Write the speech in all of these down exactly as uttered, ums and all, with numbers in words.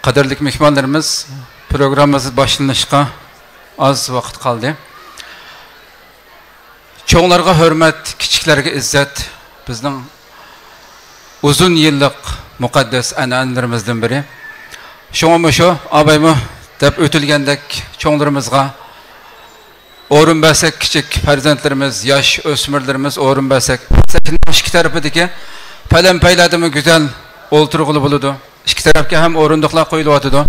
قەدىرلىك مېھمانلىرىمىز، پروگراممىمىز باشلىنىشقا ئاز ۋاقىت قالدى. چوڭلارغا ھۆرمەت، كىچىكلەرگە ئىززەت بىزنىڭ ئۇزۇن يىللىق مۇقەددەس ئەنئەنىلىرىمىزدىن بىرى. شۇڭا مۇشۇ ئابايمۇ دەپ ئۆتۈلگەندەك چوڭلىرىمىزغا، ئورۇن بەرسەك، كىچىك پەرزەنتلىرىمىز، ياش ئۆسمۈرلىرىمىز ئورۇن بەرسەك، سەھنىنىڭ ئىككى تەرىپىدىكى پەلەمپەيلەردىمۇ گۈزەل ئولتۇرغىلى بولىدۇ. ئىككى تەرەپكە ھەم ئورۇندۇقلار قويۇلۇۋاتىدۇ.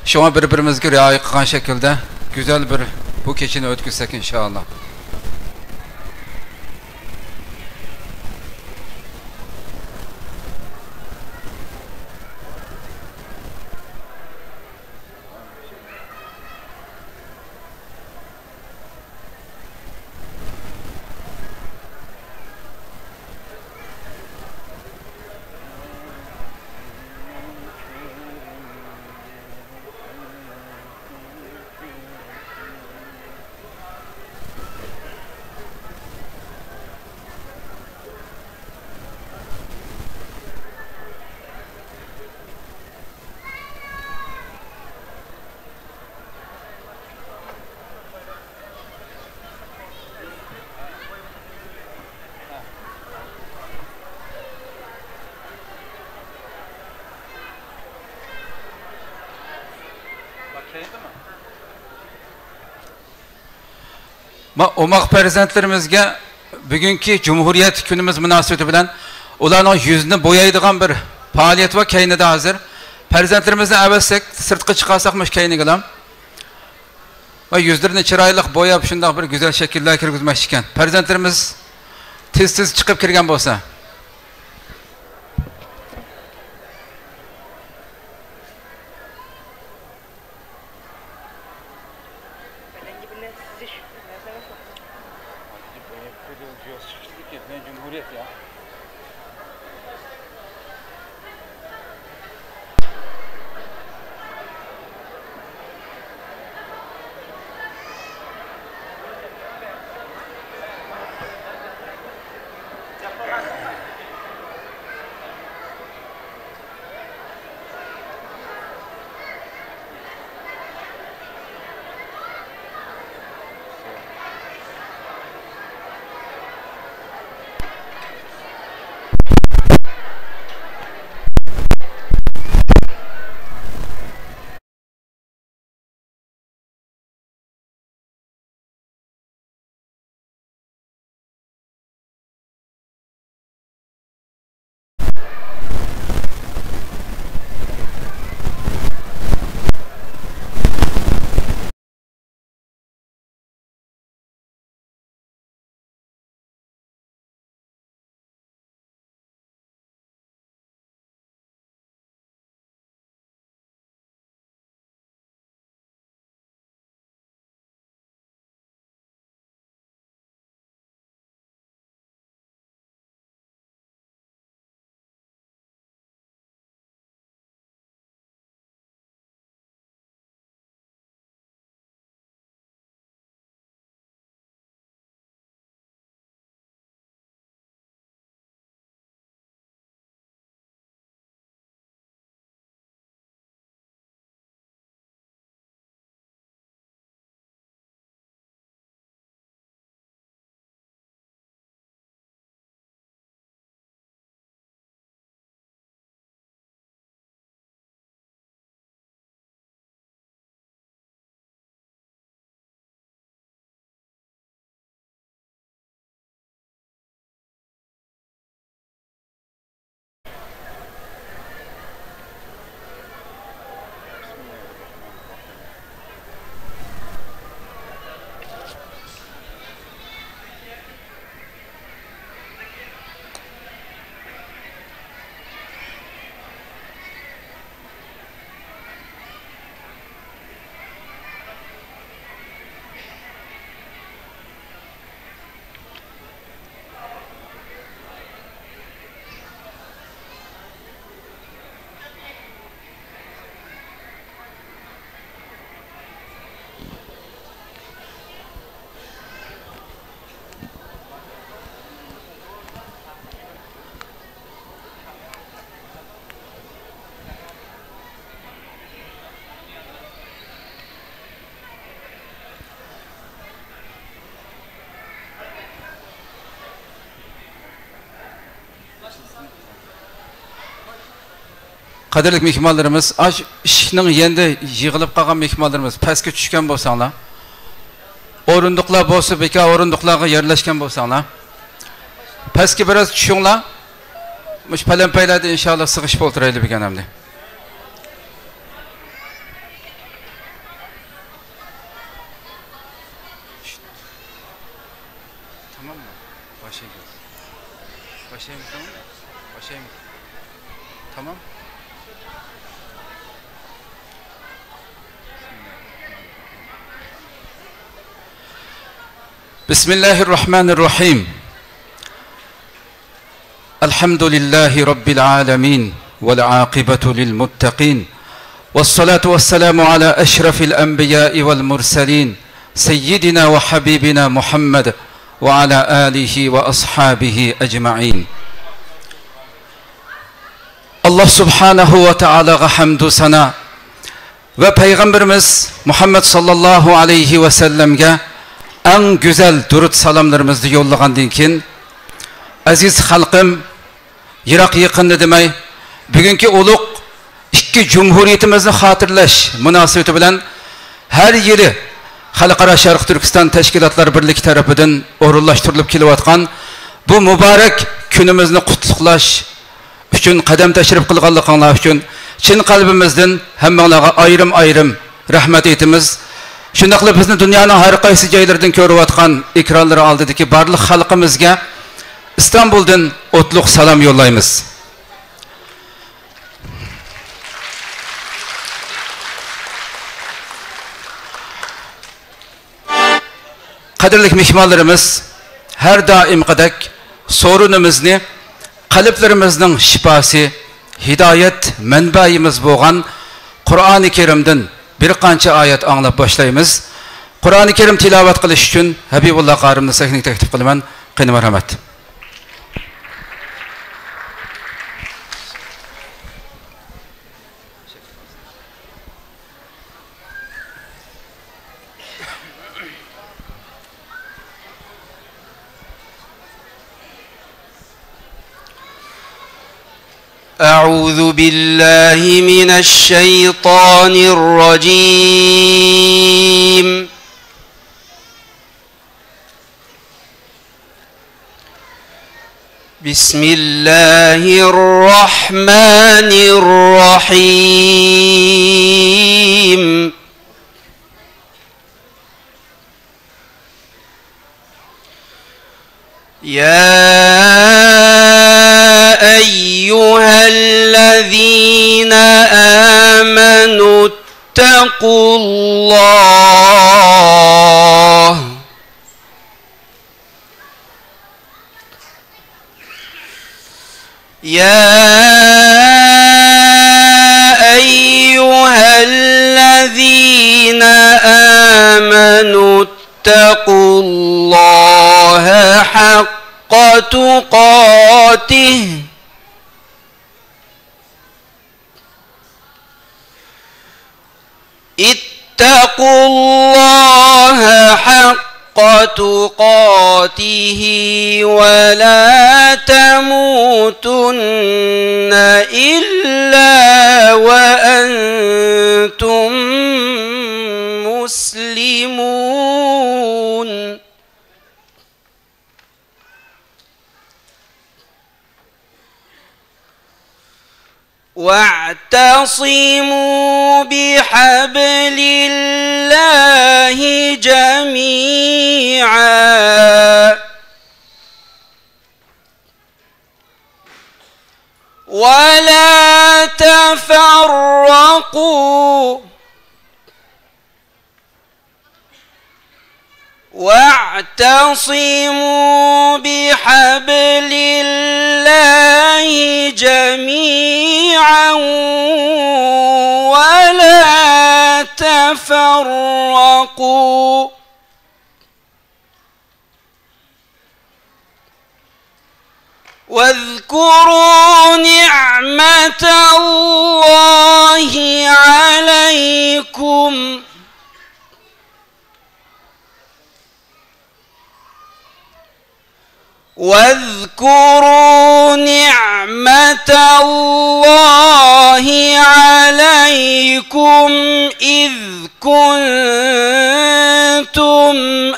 شۇڭا بىر-بىرىمىزگە رىئايە قىلغان شەكىلدە گۈزەل بىر بۇ كېچىنى ئۆتكۈزسەك، ئىنشائاللا. ما، ئوماق پەرزەنتلىرىمىزگە بۈگۈنكى جۇمھۇرىيەت كۈنىمىز مۇناسىۋىتى بىلەن ئۇلارنىڭ يۈزىنى بويايدىغان بىر پائالىيەت بار كەينىدە ھازىر. پەرزەنتلىرىمىزنى ئەۋەتسەك، سىرتقا چىقارساق مۇشۇ كەينىگىلا. ۋە يۈزلىرىنى چىرايلىق بوياپ، شۇنداق بىر گۈزەل شەكىللەر كىرگۈزمەكچىكەن. پەرزەنتلىرىمىز تېز-تېز چىقىپ كىرگەن بولسا. قەدىرلىك مېھمانلىرىمىز، ئاشۇ ئىشىكنىڭ يېنىدا يىغىلىپ قالغان مېھمانلىرىمىز پەسكە چۈشكەن بولساڭلار، ئورۇندۇقلار بولسا، بىكار ئورۇندۇقلارغا يەرلەشكەن بولساڭلار، پەسكە بىراز چۈشۈڭلار. مۇشۇ پەلەمپەيلەردە ئىنشاللا سىغىشىپ ئولتۇرايلى بۈگۈن ئەمدى. تاماممۇ؟ باشلايمىز. باشلايمىز، تامام. باشلايمىز. تامام. بسم الله الرحمن الرحيم. الحمد لله رب العالمين، والعاقبة للمتقين، والصلاة والسلام على أشرف الأنبياء والمرسلين، سيدنا وحبيبنا محمد، وعلى آله وأصحابه أجمعين. ئاللا سۇبھانەھۇ ۋە تائالاغا ھەمدۇ سانا ۋە پەيغەمبىرىمىز مۇھەممەد ساللاللاھۇ ئەلەيھى ۋەسەللەمگە ئەڭ گۈزەل دۇرۇت سالاملىرىمىزنى يوللىغاندىن كېيىن، ئەزىز خەلقىم، يىراق يېقىننى دېمەي، بۈگۈنكى ئۇلۇغ ئىككى جۇمھۇرىيىتىمىزنى خاتىرىلەش مۇناسىۋىتى بىلەن ھەر يىلى خەلقئارا شەرقىي تۈركىستان تەشكىلاتلار بىرلىكى تەرىپىدىن ئورۇنلاشتۇرۇلۇپ كېلىۋاتقان بۇ مۇبارەك كۈنىمىزنى قۇتلۇقلاش ئۈچۈن قەدەم تەشرىپ قىلغانلىقىڭلار ئۈچۈن چىن قەلبىمىزدىن ھەممىڭلارغا ئايرىم-ئايرىم رەھمەت ئېيتىمىز. شۇنداقلا بىزنى دۇنيانىڭ ھەر قايسى جايلىرىدىن كۆرۈۋاتقان ئېكرانلىرى ئالدىدىكى بارلىق خەلقىمىزگە ئىستانبۇلدىن ئوتلۇق سالام يوللايمىز. قەدىرلىك مېھمانلىرىمىز، ھەر دائىمقىدەك سورۇنىمىزنى قەلبلىرىمىزنىڭ شىپاسى، ھىدايەت مەنبەيىمىز بولغان قۇرئانى كەرىمدىن بىر قانچە ئايەت ئاڭلاپ باشلايمىز. قۇرئانى كەرىم تىلاۋەت قىلىش ئۈچۈن ھەبىبۇللا قارىمنى سەھنىگە تەكلىپ قىلىمەن. قېنى، مەرھەمەت. أعوذ بالله من الشيطان الرجيم. بسم الله الرحمن الرحيم. يا أيها الذين آمنوا اتقوا الله. يا أيها الذين آمنوا اتقوا الله حق تقاته، اتقوا الله حق تقاته ولا تموتن إلا وأنتم مسلمون. واعتصموا بحبل الله جميعا ولا تفرقوا، واعتصموا بحبل الله جميعا ولا تفرقوا، واذكروا نعمة الله عليكم، واذكروا نعمة الله عليكم إذ كنتم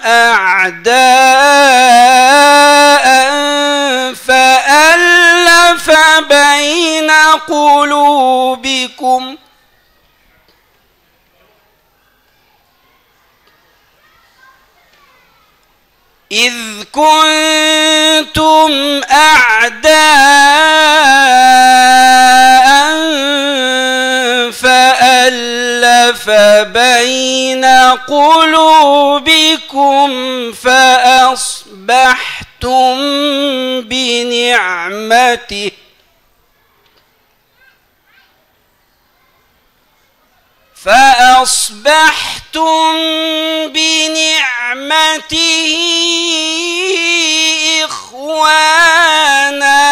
أعداء فألف بين قلوبكم إذ كنتم أعداء فألف بين قلوبكم فأصبحتم بنعمته فأصبحتم بنعمته إخوانا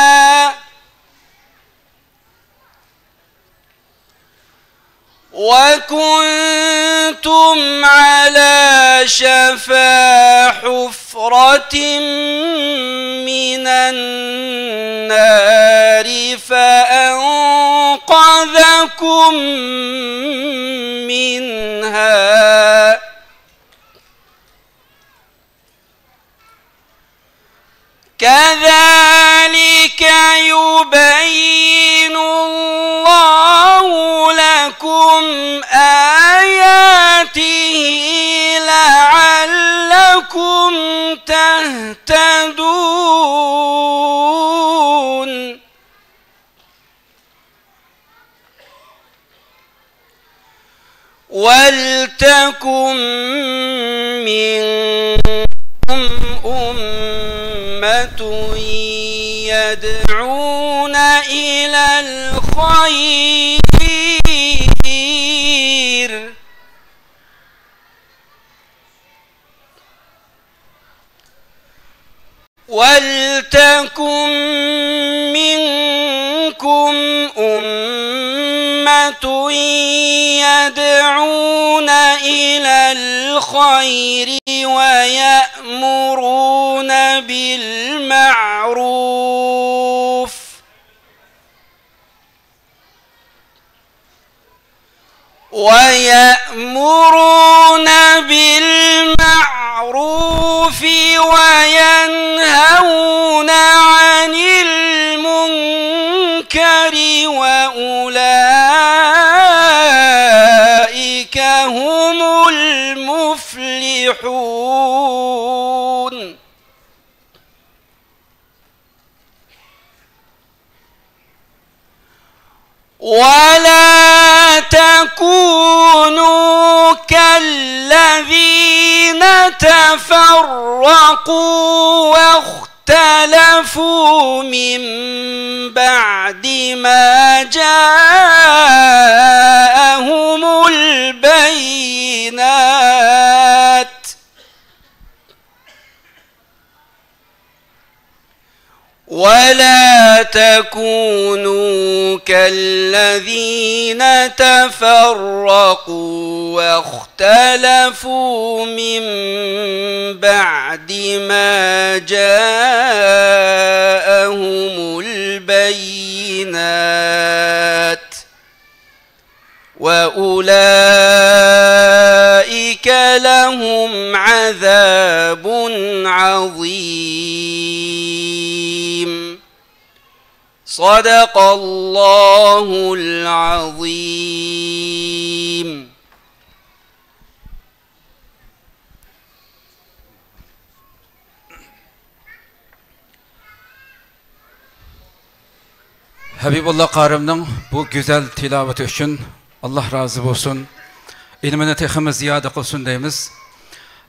وكنتم على شفا حفرة من النار فأنقذكم منها كذلك يبين الله لكم آياته لعلكم تهتدون. ولتكن منكم أمة يدعون إلى الخير ولتكن منكم أمة يدعون إلى الخير ويأمرون بالمعروف ويأمرون بالمعروف وينهون عن المنكر وأولئك هم المفلحون. ولا تكونوا كالذين تفرقوا واختلفوا من بعد ما جاءهم البينات ولا تكونوا كالذين تفرقوا واختلفوا من بعد ما جاءهم البينات وأولئك لهم عذاب عظيم. صدق الله العظيم. ھەبىبۇللا قارىمنىڭ بۇ گۈزەل تىلاۋىتى ئۈچۈن ئاللاھ رازى بولسۇن. ئىلمىنى تېخىمۇ زىيادە قىلسۇن دەيمىز.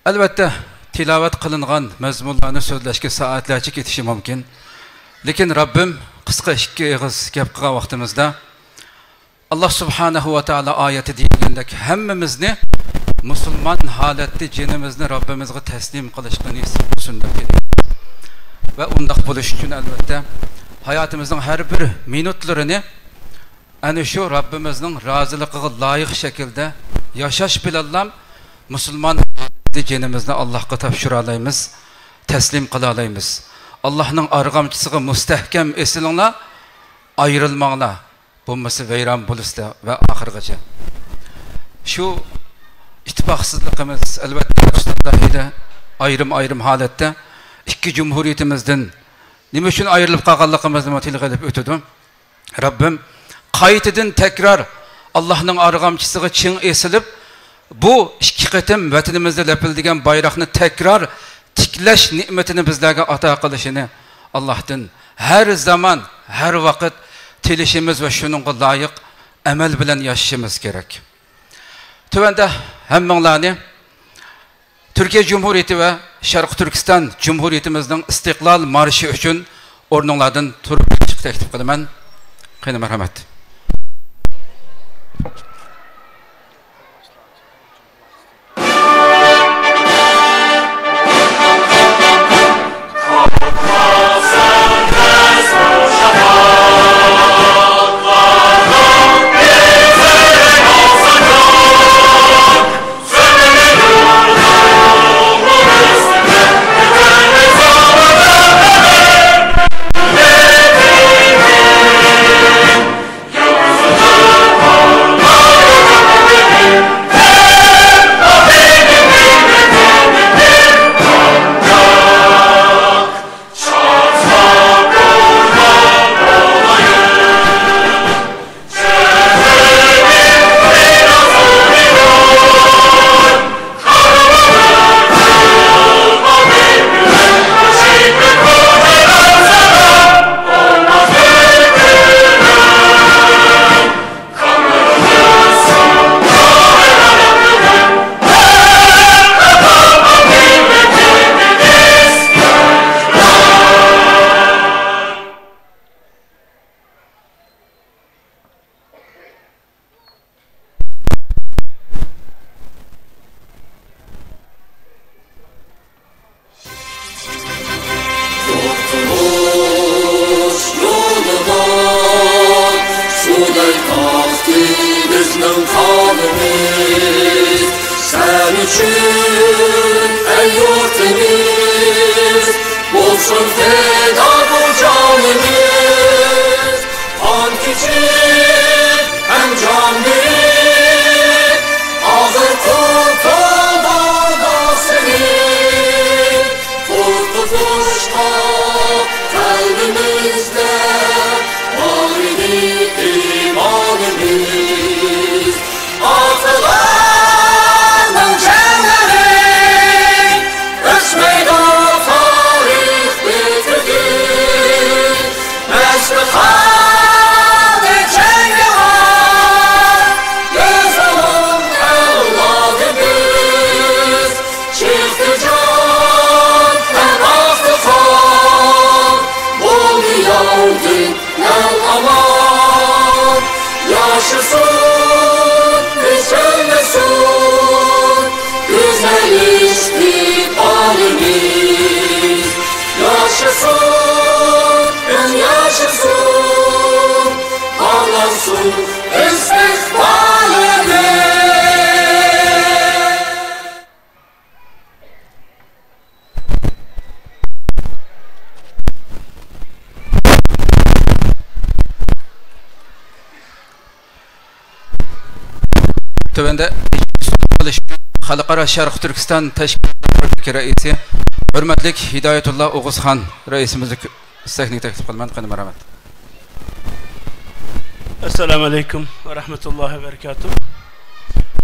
ئەلۋەتتە، تىلاۋەت قىلىنغان مەزمۇنلارنى سۆزلەشكە سائەتلەرچە كېتىشى مۇمكىن. لېكىن رەببىم قىسقا ئىككى ئېغىز گەپ قىلغان ۋاقتىمىزدا، ئاللاھ سۇبھانەھۇ ۋە تائالا ئايەتتە دېيىلگەندەك، ھەممىمىزنى مۇسۇلمان ھالەتتە جېنىمىزنى رەببىمىزغا تەسلىم قىلىشقا نېسىپ قىلسۇن دەپ تىلەيمىز. ۋە ئۇنداق بولۇش ئۈچۈن، ئەلۋەتتە، ھاياتىمىزنىڭ ھەر بىر مىنۇتلىرىنى ئەنە شۇ رەببىمىزنىڭ رازىلىقىغا لايىق شەكىلدە ياشاش بىلەنلا مۇسۇلمان ھالەتتە جېنىمىزنى ئاللاھقا تاپشۇرالايمىز، تەسلىم قىلالايمىز. ئاللاھنىڭ ئارغامچىسىغا مۇستەھكەم ئېسىلىڭلار، ئايرىلماڭلار، بولمىسا ۋەيران بولىسىلەر ۋە ئاخىرغىچە. شۇ ئىتتىپاقسىزلىقىمىز، ئەلۋەتتە، ئايرىم-ئايرىم ھالەتتە ئىككى جۇمھۇرىيىتىمىزدىن نېمە ئۈچۈن ئايرىلىپ قالغانلىقىمىزنىمۇ تىلغا ئېلىپ ئۆتىدۇ. رەببىم قايتىدىن تەكرار ئاللاھنىڭ ئارغامچىسىغا چىڭ ئېسىلىپ، بۇ ئىككى قېتىم ۋەتىنىمىزدە لەپىلدىگەن بايراقنى تەكرار تىكلەش نېمىتىنى بىزلەرگە ئاتا قىلىشىنى ئاللاھتىن ھەر زامان، ھەر ۋاقىت تىلىشىمىز ۋە شۇنىڭغا لايىق ئەمەل بىلەن ياشىشىمىز كېرەك. تۆۋەندە ھەممىڭلارنى تۈركىيە جۇمھۇرىيىتى ۋە شەرقىي تۈركىستان جۇمھۇرىيىتىمىزنىڭ ئىستىقلال مارشى ئۈچۈن ئورنۇڭلاردىن تۇرۇپ چىقىشقا تەكلىپ قىلىمەن. قېنى، مەرھەمەت. قۇتۇلۇش يولىدا شۇدەك تاقتى بىزنىڭ قانىمىز. سەن ئۈچۈن، ئەي يۇرتىمىز، بولسۇن پىدا بۇ جانىمىز. قان كېچىپ ھەم جان بېرىپ، ئاغرىقىڭ تولدۇردا سېنى. قورقۇتۇشقا قەلبىمىزدە بار ئىدى ئىمانىمىز. ئاتىلارنىڭ جەڭلىرى ئۆچمەيدۇ، تارىخ بىتىدۇ. مەستخانا جەڭگىۋار، بىز ئۇنىڭ ئەۋلادىمىز. چىقتى جان ھەم ئاقتى قان، بولدى ياۋدىن ئەل ئامان. ياشىسۇن، ئۆچمىسۇن گۈزەل ئىستىقبالىمىز. ياشىسۇن، ياشىسۇن، پارلانسۇن ئىستىقبالىمىز. تۆۋەندە خەلقئارا شەرقىي تۈركىستان تەشكىلاتى رەئىسى، ھۆرمەتلىك ھىدايەتۇللا ئوغۇزخان رەئىسىمىزنى سەھنىگە تەكلىپ قىلىمەن. قېنى، مەرھەمەت. ئەسسالامۇ ئەلەيكۇم ۋە رەھمەتۇللاھى ۋە بەرىكاتۇھ.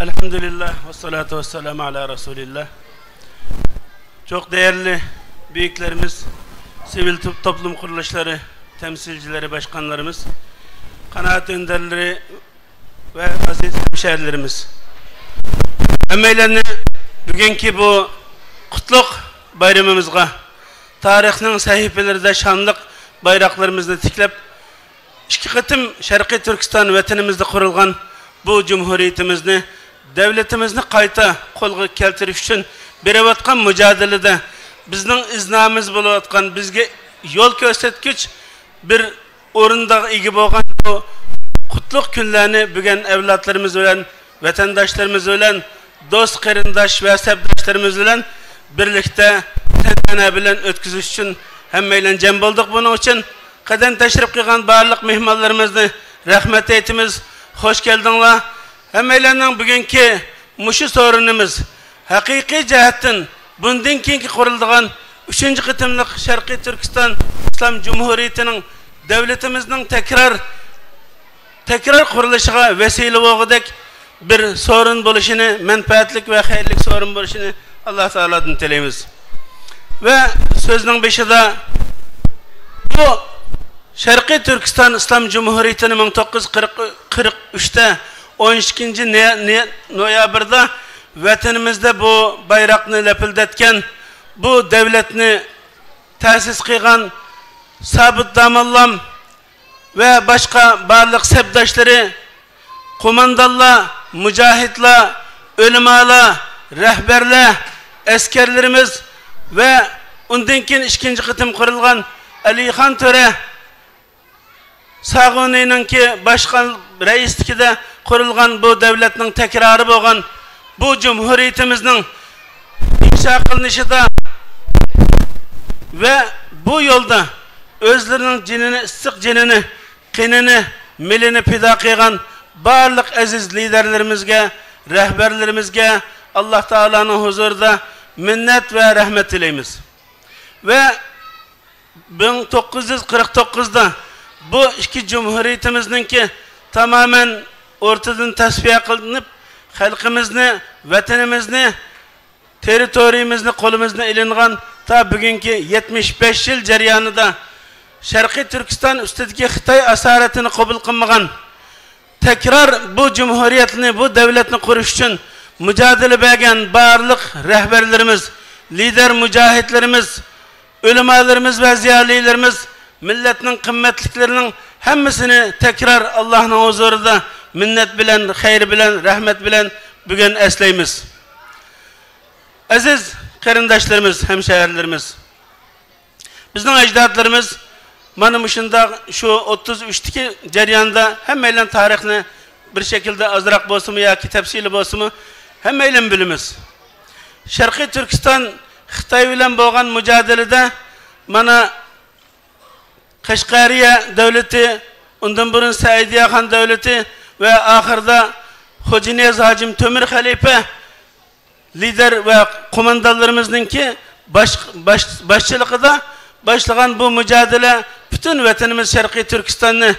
ئەلھەمدۇلىللاھ ۋەسسالاتۇ ۋەسسالامۇ ئەلا رەسۇلىللاھ. چوڭ دەيەرلى بۈيۈكلىرىمىز، سىۋىل تو-، توپلۇم قۇرۇلۇشلىرى تەمسىلچىلىرى، باشقانلىرىمىز، قانائەت ئۆندەرلىرى ۋە ئەزىز ھەمشەھەرلىرىمىز، ھەممەيلەننى بۈگۈنكى بۇ قۇتلۇق بايرىمىمىزغا، تارىخنىڭ سەھىپىلىرىدە شانلىق بايراقلىرىمىزنى تىكلەپ، ئىككى قېتىم شەرقىي تۈركىستان ۋەتىنىمىزدە قۇرۇلغان بۇ جۇمھۇرىيىتىمىزنى، دۆلىتىمىزنى قايتا قولغا كەلتۈرۈش ئۈچۈن بېرىۋاتقان مۇجادىلىدە بىزنىڭ ئىزنامىز بولۇۋاتقان، بىزگە يول كۆرسەتكۈچ بىر ئورۇنداغا ئىگە بولغان بۇ قۇتلۇق كۈنلەرنى بۈگۈن ئەۋلادلىرىمىز بىلەن، ۋەتەنداشلىرىمىز بىلەن، دوست قېرىنداش ۋە سەپداشلىرىمىز بىلەن بىرلىكتە تەنتەنە بىلەن ئۆتكۈزۈش ئۈچۈن ھەممەيلەن جەم بولدۇق بۇنىڭ ئۈچۈن. قەدەم تەشرىپ قىلغان بارلىق مېھمانلىرىمىزنى رەھمەت ئېيتىمىز. خوش كەلدىڭلار. ھەممەيلەننىڭ بۈگۈنكى مۇشۇ سورۇنىمىز ھەقىقىي جەھەتتىن بۇندىن كېيىنكى قۇرۇلىدىغان ئۈچىنچى قېتىملىق شەرقىي تۈركىستان ئىسلام جۇمھۇرىيىتىنىڭ دۆلىتىمىزنىڭ تەكرار، تەكرار قۇرۇلۇشىغا ۋەسىلە بولغۇدەك بىر سورۇن بولۇشىنى، مەنپەئەتلىك ۋە خەيرلىك سورۇن بولۇشىنى ئاللا تائالادىن تىلەيمىز. ۋە سۆزنىڭ بېشىدا بۇ شەرقىي تۈركىستان ئىسلام جۇمھۇرىيىتىنى مىڭ توققۇز يۈز قىرىق، قىرىق ئۈچتە ئون ئىككىنچى نە-، نە-، نويابىردا ۋەتىنىمىزدە بۇ بايراقنى لەپىلدەتكەن، بۇ دۆلەتنى تەسىس قىلغان سابىت داموللام ۋە باشقا بارلىق سەپداشلىرى، قوماندانلار، مۇجاھىدلار، ئۆلىمالار، رەھبەرلەر، ئەسكەرلىرىمىز ۋە ئۇندىن كېيىن ئىككىنچى قېتىم قۇرۇلغان ئەلىخان تۆرە ساغۇنىنىڭكى باشقا رەئىسلىكىدە قۇرۇلغان بۇ دۆلەتنىڭ تەكرارى بولغان بۇ جۇمھۇرىيىتىمىزنىڭ ئىنشا قىلىنىشىدا ۋە بۇ يولدا ئۆزلىرىنىڭ جېنىنى، ئىسسىق جېنىنى، قېنىنى، مېلىنى پىدا قىلغان بارلىق ئەزىز لىدەرلىرىمىزگە، رەھبەرلىرىمىزگە ئاللا تائالانىڭ ھۇزۇرىدا مىننەت ۋە رەھمەت تىلەيمىز. ۋە مىڭ توققۇز يۈز قىرىق توققۇزدا بۇ ئىككى جۇمھۇرىيىتىمىزنىڭكى تامامەن ئورتىدىن تەسپىيە قىلىنىپ، خەلقىمىزنى، ۋەتىنىمىزنى، تېررىتورىيىمىزنى قولىمىزدىن ئېلىنغان تا بۈگۈنكى يەتمىش بەش يىل جەريانىدا شەرقىي تۈركىستان ئۈستىدىكى خىتاي ئاسارىتىنى قوبۇل قىلمىغان، تەكرار بۇ جۇمھۇرىيەتنى، بۇ دۆلەتنى قۇرۇش ئۈچۈن مۇجادىلە بەرگەن بارلىق رەھبەرلىرىمىز، لىدەر مۇجاھىدلىرىمىز، ئۆلىمالىرىمىز ۋە زىيالىيلىرىمىز، مىللەتنىڭ قىممەتلىكلىرىنىڭ ھەممىسىنى تەكرار ئاللانىڭ ھۇزۇرىدا مىننەت بىلەن، خەير بىلەن، رەھمەت بىلەن بۈگۈن ئەسلەيمىز. ئەزىز قېرىنداشلىرىمىز، ھەمشەھەرلىرىمىز، بىزنىڭ ئەجدادلىرىمىز مانا مۇشۇنداق شۇ ئوتتۇز ئۈچتىكى جەرياندا ھەممەيلەن تارىخنى بىر شەكىلدە ئازراق بولسىمۇ ياكى تەپسىلىي بولسىمۇ ھەممەيلەن بىلىمىز. شەرقىي تۈركىستان خىتاي بىلەن بولغان مۇجادىلىدە مانا قەشقەرىيە دۆلىتى، ئۇندىن بۇرۇن سەئىدىيە خان دۆلىتى ۋە ئاخىرىدا خوجانىياز ھاجىم تۆمۈر خەلىپە لىدەر ۋە قوماندانلىرىمىزنىڭكى باش-، باش-، باشچىلىقىدا باشلىغان بۇ مۇجادىلە پۈتۈن ۋەتىنىمىز شەرقىي تۈركىستاننى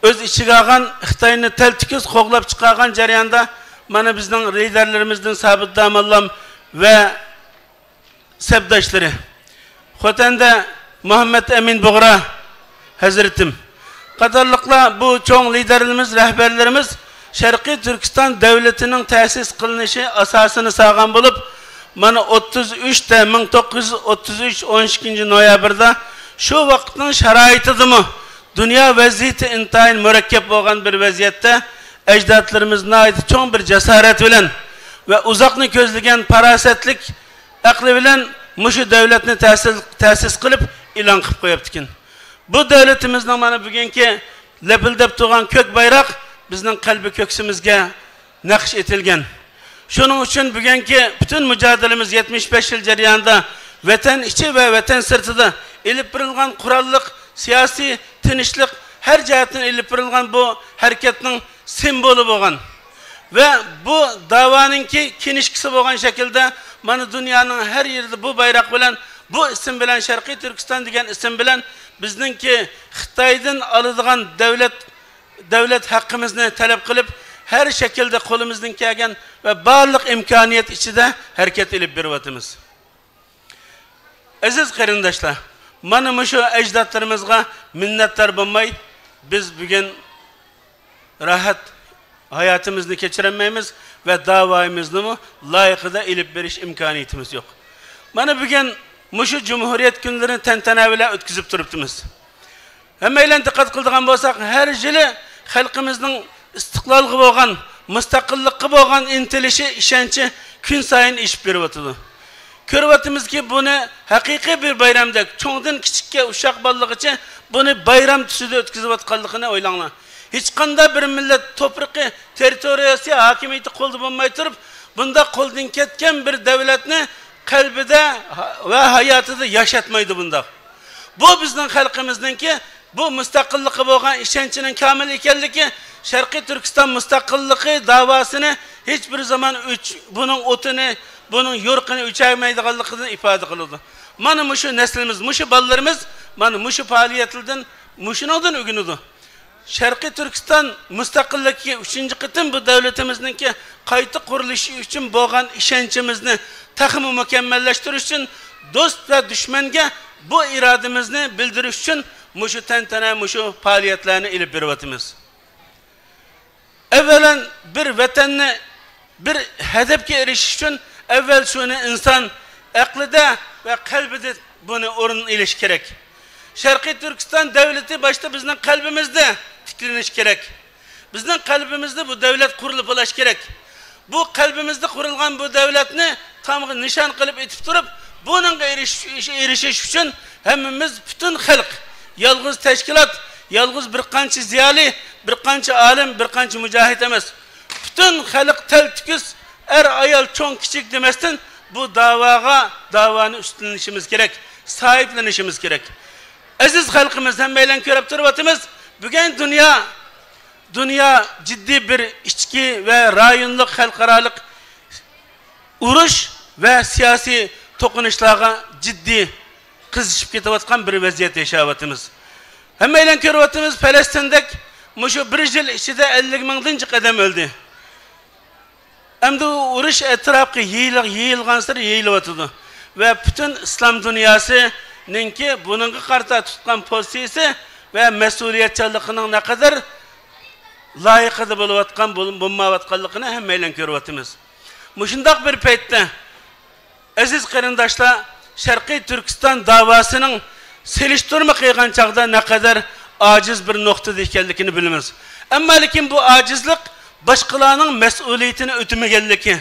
ئۆز ئىچىگە ئالغان، خىتاينى تەلتۆكۈس قوغلاپ چىقارغان جەرياندا مانا بىزنىڭ لىدەرلىرىمىزدىن سابىت داموللام ۋە سەپداشلىرى، خوتەندە مۇھەممەد ئەمىن بۇغرا ھەزرىتىم قاتارلىقلار، بۇ چوڭ لىدەرلىرىمىز، رەھبەرلىرىمىز شەرقىي تۈركىستان دۆلىتىنىڭ تەسىس قىلىنىشى ئاساسىنى سالغان بولۇپ، مانا ئوتتۇز ئۈچتە، مىڭ توققۇز يۈز ئوتتۇز ئۈچ، ئون ئىككىنچى نويابىردا شۇ ۋاقىتنىڭ شارائىتىدىمۇ دۇنيا ۋەزىيىتى ئىنتايىن مۇرەككەپ بولغان بىر ۋەزىيەتتە ئەجدادلىرىمىز ناھايىتى چوڭ بىر جاسارەت بىلەن ۋە ئۇزاقنى كۆزلىگەن پاراسەتلىك ئەقلى بىلەن مۇشۇ دۆلەتنى تەسىس، تەسىس قىلىپ ئېلان قىلىپ قويۇپتىكەن. بۇ دۆلىتىمىزنىڭ مانا بۈگۈنكى لەپىلدەپ تۇرغان كۆك بايراق بىزنىڭ قەلبى كۆكسىمىزگە نەقىش ئېتىلگەن. شۇنىڭ ئۈچۈن بۈگۈنكى پۈتۈن مۇجادىلىمىز يەتمىش بەش يىل جەريانىدا ۋەتەن ئىچى ۋە ۋەتەن سىرتىدا ئېلىپ بېرىلغان قوراللىق، سىياسىي، تىنچلىق، ھەر جەھەتتىن ئېلىپ بېرىلغان بۇ ھەرىكەتنىڭ سىمۋولى بولغان ۋە بۇ داۋانىڭكى كىنىشكىسى بولغان شەكىلدە مانا دۇنيانىڭ ھەر يېرىدە بۇ بايراق بىلەن، بۇ ئىسىم بىلەن، شەرقىي تۈركىستان دېگەن ئىسىم بىلەن بىزنىڭكى خىتايدىن ئالىدىغان دۆلەت، دۆلەت ھەققىمىزنى تەلەپ قىلىپ، ھەر شەكىلدە قولىمىزدىن كەلگەن ۋە بارلىق ئىمكانىيەت ئىچىدە ھەرىكەت ئېلىپ بېرىۋاتىمىز. ئەزىز قېرىنداشلار، مانا مۇشۇ ئەجدادلىرىمىزغا مىننەتدار بولماي، بىز بۈگۈن راھەت ھاياتىمىزنى كەچۈرەلمەيمىز ۋە داۋايىمىزنىمۇ لايىقىدا ئېلىپ بېرىش ئىمكانىيىتىمىز يوق. مانا بۈگۈن مۇشۇ جۇمھۇرىيەت كۈنلىرىنى تەنتەنە بىلەن ئۆتكۈزۈپ تۇرۇپتىمىز. ھەممەيلەن دىققەت قىلىدىغان بولساق، ھەر يىلى خەلقىمىزنىڭ ئىستىقلالغا بولغان، مۇستەقىللىققا بولغان ئىنتىلىشى، ئىشەنچى كۈنسايىن ئېشىپ بېرىۋاتىدۇ. كۆرۈۋاتىمىزكى، بۇنى ھەقىقىي بىر بايرامدەك، چوڭدىن كىچىككە، ئۇششاق بالىلىقىچە بۇنى بايرام تۈسىدە ئۆتكۈزۈۋاتقانلىقىنى ئويلاڭلار. ھېچقانداق بىر مىللەت توپرىقى، تېررىتورىيەسى، ھاكىمىيىتى قولىدا بولماي تۇرۇپ، بۇنداق قولدىن كەتكەن بىر دۆلەتنى قەلبىدە ۋە ھاياتىدا ياشاتمايدۇ بۇنداق. بۇ بىزنىڭ خەلقىمىزنىڭكى بۇ مۇستەقىللىققا بولغان ئىشەنچىنىڭ كامىل ئىكەنلىكى، شەرقىي تۈركىستان مۇستەقىللىقى داۋاسىنى ھېچبىر زامان ئۆچ-، بۇنىڭ ئوتىنى، بۇنىڭ يورۇقىنى ئۆچۈرمەيدىغانلىقىدىن ئىپادە قىلىدۇ. مانا مۇشۇ نەسلىمىز، مۇشۇ بالىلىرىمىز مانا مۇشۇ پائالىيەتلەردىن، مۇشۇنىڭدىن ئۆگىنىدۇ. شەرقىي تۈركىستان مۇستەقىللىقى ئۈچىنچى قېتىم بۇ دۆلىتىمىزنىڭكى قايتا قۇرۇلۇشى ئۈچۈن بولغان ئىشەنچىمىزنى تېخىمۇ مۇكەممەللەشتۈرۈش ئۈچۈن دوست ۋە دۈشمەنگە بۇ ئىرادىمىزنى بىلدۈرۈش ئۈچۈن مۇشۇ تەنتەنە، مۇشۇ پائالىيەتلەرنى ئېلىپ بېرىۋاتىمىز. ئەۋۋەلەن بىر ۋەتەننى، بىر ھەدەپكە ئېرىشىش ئۈچۈن ئەۋۋەل شۇنى ئىنسان ئەقلىدە ۋە قەلبىدە بۇنى ئورۇن ئېلىش كېرەك. شەرقىي تۈركىستان دۆلىتى باشتا بىزنىڭ قەلبىمىزدە تىكلىنىش كېرەك. بىزنىڭ قەلبىمىزدە بۇ دۆلەت قۇرۇلۇپ بولۇش كېرەك. بۇ قەلبىمىزدە قۇرۇلغان بۇ دۆلەتنى تامغا نىشان قىلىپ ئېتىپ تۇرۇپ، بۇنىڭغا ئېرىشىش، ئېرىشىش ئۈچۈن ھەممىمىز پۈتۈن خەلق، يالغۇز تەشكىلات، يالغۇز بىر قانچە زىيالىي، بىر قانچە ئالىم، بىر قانچە مۇجاھىد ئەمەس، پۈتۈن خەلق تەلتۆكۈس، ئەر، ئايال، چوڭ، كىچىك دېمەستىن، بۇ داۋاغا، داۋانى ئۈستىلىنىشىمىز كېرەك، ساھىبلىنىشىمىز كېرەك. ئەزىز خەلقىمىز، ھەممەيلەن كۆرۈپ تۇرۇۋاتىمىز، بۈگۈن دۇنيا، دۇنيا جىددىي بىر ئىچكى ۋە رايونلۇق خەلقئارالىق ئۇرۇش ۋە سىياسىي توقۇنۇشلارغا جىددىي قىزىشىپ كېتىۋاتقان بىر ۋەزىيەتتە ياشاۋاتىمىز. ھەممەيلەن كۆرۈۋاتىمىز، پەلەستىندەك مۇشۇ بىر يىل ئىچىدە ئەللىك مىڭدىن جىق ئادەم ئۆلدى. ئەمدى ئۇ ئۇرۇش ئەتراپقا يېيىل-، يېيىلغانسېرى يېيىلىۋاتىدۇ. ۋە پۈتۈن ئىسلام دۇنياسىنىڭكى بۇنىڭغا قارىتا تۇتقان پوزىتسىيىسى ۋە مەسئۇلىيەتچانلىقىنىڭ نەقەدەر لايىقىدا بولۇۋاتقان، بول-، بولمايۋاتقانلىقىنى ھەممەيلەن كۆرۈۋاتىمىز. مۇشۇنداق بىر پەيتتە ئەزىز قېرىنداشلار، شەرقىي تۈركىستان داۋاسىنىڭ سېلىشتۇرما قىلغان چاغدا نەقەدەر ئاجىز بىر نۇقتىدا ئىكەنلىكىنى بىلىمىز. ئەمما لېكىن بۇ ئاجىزلىق باشقىلارنىڭ مەسئۇلىيىتىنى ئۆتىمىگەنلىكى،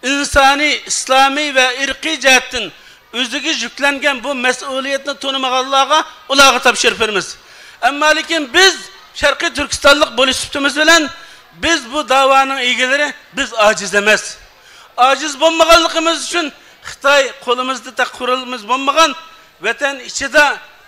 ئىنسانىي، ئىسلامىي ۋە ئىرقىي جەھەتتىن ئۆزىگە يۈكلەنگەن بۇ مەسئۇلىيەتنى تونۇمىغانلارغا، ئۇلارغا تاپشۇرۇپ بېرىمىز. ئەمما لېكىن بىز شەرقىي تۈركىستانلىق بولۇش سۈپىتىمىز بىلەن بىز بۇ داۋانىڭ ئىگىلىرى، بىز ئاجىز ئەمەس. ئاجىز بولمىغانلىقىمىز ئۈچۈن خىتاي قولىمىزدا تېخى قورالىمىز بولمىغان، ۋەتەن ئىچىدە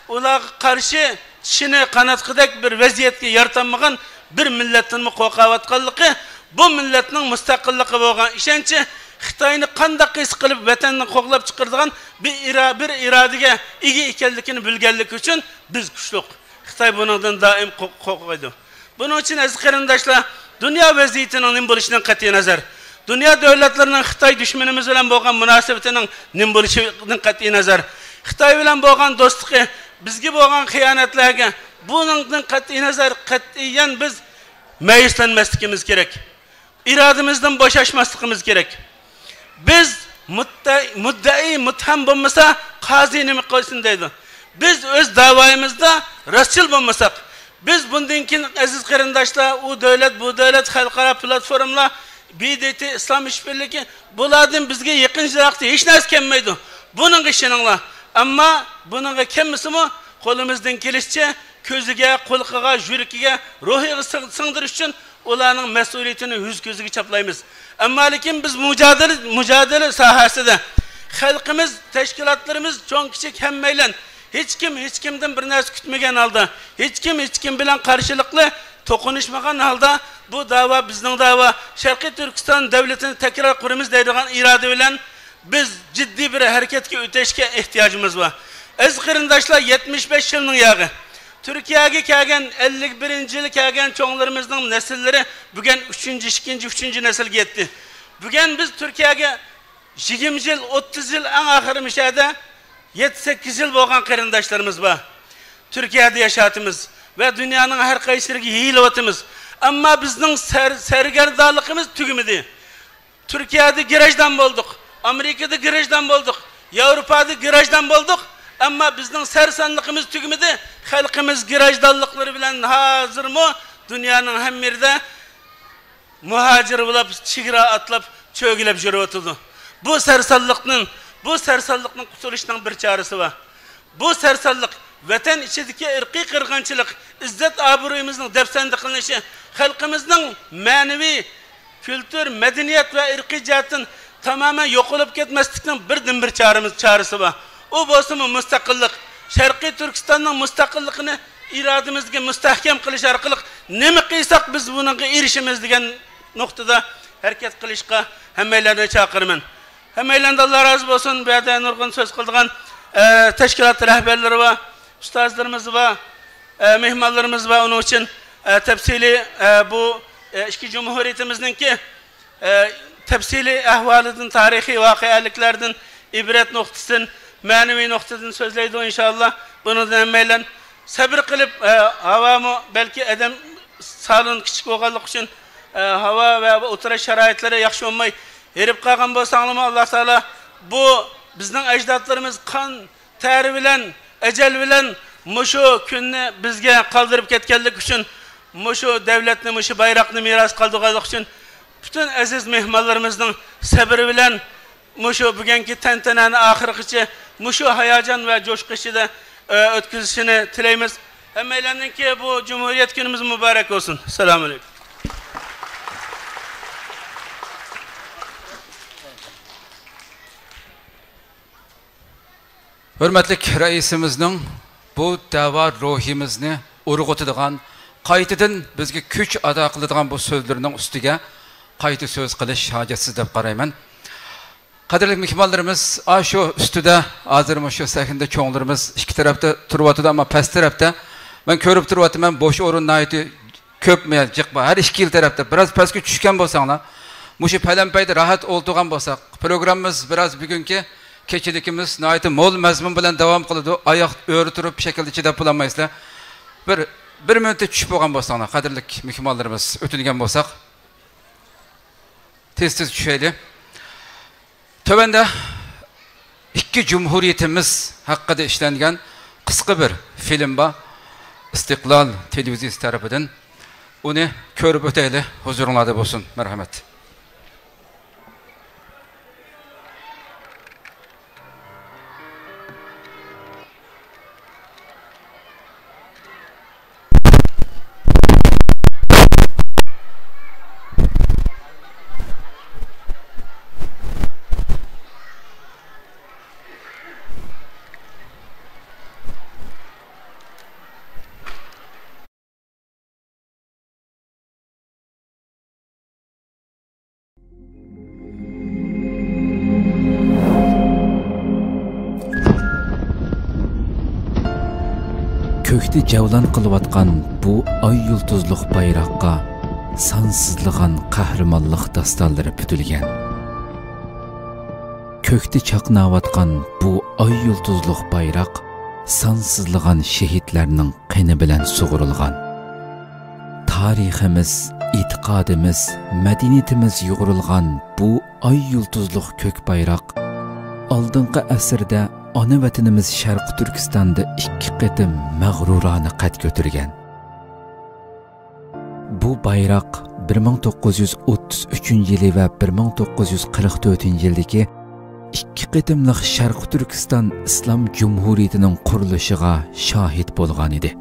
ئۇلارغا قارشى چىشىنى قاناتقۇدەك بىر ۋەزىيەتكە يارىتالمىغان بىر مىللەتتىنمۇ قورقۇۋاتقانلىقى، بۇ مىللەتنىڭ مۇستەقىللىققا بولغان ئىشەنچى خىتاينى قانداق ھېس قىلىپ ۋەتەننى قوغلاپ چىقىرىدىغان بىر ئىرا-، بىر ئىرادىگە ئىگە ئىكەنلىكىنى بىلگەنلىكى ئۈچۈن بىز كۈچلۈك. خىتاي بۇنىڭدىن دائىم قو-، قورقىدۇ. بۇنىڭ ئۈچۈن ئەزىز قېرىنداشلار، دۇنيا ۋەزىيىتىنىڭ نېمە بولۇشىدىن قەتئىينەزەر، دۇنيا دۆلەتلىرىنىڭ خىتاي دۈشمىنىمىز بىلەن بولغان مۇناسىۋىتىنىڭ نېمە بولۇشىدىن قەتئىينەزەر، خىتاي بىلەن بولغان دوستلۇقى بىزگە بولغان خىيانەتلەرگە، بۇنىڭدىن قەتئىينەزەر، قەتئىيەن بىز مەيۈسلەنمەسلىكىمىز كېرەك. ئىرادىمىزدىن بوشاشماسلىقىمىز كېرەك. بىز مۇددەئىي، مۇددەئىي مۇتتەھەم بولمىسا، قازى نېمە قىلسۇن دەيدۇ. بىز ئۆز داۋايىمىزدا راستچىل بولمىساق، بىز بۇندىن كېيىن، ئەزىز قېرىنداشلار، ئۇ دۆلەت، بۇ دۆلەت، خەلقئارا پلاتفورمىلار، بى دى تى، ئىسلام ئىشبىرلىكى، بۇلاردىن بىزگە يېقىن يىراقتا ھېچ نەرسە كەلمەيدۇ. بۇنىڭغا ئىشىنىڭلار. ئەمما بۇنىڭغا كەلمىسىمۇ، قولىمىزدىن كېلىشىچە كۆزىگە، قۇلىقىغا، يۈرىكىگە، روھىغا سىڭ-، سىڭدۈرۈش ئۈچۈن ئۇلارنىڭ مەسئۇلىيىتىنى يۈز كۆزىگە چاپلايمىز. ئەمما لېكىن بىز مۇجادىلە، مۇجادىلە ساھەسىدە خەلقىمىز، تەشكىلاتلىرىمىز، چوڭ كىچىك ھەممەيلەن، ھېچكىم ھېچكىمدىن بىر نەرسە كۈتمىگەن ھالدا، ھېچكىم ھېچكىم بىلەن قارشىلىقلى توقۇنۇشمىغان ھالدا، بۇ داۋا بىزنىڭ داۋا، شەرقىي تۈركىستان دۆلىتىنى تەكرار قۇرىمىز دەيدىغان ئىرادە بىلەن بىز جىددىي بىر ھەرىكەتكە ئۆتۈشكە ئېھتىياجىمىز بار. ئەزىز قېرىنداشلار، يەتمىش بەش يىلنىڭ ياغى. تۈركىيەگە كەلگەن، ئەللىك بىرىنچى يىلى كەلگەن چوڭلىرىمىزنىڭ نەسىللىرى بۈگۈن ئۈچىنچى، ئىككىنچى، ئۈچىنچى نەسىلگە يەتتى. بۈگۈن بىز تۈركىيەگە يىگىرمە يىل، ئوتتۇز يىل، ئەڭ ئاخىرى مۇشۇ يەردە يەتتە، سەككىز يىل بولغان قېرىنداشلىرىمىز بار. تۈركىيەدە ياشاۋاتىمىز ۋە دۇنيانىڭ ھەر قايسى يېرىگە يېيىلىۋاتىمىز. ئەمما بىزنىڭ سەر-، سەرگەردانلىقىمىز تۈگىمىدى. تۈركىيەدە گىراژدان بولدۇق، ئامېرىكىدا گىراژدان بولدۇق، ياۋروپادا گىراژدان بولدۇق. ئەمما بىزنىڭ سەرسانلىقىمىز تۈگىمىدى. خەلقىمىز گىراژدانلىقلىرى بىلەن ھازىرمۇ دۇنيانىڭ ھەممە يېرىدە مۇھاجىر بولاپ، چېگرا ئاتلاپ، چۆگىلەپ يۈرۈۋاتىدۇ. بۇ سەرسانلىقنىڭ، بۇ سەرسانلىقتىن قۇتۇلۇشنىڭ بىر چارىسى بار. بۇ سەرسانلىق، ۋەتەن ئىچىدىكى ئىرقىي قىرغىنچىلىق، ئىززەت ئابرۇيىمىزنىڭ دەپسەندە قىلىنىشى، خەلقىمىزنىڭ مەنىۋى، كۈلتۈر، مەدەنىيەت ۋە ئىرقىي جەھەتتىن تامامەن يوقىلىپ كەتمەسلىكنىڭ بىردىنبىر چارىمىز، چارىسى بار. ئۇ بولسىمۇ مۇستەقىللىق. شەرقىي تۈركىستاننىڭ مۇستەقىللىقىنى ئىرادىمىزدىكى مۇستەھكەم قىلىش ئارقىلىق نېمە قىلساق بىز بۇنىڭغا ئېرىشىمىز دېگەن نۇقتىدا ھەرىكەت قىلىشقا ھەممەيلەننى چاقىرىمەن. ھەممەيلەندىن ئاللا رازى بولسۇن. بۇ يەردە نۇرغۇن سۆز قىلىدىغان، ئە، تەشكىلات رەھبەرلىرى بار، ئۇستازلىرىمىز بار، ئە، مېھمانلىرىمىز بار. ئۇنىڭ ئۈچۈن، ئە، تەپسىلىي، ئە، بۇ، ئە، ئىككى جۇمھۇرىيىتىمىزنىڭكى ئە، تەپسىلىي ئەھۋالىدىن، تارىخىي ۋەقەلىكلەردىن، ئىبرەت نۇقتىسىدىن، مەنىۋى نۇقتىدىن سۆزلەيدۇ، ئىنشائاللا. بۇنىڭدىن ھەممەيلەن سەبرى قىلىپ، ئە، ھاۋامۇ بەلكى ئادەم سالون كىچىك بولغانلىقى ئۈچۈن، ئە، ھاۋا ۋە ئولتۇرۇش شارائىتلىرى ياخشى بولماي ھېرىپ قالغان بولساڭلارمۇ، ئاللا تائالا بۇ بىزنىڭ ئەجدادلىرىمىز قان تەر بىلەن، ئەجەل بىلەن مۇشۇ كۈننى بىزگە قالدۇرۇپ كەتكەنلىكى ئۈچۈن، مۇشۇ دۆلەتنى، مۇشۇ بايراقنى مىراس قالدۇرغانلىقى ئۈچۈن، پۈتۈن ئەزىز مېھمانلىرىمىزنىڭ سەبرى بىلەن مۇشۇ بۈگۈنكى تەنتەنەنى ئاخىرىغىچە مۇشۇ ھاياجان ۋە جۇشقۇ ئىچىدە، ئۆ، ئۆتكۈزۈشىنى تىلەيمىز. ھەممەيلەننىڭكى بۇ جۇمھۇرىيەت كۈنىمىز مۇبارەك بولسۇن. ئەسسالامۇ ئەلەيكۇم. ھۆرمەتلىك رەئىسىمىزنىڭ بۇ دەۋا روھىمىزنى ئۇرغۇتىدىغان، قايتىدىن بىزگە كۈچ ئاتا قىلىدىغان بۇ سۆزلىرىنىڭ ئۈستىگە قايتا سۆز قىلىش ھاجەتسىز دەپ قارايمەن. قەدىرلىك مېھمانلىرىمىز، ئاشۇ ئۈستىدە ھازىر مۇشۇ سەھنىدە چوڭلىرىمىز، ئىككى تەرەپتە تۇرۇۋاتىدۇ، ئەمما پەس تەرەپتە مەن كۆرۈپ تۇرۇۋاتىمەن، بوش ئورۇن ناھايىتى كۆپ، جىق بار. ھەر ئىككىلا تەرەپتە بىراز پەسكە چۈشكەن بولساڭلار، مۇشۇ پەلەمپەيدە راھەت ئولتۇرغان بولساق، پروگراممىمىز بىراز بۈگۈنكى كېچىلىكىمىز ناھايىتى مول مەزمۇن بىلەن داۋام قىلىدۇ. ئاياق ئۆرە تۇرۇپ شەكىلدە چىداپ بولالمايسىلەر. بىر، بىر مىنۇتتا چۈشۈپ بولغان بولساڭلار، قەدىرلىك مېھمانلىرىمىز، ئۆتۈنگەن بولساق. تېز تېز چۈشەيلى. تۆۋەندە ئىككى جۇمھۇرىيىتىمىز ھەققىدە ئىشلەنگەن قىسقا بىر فىلىم بار، ئىستىقلال تېلېۋىزىيىسى تەرىپىدىن. ئۇنى كۆرۈپ ئۆتەيلى، ھۇزۇرۇڭلاردا بولسۇن. مەرھەمەت. كۆكتە جەۋلان قىلىۋاتقان بۇ ئاي يۇلتۇزلۇق بايراققا سانسىزلىغان قەھرىمانلىق داستانلىرى پۈتۈلگەن. كۆكتە چاقناۋاتقان بۇ ئاي يۇلتۇزلۇق بايراق سانسىزلىغان شېھىتلەرنىڭ قېنى بىلەن سۇغۇرۇلغان. تارىخىمىز، ئېتىقادىمىز، مەدەنىيىتىمىز يۇغۇرۇلغان بۇ ئاي يۇلتۇزلۇق كۆك بايراق ئالدىنقى ئەسىردە ئانا ۋەتىنىمىز شەرقىي تۈركىستاندا ئىككى قېتىم مەغرۇرانە قەد كۆتۈرگەن. بۇ بايراق بىر مىڭ توققۇز يۈز ئوتتۇز ئۈچىنچى يىلى ۋە بىر مىڭ توققۇز يۈز قىرىق تۆتىنچى يىلدىكى ئىككى قېتىملىق شەرقىي تۈركىستان ئىسلام جۇمھۇرىيىتىنىڭ قۇرۇلۇشىغا شاھىت بولغان ئىدى.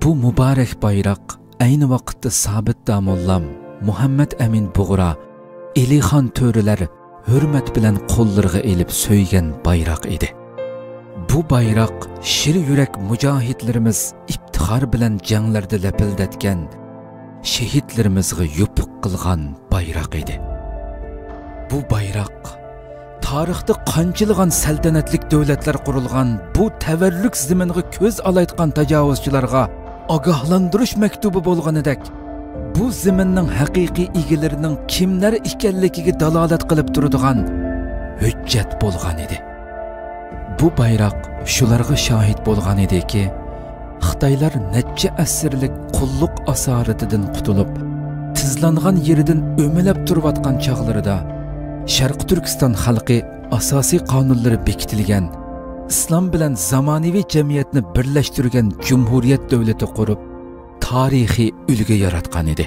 بۇ مۇبارەك بايراق ئەينى ۋاقىتتا سابىت داموللام، مۇھەممەد ئەمىن بۇغرا، ئېلىخان تۆرىلەر ھۆرمەت بىلەن قوللىرىغا ئېلىپ سۆيگەن بايراق ئىدى. بۇ بايراق شىر يۈرەك مۇجاھىدلىرىمىز ئىپتىخار بىلەن جەڭلەردە لەپىلدەتكەن شېھىتلىرىمىزغا يوپۇق قىلغان بايراق ئىدى. بۇ بايراق تارىختا قانچىلىغان سەلتەنەتلىك دۆلەتلەر قۇرۇلغان بۇ تەۋەررۈك زېمىنغا كۆز ئالايتقان تاجاۋۇزچىلارغا ئاگاھلاندۇرۇش مەكتۇبى بولغىنىدەك، بۇ زېمىننىڭ ھەقىقىي ئىگىلىرىنىڭ كىملەر ئىكەنلىكىگە دالالەت قىلىپ تۇرىدىغان ھۆججەت بولغان ئىدى. بۇ بايراق شۇلارغا شاھىت بولغان ئىدىكى، خىتايلار نەچچە ئەسىرلىك قۇللۇق ئاسارىتىدىن قۇتۇلۇپ، تىزلانغان يېرىدىن ئۆمىلەپ تۇرۇۋاتقان چاغلىرىدا، شەرقىي تۈركىستان خەلقى ئاساسىي قانۇنلىرى بېكىتىلگەن، ئىسلام بىلەن زامانىۋى جەمئىيەتنى بىرلەشتۈرگەن جۇمھۇرىيەت دۆلىتى قۇرۇپ، تارىخىي ئۈلگە ياراتقان ئىدى.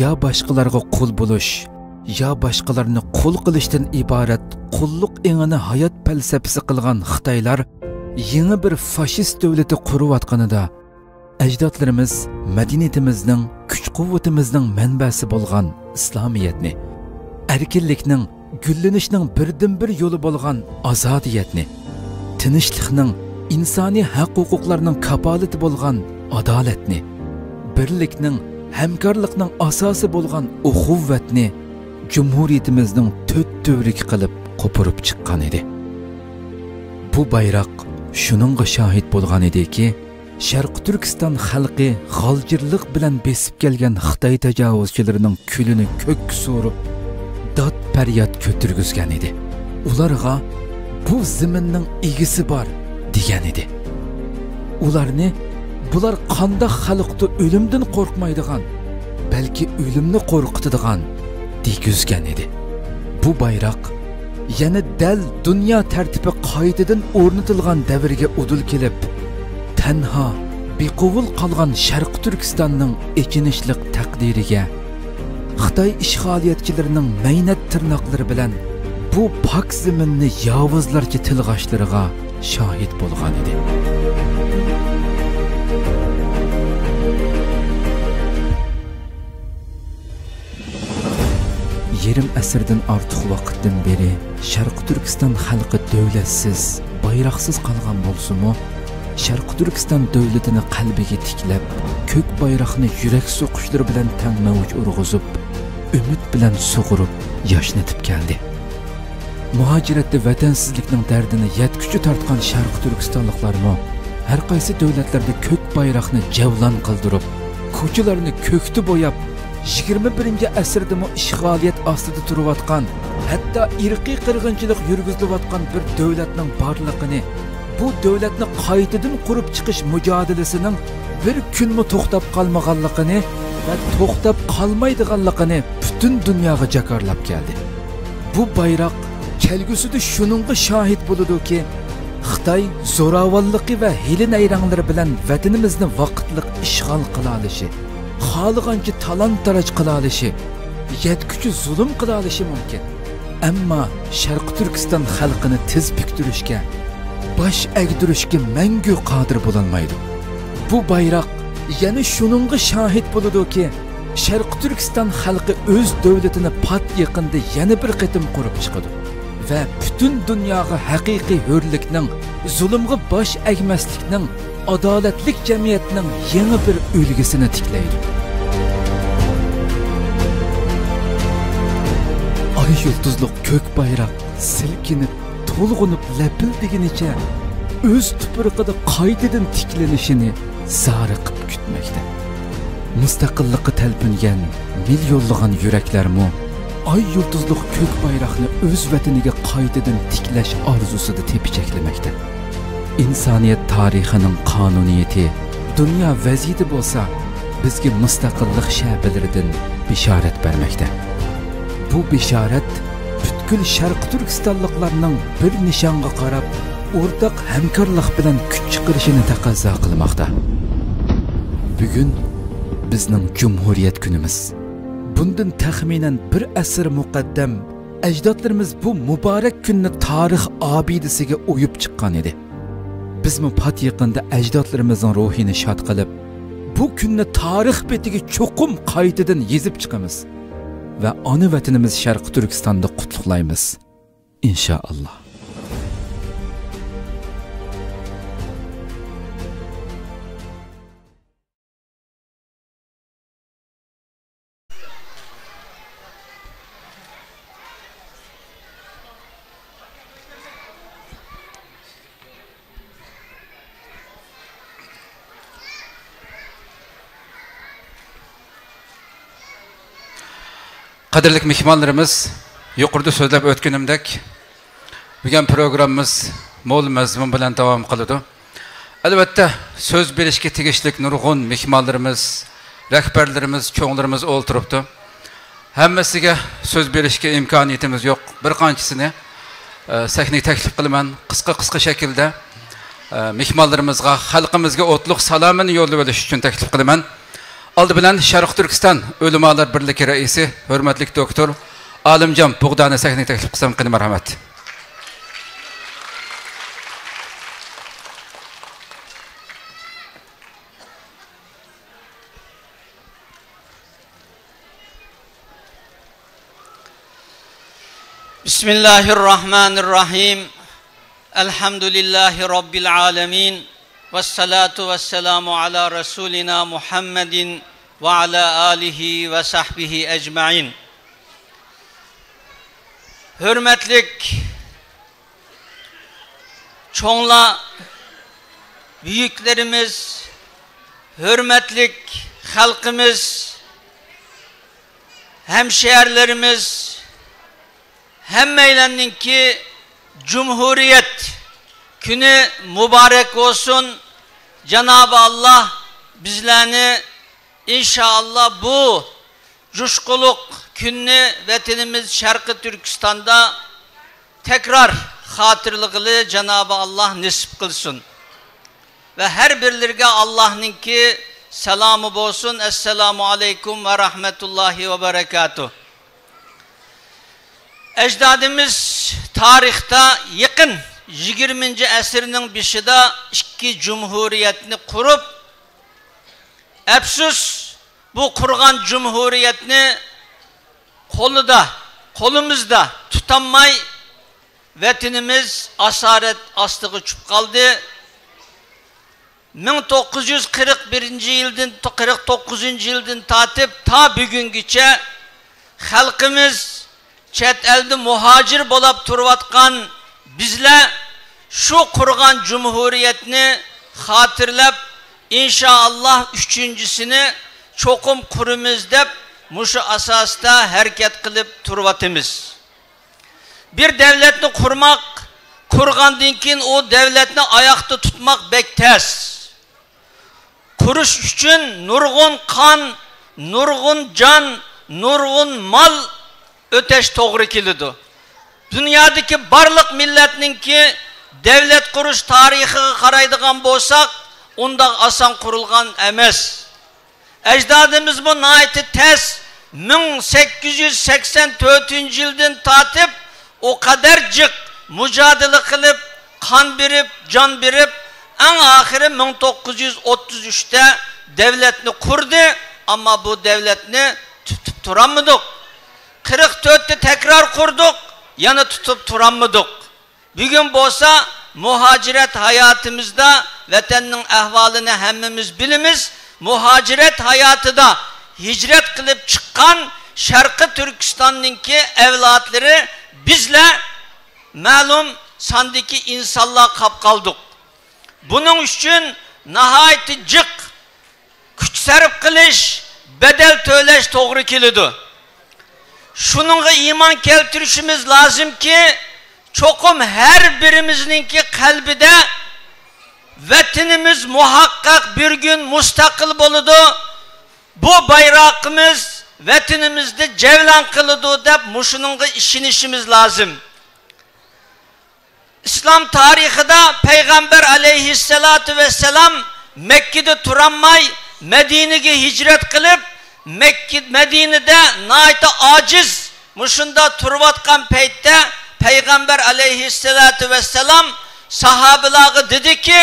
يا باشقىلارغا قۇل بولۇش، يا باشقىلارنى قۇل قىلىشتىن ئىبارەت قۇللۇق ئېڭىنى ھايات پەلسەپىسى قىلغان خىتايلار يېڭى بىر فاشىست دۆلىتى قۇرۇۋاتقىنىدا، ئەجدادلىرىمىز مەدەنىيىتىمىزنىڭ، كۈچ-قۇۋۋىتىمىزنىڭ مەنبەسى بولغان ئىسلامىيەتنى، ئەركىنلىكنىڭ، گۈللىنىشنىڭ بىردىنبىر يولى بولغان ئازادىيەتنى، تىنچلىقنىڭ، ئىنسانىي ھەق-ھوقۇقلارنىڭ كاپالىتى بولغان ئادالەتنى، بىرلىكنىڭ، ھەمكارلىقنىڭ ئاساسى بولغان ئۇخۇۋۋەتنى جۇمھۇرىيىتىمىزنىڭ تۆت تۈۋرۈكى قىلىپ قوپۇرۇپ چىققان ئىدى. بۇ بايراق شۇنىڭغا شاھىت بولغان ئىدىكى، شەرقىي تۈركىستان خەلقى غالجىرلىق بىلەن بېسىپ كەلگەن خىتاي تاجاۋۇزچىلىرىنىڭ كۈلىنى كۆككە سورۇپ، داد-پەرياد كۆتۈرگۈزگەن ئىدى. ئۇلارغا بۇ زېمىننىڭ ئىگىسى بار، دېگەن ئىدى. ئۇلارنى بۇلار قانداق خەلقتۇ ئۆلۈمدىن قورقمايدىغان، بەلكى ئۆلۈمنى قورقۇتىدىغان، دېگۈزگەن ئىدى. بۇ بايراق يەنە دەل دۇنيا تەرتىپى قايتىدىن ئورنىتىلغان دەۋرگە ئۇدۇل كېلىپ، تەنھا بىقوۋۇل قالغان شەرقىي تۈركىستاننىڭ ئېچىنىشلىق تەقدىرىگە، خىتاي ئىشغالىيەتچىلىرىنىڭ مەينەت تىرناقلىرى بىلەن بۇ پاك زېمىننى ياۋۇزلارچە تىلغاشلىرىغا شاھىت بولغان ئىدى. يېرىم ئەسىردىن ئارتۇق ۋاقىتتىن بېرى شەرقىي تۈركىستان خەلقى دۆلەتسىز، بايراقسىز قالغان بولسىمۇ، شەرقىي تۈركىستان دۆلىتىنى قەلبىگە تىكلەپ، كۆك بايراقنى يۈرەك سوقۇشلىرى بىلەن تەڭ مەۋج ئۇرغۇزۇپ، ئۈمىد بىلەن سۇغۇرۇپ ياشنىتىپ كەلدى. مۇھاجىرەتتە ۋەتەنسىزلىكنىڭ دەردىنى يەتكۈچە تارتقان شەرقىي تۈركىستانلىقلارمۇ ھەر قايسى دۆلەتلەردە كۆك بايراقنى جەۋلان قىلدۇرۇپ، كوچىلارنى كۆكتە بوياپ، يىگىرمە بىرىنچى ئەسىردىمۇ ئىشغالىيەت ئاستىدا تۇرۇۋاتقان، ھەتتا ئىرقىي قىرغىنچىلىق يۈرگۈزۈلۈۋاتقان بىر دۆلەتنىڭ بارلىقىنى، بۇ دۆلەتنى قايتىدىن قۇرۇپ چىقىش مۇجادىلىسىنىڭ بىر كۈنمۇ توختاپ قالمىغانلىقىنى ۋە توختاپ قالمايدىغانلىقىنى پۈتۈن دۇنياغا جاكارلاپ كەلدى. بۇ بايراق كەلگۈسىدە شۇنىڭغا شاھىت بولىدۇكى، خىتاي زوراۋانلىقى ۋە ھىيلە-نەيرەڭلىرى بىلەن ۋەتىنىمىزنى ۋاقىتلىق ئىشغال قىلالىشى، خالىغانچە تالان-تاراج قىلالىشى، يەتكۈچە زۇلۇم قىلالىشى مۇمكىن. ئەمما شەرقىي تۈركىستان خەلقىنى تىز پۈكتۈرۈشكە، باش ئەگدۈرۈشكە مەڭگۈ قادىر بولالمايدۇ. بۇ بايراق يەنە شۇنىڭغا شاھىت بولىدۇكى، شەرقىي تۈركىستان خەلقى ئۆز دۆلىتىنى پات يېقىندا يەنە بىر قېتىم قۇرۇپ چىقىدۇ ۋە پۈتۈن دۇنياغا ھەقىقىي ھۆرلۈكنىڭ، زۇلۇمغا باش ئەگمەسلىكنىڭ، ئادالەتلىك جەمئىيەتنىڭ يېڭى بىر ئۈلگىسىنى تىكلەيدۇ. ئاي يۇلتۇزلۇق كۆك بايراق سىلكىنىپ، تولغىنىپ، لەپىلدىگىنىچە ئۆز تۇپرىقىدا قايتىدىن تىكلىنىشىنى زارىقىپ كۈتمەكتە. مۇستەقىللىققا تەلپۈنگەن مىليونلىغان يۈرەكلەرمۇ ئاي يۇلتۇزلۇق كۆك بايراقنى ئۆز ۋەتىنىگە قايتىدىن تىكلەش ئارزۇسىدا تېپىچەكلىمەكتە. ئىنسانىيەت تارىخىنىڭ قانۇنىيىتى، دۇنيا ۋەزىيىتى بولسا بىزگە مۇستەقىللىق شەپىلىرىدىن بېشارەت بەرمەكتە. بۇ بېشارەت پۈتكۈل شەرقىي تۈركىستانلىقلارنىڭ بىر نىشانغا قاراپ، ئورتاق ھەمكارلىق بىلەن كۈچ چىقىرىشىنى تەقەززا قىلماقتا. بۈگۈن بىزنىڭ جۇمھۇرىيەت كۈنىمىز. بۇندىن تەخمىنەن بىر ئەسىر مۇقەددەم ئەجدادلىرىمىز بۇ مۇبارەك كۈننى تارىخ ئابىدىسىگە ئويۇپ چىققان ئىدى. بىزمۇ پات يېقىندا ئەجدادلىرىمىزنىڭ روھىنى شاد قىلىپ، بۇ كۈننى تارىخ بېتىگە چوقۇم قايتىدىن يېزىپ چىقىمىز ۋە ئانا ۋەتىنىمىز شەرقىي تۈركىستاندا قۇتلۇقلايمىز، ئىنشائاللا. قەدىرلىك مېھمانلىرىمىز، يۇقىرىدا سۆزلەپ ئۆتكىنىمدەك، بۈگۈن پروگراممىمىز مول مەزمۇن بىلەن داۋام قىلىدۇ. ئەلۋەتتە، سۆز بېرىشكە تېگىشلىك نۇرغۇن مېھمانلىرىمىز، رەھبەرلىرىمىز، چوڭلىرىمىز ئولتۇرۇپتۇ. ھەممىسىگە سۆز بېرىشكە ئىمكانىيىتىمىز يوق. بىر قانچىسىنى، ئە، سەھنىگە تەكلىپ قىلىمەن. قىسقا، قىسقا شەكىلدە، ئە، مېھمانلىرىمىزغا، خەلقىمىزگە ئوتلۇق سالامىنى يوللىۋېلىش ئۈچۈن تەكلىپ قىلىمەن. ئالدى بىلەن شەرقىي تۈركىستان ئۆلىمالار بىرلىكى رەئىسى، ھۆرمەتلىك دوكتور ئالىمجان بۇغدانى سەھنىگە تەكلىپ قىلسام، قېنى، مەرھەمەت. بسم الله الرحمن الرحيم. ئەلھەمدۇلىللاھى رەببىل ئالەمىن. ۋەسسالاتۇ ۋەسسالامۇ ئالا رەسۇلىنا مۇھەممەدىن ۋە ئالا ئالىھى ۋە سەھبىھى ئەجمەئىن. ھۆرمەتلىك چوڭلار، بۈيۈكلىرىمىز، ھۆرمەتلىك خەلقىمىز، ھەمشەھەرلىرىمىز، ھەممەيلەننىڭكى جۇمھۇرىيەت كۈنى مۇبارەك بولسۇن. جانابى ئاللا بىزلەرنى ئىنشائاللا بۇ جۇشقۇلۇق كۈننى ۋەتىنىمىز شەرقىي تۈركىستاندا تەكرار خاتىرىلىگىلى جانابى ئاللا نېسىپ قىلسۇن. ۋە ھەر بىرلىرىگە ئاللانىڭكى سالامى بولسۇن. ئەسسالامۇ ئەلەيكۇم ۋە رەھمەتۇللاھى ۋە بەرەكاتۇھ. ئەجدادىمىز تارىختا يېقىن يىگىرمىنچى ئەسىرنىڭ بېشىدا ئىككى جۇمھۇرىيەتنى قۇرۇپ، ئەپسۇس، بۇ قۇرغان جۇمھۇرىيەتنى قولىدا، قولىمىزدا تۇتالماي، ۋەتىنىمىز ئاسارەت ئاستىغا چۈشۈپ قالدى. مىڭ توققۇز يۈز قىرىق بىرىنچى يىلدىن، قىرىق توققۇزىنچى يىلدىن تارتىپ تا بۈگۈنگىچە خەلقىمىز، چەت ئەلدە مۇھاجىر بولاپ تۇرۇۋاتقان بىزلەر شۇ قۇرغان جۇمھۇرىيەتنى خاتىرىلەپ، ئىنشائاللا ئۈچىنچىسىنى چوقۇم قۇرىمىز دەپ، مۇشۇ ئاساستا ھەرىكەت قىلىپ تۇرۇۋاتىمىز. بىر دەۋلەتنى قۇرماق، قۇرغاندىن كېيىن ئۇ دەۋلەتنى ئاياقتا تۇتماق بەك تەس. قۇرۇش ئۈچۈن نۇرغۇن قان، نۇرغۇن جان، نۇرغۇن مال ئۆتەش توغرا كېلىدۇ. دۇنيادىكى بارلىق مىللەتنىڭكى دەۋلەت قۇرۇش تارىخىغا قارايدىغان بولساق، ئۇنداق ئاسان قۇرۇلغان ئەمەس. ئەجدادىمىزمۇ ناھايىتى تەس، مىڭ سەككىز يۈز سەكسەن تۆتىنچى يىلدىن تارتىپ ئۇ قەدەر جىق مۇجادىلە قىلىپ، قان بېرىپ، جان بېرىپ، ئەڭ ئاخىرى مىڭ توققۇز يۈز ئوتتۇز ئۈچتە دەۋلەتنى قۇردى، ئەمما بۇ دەۋلەتنى تۇتۇپ تۇرالمىدۇق. قىرىق تۆتتە تەكرار قۇردۇق، يەنە تۇتۇپ تۇرالمىدۇق. بۈگۈن بولسا مۇھاجىرەت ھاياتىمىزدا، ۋەتەننىڭ ئەھۋالىنى ھەممىمىز بىلىمىز، مۇھاجىرەت ھاياتىدا ھىجرەت قىلىپ چىققان شەرقىي تۈركىستاننىڭكى ئەۋلادلىرى بىزلەر مەلۇم ساندىكى ئىنسانلار قاپ قالدۇق. بۇنىڭ ئۈچۈن ناھايىتى جىق كۈچ سەرپ قىلىش، بەدەل تۆلەش توغرا كېلىدۇ. شۇنىڭغا ئىمان كەلتۈرۈشىمىز لازىمكى، چوقۇم ھەر بىرىمىزنىڭكى قەلبىدە ۋەتىنىمىز مۇھەققەق بىر كۈن مۇستەقىل بولىدۇ، بۇ بايراقىمىز ۋەتىنىمىزدە جەۋلان قىلىدۇ دەپ مۇشۇنىڭغا ئىشىنىشىمىز لازىم. ئىسلام تارىخىدا پەيغەمبەر ئەلەيھىسسالاتۇ ۋەسسالام مەككىدە تۇرالماي، مەدىنىگە ھىجرەت قىلىپ، مەككە، مەدىنىدە ناھايىتى ئاجىز مۇشۇنداق تۇرۇۋاتقان پەيتتە، پەيغەمبەر ئەلەيھىسسالاتۇ ۋەسسالام ساھابىلارغا دېدىكى،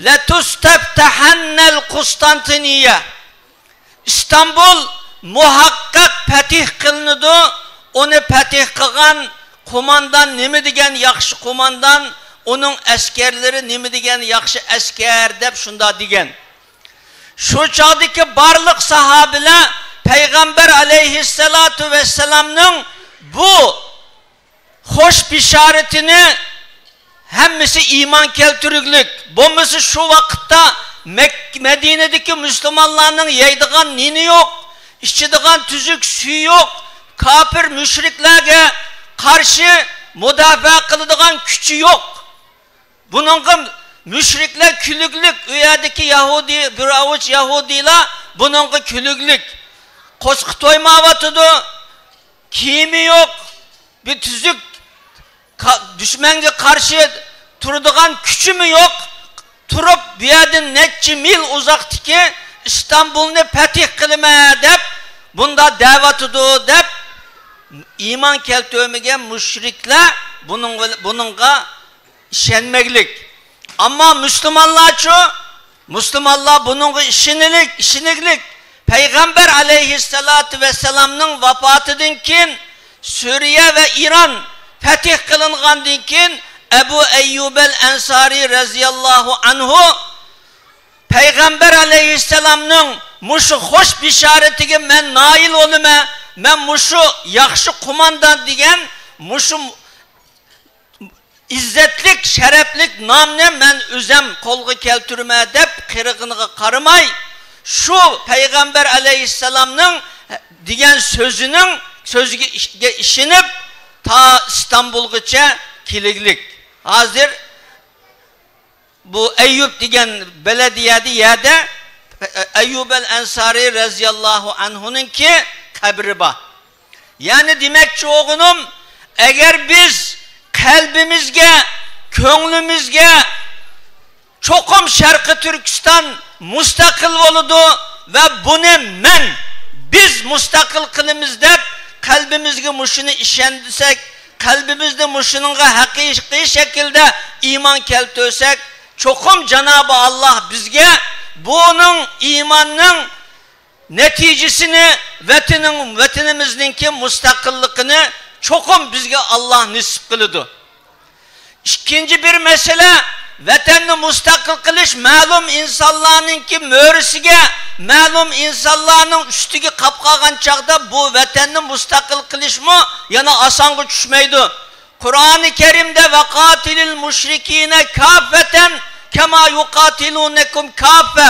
لەتۇستەفتەھەننەل قۇستانتىنىيە. ئىستانبۇل مۇھەققەق پەتىھ قىلىنىدۇ. ئۇنى پەتىھ قىلغان قوماندان نېمە دېگەن ياخشى قوماندان، ئۇنىڭ ئەسكەرلىرى نېمە دېگەن ياخشى ئەسكەر، دەپ شۇنداق دېگەن. شۇ چاغدىكى بارلىق ساھابىلەر پەيغەمبەر ئەلەيھىسسالاتۇ ۋەسسالامنىڭ بۇ خوش بېشارىتىنى ھەممىسى ئىمان كەلتۈرگۈلۈك. بولمىسا شۇ ۋاقىتتا مەك-، مەدىنىدىكى مۇسۇلمانلارنىڭ يەيدىغان نېنى يوق، ئىچىدىغان تۈزۈك سۈيى يوق، كاپىر مۇشرىكلارغا قارشى مۇداپىئە قىلىدىغان كۈچى يوق. بۇنىڭغا مۇشرىكلار كۈلۈكلۈك، ئۇ يەردىكى يەھۇدىي، بىر ئاۋۇچ يەھۇدىيلار بۇنىڭغا كۈلۈكلۈك. قورسىقى تويمايۋاتىدۇ، كىيىمى يوق، بىر تۈزۈك، قا-، دۈشمەنگە قارشى تۇرىدىغان كۈچىمۇ يوق، تۇرۇپ بۇ يەردىن نەچچە مىل ئۇزاقتىكى ئىستانبۇلنى پەتىھ قىلىمەن دەپ بۇنداق دەۋاتىدۇ دەپ ئىمان كەلتۈرمىگەن مۇشرىكلار بۇنىڭ بىل-، بۇنىڭغا ئىشەنمەگلىك. ئەمما مۇسۇلمانلارچۇ؟ مۇسۇلمانلار بۇنىڭغا ئىشىنىلىك، ئىشىنىگلىك. پەيغەمبەر ئەلەيھىسسالاتۇ ۋەسسالامنىڭ ۋاپاتىدىن كېيىن، سۈرىيە ۋە ئىران پەتىھ قىلىنغاندىن كېيىن، ئەبۇ ئەييۇبەل ئەنسارى رەزىياللاھۇ ئەنھۇ پەيغەمبەر ئەلەيھىسسالامنىڭ مۇشۇ خوش بېشارىتىگە مەن نائىل بولىمەن، مەن مۇشۇ ياخشى قوماندان دېگەن مۇشۇ ئىززەتلىك، شەرەپلىك نامنى مەن ئۆزەم قولغا كەلتۈرىمەن دەپ قىرغىنىغا قارىماي، شۇ پەيغەمبەر ئەلەيھىسسالامنىڭ دېگەن سۆزىنىڭ، سۆزىگە ئىش-، ئىشىنىپ، تا ئىستانبۇلغىچە كېلىگلىك. ھازىر بۇ ئەييۇب دېگەن بەلەدىيەدە، يەردە ئەييۇبەل ئەنسارى رەزىياللاھۇ ئەنھۇنىڭكى قەبرە بار. يەنى دېمەكچى بولغىنىم، ئەگەر بىز قەلبىمىزگە، كۆڭلىمىزگە چوقۇم شەرقىي تۈركىستان مۇستەقىل بولىدۇ ۋە بۇنى مەن، بىز مۇستەقىل قىلىمىز دەپ قەلبىمىزگە مۇشۇنى ئىشەندۈرسەك، قەلبىمىزدە مۇشۇنىڭغا ھەقىقىي شەكىلدە ئىمان كەلتۈرسەك، چوقۇم جانابى ئاللاھ بىزگە بۇنىڭ ئىماننىڭ نەتىجىسىنى، ۋەتىنىڭ، ۋەتىنىمىزنىڭكى مۇستەقىللىقىنى چوقۇم بىزگە ئاللاھ نېسىپ قىلىدۇ. ئىككىنچى بىر مەسىلە، ۋەتەننى مۇستەقىل قىلىش مەلۇم ئىنسانلارنىڭكى مۈرىسىگە، مەلۇم ئىنسانلارنىڭ ئۈستىگە قاپ قالغان چاغدا بۇ ۋەتەننى مۇستەقىل قىلىشمۇ يەنە ئاسانغا چۈشمەيدۇ. قۇرئانى كەرىمدە، «ۋەقاتىلىل مۇشرىكىنە كاففەتەن كەما يۇقاتىلۇنەكۇم كاففە.»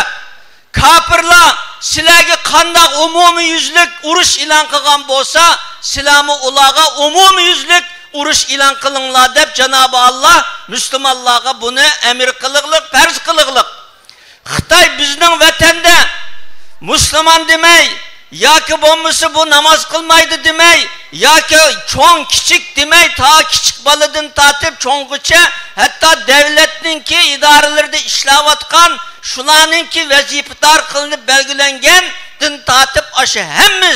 كاپىرلار سىلەرگە قانداق ئومۇميۈزلۈك ئۇرۇش ئېلان قىلغان بولسا، سىلەرمۇ ئۇلارغا ئومۇميۈزلۈك ئۇرۇش ئېلان قىلىڭلار دەپ جانابى ئاللاھ مۇسۇلمانلارغا بۇنى ئەمىر قىلىغلىق، پەرز قىلىغلىق. خىتاي بىزنىڭ ۋەتەندە مۇسۇلمان دېمەي، ياكى بولمىسا بۇ ناماز قىلمايدۇ دېمەي، ياكى چوڭ كىچىك دېمەي، تا كىچىك بالىدىن تارتىپ چوڭغىچە، ھەتتا دەۋلەتنىڭكى ئىدارىلىرىدە ئىشلەۋاتقان، شۇلارنىڭكى ۋەزىپىدار قىلىنىپ بەلگىلەنگەندىن تارتىپ ئاشۇ ھەممە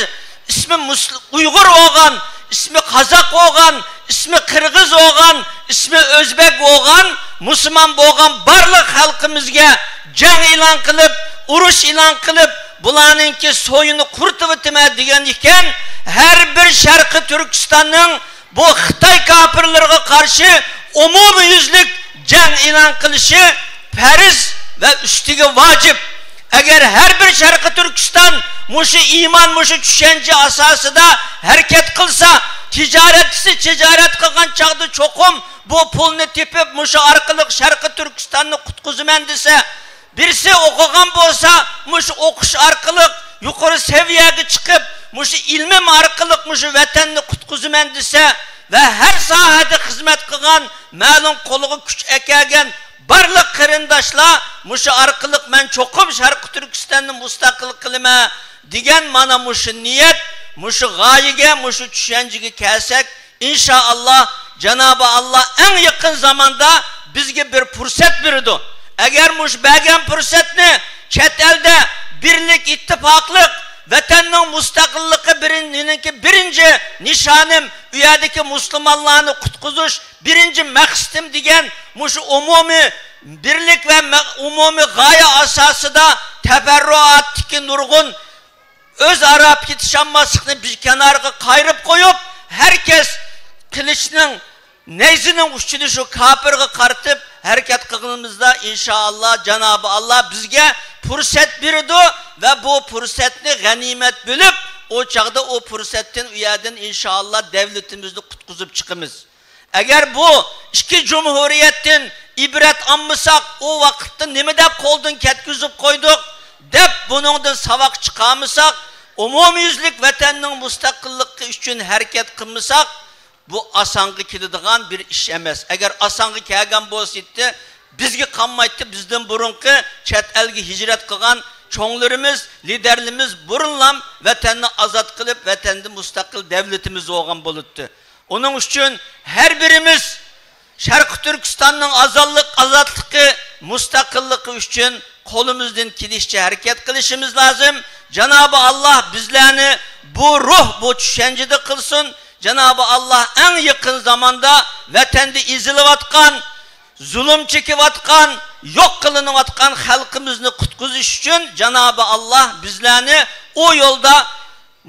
ئىسمى مۇسل-، ئۇيغۇر بولغان، ئىسمى قازاق بولغان، ئىسمى قىرغىز بولغان، ئىسمى ئۆزبەك بولغان، مۇسۇلمان بولغان بارلىق خەلقىمىزگە جەڭ ئېلان قىلىپ، ئۇرۇش ئېلان قىلىپ، بۇلارنىڭكى سويىنى قۇرۇتۇۋېتىمەن دېگەن ئىكەن. ھەر بىر شەرقىي تۈركىستاننىڭ بۇ خىتاي كاپىرلىرىغا قارشى ئومۇميۈزلۈك جەڭ ئېلان قىلىشى پەرز ۋە ئۈستىگە ۋاجىپ. ئەگەر ھەر بىر شەرقىي تۈركىستان مۇشۇ ئىمان، مۇشۇ چۈشەنچە ئاساسىدا ھەرىكەت قىلسا، تىجارەتچىسى تىجارەت قىلغان چاغدا چوقۇم بۇ پۇلنى تېپىپ، مۇشۇ ئارقىلىق شەرقىي تۈركىستاننى قۇتقۇزىمەن دېسە، بىرسى ئوقۇغان بولسا، مۇشۇ ئوقۇش ئارقىلىق يۇقىرى سەۋىيەگە چىقىپ، مۇشۇ ئىلمىم ئارقىلىق مۇشۇ ۋەتەننى قۇتقۇزىمەن دېسە ۋە ھەر ساھەدە خىزمەت قىلغان مەلۇم قولىغا كۈچ ئەكەلگەن بارلىق قېرىنداشلار مۇشۇ ئارقىلىق مەن چوقۇم شەرقىي تۈركىستاننى مۇستەقىل قىلىمەن دېگەن مانا مۇشۇ نىيەت، مۇشۇ غايىگە، مۇشۇ چۈشەنچىگە كەلسەك، ئىنشائاللا، جانابى ئاللا ئەڭ يېقىن زاماندا بىزگە بىر پۇرسەت بېرىدۇ. ئەگەر مۇشۇ بەرگەن پۇرسەتنى چەت ئەلدە بىرلىك، ئىتتىپاقلىق، ۋەتەننىڭ مۇستەقىللىقى بىرىن-، مېنىڭكى بىرىنچى نىشانىم، ئۇ يەردىكى مۇسۇلمانلارنى قۇتقۇزۇش بىرىنچى مەقسىتىم دېگەن مۇشۇ ئومۇمىي بىرلىك ۋە مە-، ئومۇمىي غايە ئاساسىدا تەبەررۇئاتتىكى نۇرغۇن ئۆزئارا پېتىشالماسلىقنى بىر كەنارغا قايرىپ قويۇپ، ھەر كەس قىلىچنىڭ، نەيزىنىڭ ئۇچىنى شۇ كاپىرغا قارىتىپ ھەرىكەت قىلغىنىمىزدا، ئىنشائاللا، جانابى ئاللا بىزگە پۇرسەت بېرىدۇ ۋە بۇ پۇرسەتنى غەنىيمەت بىلىپ، ئۇ چاغدا ئۇ پۇرسەتتىن، ئۇ يەردىن، ئىنشائاللا، دەۋلىتىمىزنى قۇتقۇزۇپ چىقىمىز. ئەگەر بۇ ئىككى جۇمھۇرىيەتتىن ئىبرەت ئالمىساق، ئۇ ۋاقىتتا نېمە دەپ قولدىن كەتكۈزۈپ قويدۇق دەپ بۇنىڭدىن ساۋاق چىقارمىساق، ئومۇميۈزلۈك ۋەتەننىڭ مۇستەقىللىقى ئۈچۈن ھەرىكەت قىلمىساق، بۇ ئاسانغا كېلىدىغان بىر ئىش ئەمەس. ئەگەر ئاسانغا كەلگەن بولسىدى، بىزگە قالمايتتى، بىزدىن بۇرۇنقى چەت ئەلگە ھىجرەت قىلغان چوڭلىرىمىز، لىدەرلىرىمىز بۇرۇنلام ۋەتەننى ئازاد قىلىپ، ۋەتەندە مۇستەقىل دەۋلىتىمىز بولغان بولاتتى. ئۇنىڭ ئۈچۈن ھەر بىرىمىز شەرقىي تۈركىستاننىڭ ئازادلىق، ئازادلىقى، مۇستەقىللىقى ئۈچۈن قولىمىزدىن كېلىشىچە ھەرىكەت قىلىشىمىز لازىم. جانابى ئاللا بىزلەرنى بۇ روھ، بۇ چۈشەنچىدە قىلسۇن. جانابى ئاللا ئەڭ يېقىن زاماندا ۋەتەندە ئېزىلىۋاتقان، زۇلۇم چېكىۋاتقان، يوق قىلىنىۋاتقان خەلقىمىزنى قۇتقۇزۇش ئۈچۈن جانابى ئاللا بىزلەرنى ئۇ يولدا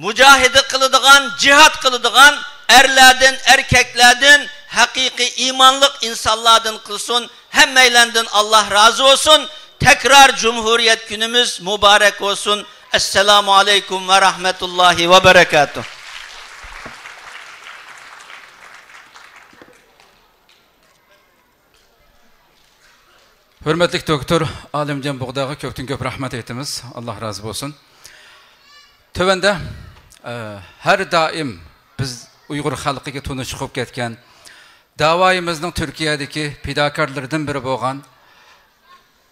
مۇجاھىدە قىلىدىغان، جىھاد قىلىدىغان ئەرلەردىن، ئەركەكلەردىن، ھەقىقىي ئىمانلىق ئىنسانلاردىن قىلسۇن. ھەممەيلەندىن ئاللاھ رازى بولسۇن. تەكرار جۇمھۇرىيەت كۈنىمىز مۇبارەك بولسۇن. ئەسسالامۇ ئەلەيكۇم ۋە رەھمەتۇللاھى ۋە بەرەكاتۇھ. ھۆرمەتلىك دوكتور ئالىمجان بۇغداغا كۆپتىن كۆپ رەھمەت ئېيتىمىز. ئاللاھ رازى بولسۇن. تۆۋەندە، ئە، ھەر دائىم بىز ئۇيغۇر خەلقىگە تونۇش چىقىپ كەتكەن، داۋايىمىزنىڭ تۈركىيەدىكى پىداكارلىرىدىن بىرى بولغان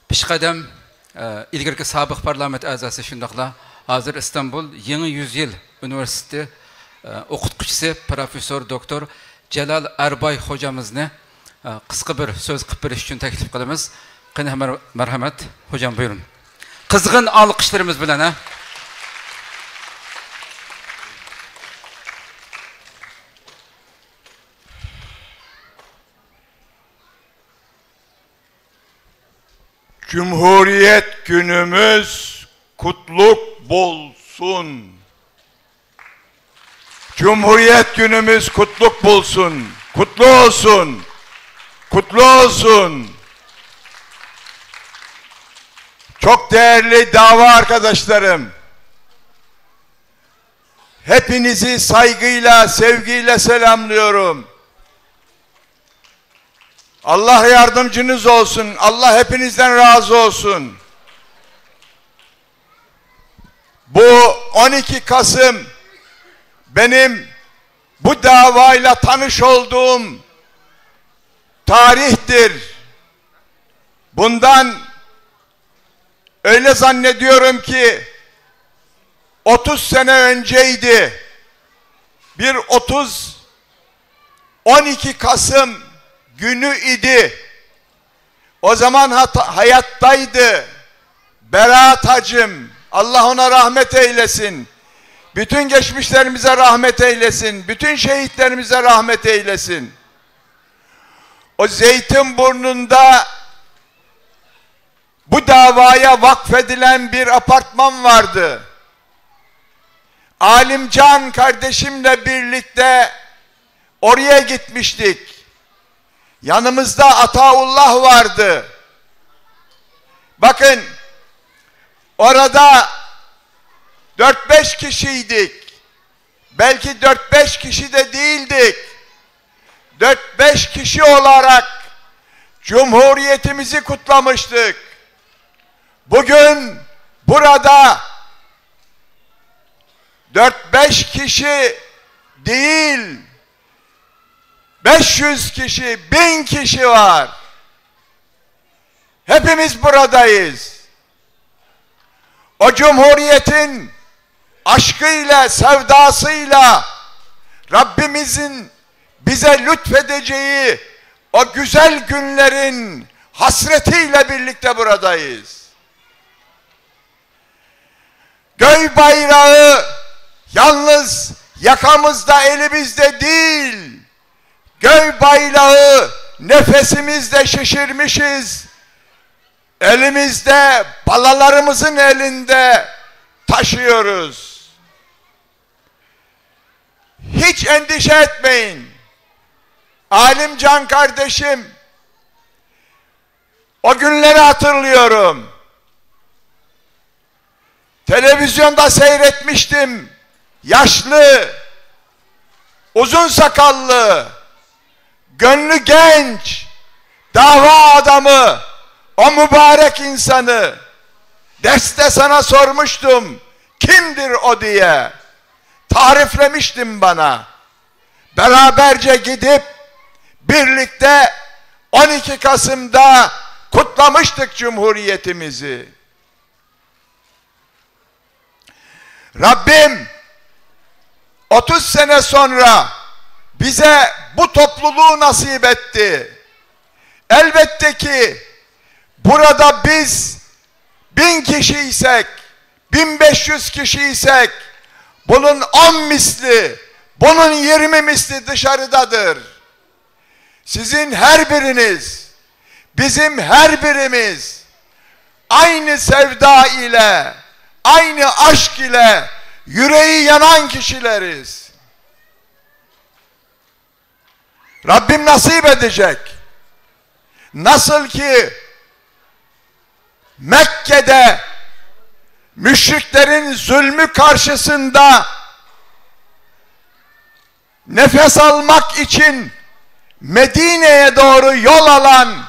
پېشقەدەم، ئە، ئىلگىرىكى سابىق پارلامېنت ئەزاسى، شۇنداقلا ھازىر ئىستانبۇل يېڭى يۈز يىل ئۇنىۋېرسىتېتى، ئە، ئوقۇتقۇچىسى، پروفېسسور دوكتور جالال ئەرباي خوجامىزنى، ئە، قىسقا بىر سۆز قىلىپ بېرىش ئۈچۈن تەكلىپ قىلىمىز. قېنى، مەر-، مەرھەمەت، خوجام، بۇيرۇڭ. قىزغىن ئالقىشلىرىمىز بىلەن، ھە. جۇمھۇرىيەت كۈنىمىز قۇتلۇق بولسۇن! جۇمھۇرىيەت كۈنىمىز قۇتلۇق بولسۇن! قۇتلۇق بولسۇن! قۇتلۇق بولسۇن! Çok değerli dava arkadaşlarım, hepinizi saygıyla, sevgiyle selamlıyorum. Allah yardımcınız olsun. Allah hepinizden razı olsun. Bu on iki Kasım benim bu davayla tanış olduğum tarihtir. Bundan öyle zannediyorum ki otuz sene önceydi. Bir otuz, on iki Kasım günü idi. O zaman hata-, hayattaydı Berat Hacım. Allah ona rahmet eylesin. Bütün geçmişlerimize rahmet eylesin. Bütün şehitlerimize rahmet eylesin. O Zeytinburnu'nda bu davaya vakfedilen bir apartman vardı. Alimcan kardeşimle birlikte oraya gitmiştik. Yanımızda Ataullah vardı. Bakın, orada dört beş kişiydik. Belki dört beş kişi de değildik. Dört beş kişi olarak Cumhuriyetimizi kutlamıştık. Bugün burada dört beş kişi değil, beş yüz kişi, bin kişi var. Hepimiz buradayız. O Cumhuriyet'in aşkıyla, sevdasıyla, Rabbimizin bize lütfedeceği o güzel günlerin hasretiyle birlikte buradayız. Göy bayrağı yalnız yakamızda, elimizde değil. Göy bayrağı nefesimizde şişirmişiz. Elimizde, balalarımızın elinde taşıyoruz. Hiç endişe etmeyin. Alimcan kardeşim, o günleri hatırlıyorum. Televizyonda seyretmiştim. Yaşlı, uzun sakallı, gönlü genç, dava adamı, o mübarek insanı. Derste sana sormuştum, kimdir o diye. Tariflemiştim bana. Beraberce gidip birlikte on iki Kasım'da kutlamıştık Cumhuriyetimizi. Rabbim otuz sene sonra bize bu topluluğu nasip etti. Elbette ki burada biz bin kişiysek, bin beş yüz kişiysek, bunun on misli, bunun yirmi misli dışarıdadır. Sizin her biriniz, bizim her birimiz aynı sevda ile, aynı aşk ile yüreği yanan kişileriz. Rabbim nasip edecek. Nasıl ki Mekke'de müşriklerin zulmü karşısında nefes almak için Medine'ye doğru yol alan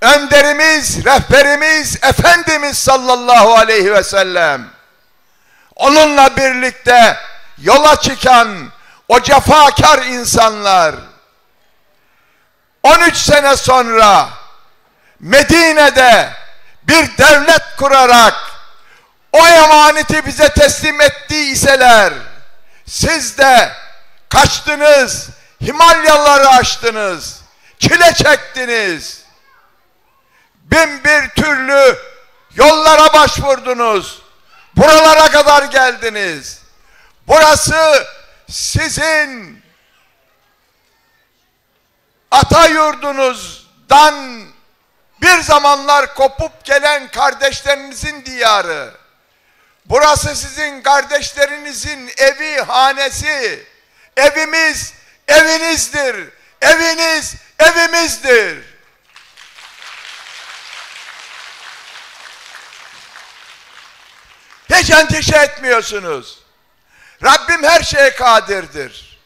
önderimiz, rehberimiz, Efendimiz sallallahu aleyhi ve sellem, onunla birlikte yola çıkan o cefakar insanlar, on üç sene sonra Medine'de bir devlet kurarak o emaneti bize teslim ettiyseler, siz de kaçtınız, Himalyaları aştınız, çile çektiniz, bin bir türlü yollara başvurdunuz, buralara kadar geldiniz. Burası sizin ata yurdunuzdan bir zamanlar kopup gelen kardeşlerinizin diyarı. Burası sizin kardeşlerinizin evi, hanesi. Evimiz evinizdir. Eviniz evimizdir. Hiç endişe etmiyorsunuz. Rabbim her şeye kadirdir.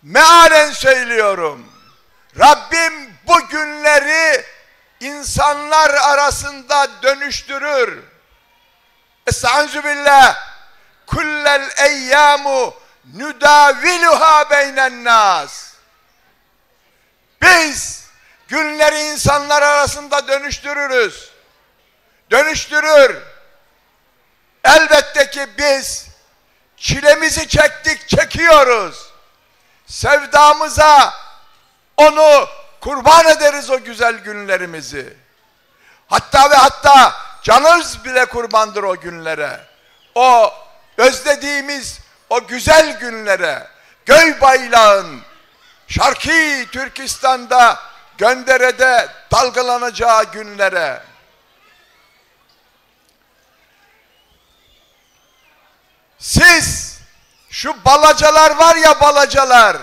Mealen söylüyorum. Rabbim bu günleri insanlar arasında dönüştürür. Estaizu billah. Kullel eyyamu nudaviluha beynen nas. Biz günleri insanlar arasında dönüştürürüz. Dönüştürür. Elbette ki biz çilemizi çektik, çekiyoruz. Sevdamıza onu kurban ederiz, o güzel günlerimizi. Hatta ve hatta canımız bile kurbandır o günlere. O özlediğimiz o güzel günlere, Gök Bayrağın Şarkı Türkistan'da gönderede dalgalanacağı günlere. Siz, şu balacalar var ya, balacalar,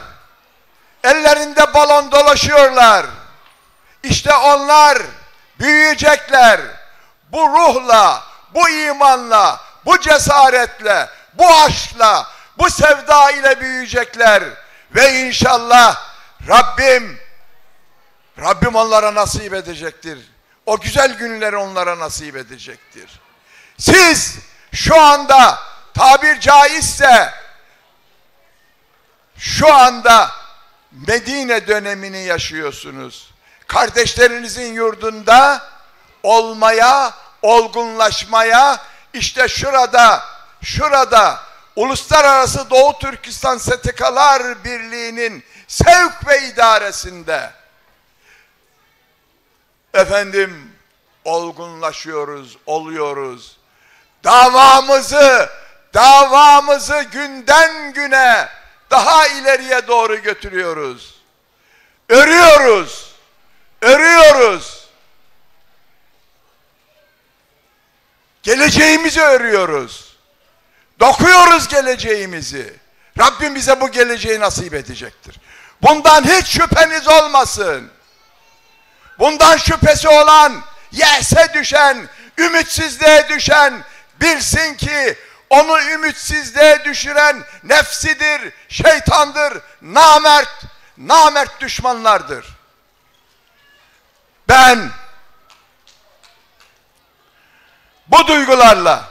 ellerinde balon dolaşıyorlar. İşte onlar büyüyecekler. Bu ruhla, bu imanla, bu cesaretle, bu aşkla, bu sevda ile büyüyecekler. Ve inşallah Rabbim, Rabbim onlara nasip edecektir. O güzel günleri onlara nasip edecektir. Siz şu anda, tabir caizse, şu anda Medine dönemini yaşıyorsunuz. Kardeşlerinizin yurdunda olmaya, olgunlaşmaya, işte şurada, şurada Uluslararası Doğu Türkistan S T K'lar Birliği'nin sevk ve idaresinde, efendim, olgunlaşıyoruz, oluyoruz. Davamızı, davamızı günden güne daha ileriye doğru götürüyoruz. Örüyoruz, örüyoruz. Geleceğimizi örüyoruz. Dokuyoruz geleceğimizi. Rabbim bize bu geleceği nasip edecektir. Bundan hiç şüpheniz olmasın. Bundan şüphesi olan, yese düşen, ümitsizliğe düşen, bilsin ki onu ümitsizliğe düşüren nefsidir, şeytandır, namert, namert düşmanlardır. Ben bu duygularla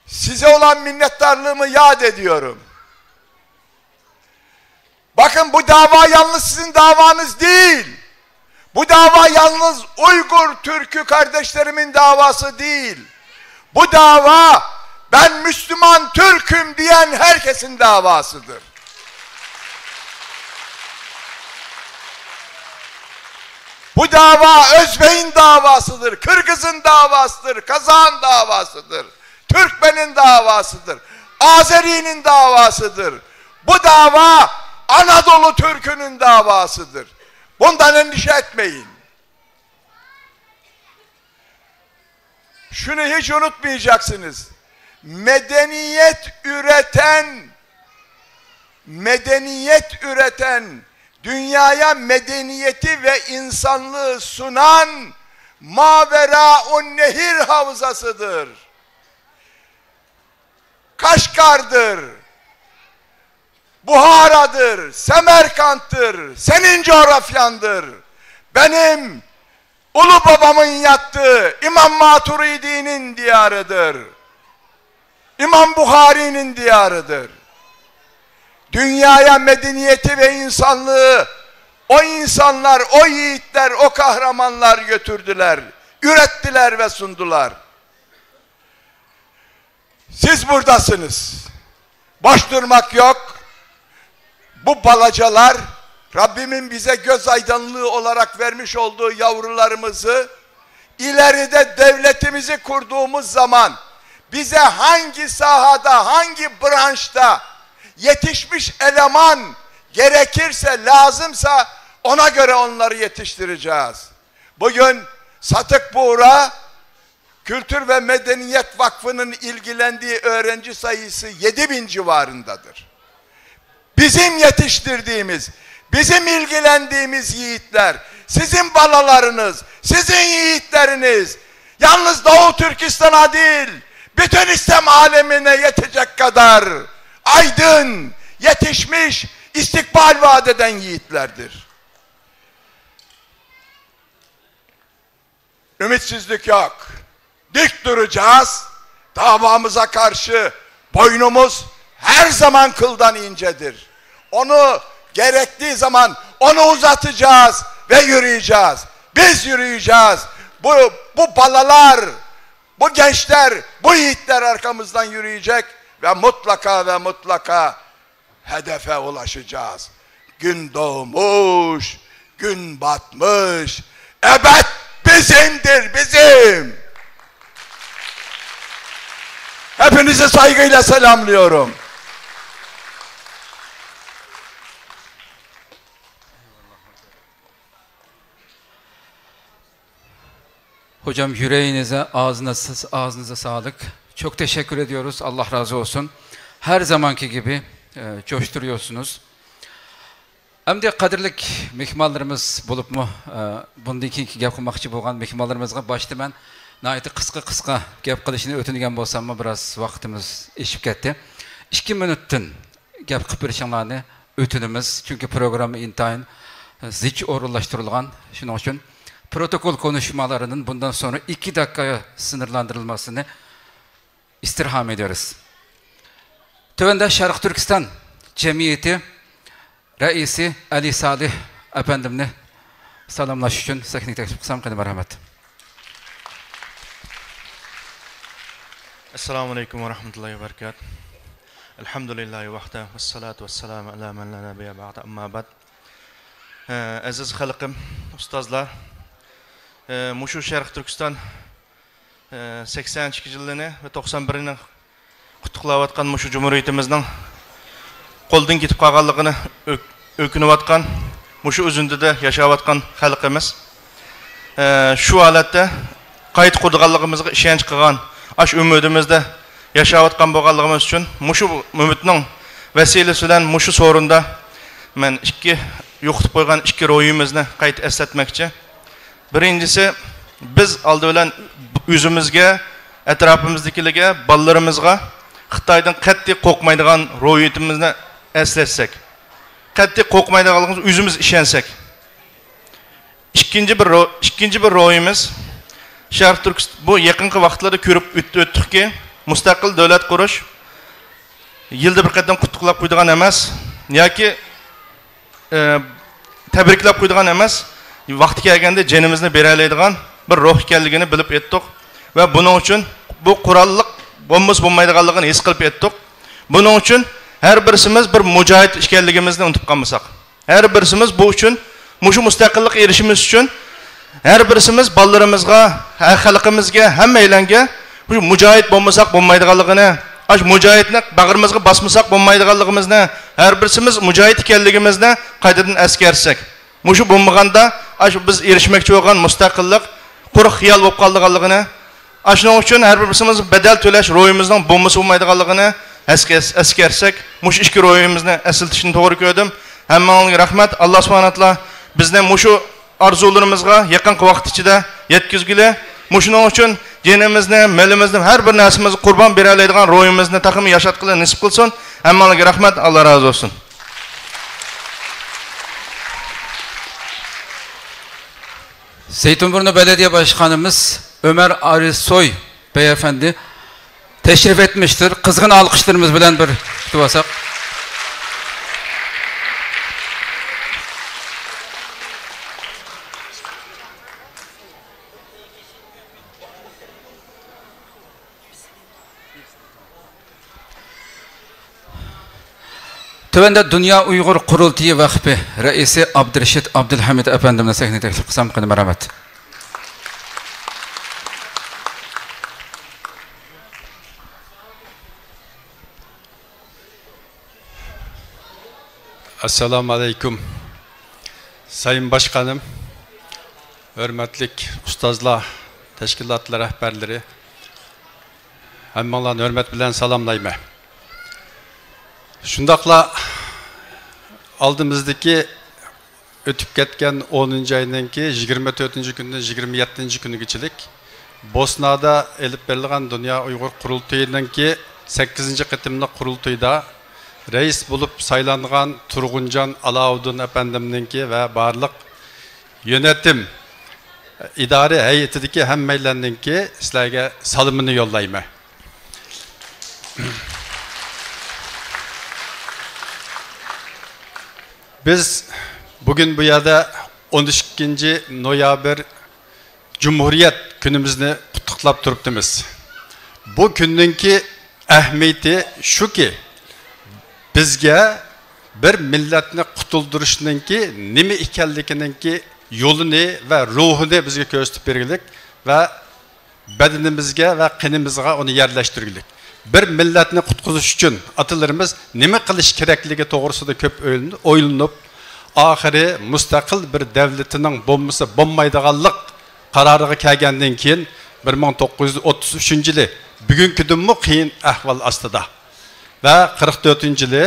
size olan minnettarlığımı yad ediyorum. Bakın, bu dava yalnız sizin davanız değil. Bu dava yalnız Uygur Türk'ü kardeşlerimin davası değil. Bu dava ben Müslüman Türk'üm diyen herkesin davasıdır. Bu dava Özbek'in davasıdır, Kırgız'ın davasıdır, Kazak'ın davasıdır, Türkmen'in davasıdır, Azeri'nin davasıdır. Bu dava Anadolu Türk'ünün davasıdır. Bundan endişe etmeyin. Şunu hiç unutmayacaksınız. Medeniyet üreten, medeniyet üreten, dünyaya medeniyeti ve insanlığı sunan Maveraun Nehir havzasıdır. Kaşgar'dır, Buhara'dır, Semerkant'tır, senin coğrafyandır. Benim ulu babamın yattığı İmam Maturidi'nin diyarıdır. İmam Buhari'nin diyarıdır. Dünyaya medeniyeti ve insanlığı o insanlar, o yiğitler, o kahramanlar götürdüler, ürettiler ve sundular. Siz buradasınız. Boş durmak yok. Bu balacalar, Rabbimin bize göz aydınlığı olarak vermiş olduğu yavrularımızı, ileride devletimizi kurduğumuz zaman bize hangi sahada, hangi branşta yetişmiş eleman gerekirse, lazımsa, ona göre onları yetiştireceğiz. Bugün Satık Buğra Kültür ve Medeniyet Vakfı'nın ilgilendiği öğrenci sayısı yedi bin civarındadır. Bizim yetiştirdiğimiz, bizim ilgilendiğimiz yiğitler, sizin balalarınız, sizin yiğitleriniz, yalnız Doğu Türkistan'a değil, bütün İslam alemine yetecek kadar aydın, yetişmiş, istikbal vaat eden yiğitlerdir. Ümitsizlik yok. Dik duracağız. Davamıza karşı boynumuz her zaman kıldan incedir. Onu gerektiği zaman onu uzatacağız ve yürüyeceğiz. Biz yürüyeceğiz. Bu, bu balalar, bu gençler, bu yiğitler arkamızdan yürüyecek ve mutlaka ve mutlaka hedefe ulaşacağız. Gün doğmuş, gün batmış. Ebed bizimdir, bizim. Hepinizi saygıyla selamlıyorum. Hocam, yüreğinize, ağzınıza, ağzınıza sağlık. Çok teşekkür ediyoruz. Allah razı olsun. Her zamanki gibi e, coşturuyorsunuz. Hem de قەدىرلىك مېھمانلىرىمىز، بولۇپمۇ ئە، بۇندىن كېيىنكى گەپ قىلماقچى بولغان مېھمانلىرىمىزغا باشتا مەن ناھايىتى قىسقا قىسقا گەپ قىلىشنى ئۆتۈنگەن بولساممۇ، بىراز ۋاقتىمىز ئېشىپ كەتتى. ئىككى مىنۇتتىن گەپ قىلىپ بېرىشىڭلارنى ئۆتۈنىمىز، چۈنكى پروگرامما ئىنتايىن زىچ ئورۇنلاشتۇرۇلغان. شۇنىڭ ئۈچۈن پروتوكول كونۇشمالاردىن بۇندان سوڭرا ئىككى دەقىقە سىنىرلاندۇرۇلماسىنى ئىستىرھام ئېدىرىز. تۆۋەندە شەرقىي تۈركىستان جەمئىيىتى رەئىسى ئەلى سالىھ ئەپەندىمنى سالاملاش ئۈچۈن سەھنىگە تەكلىپ قىلسام، قېنى، مەرھەمەت. ئەسسالامۇ ئەلەيكۇم ۋە رەھمەتۇللاھى ۋە بەرىكاتۇھ. ئەلھەمدۇلىللاھى ۋەھدە، ۋەسسالاتۇ ۋەسسالامۇ ئەلا مەن لا نەبىيە بەئدە، ئەمما بەئد. ئە، ئەزىز خەلقىم، ئۇستازلار، ئە، مۇشۇ شەرقىي تۈركىستان، ئە، سەكسەن ئىككى يىلىنى ۋە توقسان بىرىنى قۇتلۇقلاۋاتقان مۇشۇ جۇمھۇرىيىتىمىزنىڭ قولدىن كېتىپ قالغانلىقىنى ئۆك-، ئۆكۈنۈۋاتقان، مۇشۇ ئۈزۈندىدە ياشاۋاتقان خەلقىمىز، ئە، شۇ ھالەتتە قايتا قۇرىدىغانلىقىمىزغا ئىشەنچ قىلغان، ئاشۇ ئۈمىدىمىزدە ياشاۋاتقان بولغانلىقىمىز ئۈچۈن، مۇشۇ ئۈمىدنىڭ ۋەسىلىسى بىلەن مۇشۇ سورۇندا مەن ئىككى يوقىتىپ قويغان ئىككى روھىمىزنى قايتا ئەسلەتمەكچى. بىرىنچىسى، بىز ئالدى بىلەن ئۆزىمىزگە، ئەتراپىمىزدىكىلەرگە، بالىلىرىمىزغا خىتايدىن قەتئىي قورقمايدىغان روھىيىتىمىزنى ئەسلەتسەك، قەتئىي قورقمايدىغانلىقىمىزغا ئۆزىمىز ئىشەنسەك. ئىككىنچى بىر رو-، ئىككىنچى بىر روھىمىز، شەرقىي تۈركىست-، بۇ يېقىنقى ۋاقىتلاردا كۆرۈپ ئۆت-، ئۆتتۇقكى، مۇستەقىل دۆلەت قۇرۇش يىلدا بىر قېتىم قۇتلۇقلاپ قويىدىغان ئەمەس ياكى ئى، تەبرىكلەپ قويىدىغان ئەمەس، ۋاقتى كەلگەندە جېنىمىزنى بېرەلەيدىغان بىر روھ ئىكەنلىكىنى بىلىپ ئۆتتۇق ۋە بۇنىڭ ئۈچۈن بۇ قوراللىق بولمىسا بولمايدىغانلىقىنى ھېس قىلىپ ئۆتتۇق. بۇنىڭ ئۈچۈن ھەر بىرسىمىز بىر مۇجاھىد ئىكەنلىكىمىزنى ئۇنتۇپ قالمىساق، ھەر بىرسىمىز بۇ ئۈچۈن، مۇشۇ مۇستەقىللىققا ئېرىشىشىمىز ئۈچۈن ھەر بىرسىمىز بالىلىرىمىزغا، ھە، خەلقىمىزگە، ھەممەيلەنگە مۇشۇ مۇجاھىد بولمىساق بولمايدىغانلىقىنى، ئاشۇ مۇجاھىدنى باغرىمىزغا باسمىساق بولمايدىغانلىقىمىزنى، ھەر بىرسىمىز مۇجاھىد ئىكەنلىكىمىزنى قايتىدىن ئەسكەرتسەك. مۇشۇ بولمىغاندا، ئاشۇ بىز ئېرىشمەكچى بولغان مۇستەقىللىق قۇرۇق خىيال بولۇپ قالىدىغانلىقىنى ئاشۇنىڭ ئۈچۈن ھەر بىرىمىز بەدەل تۆلەش روھىمىزنىڭ بومبىسى بولمايدىغانلىقىنى ئەسكەرسەك، مۇشۇ ئىككى روھىمىزنى ئەسلىتىشنى توغرا كۆردۈم. ھەممىڭلارغا رەھمەت. ئاللا سۇبھانەھۇ ۋە تائالا بىزنى مۇشۇ ئارزۇلىرىمىزغا يېقىنقى ۋاقىت ئىچىدە يەتكۈزگىلى، مۇشۇنىڭ ئۈچۈن جېنىمىزنى، مېلىمىزنى، ھەر بىر نەرسىمىزنى قۇربان بېرەلەيدىغان روھىمىزنى تېخىمۇ ياشاتقىلى نېسىپ قىلسۇن. ھەممىڭلارغا رەھمەت، ئاللا رازى بولسۇن. زەيتۇنبۇرنى بەلەدىيە باشقانىمىز ئۆمەر ئارىسوي بەي ئەپەندى تەشرىپ ئەتمىشتۇر. قىزغىن ئالقىشلىرىمىز بىلەن بىر كۈتۈۋالساق. تۆۋەندە دۇنيا ئۇيغۇر قۇرۇلتىيى ۋەقپى رەئىسى ئابدۇرېشىت ئابدۇلھەمىد ئەپەندىمنى سەھنىگە تەكلىپ قىلسام، قېنى، مەرھەمەت. ئەسسالامۇ ئەلەيكۇم. سايىن باشقانىم، ھۆرمەتلىك ئۇستازلار، تەشكىلاتلار رەھبەرلىرى، ھەممىڭلارنى ھۆرمەت بىلەن سالاملايمەن. شۇنداقلا ئالدىمىزدىكى ئۆتۈپ كەتكەن ئونىنچى ئاينىڭكى يىگىرمە تۆتىنچى كۈنىدىن يىگىرمە يەتتىنچى كۈنىگىچىلىك بوسنادا ئېلىپ بېرىلغان دۇنيا ئۇيغۇر قۇرۇلتىيىنىڭكى سەككىزىنچى قېتىملىق قۇرۇلتىيىدا رەئىس بولۇپ سايلانغان تۇرغۇنجان ئالاۋۇدۇن ئەپەندىمنىڭكى ۋە بارلىق يۆنەتتىم ئىدارە ھەيئىتىدىكى ھەممەيلەننىڭكى سىلەرگە سالىمىنى يوللايمەن. بىز بۈگۈن بۇ يەردە ئون ئىككىنچى نويابىر جۇمھۇرىيەت كۈنىمىزنى قۇتلۇقلاپ تۇرۇپتىمىز. بۇ كۈننىڭكى ئەھمىيىتى شۇكى، بىزگە بىر مىللەتنى قۇتۇلدۇرۇشنىڭكى نېمە ئىكەنلىكىنىڭكى يولىنى ۋە روھىنى بىزگە كۆرسىتىپ بەرگۈلۈك ۋە بەدىنىمىزگە ۋە قېنىمىزغا ئۇنى يەرلەشتۈرگۈلۈك. بىر مىللەتنى قۇتقۇزۇش ئۈچۈن ئاتىلىرىمىز نېمە قىلىش كېرەكلىكى توغرىسىدا كۆپ ئويلىنىپ، ئويلىنىپ، ئاخىرى مۇستەقىل بىر دەۋلىتىنىڭ بولمىسا بولمايدىغانلىق قارارىغا كەلگەندىن كېيىن، بىر مىڭ توققۇز يۈز ئوتتۇز ئۈچىنچى يىلى بۈگۈنكىدىنمۇ قىيىن ئەھۋال ئاستىدا ۋە قىرىق تۆتىنچى يىلى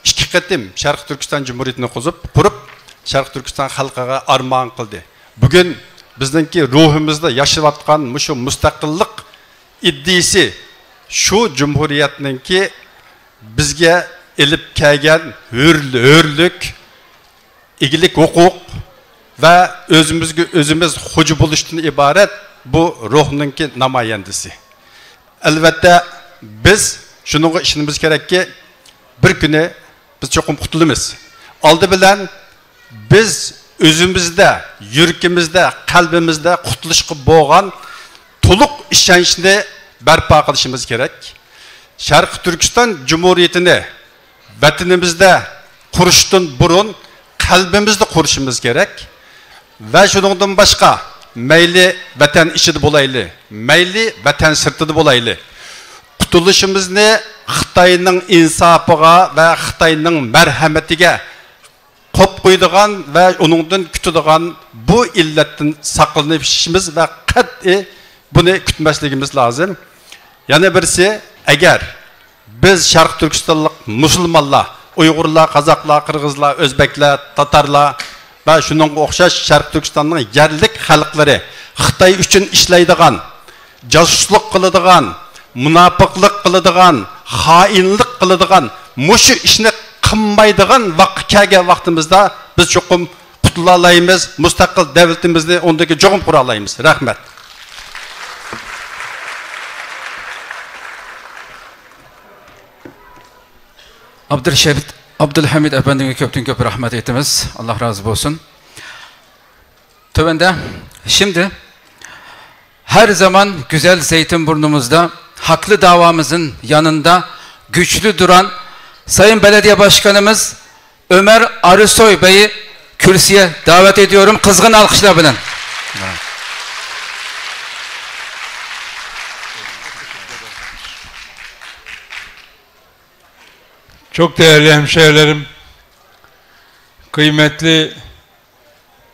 ئىككى قېتىم شەرقىي تۈركىستان جۇمھۇرىيىتىنى قۇزۇپ، قۇرۇپ، شەرقىي تۈركىستان خەلقىگە ئارمىغان قىلدى. بۈگۈن بىزنىڭكى روھىمىزدا ياشىۋاتقان مۇشۇ مۇستەقىللىق ئىدىيىسى شۇ جۇمھۇرىيەتنىڭكى بىزگە ئېلىپ كەلگەن ھۆر-، ھۆرلۈك، ئىگىلىك ھوقۇق ۋە ئۆزىمىزگە ئۆزىمىز خوجا بولۇشتىن ئىبارەت بۇ روھنىڭكى نامايەندىسى. ئەلۋەتتە، بىز شۇنىڭغا ئىشىنىمىز كېرەككى، بىر كۈنى بىز چوقۇم قۇتۇلىمىز. ئالدى بىلەن بىز ئۆزىمىزدە، يۈرىكىمىزدە، قەلبىمىزدە قۇتۇلۇشقا بولغان تولۇق ئىشەنچنى بەرپا قىلىشىمىز كېرەك. شەرقىي تۈركىستان جۇمھۇرىيىتىنى ۋەتىنىمىزدە قۇرۇشتىن بۇرۇن قەلبىمىزدە قۇرۇشىمىز كېرەك. ۋە شۇنىڭدىن باشقا، مەيلى ۋەتەن ئىچىدە بولايلى، مەيلى ۋەتەن سىرتىدا بولايلى، قۇتۇلۇشىمىزنى خىتاينىڭ ئىنساپىغا ۋە خىتاينىڭ مەرھەمىتىگە قوپ قويىدىغان ۋە ئۇنىڭدىن كۈتىدىغان بۇ ئىللەتتىن ساقلىنىشىمىز ۋە قەتئىي بۇنى كۈتمەسلىكىمىز لازىم. يەنە بىرسى، ئەگەر بىز شەرقىي تۈركىستانلىق مۇسۇلمانلار، ئۇيغۇرلار، قازاقلار، قىرغىزلار، ئۆزبەكلەر، تاتارلار ۋە شۇنىڭغا ئوخشاش شەرقىي تۈركىستاننىڭ يەرلىك خەلقلىرى خىتاي ئۈچۈن ئىشلەيدىغان، جاسۇسلۇق قىلىدىغان، مۇناپىقلىق قىلىدىغان، خائىنلىق قىلىدىغان، مۇشۇ ئىشنى قىلمايدىغان ۋاقىت كەلگەن ۋاقتىمىزدا بىز چوقۇم قۇتۇلالايمىز، مۇستەقىل دەۋلىتىمىزنى ئۇندىكى جۇغۇم قۇرالايمىز. رەھمەت. ئابدۇرېشىت ئابدۇلھەمىد ئەپەندىگە كۆپتىن كۆپ رەھمەت ئېيتىمىز. ئاللا رازى بولسۇن. تۆۋەندە، شىمدى ھەر زامان گۈزەل زەيتىنبۇرنىمىزدا ھەقلى داۋامىزنىڭ يانىندا گۈچلۈ دۇران سايىن بەلەدىيە باشقانىمىز ئۆمەر ئارىسوي بەينى كۈرسىيە داۋەت ئېدىيورۇم قىزغىن ئالقىشلار بىلەن. Çok değerli hemşehrilerim, kıymetli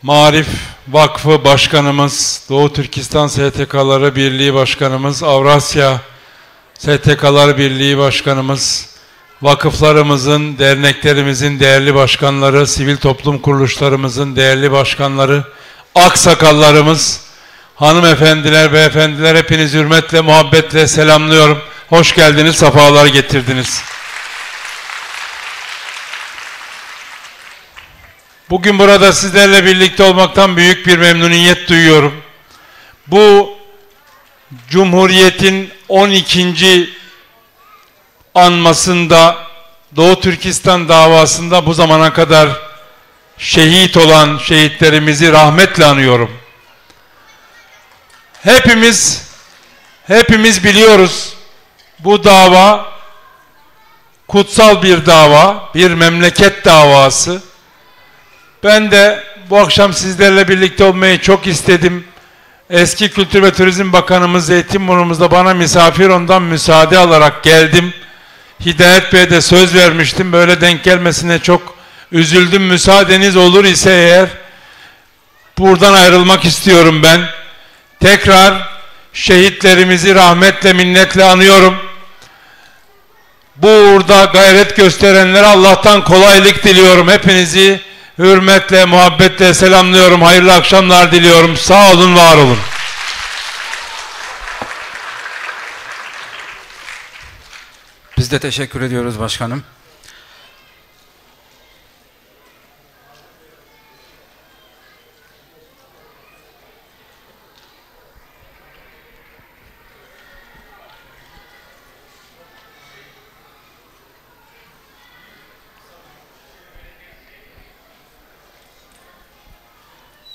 maarif Vakfı Başkanımız, Doğu Türkistan S T K'ları Birliği Başkanımız, Avrasya S T K'ları Birliği Başkanımız, vakıflarımızın, derneklerimizin değerli başkanları, sivil toplum kuruluşlarımızın değerli başkanları, aksakallarımız, hanımefendiler, beyefendiler, hepinizi hürmetle, muhabbetle selamlıyorum. Hoş geldiniz, sefalar getirdiniz. Bugün burada sizlerle birlikte olmaktan büyük bir memnuniyet duyuyorum. Bu Cumhuriyet'in on ikinci anmasında, Doğu Türkistan davasında bu zamana kadar şehit olan şehitlerimizi rahmetle anıyorum. Hepimiz, hepimiz biliyoruz, bu dava kutsal bir dava, bir memleket davası. Ben de bu akşam sizlerle birlikte olmayı çok istedim. Eski Kültür ve Turizm Bakanımız Zeytinburnu'muzda bana misafir, ondan müsaade alarak geldim. Hidayet Bey'e de söz vermiştim. Böyle denk gelmesine çok üzüldüm. Müsaadeniz olur ise eğer, buradan ayrılmak istiyorum ben. Tekrar şehitlerimizi rahmetle, minnetle anıyorum. Bu uğurda gayret gösterenlere Allah'tan kolaylık diliyorum. Hepinizi hürmetle, muhabbetle selamlıyorum. Hayırlı akşamlar diliyorum. Sağ olun, var olun. Biz de teşekkür ediyoruz başkanım.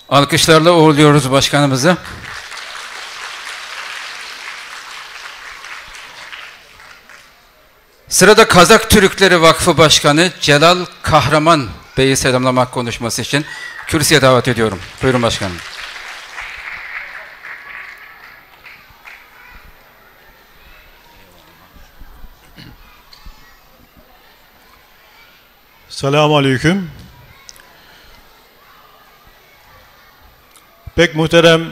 Alkışlarla uğurluyoruz başkanımızı. Sırada Kazak Türkleri Vakfı Başkanı Celal Kahraman Bey'i selamlamak, konuşması için kürsüye davet ediyorum. Buyurun başkanım. Selamun Aleyküm. Pek muhterem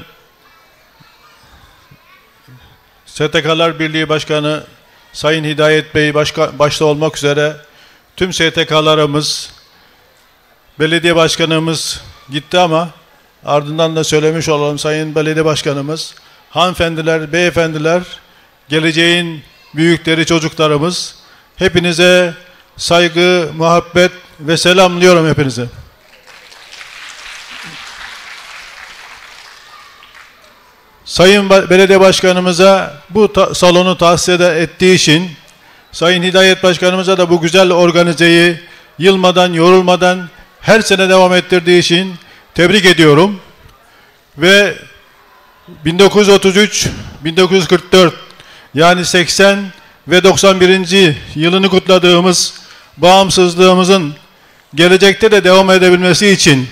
S T K'lar Birliği Başkanı Sayın Hidayet Bey başka, başta olmak üzere tüm S T K'larımız, belediye başkanımız gitti ama ardından da söylemiş olalım, Sayın Belediye Başkanımız, hanımefendiler, beyefendiler, geleceğin büyükleri, çocuklarımız, hepinize saygı, muhabbet ve selamlıyorum hepinizi. Sayın Belediye Başkanımıza bu salonu tahsis ettiği için, Sayın Hidayet Başkanımıza da bu güzel organizeyi yılmadan, yorulmadan her sene devam ettirdiği için tebrik ediyorum. Ve bin dokuz yüz otuz üç, bin dokuz yüz kırk dört, yani seksen ve doksan birinci yılını kutladığımız bağımsızlığımızın gelecekte de devam edebilmesi için,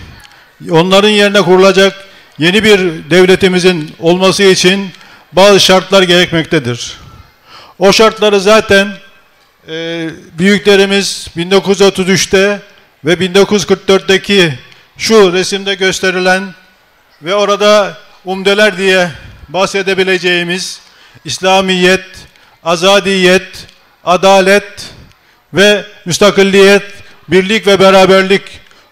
onların yerine kurulacak yeni bir devletimizin olması için bazı şartlar gerekmektedir. O şartları zaten e, büyüklerimiz bin dokuz yüz otuz üçte ve bin dokuz yüz kırk dörtteki şu resimde gösterilen ve orada umdeler diye bahsedebileceğimiz İslamiyet, azadiyet, adalet ve müstakilliyet, birlik ve beraberlik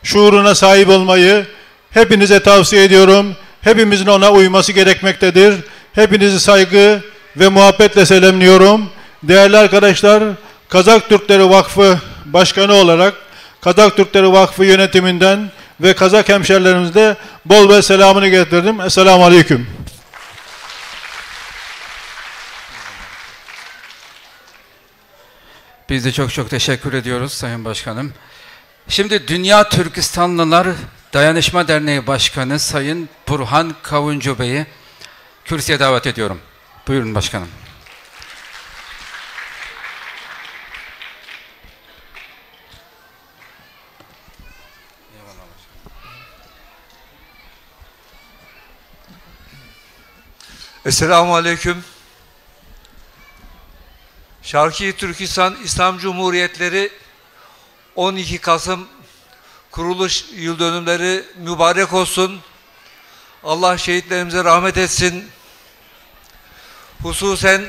şuuruna sahip olmayı hepinize tavsiye ediyorum. Hepimizin ona uyması gerekmektedir. Hepinizi saygı ve muhabbetle selamlıyorum. Değerli arkadaşlar, Kazak Türkleri Vakfı Başkanı olarak Kazak Türkleri Vakfı yönetiminden ve Kazak hemşerilerimize bol bol selamını getirdim. Esselamu Aleyküm. Biz de çok çok teşekkür ediyoruz Sayın Başkanım. Şimdi Dünya Türkistanlılar Dayanışma Derneği Başkanı Sayın Burhan Kavuncu Bey'i kürsüye davet ediyorum. Buyurun başkanım. Esselamu Aleyküm. Şarkı Türkistan İslam Cumhuriyetleri on iki Kasım kuruluş yıl dönümleri mübarek olsun. Allah şehitlerimize rahmet etsin. Hususen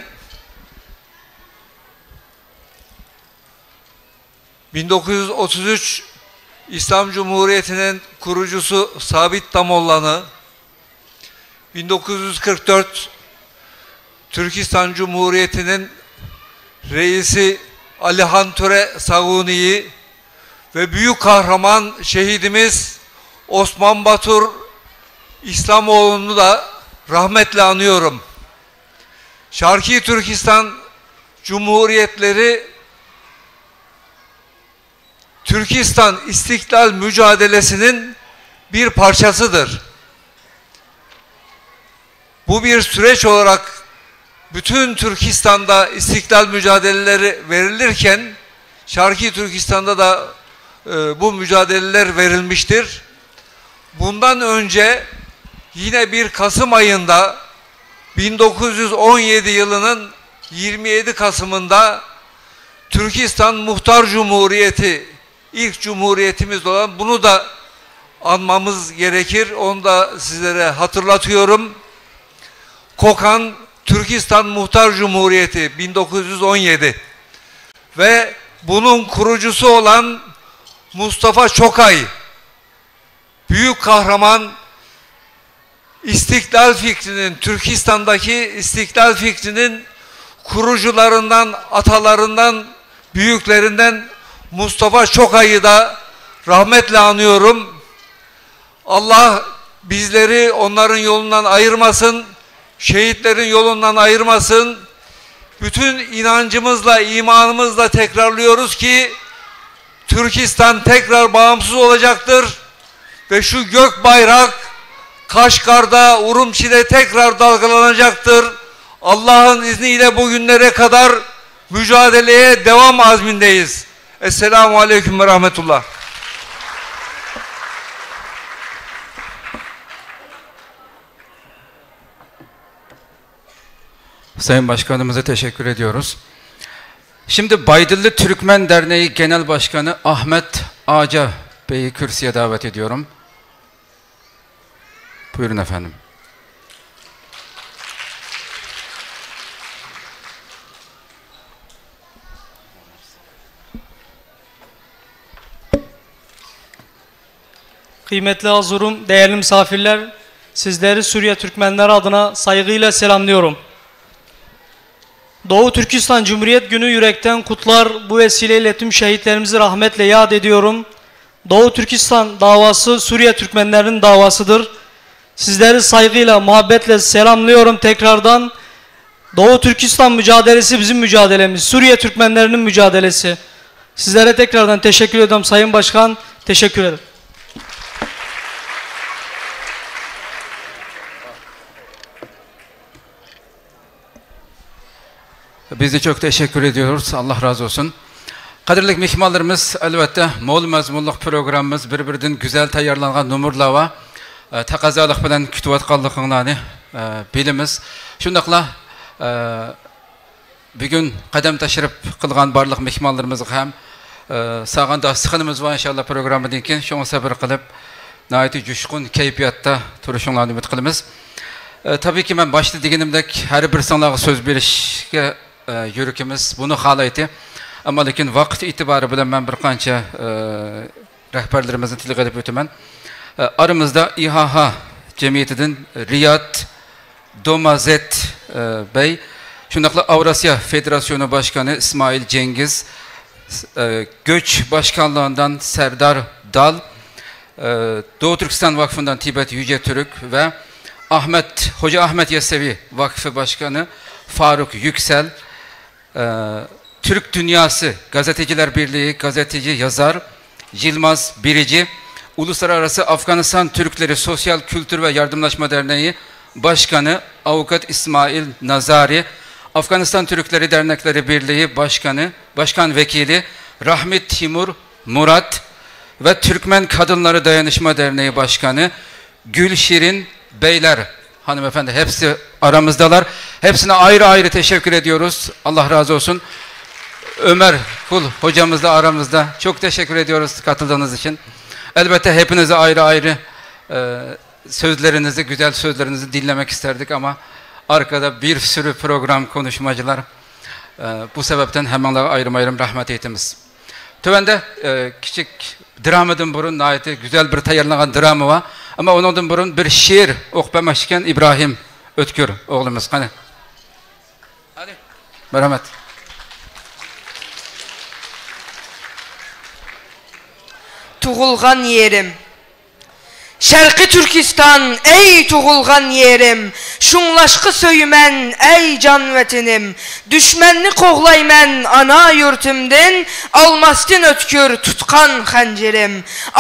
bin dokuz yüz otuz üç İslam Cumhuriyeti'nin kurucusu Sabit Tamolla'nı, bin dokuz yüz kırk dört Türkistan Cumhuriyeti'nin reisi Alihan Ture Saguni'yi ve büyük kahraman şehidimiz Osman Batur İslamoğlu'nu da rahmetle anıyorum. Şarki Türkistan Cumhuriyetleri Türkistan istiklal mücadelesinin bir parçasıdır. Bu bir süreç olarak bütün Türkistan'da istiklal mücadeleleri verilirken, Şarki Türkistan'da da e, bu mücadeleler verilmiştir. Bundan önce yine bir Kasım ayında, bin dokuz yüz on yedi yılının yirmi yedi Kasım'ında Türkistan Muhtar Cumhuriyeti ilk cumhuriyetimiz olan, bunu da anmamız gerekir. Onu da sizlere hatırlatıyorum. Kokan Türkistan Muhtar Cumhuriyeti bin dokuz yüz on yedi ve bunun kurucusu olan Mustafa Çokay, büyük kahraman, istiklal fikrinin, Türkistan'daki istiklal fikrinin kurucularından, atalarından, büyüklerinden Mustafa Çokay'ı da rahmetle anıyorum. Allah bizleri onların yolundan ayırmasın, şehitlerin yolundan ayırmasın. Bütün inancımızla, imanımızla tekrarlıyoruz ki Türkistan tekrar bağımsız olacaktır ve şu gök bayrak Kaşgar'da, Urumçi'de tekrar dalgalanacaktır. Allah'ın izniyle bugünlere kadar mücadeleye devam azmindeyiz. Esselamu Aleyküm ve Rahmetullah. Sayın Başkanımıza teşekkür ediyoruz. Şimdi Baydilli Türkmen Derneği Genel Başkanı Ahmet Ağca Bey'i kürsüye davet ediyorum. Buyurun efendim. Kıymetli huzurum, değerli misafirler, sizleri Suriye Türkmenleri adına saygıyla selamlıyorum. Doğu Türkistan Cumhuriyet Günü yürekten kutlar, bu vesileyle tüm şehitlerimizi rahmetle yad ediyorum. Doğu Türkistan davası Suriye Türkmenlerinin davasıdır. Sizleri saygıyla, muhabbetle selamlıyorum tekrardan. Doğu Türkistan mücadelesi bizim mücadelemiz, Suriye Türkmenlerinin mücadelesi. Sizlere tekrardan teşekkür ediyorum Sayın Başkan, teşekkür ederim. Biz de çok teşekkür ediyoruz. Allah razı olsun. قەدىرلىك مېھمانلىرىمىز، ئەلۋەتتە، مول مەزمۇنلۇق پروگراممىمىز، بىر-بىرىدىن گۈزەل تەييارلانغان نومۇرلار بار. ئە، تەقەززالىق بىلەن كۈتۈۋاتقانلىقىڭلارنى، ئە، بىلىمىز. شۇنداقلا، ئە، بۈگۈن قەدەم تەشرىپ قىلغان بارلىق مېھمانلىرىمىزغا ھەم، ئە، سالغان داستىخىنىمىز بار، ئىنشاللا، پروگراممىدىن كېيىن. شۇڭا سەۋر قىلىپ، ناھايىتى جۇشقۇن كەيپىياتتا تۇرۇشۇڭلارنى ئۈمىد قىلىمىز. ئە، تەبىئىيكى، مەن باشتا دېگىنىمدەك، ھەر بىرسىڭلارغا سۆز بېرىشكە، ئە، يۈرىكىمىز بۇنى خالايتتى. ئەمما لېكىن ۋاقىت ئېتىبارى بىلەن مەن بىر قانچە، ئە، رەھبەرلىرىمىزنى تىلغا ئېلىپ ئۆتىمەن. ئە، ئارىمىزدا ئىھاھا جەمئىيىتىدىن رىياد دومازېت، ئە، بەي، شۇنداقلا ئاۋراسىيا فېدېراتسىيونى باشقانى ئىسمائىل جېڭگىز، ئە، گۆچ باشقانلىقىندىن سەردار دال، ئە، دوۋا تۈركىستان ۋاقفىندىن تىبەت يۈجە تۈرك ۋە ئەھمەد، خوجا ئەھمەد يەسسەۋى ۋاقفى باشقانى فاروق يۈكسەل، ئە، تۈرك دۇنياسى گازېتىچىلەر بىرلىكى گازېتىچى يازار يىلماز بېرىجى، ئۇلۇسلارئاراسى ئافغانىستان تۈركلىرى سوتسىيال كۈلتۈر ۋە ياردەملەشمە دەرنىكى باشقانى ئاۋۇكات ئىسمائىل نازارى، ئافغانىستان تۈركلىرى دەرنەكلىرى بىرلىكى باشقانى، باشقان ۋەكىلى راھمىت تىمۇر مۇرات ۋە تۈركمەن كادىرلىرى دايانىشما دەرنىكى باشقانى گۈلشېرىن بەيلەر، hanımefendi, hepsi aramızdalar. Hepsine ayrı ayrı teşekkür ediyoruz. Allah razı olsun. Ömer Kul hocamız da aramızda. Çok teşekkür ediyoruz katıldığınız için. Elbette hepinize ayrı ayrı, e, Sözlerinizi, güzel sözlerinizi dinlemek isterdik ama arkada bir sürü program, konuşmacılar. Ee, bu sebepten hemmeňlarga aýrym-aýrym rahmet aytýarmyz. Tövende, e, kiçik dramadan burun, naýeti güzel bir taýýarlanğan drama bar. Ama onundan burun bir şiir oqup bermekçi eken İbrahim Ötkür oglumyz. Qani. Hadi. Merhamet. Tug'ilgan yerim. Sharqiy Turkiston, ey tug'ilgan yerim, shunglashqi so'yman, ey jon vatanim. Dushmanni qo'g'layman ana yurtimdin, olmasdin o'tkir tutqan xanjirim.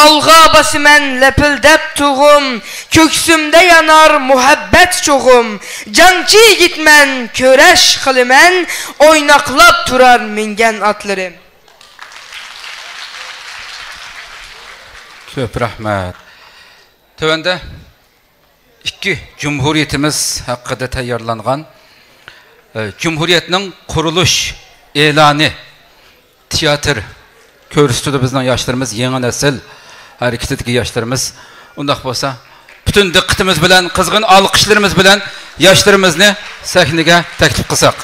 Olg'a bosaman lapildab tug'im, ko'ksimda yonar muhabbat chug'im. Jangchi yigitman, kurash qilaman, o'ynoqlab turar mingan otlarim. Ko'p rahmat. Tövende ikki cumhuriyetimiz hakkında tayarlanğan, e, cumhuriyetniň quruluş elanı teatr körüstüde bizniň yaşlarımız, yeni nesil hareketindeki yaşlarımız. Undaq bolsa, bütün diqqatimiz bilen, kızgın alkışlarımız bilen yaşlarımızny sahnege teklif kılsak.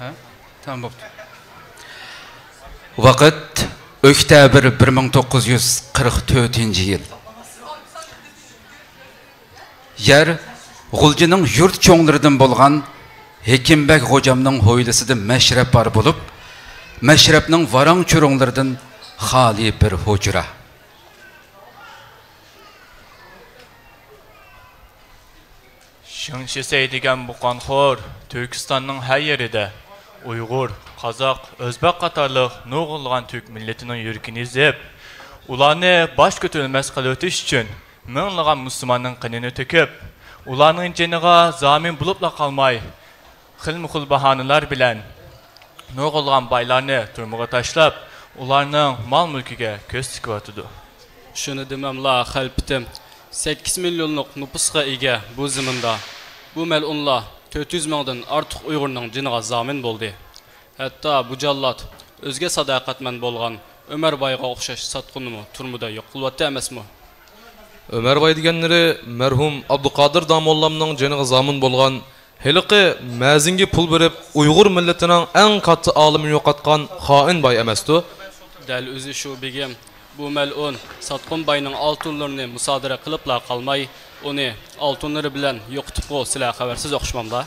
ھە؟ تامام بوپتۇ. ۋاقىت، ئۆكتەبىر بىر مىڭ توققۇز يۈز قىرىق تۆتىنچى يىل. يەر غۇلجىنىڭ يۇرت چوڭلىرىدىن بولغان ھېكىمبەگ غوجامنىڭ ھويلىسىدا مەشرەپ بار بولۇپ، مەشرەپنىڭ ۋاراڭ-چۇرۇڭلىرىدىن خالىي بىر ھۇجرا. شېڭ شىسەي دېگەن بۇ قانخور تۈركىستاننىڭ ھەر يېرىدە ئۇيغۇر، قازاق، ئۆزبەك قاتارلىق نۇرغۇنلىغان تۈرك مىللىتىنىڭ يۈرىكىنى ئېزىپ، ئۇلارنى باش كۆتۈرەلمەس قىلىۋېتىش ئۈچۈن مىڭلىغان مۇسۇلماننىڭ قېنىنى تۆكۈپ، ئۇلارنىڭ جېنىغا زامىن بولۇپلا قالماي، خىلمۇ خىل باھانىلەر بىلەن نۇرغۇنلىغان بايلارنى تۈرمىگە تاشلاپ، ئۇلارنىڭ مال-مۈلكىگە كۆز تىكىۋاتىدۇ. شۇنى دېمەملا، خەلپىتىم، سەككىز مىليونلۇق نوپۇسقا ئىگە بۇ زېمىندا بۇ مەلئۇنلار تۆت يۈز مىڭدىن ئارتۇق ئۇيغۇرنىڭ جېنىغا زامىن بولدى. ھەتتا بۇ جاللات ئۆزىگە ساداقەتمەن بولغان ئۆمەر بايغا ئوخشاش ساتقۇننىمۇ تۈرمىدە يوق قىلىۋەتتى ئەمەسمۇ؟ ئۆمەر باي دېگەنلىرى مەرھۇم ئابدۇقادىر داموللامنىڭ جېنىغا زامىن بولغان ھېلىقى مەزىنگە پۇل بېرىپ، ئۇيغۇر مىللىتىنىڭ ئەڭ كاتتا ئالىمىنى يوقاتقان خائىن باي ئەمەستۇ؟ دەل ئۆزى شۇ، بېگىم. بۇ مەلئۇن ساتقۇن باينىڭ ئالتۇنلىرىنى مۇسادىرە قىلىپلا قالماي، ئۇنى ئالتۇنلىرى بىلەن يوقىتىپمۇ سىلەر خەۋەرسىز ئوخشىمامدا؟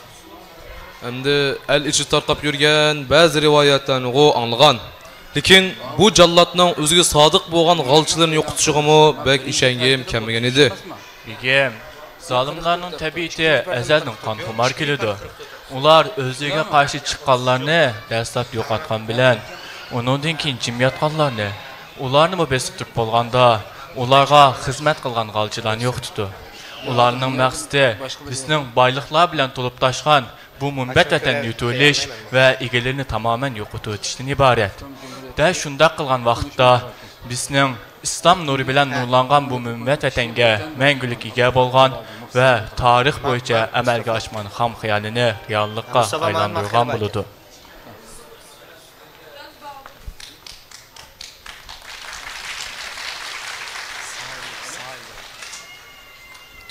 ئەمدى ئەل ئىچىدە تارقاپ يۈرگەن بەزى رىۋايەتلەرنىغۇ ئاڭلىغان. لېكىن بۇ جاللاتنىڭ ئۆزىگە سادىق بولغان غالچىلىرىنى يوقىتىشىغىمۇ بەك ئىشەنگۈم كەلمىگەن ئىدى. بېگىم، زالىملارنىڭ تەبىئىتى ئەزەلدىن قانخۇمار كېلىدۇ. ئۇلار ئۆزلىرىگە قارشى چىققانلارنى دەسلەپ يوقاتقان بىلەن، ئۇنىڭدىن كېيىن جىم ياتقانلارنى، ئۇلارنىمۇ بېسىپ تۇرۇپ بولغاندا، ئۇلارغا خىزمەت قىلغان غالچىلارنى يوقىتىدۇ. ئۇلارنىڭ مەقسىتى بىزنىڭ بايلىقلار بىلەن تولۇپ تاشقان بۇ مۇنبەت ۋەتەننى يۇتۇۋېلىش ۋە ئىگىلىرىنى تامامەن يوقىتىۋېتىشتىن ئىبارەت. دەل شۇنداق قىلغان ۋاقىتتا، بىزنىڭ ئىسلام نۇرى بىلەن نۇرلانغان بۇ مۇنبەت ۋەتەنگە مەڭگۈلۈك ئىگە بولغان ۋە تارىخ بويىچە ئەمەلگە ئاشمىغان خام خىيالىنى رېئاللىققا ئايلاندۇرغان بولىدۇ.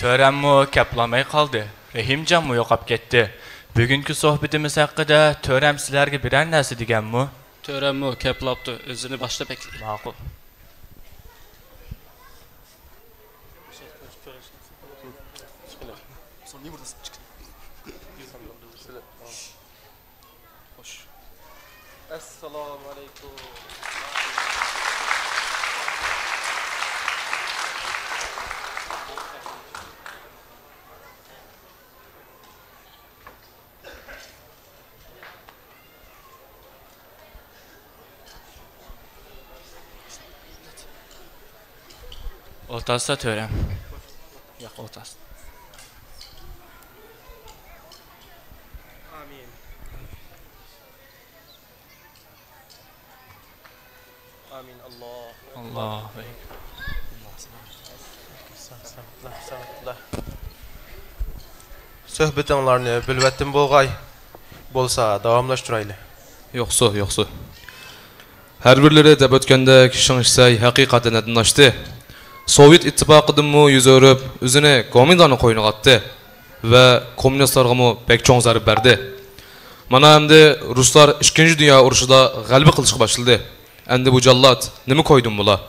تۆرەممۇ كەپلەلمەي قالدى. رەھىمجانمۇ يوقاپ كەتتى. بۈگۈنكى سۆھبىتىمىز ھەققىدە تۆرەم سىلەرگە بىرەر نەرسە دېگەنمۇ؟ تۆرەممۇ كەپ بولاپتۇ، ئۆزىنى باشلاپ ئەكېلى. ماقۇل. خوش. ئەسسالامۇ ئەلەيكۇم. ئولتۇرسا تۆرەم. ياق، ئولتۇرسا. ئامىن. ئامىن. ئاللاھۇ ئەكبەر. ئاللاھۇ ئەكبەر. سۆھبىتىڭلارنى بۆلۈۋەتتىم بولغاي. بولسا داۋاملاشتۇرايلى. يوقسۇ، يوقسۇ. ھەر بىرلىرى دەپ ئۆتكەندەك، شېڭ شىسەي ھەقىقەتەن ھەددىدىن ئاشتى. سوۋېت ئىتتىپاقىدىنمۇ يۈز ئۆرۈپ، ئۆزىنى گومىنداڭنىڭ قوينىغا ئاتتى ۋە كوممۇنىستلارغىمۇ بەك چوڭ زەربە بەردى. مانا ئەمدى رۇسلار ئىككىنچى دۇنيا ئۇرۇشىدا غەلىبە قىلىشقا باشلىدى. ئەمدى بۇ جاللات نېمە كويدىمۇ بۇلار؟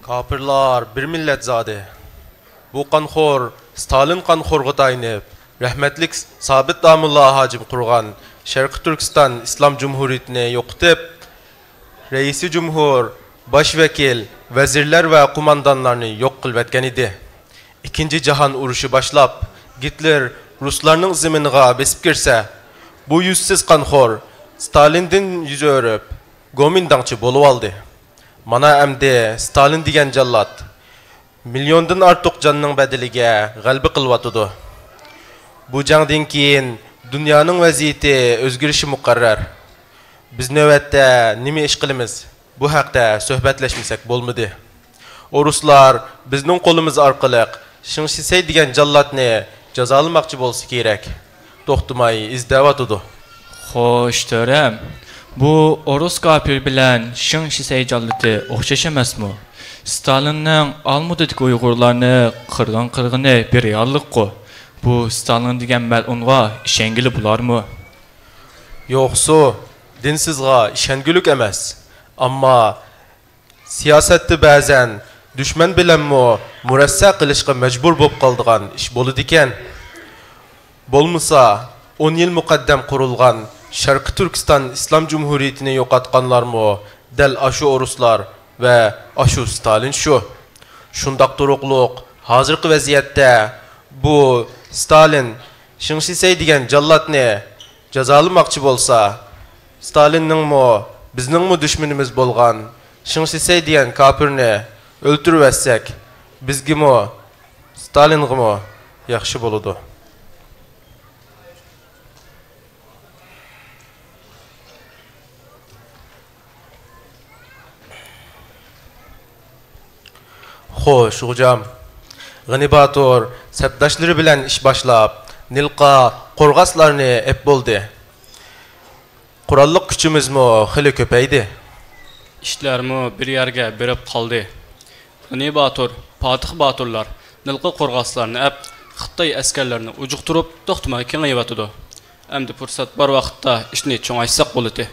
كاپىرلار بىر مىللەت زادى. بۇ قانخور ستالىن قانخورغا تايىنىپ، رەھمەتلىك سابىت داموللا ھاجىم قۇرغان شەرقىي تۈركىستان ئىسلام جۇمھۇرىيىتىنى يوقىتىپ، رەئىسى جۇمھۇر، باش ۋەكىل، ۋەزىرلەر ۋە قوماندانلارنى يوق قىلىۋەتكەن ئىدى. ئىككىنچى جاھان ئۇرۇشى باشلاپ، گىتلېر رۇسلارنىڭ زېمىنىغا بېسىپ كىرسە، بۇ يۈزسىز قانخور ستالىندىن يۈز ئۆرۈپ، گومىنداڭچى بولۇۋالدى. مانا ئەمدى ستالىن دېگەن جاللات مىليوندىن ئارتۇق جاننىڭ بەدىلىگە غەلىبە قىلىۋاتىدۇ. بۇ جەڭدىن كېيىن دۇنيانىڭ ۋەزىيىتى ئۆزگىرىشى مۇقەررەر. بىز نۆۋەتتە نېمە ئىش قىلىمىز؟ بۇ ھەقتە سۆھبەتلەشمىسەك بولمىدى. ئورۇسلار بىزنىڭ قولىمىز ئارقىلىق شېڭ شىسەي دېگەن جاللاتنى جازالىماقچى بولسا كېرەك. توختىماي ئىزدەۋاتىدۇ. خوش، تۆرەم. بۇ ئورۇس كاپىر بىلەن شېڭ شىسەي جاللىتى ئوخشاش ئەمەسمۇ؟ ستالىننىڭ ئالمۇتىدىكى ئۇيغۇرلارنى قىرغىن قىلغىنى بىر رېئاللىققۇ. بۇ ستالىن دېگەن مەلئۇنغا ئىشەنگىلى بولارمۇ؟ يوقسۇ، دىنسىزغا ئىشەنگۈلۈك ئەمەس. ئەمما سىياسەتتە بەزەن دۈشمەن بىلەنمۇ مۇرەسسە قىلىشقا مەجبۇر بولۇپ قالىدىغان ئىش بولىدىكەن. بولمىسا، ئون يىل مۇقەددەم قۇرۇلغان شەرقىي تۈركىستان ئىسلام جۇمھۇرىيىتىنى يوقاتقانلارمۇ دەل ئاشۇ ئورۇسلار ۋە ئاشۇ ستالىن شۇ. شۇنداق تۇرۇقلۇق، ھازىرقى ۋەزىيەتتە بۇ ستالىن شېڭ شىسەي دېگەن جاللاتنى جازالىماقچى بولسا، ستالىننىڭمۇ، بىزنىڭمۇ دۈشمىنىمىز بولغان شېڭ شىسەي دېگەن كاپىرنى ئۆلتۈرۈۋەتسەك، بىزگىمۇ، ستالىنغىمۇ ياخشى بولىدۇ. خوش، غوجام. غېنى باتۇر سەپداشلىرى بىلەن ئىش باشلاپ، نىلقا قورغاسلارنى ئېپ بولدى. قوراللىق كۈچىمىزمۇ خېلى كۆپەيدى. ئىشلارمۇ بىر يەرگە بېرىپ قالدى. غېنى باتۇر، پاتىخ باتۇرلار نىلقا قورغاسلارنى ئەپ، خىتاي ئەسكەرلىرىنى ئۇجۇقتۇرۇپ، توختىماي كېڭىيىۋاتىدۇ. ئەمدى پۇرسەت بار ۋاقىتتا ئىشنى چوڭايتساق بولىتى.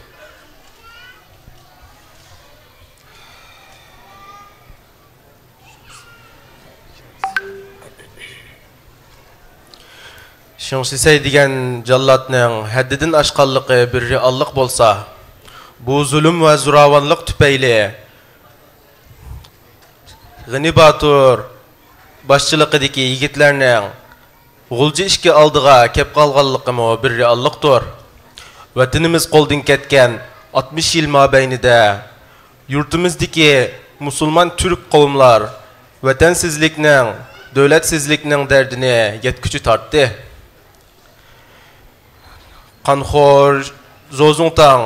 شېڭ شىسەي دېگەن جاللاتنىڭ ھەددىدىن ئاشقانلىقى بىر رېئاللىق بولسا، بۇ زۇلۇم ۋە زوراۋانلىق تۈپەيلى غېنى باتۇر باشچىلىقىدىكى يىگىتلەرنىڭ غۇلجا ئىشىكى ئالدىغا كەپ قالغانلىقىمۇ بىر رېئاللىقتۇر. ۋەتىنىمىز قولدىن كەتكەن ئاتمىش يىل مابەينىدە يۇرتىمىزدىكى مۇسۇلمان تۈرك قوۋملار ۋەتەنسىزلىكنىڭ، دۆلەتسىزلىكنىڭ دەردىنى يەتكۈچە تارتتى. قانخور زوزۇڭتاڭ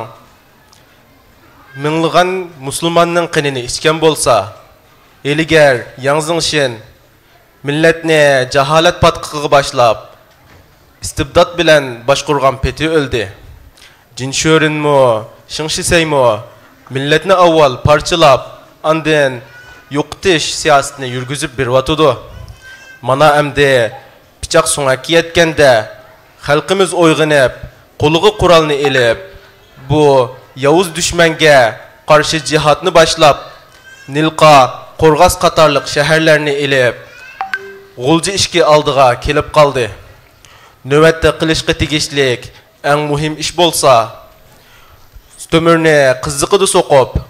مىڭلىغان مۇسۇلماننىڭ قېنىنى ئىچكەن بولسا، ھىيلىگەر ياڭ زېڭشىن مىللەتنى جاھالەت پاتقىقىغا باشلاپ، ئىستىبدات بىلەن باشقۇرغان پېتى ئۆلدى. جىن شۆرۈنمۇ، شېڭ شىسەيمۇ مىللەتنى ئاۋۋال پارچىلاپ، ئاندىن يوقىتىش سىياسىتىنى يۈرگۈزۈپ بېرىۋاتىدۇ. مانا ئەمدى پىچاق سۆڭەككە يەتكەندە، خەلقىمىز ئويغىنىپ، قولىغا قورالنى ئېلىپ، بۇ ياۋۇز دۈشمەنگە قارشى جىھادنى باشلاپ، نىلقا، قورغاس قاتارلىق شەھەرلەرنى ئېلىپ، غۇلجا ئىشىكى ئالدىغا كېلىپ قالدى. نۆۋەتتە قىلىشقا تېگىشلىك ئەڭ مۇھىم ئىش بولسا، تۆمۈرنى قىزىقىدا سوقۇپ،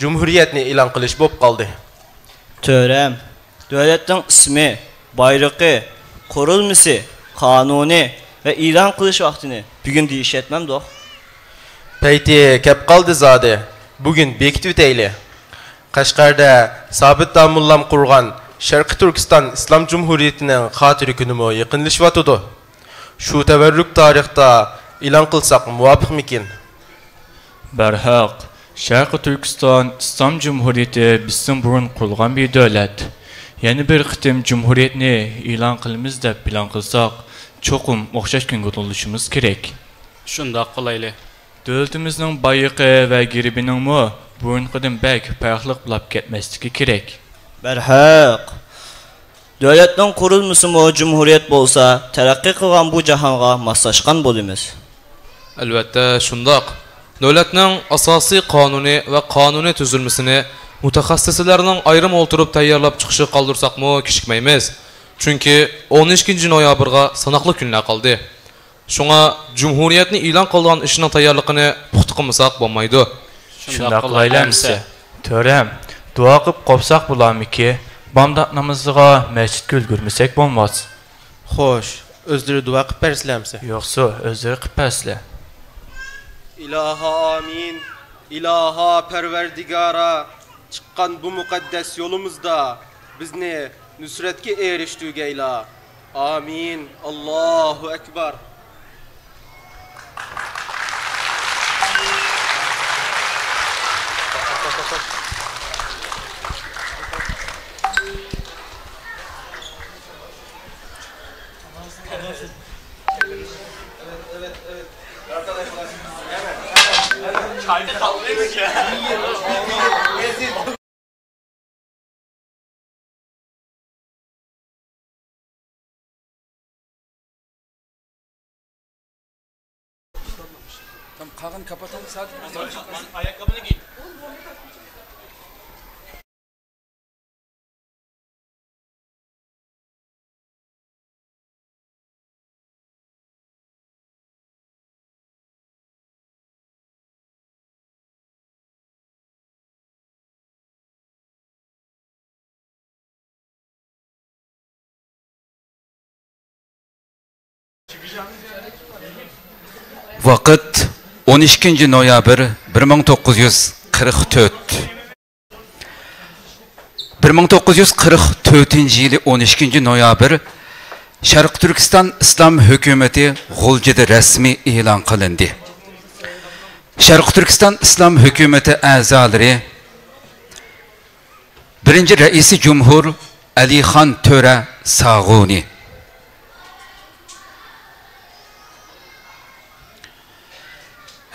جۇمھۇرىيەتنى ئېلان قىلىش بولۇپ قالدى. تۆرەم، دۆلەتنىڭ ئىسمى، بايرىقى، قۇرۇلمىسى، قانۇنى ۋە ئېلان قىلىش ۋاقتىنى بۈگۈن دېيىشەتمەمدۇق؟ پەيتى كەپ قالدى زادى، بۈگۈن بېكىتىۋېتەيلى. قەشقەردە سابىت داموللام قۇرغان شەرقىي تۈركىستان ئىسلام جۇمھۇرىيىتىنىڭ خاتىرە كۈنىمۇ يېقىنلىشىۋاتىدۇ. شۇ تەۋەررۈك تارىختا ئېلان قىلساق مۇۋاپىقمىكىن؟ بەرھەق، شەرقىي تۈركىستان ئىسلام جۇمھۇرىيىتى بىزدىن بۇرۇن قۇرۇلغان بىر دۆلەت. يەنە بىر قېتىم جۇمھۇرىيەتنى ئېلان قىلىمىز دەپ پىلان قىلساق، چوقۇم ئوخشاش كۈنگە تولۇشىمىز كېرەك. شۇنداق قىلايلى. دۆلىتىمىزنىڭ بايرىقى ۋە گېربىنىڭمۇ بۇرۇنقىدىن بەك پەرقلىق بولاپ كەتمەسلىكى كېرەك. بەرھەق. دۆلەتنىڭ قۇرۇلمىسىمۇ جۇمھۇرىيەت بولسا، تەرەققىي قىلغان بۇ جاھانغا ماسلاشقان بولىمىز. ئەلۋەتتە، شۇنداق. دۆلەتنىڭ ئاساسىي قانۇنى ۋە قانۇنىي تۈزۈلمىسىنى مۇتەخەسسىسلەرنىڭ ئايرىم ئولتۇرۇپ تەييارلاپ چىقىشىغا قالدۇرساقمۇ كېچىكمەيمىز. چۈنكى ئون ئىككىنچى نويابىرغا ساناقلا كۈنلەر قالدى. شۇڭا جۇمھۇرىيەتنى ئېلان قىلىدىغان ئىشنىڭ تەييارلىقىنى پۇختا قىلمىساق بولمايدۇ. شۇنداق قىلايلى ئەمىسە. تۆرەم، دۇئا قىلىپ قوپساق بولارمىكى؟ بامدات نامىزىغا مەسچىتكە ئۈلگۈرمىسەك بولماس. خوش، ئۆزلىرى دۇئا قىلىپ بەرسىلە ئەمىسە. يوقسۇ، ئۆزلىرى قىلىپ بەرسىلە. ئىلاھا ئامىن. ئىلاھا پەرۋەردىگارا، چىققان بۇ مۇقەددەس يولىمىزدا بىزنى نۇسرەتكە ئېرىشتۈرگەيلا. ئامىن. ئاللاھۇ ئەكبەر. Tamam, kalkın, kapatalım sadece. Ayakkabını giy. ۋاقىت: ئون ئىككىنچى نويابىر، بىر مىڭ توققۇز يۈز قىرىق تۆت. بىر مىڭ توققۇز يۈز قىرىق تۆتىنچى يىلى ئون ئىككىنچى نويابىر شەرقىي تۈركىستان ئىسلام ھۆكۈمىتى غۇلجىدا رەسمىي ئېلان قىلىندى. شەرقىي تۈركىستان ئىسلام ھۆكۈمىتى ئەزالىرى: بىرىنچى رەئىسى جۇمھۇر ئەلىخان تۆرە ساغۇنى،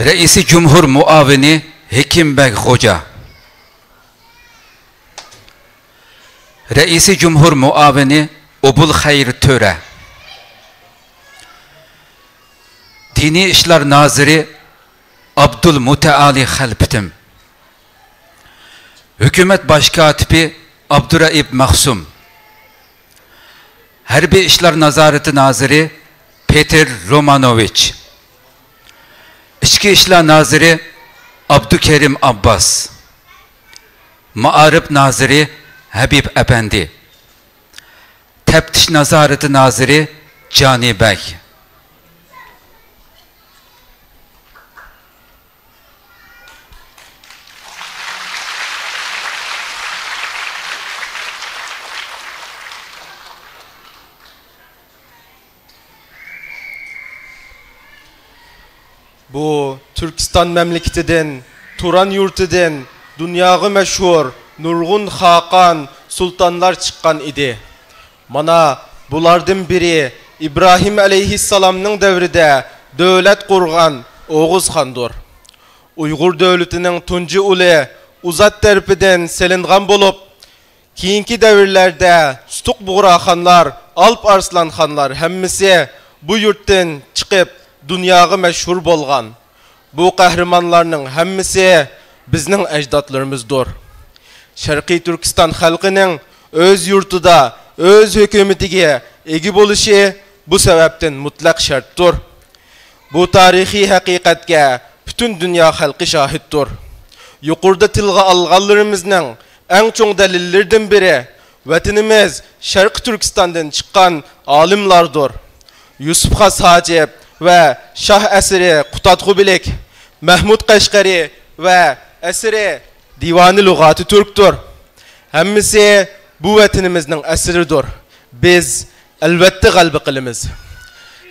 رەئىسى جۇمھۇر مۇئاۋىنى ھېكىم بەگ خوجا، رەئىسى جۇمھۇر مۇئاۋىنى ئوبۇل خەير تۆرە، دىنىي ئىشلار نازىرى ئابدۇل مۇتەئالى خەلپىتىم، ھۆكۈمەت باش كاتىپى ئابدۇرائىپ مەخسۇم، ھەربىي ئىشلار نازارىتى نازىرى پېتىر رومانوۋىچ، ئىچكى ئىشلار نازىرى ئابدۇكېرىم ئابباس، مائارىپ نازىرى ھەبىب ئەپەندى، تەپتىش نازارىتى نازىرى جانى بەگ. بۇ تۈركىستان مەملىكىتىدىن، تۇران يۇرتىدىن دۇنياغا مەشھۇر نۇرغۇن خاقان، سۇلتانلار چىققان ئىدى. مانا، بۇلاردىن بىرى ئىبراھىم ئەلەيھىسسالامنىڭ دەۋرىدە دۆلەت قۇرغان ئوغۇز خاندۇر. ئۇيغۇر دۆلىتىنىڭ تۇنجى ئۇلى ئۇزات تەرىپىدىن سېلىنغان بولۇپ، كېيىنكى دەۋرلەردە سۇتۇق بۇغراخانلار، ئالپ ئارسلانخانلار ھەممىسى بۇ يۇرتتىن چىقىپ، دۇنياغا مەشھۇر بولغان. بۇ قەھرىمانلارنىڭ ھەممىسى بىزنىڭ ئەجدادلىرىمىزدۇر. شەرقىي تۈركىستان خەلقىنىڭ ئۆز يۇرتىدا ئۆز ھۆكۈمىتىگە ئىگە بولۇشى بۇ سەۋەبتىن مۇتلەق شەرتتۇر. بۇ تارىخىي ھەقىقەتكە پۈتۈن دۇنيا خەلقى شاھىتتۇر. يۇقىرىدا تىلغا ئالغانلىرىمىزنىڭ ئەڭ چوڭ دەلىللىرىدىن بىرى، ۋەتىنىمىز شەرقىي تۈركىستاندىن چىققان ئالىملاردۇر. يۈسۈپ خاس ھاجىپ ۋە شاھ ئەسىرى قۇتادغۇبىلىك، مەھمۇد قەشقەرى ۋە ئەسىرى دىۋانى لۇغاتى تۈركتۇر. ھەممىسى بۇ ۋەتىنىمىزنىڭ ئەسىرىدۇر. بىز ئەلۋەتتە غەلىبە قىلىمىز.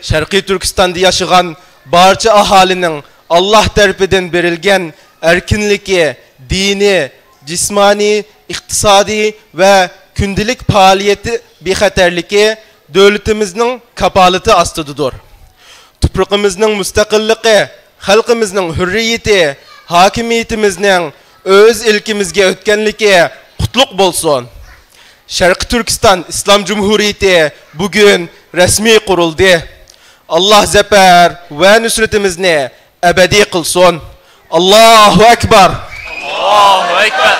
شەرقىي تۈركىستاندا ياشىغان بارچە ئاھالىنىڭ ئاللاھ تەرىپىدىن بېرىلگەن ئەركىنلىكى، دىنىي، جىسمانىي، ئىقتىسادىي ۋە كۈندىلىك پائالىيىتى بىخەتەرلىكى دۆلىتىمىزنىڭ كاپالىتى ئاستىدىدۇر. تۇپرىقىمىزنىڭ مۇستەقىللىقى، خەلقىمىزنىڭ ھۆررىيىتى، ھاكىمىيىتىمىزنىڭ ئۆز ئىلكىمىزگە ئۆتكەنلىكى قۇتلۇق بولسۇن! شەرقىي تۈركىستان ئىسلام جۇمھۇرىيىتى بۈگۈن رەسمىي قۇرۇلدى. ئاللاھ زەپەر ۋە نۇسرىتىمىزنى ئەبەدىي قىلسۇن! ئاللاھۇ ئەكبەر! ئاللاھۇ ئەكبەر!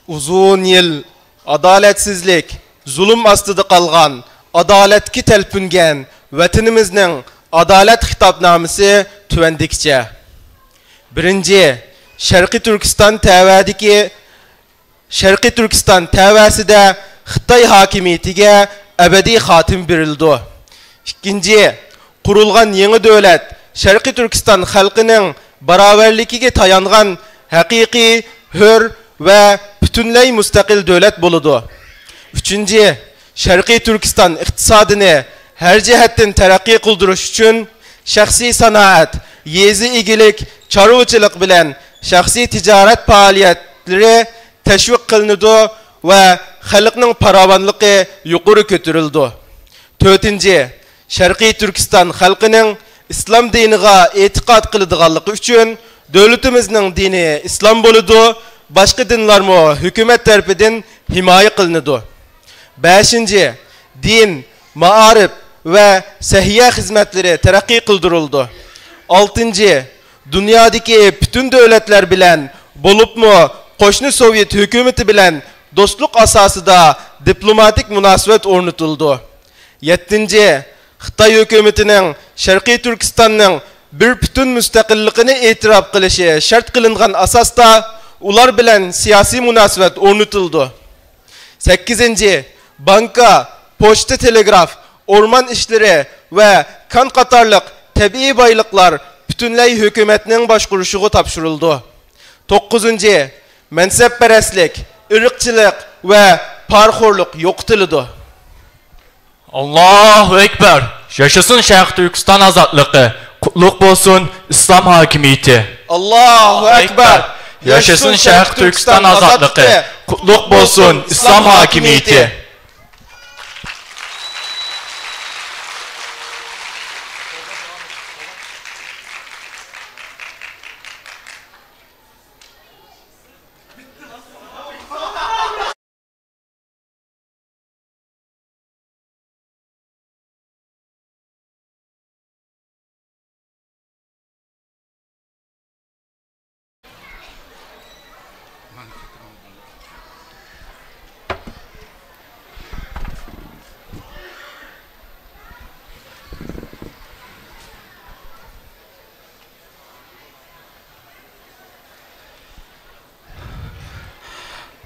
ئۇزۇن يىل ئادالەتسىزلىك، زۇلۇم ئاستىدا قالغان، ئادالەتكە تەلپۈنگەن ۋەتىنىمىزنىڭ ئادالەت خىتابنامىسى تۆۋەندىكىچە. بىرىنچى، شەرقىي تۈركىستان تەۋەدىكى، شەرقىي تۈركىستان تەۋەسىدە خىتاي ھاكىمىيىتىگە ئەبەدىي خاتىمە بېرىلىدۇ. ئىككىنچى، قۇرۇلغان يېڭى دۆلەت شەرقىي تۈركىستان خەلقىنىڭ باراۋەرلىكىگە تايانغان ھەقىقىي، ھۆر ۋە پۈتۈنلەي مۇستەقىل دۆلەت بولىدۇ. ئۈچىنچى، شەرقىي تۈركىستان ئىقتىسادىنى ھەر جەھەتتىن تەرەققىي قىلدۇرۇش ئۈچۈن شەخسىي سانائەت، يېزا ئىگىلىك، چارۋىچىلىق بىلەن شەخسىي تىجارەت پائالىيەتلىرى تەشۋىق قىلىنىدۇ ۋە خەلقنىڭ پاراۋانلىقى يۇقىرى كۆتۈرۈلىدۇ. تۆتىنچى، شەرقىي تۈركىستان خەلقىنىڭ ئىسلام دىنىغا ئېتىقاد قىلىدىغانلىقى ئۈچۈن دۆلىتىمىزنىڭ دىنى ئىسلام بولىدۇ، باشقا دىنلارمۇ ھۆكۈمەت تەرىپىدىن ھىمايە قىلىنىدۇ. بەشىنچى، دىن، مائارىپ ۋە سەھىيە خىزمەتلىرى تەرەققىي قىلدۇرۇلىدۇ. ئالتىنچى، دۇنيادىكى پۈتۈن دۆلەتلەر بىلەن، بولۇپمۇ قوشنا سوۋېت ھۆكۈمىتى بىلەن دوستلۇق ئاساسىدا دىپلوماتىك مۇناسىۋەت ئورنىتىلىدۇ. يەتتىنچى، خىتاي ھۆكۈمىتىنىڭ شەرقىي تۈركىستاننىڭ بىر پۈتۈن مۇستەقىللىقىنى ئېتىراپ قىلىشى شەرت قىلىنغان ئاساستا ئۇلار بىلەن سىياسىي مۇناسىۋەت ئورنىتىلىدۇ. سەككىزىنچى، بانكا، پوچتا، تېلېگراف، ئورمان ئىشلىرى ۋە كان قاتارلىق تەبىئىي بايلىقلار پۈتۈنلەي ھۆكۈمەتنىڭ باشقۇرۇشىغا تاپشۇرۇلىدۇ. توققۇزىنچى، مەنسەپپەرەسلىك، ئىرقچىلىق ۋە پارىخورلۇق يوقىتىلىدۇ. ئاللاھۇ ئەكبەر! ياشىسۇن شەرقىي تۈركىستان ئازادلىقى! قۇتلۇق بولسۇن ئىسلام ھاكىمىيىتى! ئاللاھۇ ئەكبەر! ياشىسۇن شەرقىي تۈركىستان ئازادلىقى! قۇتلۇق بولسۇن ئىسلام ھاكىمىيىتى!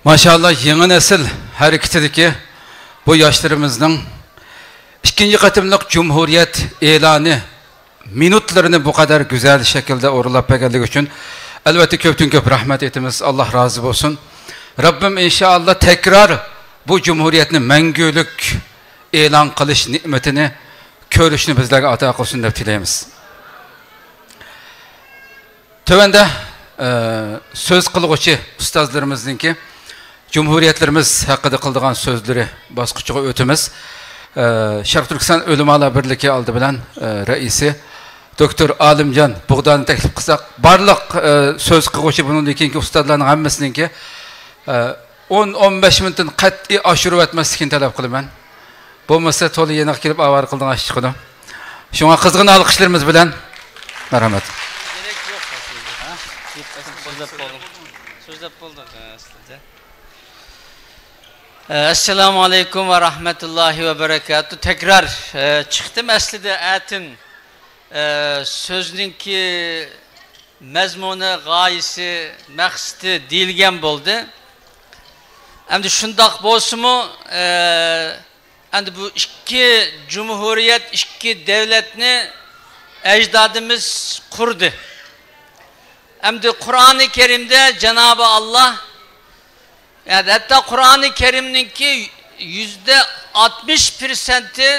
ماشائاللا، يېڭى نەسىل ھەرىكىتىدىكى بۇ ياشلىرىمىزنىڭ ئىككىنچى قېتىملىق جۇمھۇرىيەت ئېلانى مىنۇتلىرىنى بۇ قەدەر گۈزەل شەكىلدە ئورۇنلاپ بەرگەنلىكى ئۈچۈن، ئەلۋەتتە، كۆپتىن كۆپ رەھمەت ئېيتىمىز. ئاللا رازى بولسۇن. رەببىم ئىنشائاللا تەكرار بۇ جۇمھۇرىيەتنى مەڭگۈلۈك ئېلان قىلىش نېمىتىنى كۆرۈشنى بىزلەرگە ئاتا قىلسۇن دەپ تىلەيمىز. تۆۋەندە، ئە، سۆز قىلغۇچى ئۇستازلىرىمىزنىڭكى جۇمھۇرىيەتلىرىمىز ھەققىدە قىلىدىغان سۆزلىرى باسقۇچىغا ئۆتىمىز. ئە، شەرقىي تۈركىستان ئۆلىمالار بىرلىكى ئالدى بىلەن، ئە، رەئىسى دوكتور ئالىمجان بۇغدانى تەكلىپ قىلساق، بارلىق، ئە، سۆز قىلغۇچى بۇنىڭدىن كېيىنكى ئۇستازلارنىڭ ھەممىسىنىڭكى، ئە، ئون، ئون بەش مىنۇتتىن قەتئىي ئاشۇرۇۋەتمەسلىكىنى تەلەپ قىلىمەن. بولمىسا تولا يېنىغا كېلىپ ئاۋارە قىلىدىغان ئىش چىقىدۇ. شۇڭا قىزغىن ئالقىشلىرىمىز بىلەن. مەرھەمەت. سۆزلەپ بولدۇق. سۆزلەپ بولدۇق ئەسلىدە. ئەسسالامۇ ئەلەيكۇم ۋە رەھمەتۇللاھى ۋە بەرەكاتۇ. تەكرار، ئە، چىقتىم ئەسلىدە ئەتىن. ئە، سۆزنىڭكى مەزمۇنى، غايىسى، مەقسىتى دېيىلگەن بولدى. ئەمدى شۇنداق بولسىمۇ، ئە، ئەمدى بۇ ئىككى جۇمھۇرىيەت، ئىككى دەۋلەتنى ئەجدادىمىز قۇردى. ئەمدى قۇرئانى كەرىمدە جانابى ئاللا، يەنى ھەتتا قۇرئانى كەرىمنىڭكى يۈزدە ئاتمىش پىرسەنتى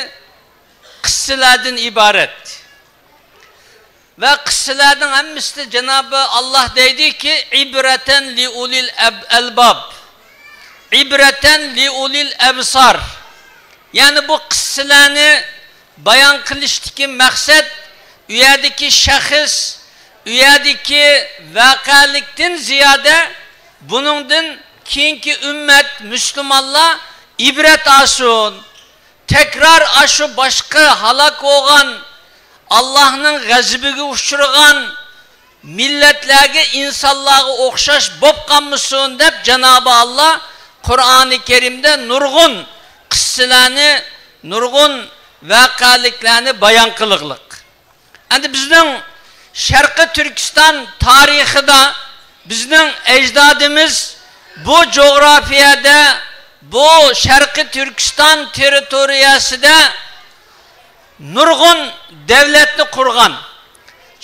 قىسسىلەردىن ئىبارەت. ۋە قىسسىلەرنىڭ ھەممىسىدە جانابى ئاللا دەيدىكى، ئىبرەتەن لىئۇلىل ئەب-، ئەلباب، ئىبرەتەن لىئۇلىل ئەبسار. يەنى بۇ قىسسىلەرنى بايان قىلىشتىكى مەقسەت، ئۇ يەردىكى شەخس، ئۇ يەردىكى ۋەقەلىكتىن زىيادە، بۇنىڭدىن كېيىنكى ئۈممەت، مۇسۇلمانلار ئىبرەت ئالسۇن. تەكرار ئاشۇ باشقا ھالاك بولغان، ئاللاھنىڭ غەزىپىگە ئۇچرىغان مىللەتلەرگە، ئىنسانلارغا ئوخشاش بولۇپ قالمىسۇن دەپ، جانابى ئاللا قۇرئانى كەرىمدە نۇرغۇن قىسسىلەرنى، نۇرغۇن ۋەقەلىكلەرنى بايان قىلغلىق. ئەمدى بىزنىڭ شەرقىي تۈركىستان تارىخىدا بىزنىڭ ئەجدادىمىز بۇ جۇغراپىيەدە، بۇ شەرقىي تۈركىستان تېررىتورىيەسىدە نۇرغۇن دەۋلەتنى قۇرغان.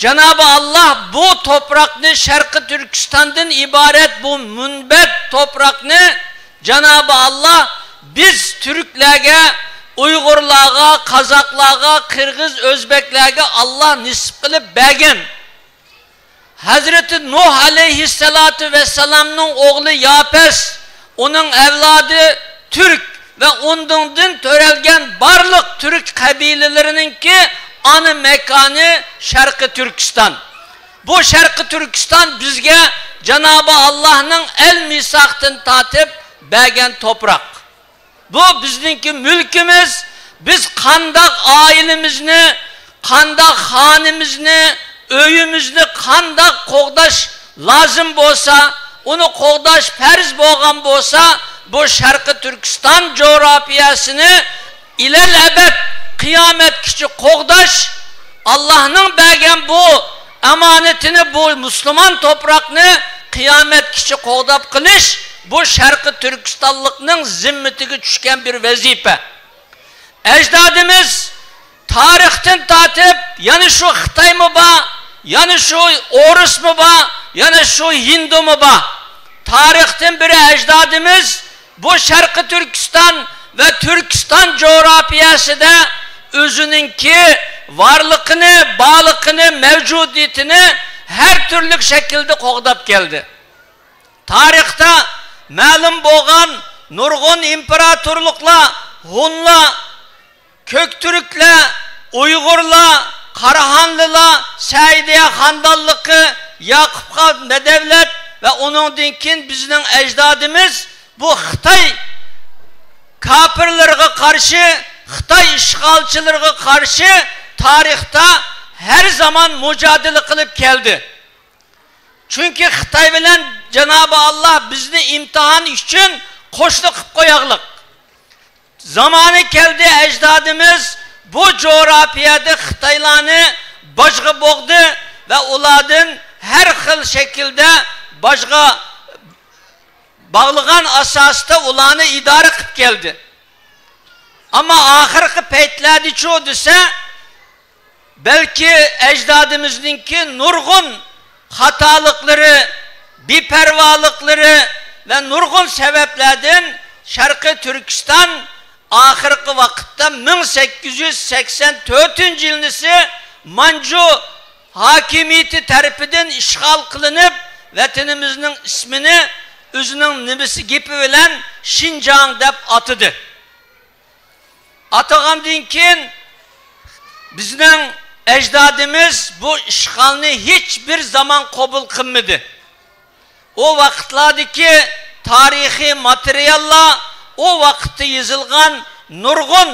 جانابى ئاللا بۇ توپراقنى، شەرقىي تۈركىستاندىن ئىبارەت بۇ مۇنبەت توپراقنى جانابى ئاللا بىز تۈركلەرگە، ئۇيغۇرلارغا، قازاقلارغا، قىرغىز، ئۆزبەكلەرگە ئاللا نېسىپ قىلىپ بەرگەن. ھەزرىتى نۇھ ئەلەيھىسسالاتۇ ۋەسسالامنىڭ ئوغلى ياپەس، ئۇنىڭ ئەۋلادى تۈرك ۋە ئۇنىڭدىن تۆرەلگەن بارلىق تۈرك قەبىلىلىرىنىڭكى ئانا ماكانى شەرقىي تۈركىستان. بۇ شەرقىي تۈركىستان بىزگە جانابى ئاللاھنىڭ ئەل مىساقتىن تارتىپ بەرگەن توپراق. بۇ بىزنىڭكى مۈلكىمىز. بىز قانداق ئائىلىمىزنى، قانداق خانىمىزنى، ئۆيىمىزنى قانداق قوغداش لازىم بولسا، ئۇنى قوغداش پەرز بولغان بولسا، بۇ شەرقىي تۈركىستان جۇغراپىيەسىنى ئىلەل ئەبەد، قىيامەتكىچە قوغداش، ئاللاھنىڭ بەرگەن بۇ ئامانىتىنى، بۇ مۇسۇلمان توپراقنى قىيامەتكىچە قوغداپ قېلىش، بۇ شەرقىي تۈركىستانلىقنىڭ زىممىتىگە چۈشكەن بىر ۋەزىپە. ئەجدادىمىز تارىختىن تارتىپ، يەنە شۇ خىتايمۇ بار، يەنە شۇ ئورۇسمۇ بار، يەنە شۇ ھىندۇمۇ بار. تارىختىن بېرى ئەجدادىمىز بۇ شەرقىي تۈركىستان ۋە تۈركىستان جۇغراپىيەسىدە ئۆزىنىڭكى ۋارلىقىنى، بارلىقىنى، مەۋجۇدىيىتىنى ھەر تۈرلۈك شەكىلدە قوغداپ كەلدى. تارىختا مەلۇم بولغان نۇرغۇن ئىمپېراتورلۇقلار، ھونلار، كۆكتۈركلەر، ئۇيغۇرلار، قاراخانلىلار، سەئىدىيە خاندانلىقى، ياقۇپ خان بەدەۋلەت ۋە ئۇنىڭدىن كېيىن بىزنىڭ ئەجدادىمىز بۇ خىتاي كاپىرلىرىغا قارشى، خىتاي ئىشغالچىلىرىغا قارشى تارىختا ھەر زامان مۇجادىلە قىلىپ كەلدى. چۈنكى خىتاي بىلەن جانابى ئاللا بىزنى ئىمتىھان ئۈچۈن قوشنا قىلىپ قوياغلىق. زامانى كەلدى، ئەجدادىمىز بۇ جۇغراپىيەدە خىتايلارنى باجغا بوغدى ۋە ئۇلاردىن ھەر خىل شەكىلدە باجغا باغلىغان ئاساستا ئۇلارنى ئىدارە قىلىپ كەلدى. ئەمما ئاخىرقى پەيتلەردىچۇ دېسە، بەلكى ئەجدادىمىزنىڭكى نۇرغۇن خاتالىقلىرى، بىپەرۋالىقلىرى ۋە نۇرغۇن سەۋەبلەردىن شەرقىي تۈركىستان ئاخىرقى ۋاقىتتا مىڭ سەككىز يۈز سەكسەن تۆتىنچى يىلنىسى مانجۇ ھاكىمىيىتى تەرىپىدىن ئىشغال قىلىنىپ، ۋەتىنىمىزنىڭ ئىسمىنى ئۆزىنىڭ نېمىسى گېپى بىلەن شىنجاڭ دەپ ئاتىدى. ئاتىغاندىن كېيىن بىزنىڭ ئەجدادىمىز بۇ ئىشغالنى ھېچبىر زامان قوبۇل قىلمىدى. ئۇ ۋاقىتلاردىكى تارىخىي ماتېرىياللار، ئۇ ۋاقىتتا يېزىلغان نۇرغۇن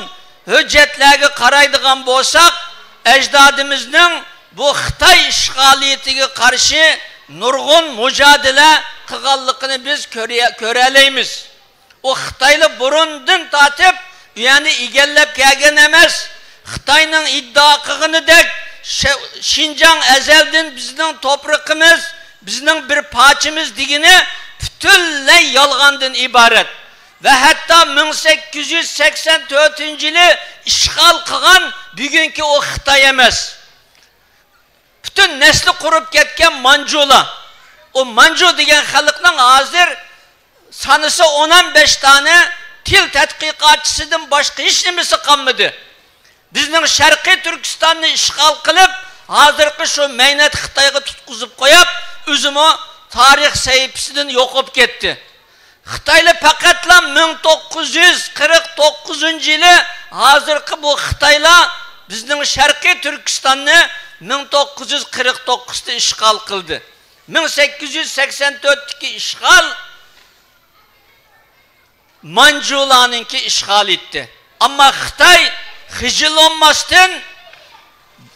ھۆججەتلەرگە قارايدىغان بولساق، ئەجدادىمىزنىڭ بۇ خىتاي ئىشغالىيىتىگە قارشى نۇرغۇن مۇجادىلە قىلغانلىقىنى بىز كۆرە-، كۆرەلەيمىز. ئۇ خىتايلار بۇرۇندىن تارتىپ ئۇ يەرنى ئىگىلەپ كەلگەن ئەمەس. خىتاينىڭ ئىددىئا قىلغىنىدەك، شە-، شىنجاڭ ئەزەلدىن بىزنىڭ توپرىقىمىز، بىزنىڭ بىر پارچىمىز دېگىنى پۈتۈنلەي يالغاندىن ئىبارەت. ۋە ھەتتا مىڭ سەككىز يۈز سەكسەن تۆتىنچى يىلى ئىشغال قىلغان بۈگۈنكى ئۇ خىتاي ئەمەس. پۈتۈن نەسلى قۇرۇپ كەتكەن مانجۇلار. ئۇ مانجۇ دېگەن خەلقنىڭ ھازىر سانىسى ئون بەش دانە تىل تەتقىقاتچىسىدىن باشقا ھېچ نېمىسى قالمىدى. بىزنىڭ شەرقىي تۈركىستاننى ئىشغال قىلىپ، ھازىرقى شۇ مەينەت خىتايغا تۇتقۇزۇپ قويۇپ، ئۆزىمۇ تارىخ سەھىپىسىدىن يوقاپ كەتتى. خىتايلار پەقەتلا مىڭ توققۇز يۈز قىرىق توققۇزىنچى يىلى، ھازىرقى بۇ خىتايلار بىزنىڭ شەرقىي تۈركىستاننى مىڭ توققۇز يۈز قىرىق توققۇزدا ئىشغال قىلدى. مىڭ سەككىز يۈز سەكسەن تۆتتىكى ئىشغال مانجۇلارنىڭكى ئىشغالىيىتى. ئەمما خىتاي خىجىل بولماستىن،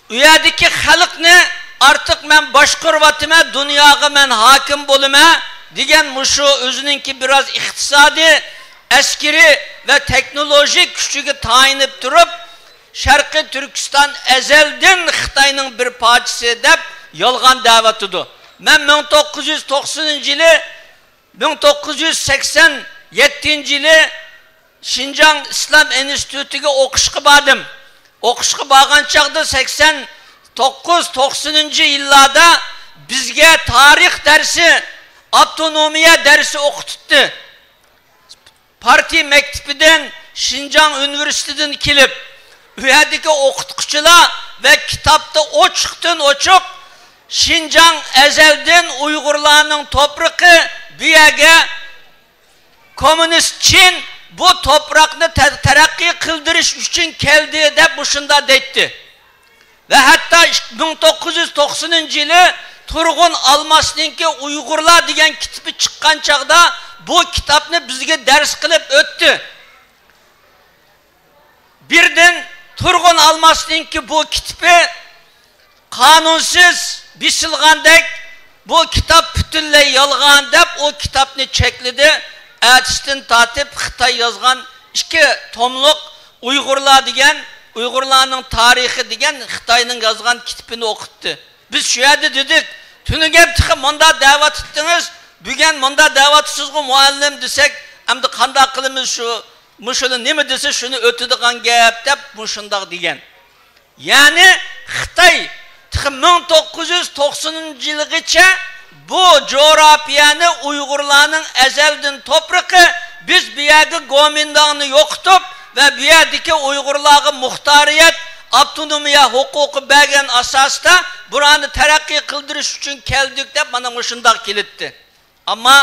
ئۇ يەردىكى خەلقنى ئارتۇق مەن باشقۇرۇۋاتىمەن، دۇنياغا مەن ھاكىم بولىمەن دېگەن مۇشۇ ئۆزىنىڭكى بىراز ئىقتىسادىي، ئەسكىرىي ۋە تېخنولوگىيە كۈچىگە تايىنىپ تۇرۇپ، شەرقىي تۈركىستان ئەزەلدىن خىتاينىڭ بىر پارچىسى دەپ يالغان دەۋاتىدۇ. مەن مىڭ توققۇز يۈز توقسىنىنچى يىلى، مىڭ توققۇز يۈز سەكسەن يەتتىنچى يىلى شىنجاڭ ئىسلام ئىنستىتۇتىغا ئوقۇشقا باردىم. ئوقۇشقا بارغان چاغدا سەكسەن توققۇز توقسىنىنچى يىللاردا بىزگە تارىخ دەرسى، ئاپتونومىيە دەرسى ئوقۇتۇتتى. پارتىيە مەكتىپىدىن، شىنجاڭ ئۇنىۋېرسىتېتىدىن كېلىپ، ئۇ يەردىكى ئوقۇتقۇچىلار ۋە كىتابتا ئوچۇقتىن ئوچۇق، شىنجاڭ ئەزەلدىن ئۇيغۇرلارنىڭ توپرىقى، بۇ يەرگە كوممۇنىست چىن بۇ توپراقنى تە-، تەرەققىي قىلدۇرۇش ئۈچۈن كەلدى، دەپ مۇشۇنداق دەيتتى. ۋە ھەتتا مىڭ توققۇز يۈز توقسىنىنچى يىلى تۇرغۇن ئالماسنىڭكى ئۇيغۇرلار دېگەن كىتابى چىققان چاغدا بۇ كىتابنى بىزگە دەرس قىلىپ ئۆتتى. بىردىن تۇرغۇن ئالماسنىڭكى بۇ كىتابى قانۇنسىز بېسىلغاندەك، بۇ كىتاب پۈتۈنلەي يالغان دەپ، ئۇ كىتابنى چەكلىدى. ئەتىسىدىن تارتىپ خىتاي يازغان ئىككى توملۇق ئۇيغۇرلار دېگەن، ئۇيغۇرلارنىڭ تارىخى دېگەن خىتاينىڭ يازغان كىتابىنى ئوقۇتتى. بىز شۇ يەردە دېدۇق، تۈنۈگۈن تېخى مۇنداق دەۋاتىتتىڭىز، بۈگۈن مۇنداق دەۋاتىسىزغۇ مۇئەللىم دېسەك، ئەمدى قانداق قىلىمىز، شۇ، مۇشۇنى نېمە دېسە شۇنى ئۆتىدىغان گەپ دەپ مۇشۇنداق دېگەن. يەنى خىتاي تېخى مىڭ توققۇز يۈز توقسىنىنچى يىلغىچە بۇ جۇغراپىيەنى ئۇيغۇرلارنىڭ ئەزەلدىن توپرىقى، بىز بۇ يەردە گومىنداڭنى يوقىتىپ ۋە بۇ يەردىكى ئۇيغۇرلارغا مۇختارىيەت، ئاپتونومىيە ھوقۇقى بەرگەن ئاساستا بۇرانى تەرەققىي قىلدۇرۇش ئۈچۈن كەلدۇق دەپ مانا مۇشۇنداق كېلىتتى. ئەمما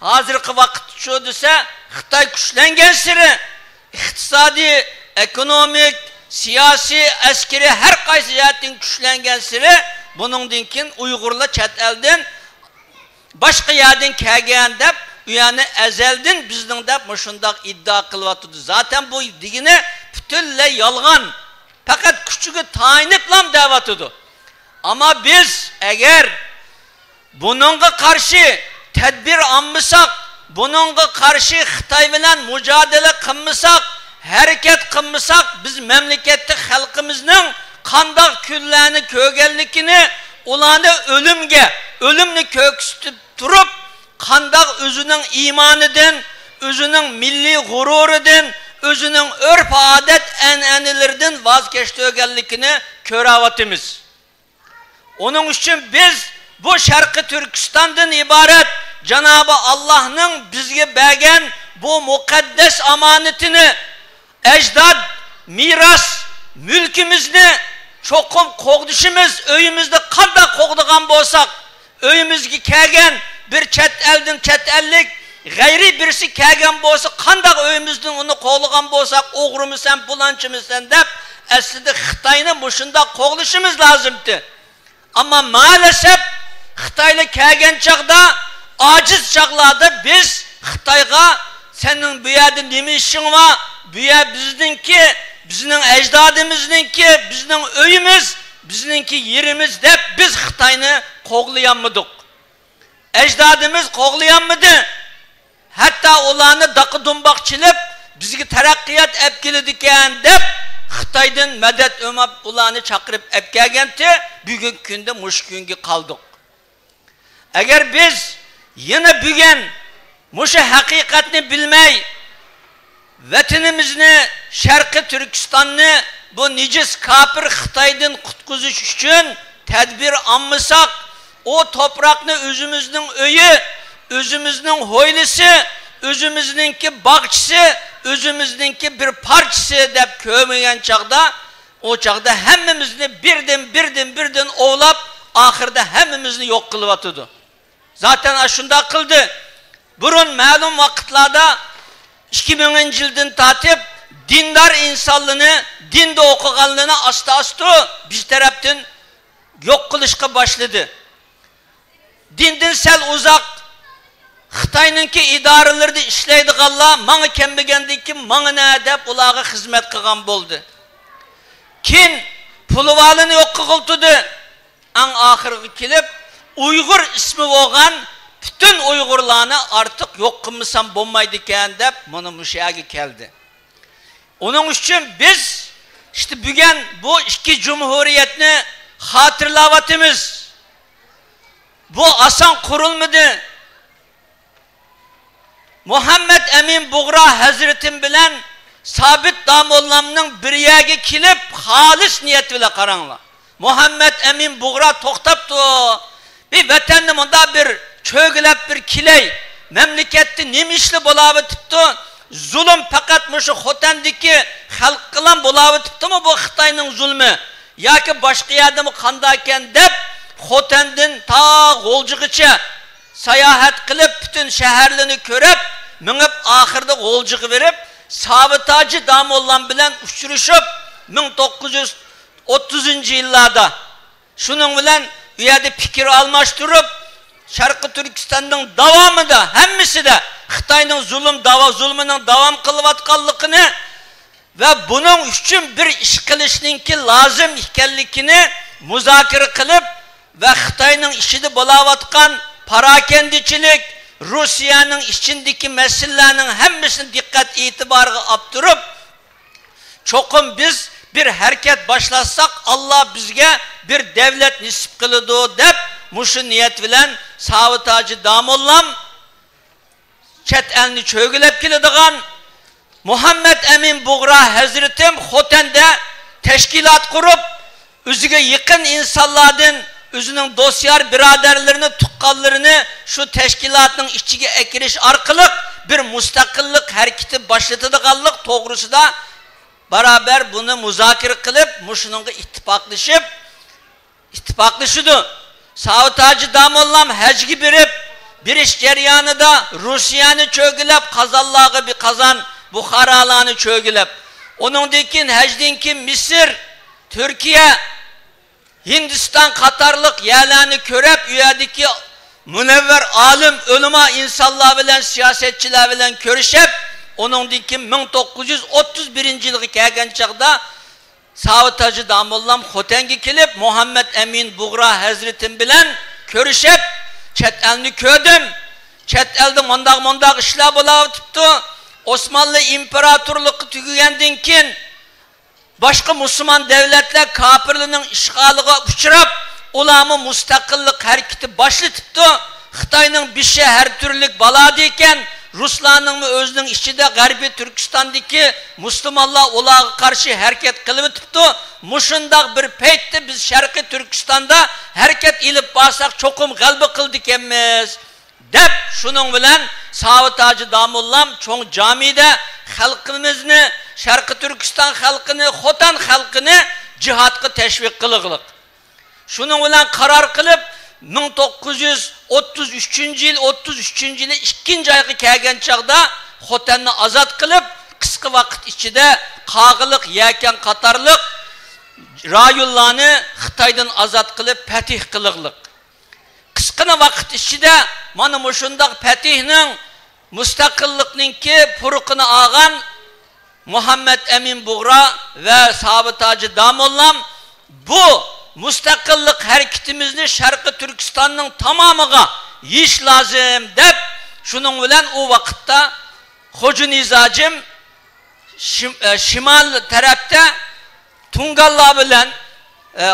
ھازىرقى ۋاقىتتا شۇ دېسە، خىتاي كۈچلەنگەنسېرى، ئىقتىسادىي، ئېكونومىك، سىياسىي، ئەسكىرىي ھەر قايسى جەھەتتىن كۈچلەنگەنسېرى، بۇنىڭدىن كېيىن ئۇيغۇرلار چەت ئەلدىن، باشقا يەردىن كەلگەن دەپ، ئۇ يەرنى ئەزەلدىن بىزنىڭ دەپ مۇشۇنداق ئىددىئا قىلىۋاتىدۇ. زاتەن بۇ دېگىنى پۈتۈنلەي يالغان. پەقەت كۈچىگە تايىنىپلا دەۋاتىدۇ. ئەمما بىز ئەگەر بۇنىڭغا قارشى تەدبىر ئالمىساق، بۇنىڭغا قارشى خىتاي بىلەن مۇجادىلە قىلمىساق، ھەرىكەت قىلمىساق، بىز مەملىكەتتە خەلقىمىزنىڭ قانداق كۈنلەرنى كۆرگەنلىكىنى، ئۇلارنى ئۆلۈمگە، ئۆلۈمنى كۆرسىتىپ تۇرۇپ، قانداق ئۆزىنىڭ ئىمانىدىن، ئۆزىنىڭ مىللىي غۇرۇرىدىن، ئۆزىنىڭ ئۆرپ-ئادەت ئەنئەنىلىرىدىن ۋاز كەچتۈرگەنلىكىنى كۆرۈۋاتىمىز. ئۇنىڭ ئۈچۈن بىز بۇ شەرقىي تۈركىستاندىن ئىبارەت جانابى ئاللاھنىڭ بىزگە بەرگەن بۇ مۇقەددەس ئامانىتىنى، ئەجداد مىراس مۈلكىمىزنى چوقۇم قوغدىشىمىز. ئۆيىمىزدە قانداق قوغدىغان بولساق، ئۆيىمىزگە كەلگەن بىر چەت ئەلدىن چەت ئەللىك، غەيرىي بىرسى كەلگەن بولسا، قانداق ئۆيىمىزدىن ئۇنى قوغلىغان بولساق، ئوغرىمىسەن، پۇلانچىمىسەن دەپ، ئەسلىدە خىتاينى مۇشۇنداق قوغلىشىمىز لازىمتى. ئەمما مائەلەسەپ، خىتايلار كەلگەن چاغدا، ئاجىز چاغلاردا بىز خىتايغا، سېنىڭ بۇ يەردە نېمە ئىشىڭ بار؟ بۇ يەر بىزنىڭكى، بىزنىڭ ئەجدادىمىزنىڭكى، بىزنىڭ ئۆيىمىز، بىزنىڭكى يېرىمىز دەپ بىز خىتاينى قوغلىيالمىدۇق. ئەجدادىمىز قوغلىيالمىدى. ھەتتا ئۇلارنى داقا دۇمباق چېلىپ، بىزگە تەرەققىيات ئەپ كېلىدىكەن دەپ، خىتايدىن مەدەت ئۆمەپ، ئۇلارنى چاقىرىپ ئەپ كەلگەنتى، بۈگۈنكى كۈندە مۇشۇ كۈنگە قالدۇق. ئەگەر بىز يەنە بۈگۈن مۇشۇ ھەقىقەتنى بىلمەي، ۋەتىنىمىزنى، شەرقىي تۈركىستاننى بۇ نىجىس كاپىر خىتايدىن قۇتقۇزۇش ئۈچۈن تەدبىر ئالمىساق، ئۇ توپراقنى ئۆزىمىزنىڭ ئۆيى، ئۆزىمىزنىڭ ھويلىسى، ئۆزىمىزنىڭكى باغچىسى، ئۆزىمىزنىڭكى بىر پارچىسى دەپ كۆرمىگەن چاغدا، ئۇ چاغدا ھەممىمىزنى بىردىن، بىردىن، بىردىن ئوۋلاپ، ئاخىرىدا ھەممىمىزنى يوق قىلىۋاتىدۇ. زاتەن ئاشۇنداق قىلدى. بۇرۇن مەلۇم ۋاقىتلاردا، ئىككى مىڭىنچى يىلدىن تارتىپ، دىندار ئىنسانلىرىنى، دىندا ئوقۇغانلىرىنى ئاستا-ئاستا بىز تەرەپتىن يوق قىلىشقا باشلىدى. دىندىن سەل ئۇزاق، خىتاينىڭكى ئىدارىلىرىدە ئىشلەيدىغانلار ماڭا كەلمىگەندىن كېيىن ماڭا نە دەپ ئۇلارغا خىزمەت قىلغان بولدى. كېيىن پۇلۋالىنى يوق قىلغىلى تۇردى. ئەڭ ئاخىرىغا كېلىپ، ئۇيغۇر ئىسمى بولغان پۈتۈن ئۇيغۇرلارنى ئارتۇق يوق قىلمىسام بولمايدىكەن دەپ، مانا مۇشۇ يەرگە كەلدى. ئۇنىڭ ئۈچۈن بىز ئىشتە بۈگۈن بۇ ئىككى جۇمھۇرىيەتنى خاتىرىلەۋاتىمىز. بۇ ئاسان قۇرۇلمىدى. مۇھەممەد ئەمىن بۇغرا ھەزرىتىم بىلەن سابىت داموللامنىڭ بىر يەرگە كېلىپ، خالىس نىيەت بىلەن، قاراڭلار. مۇھەممەد ئەمىن بۇغرا توختاپتۇ. بىر ۋەتەندە مۇنداق بىر چۆگىلەپ بىر كېلەي، مەملىكەتتە نېمە ئىشلار بولاۋېتىپتۇ؟ زۇلۇم پەقەت مۇشۇ خوتەندىكى خەلققىلا بولاۋېتىپتۇمۇ بۇ خىتاينىڭ زۇلمى؟ ياكى باشقا يەردىمۇ قانداكەن دەپ، خوتەندىن تا غۇلجىغىچە ساياھەت قىلىپ، پۈتۈن شەھەرلىرىنى كۆرۈپ، مېڭىپ، ئاخىرىدا غۇلجىغا بېرىپ، ساۋۇت ھاجى داموللام بىلەن ئۇچرىشىپ، مىڭ توققۇز يۈز ئوتتۇزىنچى يىللاردا شۇنىڭ بىلەن ئۇ يەردە پىكىر ئالماشتۇرۇپ، شەرقىي تۈركىستاننىڭ داۋامىدا، ھەممىسىدە خىتاينىڭ زۇلۇم داۋا-، زۇلمىنىڭ داۋام قىلىۋاتقانلىقىنى ۋە بۇنىڭ ئۈچۈن بىر ئىش قىلىشنىڭكى لازىم ئىكەنلىكىنى مۇزاكىرە قىلىپ ۋە خىتاينىڭ ئىچىدە بولاۋاتقان پاراكەندىچىلىك، روسىيەنىڭ ئىچىدىكى مەسىلىلەرنىڭ ھەممىسىنى دىققەت ئېتىبارىغا ئاپتۇرۇپ، چوقۇم بىز بىر ھەرىكەت باشلاتساق، ئاللا بىزگە بىر دەۋلەت نېسىپ قىلىدۇ دەپ، مۇشۇ نىيەت بىلەن ساۋۇت ھاجى داموللام چەت ئەلنى چۆگىلەپ كېلىدىغان مۇھەممەد ئەمىن بۇغرا ھەزرىتىم خوتەندە تەشكىلات قۇرۇپ، ئۆزىگە يېقىن ئىنسانلاردىن ئۆزىنىڭ دوست-يار بۇرادەرلىرىنى، تۇغقانلىرىنى شۇ تەشكىلاتنىڭ ئىچىگە ئەكىرىش ئارقىلىق بىر مۇستەقىللىق ھەرىكىتى باشلىتىدىغانلىق توغرىسىدا بارابەر بۇنى مۇزاكىرە قىلىپ، مۇشۇنىڭغا ئىتتىپاقلىشىپ، ئىتتىپاقلىشىدۇ. ساۋۇت ھاجى داموللام ھەجگە بېرىپ، بېرىش جەريانىدا روسىيەنى چۆگىلەپ، قازانلارغا بىر قازان، بۇخارالارنى چۆگىلەپ، ئۇنىڭدىن كېيىن ھەجدىن كېيىن مىسىر، تۈركىيە، ھىندىستان قاتارلىق يەرلەرنى كۆرۈپ، ئۇ يەردىكى مۇنەۋۋەر ئالىم، ئۆلىما ئىنسانلار بىلەن، سىياسەتچىلەر بىلەن كۆرۈشۈپ، ئۇنىڭدىن كېيىن مىڭ توققۇز يۈز ئوتتۇز بىرىنچى يىلغا كەلگەن چاغدا ساۋۇت ھاجى داموللام خوتەنگە كېلىپ، مۇھەممەد ئەمىن بۇغرا ھەزرىتىم بىلەن كۆرۈشۈپ، چەت ئەلنى كۆردۈم. چەت ئەلدە مۇنداق، مۇنداق ئىشلار بولاۋېتىپتۇ. ئوسمانلى ئىمپېراتورلۇقى تۈگىگەندىن كېيىن، باشقا مۇسۇلمان دەۋلەتلەر كاپىرلارنىڭ ئىشغالىغا ئۇچراپ، ئۇلارمۇ مۇستەقىللىق ھەرىكىتى باشلىتىپتۇ. خىتاينىڭ بېشى ھەر تۈرلۈك بالادا ئىكەن، رۇسلارنىڭمۇ ئۆزىنىڭ ئىچىدە غەربىي تۈركىستاندىكى مۇسۇلمانلار ئۇلارغا قارشى ھەرىكەت قىلىۋېتىپتۇ. مۇشۇنداق بىر پەيتتە بىز شەرقىي تۈركىستاندا ھەرىكەت ئېلىپ بارساق، چوقۇم غەلىبە قىلىدىكەنمىز، دەپ، شۇنىڭ بىلەن ساۋۇت ھاجى داموللام چوڭ جامىدە خەلقىمىزنى، شەرقىي تۈركىستان خەلقىنى، خوتەن خەلقىنى جىھادقا تەشۋىق قىلغلىق. شۇنىڭ بىلەن قارار قىلىپ، مىڭ توققۇز يۈز ئوتتۇز ئۈچىنچى يىل، ئوتتۇز ئۈچىنچى يىلى ئىككىنچى ئايغا كەلگەن چاغدا خوتەننى ئازاد قىلىپ، قىسقا ۋاقىت ئىچىدە قاغىلىق، يەكەن قاتارلىق رايونلارنى خىتايدىن ئازاد قىلىپ پەتھ قىلىغلىق. قىسقىنا ۋاقىت ئىچىدە مانا مۇشۇنداق پەتھنىڭ، مۇستەقىللىقنىڭكى پۇرىقىنى ئالغان مۇھەممەد ئەمىن بۇغرا ۋە ساۋۇت ھاجى داموللام بۇ مۇستەقىللىق ھەرىكىتىمىزنى شەرقىي تۈركىستاننىڭ تامامىغا يېيىش لازىم دەپ، شۇنىڭ بىلەن ئۇ ۋاقىتتا خوجا نىزاجىم شىم-، ئە، شىمال تەرەپتە تۇڭگانلار بىلەن، ئە،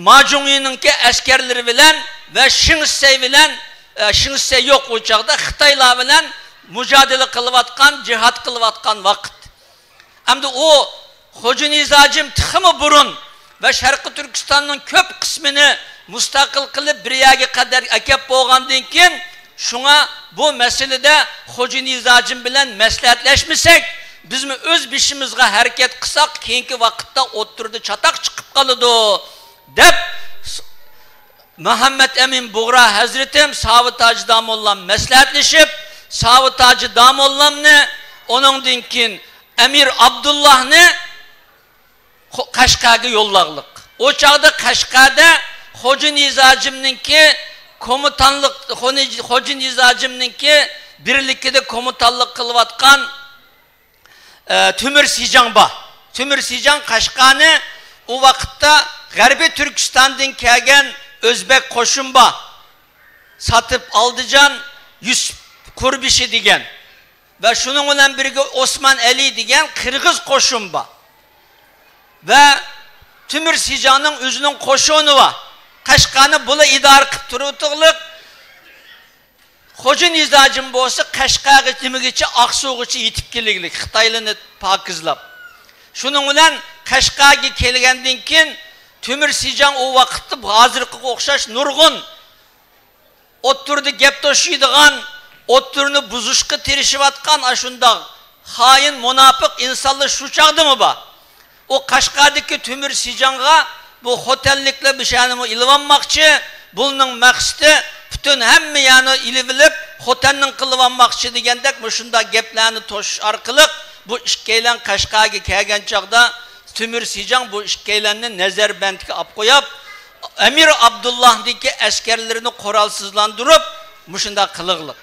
ماجۇڭيىنىڭكى ئەسكەرلىرى بىلەن ۋە شېڭ شىسەي بىلەن، ئە، شېڭ شىسەي يوق ئۇ چاغدا، خىتايلار بىلەن مۇجادىلە قىلىۋاتقان، جىھاد قىلىۋاتقان ۋاقىت. ئەمدى ئۇ خوجا نىزاجىم تېخىمۇ بۇرۇن ۋە شەرقىي تۈركىستاننىڭ كۆپ قىسمىنى مۇستەقىل قىلىپ، بىر يەرگە قەدەر ئەكەپ بولغاندىن كېيىن، شۇڭا بۇ مەسىلىدە خوجا نىزاجىم بىلەن مەسلىھەتلەشمىسەك، بىزمۇ ئۆز بېشىمىزغا ھەرىكەت قىلساق، كېيىنكى ۋاقىتتا ئوتتۇرىدا چاتاق چىقىپ قالىدۇ، دەپ، مۇھەممەد ئەمىن بۇغرا ھەزرىتىم ساۋۇت ھاجى داموللام مەسلىھەتلىشىپ، ساۋۇت ھاجى داموللامنى، ئۇنىڭدىن كېيىن ئەمىر ئابدۇللاھنى قو-، قەشقەرگە يوللاغلىق. ئۇ چاغدا قەشقەردە خوجا نىزاجىمنىڭكى كومىتانلىق، خونى-، خوجا نىزاجىمنىڭكى بىرلىكىدە كومىتانلىق قىلىۋاتقان، ئە، تۆمۈر سىجاڭ بار. تۆمۈر سىجاڭ قەشقەرنى ئۇ ۋاقىتتا غەربىي تۈركىستاندىن كەلگەن ئۆزبەك قوشۇن بار. ساتىپ ئالدىجان يۈسۈپ قۇربىشى دېگەن. ۋە شۇنىڭ بىلەن بىرگە ئوسمان ئەلى دېگەن قىرغىز قوشۇن بار. ۋە تۆمۈر سىجاڭنىڭ ئۆزىنىڭ قوشۇنى بار. قەشقەرنى بۇلا ئىدارە قىلىپ تۇرۇۋاتىغلىق. خوجا نىزاجىم بولسا قەشقەرگە نېمىگىچە، ئاقسۇغىچە يېتىپ كېلىگلىك، خىتايلارنى پاكىزلاپ. شۇنىڭ بىلەن قەشقەرگە كەلگەندىن كېيىن، تۆمۈر سىجاڭ ئۇ ۋاقىتتا ھازىرقىغا ئوخشاش نۇرغۇن ئوتتۇرىدا گەپ توشۇيدىغان، ئوتتۇرىنى بۇزۇشقا تىرىشىۋاتقان ئاشۇنداق خائىن، مۇناپىق ئىنسانلار شۇ چاغدىمۇ بار. ئۇ قەشقەردىكى تۆمۈر سىجاڭغا بۇ خوتەنلىكلەر بىشەنىمۇ ئېلىۋالماقچى، بۇنىڭ مەقسىتى پۈتۈن ھەممە يەرنى ئېلىۋېلىپ، خوتەننىڭ قىلىۋالماقچى دېگەندەك مۇشۇنداق گەپلەرنى توشۇش ئارقىلىق بۇ ئىككىيلەن قەشقەرگە كەلگەن چاغدا تۆمۈر سىجاڭ بۇ ئىككىيلەننى نەزەربەندكە ئاپ قويۇپ، ئەمىر ئابدۇللاھنىڭكى ئەسكەرلىرىنى قورالسىزلاندۇرۇپ، مۇشۇنداق قىلىغلىق.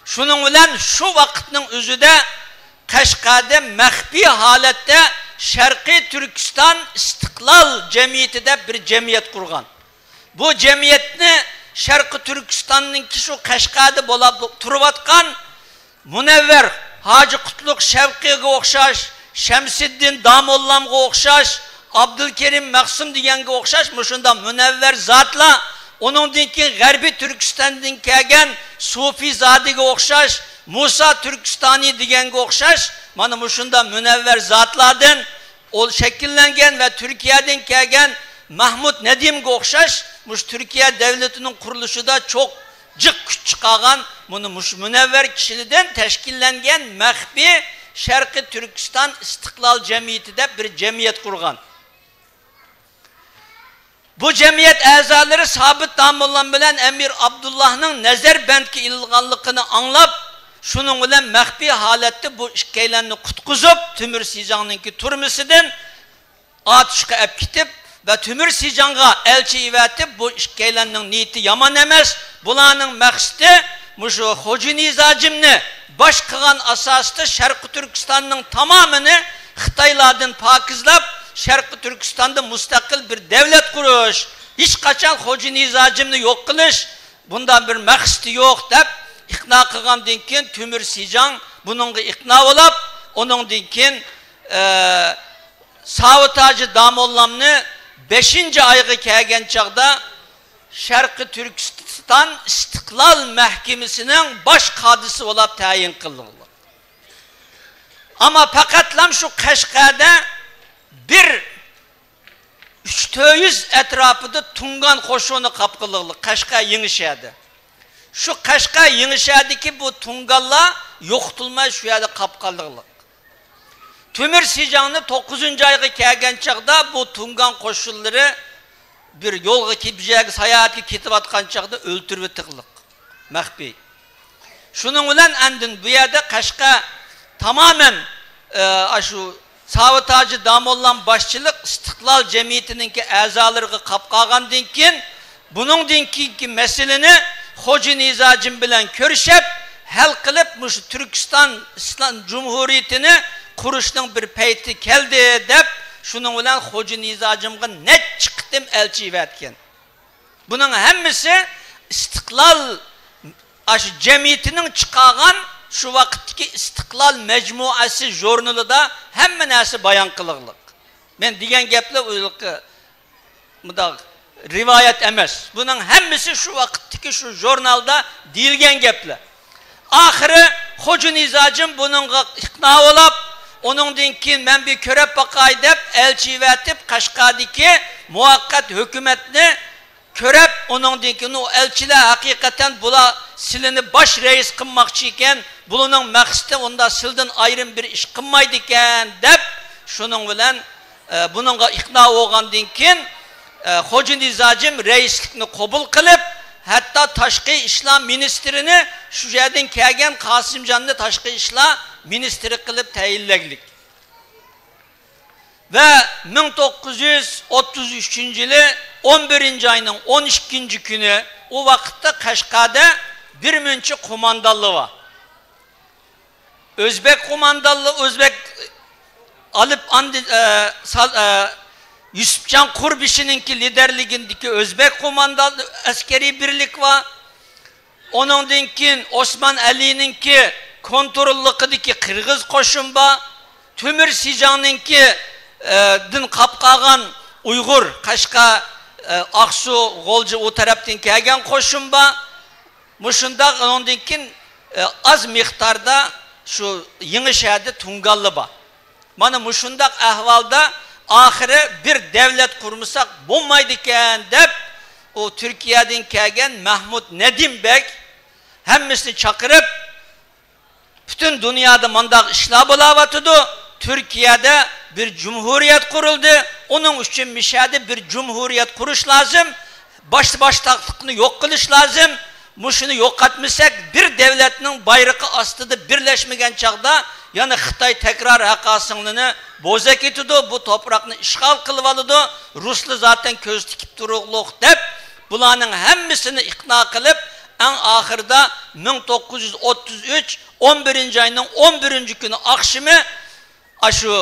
شۇنىڭ بىلەن شۇ ۋاقىتنىڭ ئۆزىدە قەشقەردە مەخپىي ھالەتتە شەرقىي تۈركىستان ئىستىقلال جەمئىيىتى دەپ بىر جەمئىيەت قۇرغان. بۇ جەمئىيەتنى شەرقىي تۈركىستاننىڭكى شۇ قەشقەردە بولاپ تۇرۇۋاتقان مۇنەۋۋەر ھاجى قۇتلۇق شەۋقىيگە ئوخشاش، شەمسىدىن داموللامغا ئوخشاش، ئابدۇلكېرىم مەخسۇم دېگەنگە ئوخشاش مۇشۇنداق مۇنەۋۋەر زاتلار، ئۇنىڭدىن كېيىن غەربىي تۈركىستاندىن كەلگەن سۇفىزادىگە ئوخشاش، مۇسا تۈركىستانى دېگەنگە ئوخشاش مانا مۇشۇنداق مۇنەۋۋەر زاتلاردىن ئۇ شەكىللەنگەن ۋە تۈركىيەدىن كەلگەن مەھمۇد نەدىمگە ئوخشاش مۇشۇ تۈركىيە دەۋلىتىنىڭ قۇرۇلۇشىدا چوڭ جىق كۈچ چىقارغان مۇنى مۇشۇ مۇنەۋۋەر كىشىلىدىن تەشكىللەنگەن مەخپىي شەرقىي تۈركىستان ئىستىقلال جەمئىيىتى دەپ بىر جەمئىيەت قۇرغان. بۇ جەمئىيەت ئەزالىرى سابىت داموللام بىلەن ئەمىر ئابدۇللاھنىڭ نەزەربەندكە ئېلىنغانلىقىنى ئاڭلاپ، شۇنىڭ بىلەن مەخپىي ھالەتتە بۇ ئىككىيلەننى قۇتقۇزۇپ، تۆمۈر سىجاڭنىڭكى تۈرمىسىدىن ئاتۇشقا ئەپ كېتىپ ۋە تۆمۈر سىجاڭغا ئەلچى ئېۋەتىپ، بۇ ئىككىيلەننىڭ نىيىتى يامان ئەمەس، بۇلارنىڭ مەقسىتى مۇشۇ خوجا نىزاجىمنى باش قىلغان ئاساستا شەرقىي تۈركىستاننىڭ تامامىنى خىتايلاردىن پاكىزلاپ، شەرقىي تۈركىستاندا مۇستەقىل بىر دەۋلەت قۇرۇش، ھېچقاچان خوجا نىزاجىمنى يوق قىلىش، بۇنداق بىر مەقسىتى يوق دەپ ئىقنا قىلغاندىن كېيىن، تۆمۈر سىجاڭ بۇنىڭغا ئىقنا بولاپ، ئۇنىڭدىن كېيىن، ئە، ساۋۇت ھاجى داموللامنى بەشىنچى ئايغا كەلگەن چاغدا شەرقىي تۈركىستان ئىستىقلال مەھكىمىسىنىڭ باش قازىسى بولاپ تەيىن قىلىنغان. ئەمما پەقەتلەم شۇ قەشقەردە بىر ئۈچ تۆت يۈز ئەتراپىدا تۇڭگان قوشۇنى قاپقىلىغلىق قەشقەر يېڭىشەھەردە. شۇ قەشقەر يېڭىشەھەردىكى بۇ تۇڭگانلار يوقىتىلماي شۇ يەردە قاپقالغانلىق. تۆمۈر سىجاڭنى توققۇزىنچى ئايغا كەلگەن چاغدا بۇ تۇڭگان قوشۇنلىرى بىر يولغا كېتىپ، بىر يەرگە ساياھەتكە كېتىۋاتقان چاغدا ئۆلتۈرۈۋېتىقلىق، مەخپىي. شۇنىڭ بىلەن ئاندىن بۇ يەردە قەشقەر تامامەن، ئە، ئاشۇ ساۋۇت ھاجى داموللام باشچىلىق ئىستىقلال جەمئىيىتىنىڭكى ئەزالىرىغا قاپ قالغاندىن كېيىن، بۇنىڭدىن كېيىنكى مەسىلىنى خوجا نىزاجىم بىلەن كۆرۈشۈپ ھەل قىلىپ، مۇشۇ تۈركىستان ئىسلام جۇمھۇرىيىتىنى قۇرۇشنىڭ بىر پەيتى كەلدى دەپ، شۇنىڭ بىلەن خوجا نىزاجىمغا نەچچە قېتىم ئەلچى يىبەرتكەن. بۇنىڭ ھەممىسى ئىستىقلال، ئاشۇ جەمئىيىتىنىڭ چىقارغان شۇ ۋاقىتتىكى ئىستىقلال مەجمۇئەسى ژۇرنىلىدا ھەممە نەرسە بايان قىلىقلىق. مەن دېگەن گەپلەر ئۇ مۇنداق رىۋايەت ئەمەس. بۇنىڭ ھەممىسى شۇ ۋاقىتتىكى شۇ ژۇرنالدا دېيىلگەن گەپلەر. ئاخىرى خوجا نىزاجىم بۇنىڭغا ئىقنا بولاپ، ئۇنىڭدىن كېيىن مەن بىر كۆرۈپ باقاي دەپ ئەلچى يىۋەتىپ، قەشقەردىكى مۇۋەققەت ھۆكۈمەتنى كۆرۈپ، ئۇنىڭدىن كېيىن ئۇ ئەلچىلەر ھەقىقەتەن بۇلار سىلىنى باش رەئىس قىلماقچى ئىكەن، بۇلارنىڭ مەقسىتى ئۇندا سىلدىن ئايرىم بىر ئىش قىلمايدىكەن دەپ، شۇنىڭ بىلەن، ئە، بۇنىڭغا ئىقنا بولغاندىن كېيىن، ئە، خوجا نىزاجىم رەئىسلىكنى قوبۇل قىلىپ، ھەتتا تاشقى ئىشلار مىنىستىرىنى، شۇ يەردىن كەلگەن قاسىمجاننى تاشقى ئىشلار مىنىستىرى قىلىپ تەيىنلەگلىك. ۋە مىڭ توققۇز يۈز ئوتتۇز ئۈچىنچى يىلى ئون بىرىنچى ئاينىڭ ئون ئىككىنچى كۈنى، ئۇ ۋاقىتتا قەشقەردە بىر مۇنچە قوماندانلار بار. ئۆزبەك قوماندانلار، ئۆزبەك ئالىپ ئاندىن، ئە، سال-، ئە، يۈسۈپجان قۇربىشىنىڭكى لىدەرلىكىدىكى ئۆزبەك قوماندان ئەسكەرىي بىرلىك بار. ئۇنىڭدىن كېيىن ئوسمان ئەلىنىڭكى كونتروللۇقىدىكى قىرغىز قوشۇن بار. تۆمۈر سىجاڭنىڭكى، ئە، دىن قاپقالغان ئۇيغۇر، قەشقەر، ئە، ئاقسۇ، غۇلجا ئۇ تەرەپتىن كەلگەن قوشۇن بار. مۇشۇنداق ئۇنىڭدىن كېيىن، ئە، ئاز مىقداردا شۇ يېڭىشەھەردە تۇڭگانلار بار. مانا مۇشۇنداق ئەھۋالدا ئاخىرى بىر دەۋلەت قۇرمىساق بولمايدىكەن دەپ، ئۇ تۈركىيەدىن كەلگەن مەھمۇد نەدىم بەگ ھەممىسىنى چاقىرىپ، پۈتۈن دۇنيادا مانداق ئىشلار بولاۋاتىدۇ، تۈركىيەدە بىر جۇمھۇرىيەت قۇرۇلدى، ئۇنىڭ ئۈچۈن مىشەدە بىر جۇمھۇرىيەت قۇرۇش لازىم، باش-، باشتاقلىقنى يوق قىلىش لازىم. مۇشۇنى يوقاتمىساق، بىر دەۋلەتنىڭ بايرىقى ئاستىدا بىرلەشمىگەن چاغدا يەنە خىتاي تەكرار ھەققاسىڭلىنى بوزەك ئېتىدۇ، بۇ توپراقنى ئىشغال قىلىۋالىدۇ، رۇسلار زاتەن كۆز تىكىپ تۇرۇقلۇق دەپ، بۇلارنىڭ ھەممىسىنى ئىقنا قىلىپ، ئەڭ ئاخىرىدا مىڭ توققۇز يۈز ئوتتۇز ئۈچ ئون بىرىنچى ئاينىڭ ئون بىرىنچى كۈنى ئاخشىمى ئاشۇ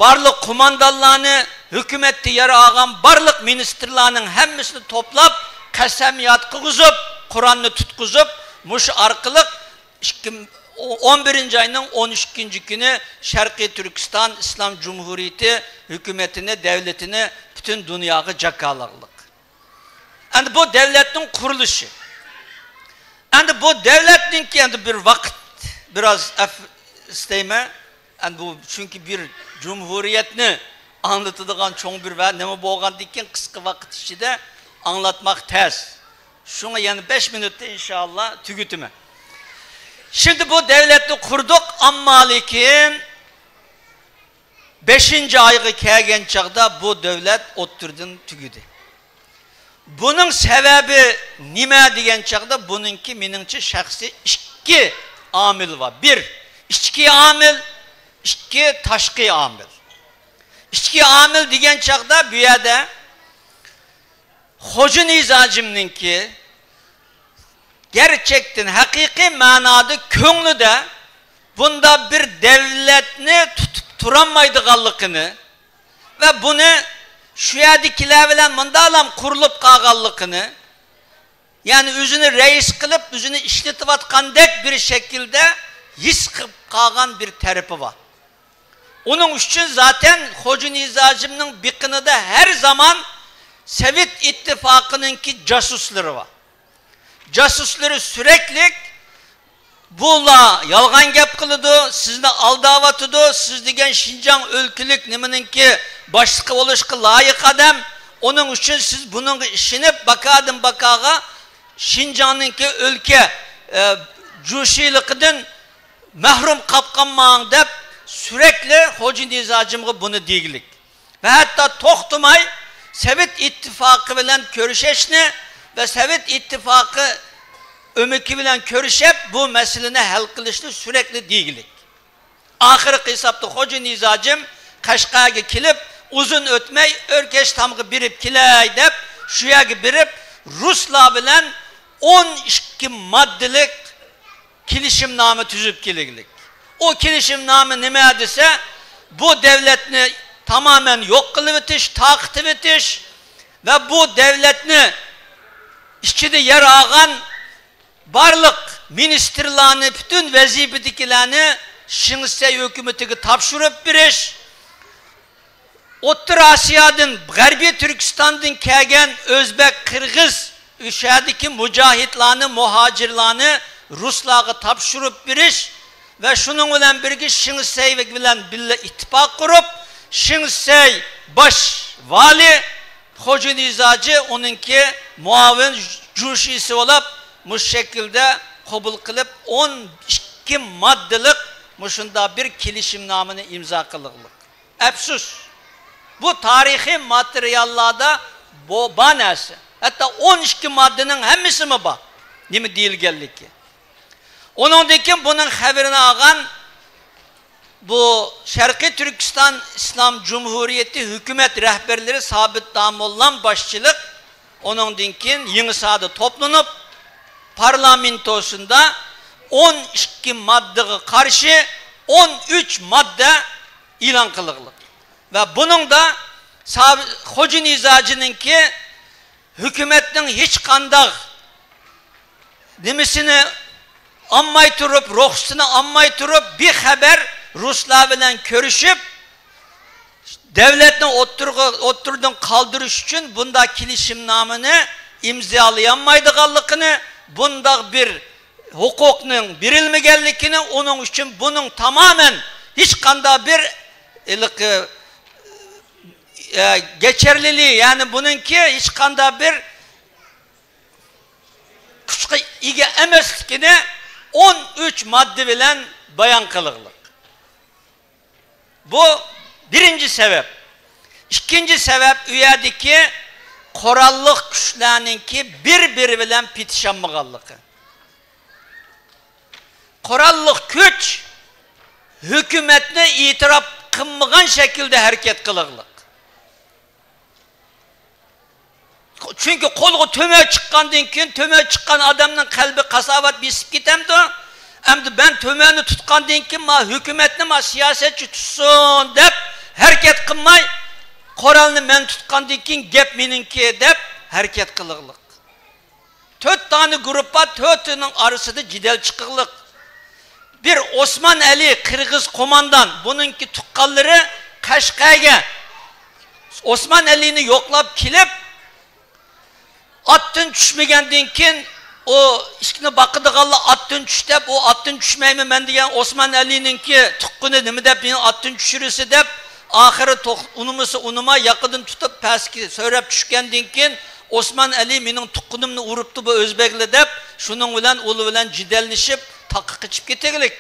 بارلىق قوماندانلارنى، ھۆكۈمەتتە يەر ئالغان بارلىق مىنىستىرلارنىڭ ھەممىسىنى توپلاپ، قەسەمياد قىلغۇزۇپ، قۇرئاننى تۇتقۇزۇپ، مۇشۇ ئارقىلىق ئىككى، ئون بىرىنچى ئاينىڭ ئون ئىككىنچى كۈنى شەرقىي تۈركىستان ئىسلام جۇمھۇرىيىتى ھۆكۈمىتىنى، دەۋلىتىنى پۈتۈن دۇنياغا جاكارلىقلىق. ئەمدى بۇ دەۋلەتنىڭ قۇرۇلۇشى. ئەمدى بۇ دەۋلەتنىڭكى ئەمدى بىر ۋاقىت، بىراز ئەپ ئىستەيمەن. ئەمدى بۇ، چۈنكى بىر جۇمھۇرىيەتنى ئاڭلىتىدىغان چوڭ بىر ۋە نېمە بولغاندىن كېيىن قىسقا ۋاقىت ئىچىدە ئاڭلاتماق تەس. شۇڭا يەنە بەش مىنۇتتا ئىنشائاللا تۈگىتىمەن. شۇندى بۇ دەۋلەتنى قۇردۇق، ئەمما لېكىن بەشىنچى ئايغا كەلگەن چاغدا بۇ دەۋلەت ئوتتۇرىدىن تۈگىدى. بۇنىڭ سەۋەبى نېمە دېگەن چاغدا، بۇنىڭكى مېنىڭچە شەخسىي ئىككى ئامىل بار. بىر، ئىچكى ئامىل، ئىككى، تاشقى ئامىل. ئىچكى ئامىل دېگەن چاغدا بۇ يەردە خوجا نىزاجىمنىڭكى گەرچەكتىن ھەقىقىي مەنادا كۆڭلىدە بۇنداق بىر دەۋلەتنى تۇتۇپ تۇرالمايدىغانلىقىنى ۋە بۇنى شۇ يەردىكىلەر بىلەن مۇنداقلام قۇرۇلۇپ قالغانلىقىنى، يەنى ئۆزىنى رەئىس قىلىپ، ئۆزىنى ئىشلىتىۋاتقاندەك بىر شەكىلدە ھېس قىلىپ قالغان بىر تەرىپى بار. ئۇنىڭ ئۈچۈن زاتەن خوجا نىزاجىمنىڭ بېقىنىدا ھەر زامان سوۋېت ئىتتىپاقىنىڭكى جاسۇسلىرى بار. جاسۇسلىرى سۈرەكلىك، بۇلار يالغان گەپ قىلىدۇ، سىزنى ئالداۋاتىدۇ، سىز دېگەن شىنجاڭ ئۆلكىلىك نېمىنىڭكى باشلىقى بولۇشقا لايىق ئادەم، ئۇنىڭ ئۈچۈن سىز بۇنىڭغا ئىشىنىپ، باكادىن باكاغا شىنجاڭنىڭكى ئۆلكە، ئە، جۇشىلىقىدىن مەھرۇم قاپقانماڭ دەپ، سۈرەكلىك خوجا نىزاجىمغا بۇنى دېگۈلۈك. ۋە ھەتتا توختىماي، سوۋېت ئىتتىپاقى بىلەن كۆرۈشۈشنى ۋە سوۋېت ئىتتىپاقى ئۆمىكى بىلەن كۆرۈشۈپ، بۇ مەسىلىنى ھەل قىلىشنى سۈرەتلى دېگۈلۈك. ئاخىرقى ھېسابتا خوجا نىزاجىم قەشقەرگە كېلىپ، ئۇزۇن ئۆتمەي ئۆركەش تامغا بېرىپ كېلەي دەپ، شۇ يەرگە بېرىپ، رۇسلار بىلەن ئون ئىككى ماددىلىق كېلىشىمنامە تۈزۈپ كېلىگلىك. ئۇ كېلىشىمنامە نېمە دېسە، بۇ دەۋلەتنى تامامەن يوق قىلىۋېتىش، تارقىتىۋېتىش ۋە بۇ دەۋلەتنى ئىچىدە يەر ئالغان بارلىق مىنىستىرلارنى، پۈتۈن ۋەزىپىدىكىلەرنى شىنسەي ھۆكۈمىتىگە تاپشۇرۇپ بېرىش، ئوتتۇرا ئاسىيادىن، غەربىي تۈركىستاندىن كەلگەن ئۆزبەك، قىرغىز، ئۆشەدىكى مۇجاھىدلارنى، مۇھاجىرلارنى رۇسلارغا تاپشۇرۇپ بېرىش ۋە شۇنىڭ بىلەن بىرگە شىنسەي بىلەن بىللە ئىتتىپاق قۇرۇپ، شىنسەي باش ۋالى خوجا نىزاجى ئۇنىڭكى مۇئاۋىن جۇشىسى بولۇپ، مۇشۇ شەكىلدە قوبۇل قىلىپ، ئون ئىككى ماددىلىق مۇشۇنداق بىر كېلىشىمنامىنى ئىمزا قىلغانلىق. ئەپسۇس، بۇ تارىخىي ماتېرىياللاردا بۇ بار نەرسە. ھەتتا ئون ئىككى ماددىنىڭ ھەممىسىمۇ بار. نېمە دېيىلگەنلىكى. ئۇنىڭدىن كېيىن بۇنىڭ خەۋىرىنى ئالغان بۇ شەرقىي تۈركىستان ئىسلام جۇمھۇرىيىتى ھۆكۈمەت رەھبەرلىرى سابىت داموللام باشچىلىق، ئۇنىڭدىن كېيىن يېڭىساردا توپلىنىپ، پارلامېنتوسىندا ئون ئىككى ماددىغا قارشى ئون ئۈچ ماددە ئېلان قىلغانلىق. ۋە بۇنىڭدا سا-، خوجا نىزاجىنىڭكى ھۆكۈمەتنىڭ ھېچقانداق نېمىسىنى ئالماي تۇرۇپ، رۇخسىتىنى ئالماي تۇرۇپ، بىخەۋەر رۇسلار بىلەن كۆرۈشۈپ، دەۋلەتنى ئوتتۇرىغا، ئوتتۇرىدىن قالدۇرۇش ئۈچۈن بۇنداق كېلىشىمنامىنى ئىمزالىيالمايدىغانلىقىنى، بۇنداق بىر ھوقۇقنىڭ بېرىلمىگەنلىكىنى، ئۇنىڭ ئۈچۈن بۇنىڭ تامامەن ھېچقانداق بىر ھېلىقى، ئە، گېچەرلىلىكى، يەنى بۇنىڭكى ھېچقانداق بىر كۈچكە ئىگە ئەمەسلىكىنى ئون ئۈچ ماددا بىلەن بايان قىلغانلىق. بۇ بىرىنچى سەۋەب. ئىككىنچى سەۋەب، ئۇ يەردىكى قوراللىق كۈچلەرنىڭكى بىر-بىرى بىلەن پېتىشالمىغانلىقى. قوراللىق كۈچ ھۆكۈمەتنى ئېتىراپ قىلمىغان شەكىلدە ھەرىكەت قىلغانلىق. چۈنكى قولغا تۆمۈر چىققاندىن كېيىن، تۆمۈر چىققان ئادەمنىڭ قەلبى قاساۋەت بېسىپ كېتەمدۇ؟ ئەمدى مەن تۆمۈرنى تۇتقاندىن كېيىن، ما ھۆكۈمەتنى ما سىياسەتچى تۇتسۇن دەپ ھەرىكەت قىلماي، قورالنى مەن تۇتقاندىن كېيىن گەپ مېنىڭكى دەپ ھەرىكەت قىلغانلىق. تۆت دانە گۇرۇپپا، تۆتىنىڭ ئارىسىدا جېدەل چىقىغلىق. بىر ئوسمان ئەلى، قىرغىز قوماندان، بۇنىڭكى تۇغقانلىرى قەشقەرگە ئوسمان ئەلىنى يوقلاپ كېلىپ، ئاتتىن چۈشمىگەندىن كېيىن، ئۇ ئىشىكنى باقىدىغانلار ئاتتىن چۈش دەپ، ئۇ ئاتتىن چۈشمەيمەن مەن دېگەن ئوسمان ئەلىنىڭكى تۇغقىنى نېمە دەپ مېنى ئاتتىن چۈشۈرىسە دەپ، ئاخىرى توق-، ئۇنىمىسا ئۇنىماي، ياقىدىن تۇتۇپ پەسكە سۆرەپ چۈشكەندىن كېيىن، ئوسمان ئەلى مېنىڭ تۇغقىنىمنى ئۇرۇپتۇ بۇ ئۆزبەكلەر دەپ، شۇنىڭ بىلەن ئۇلار بىلەن جېدەللىشىپ، تاغقا قېچىپ كېتىگلىك.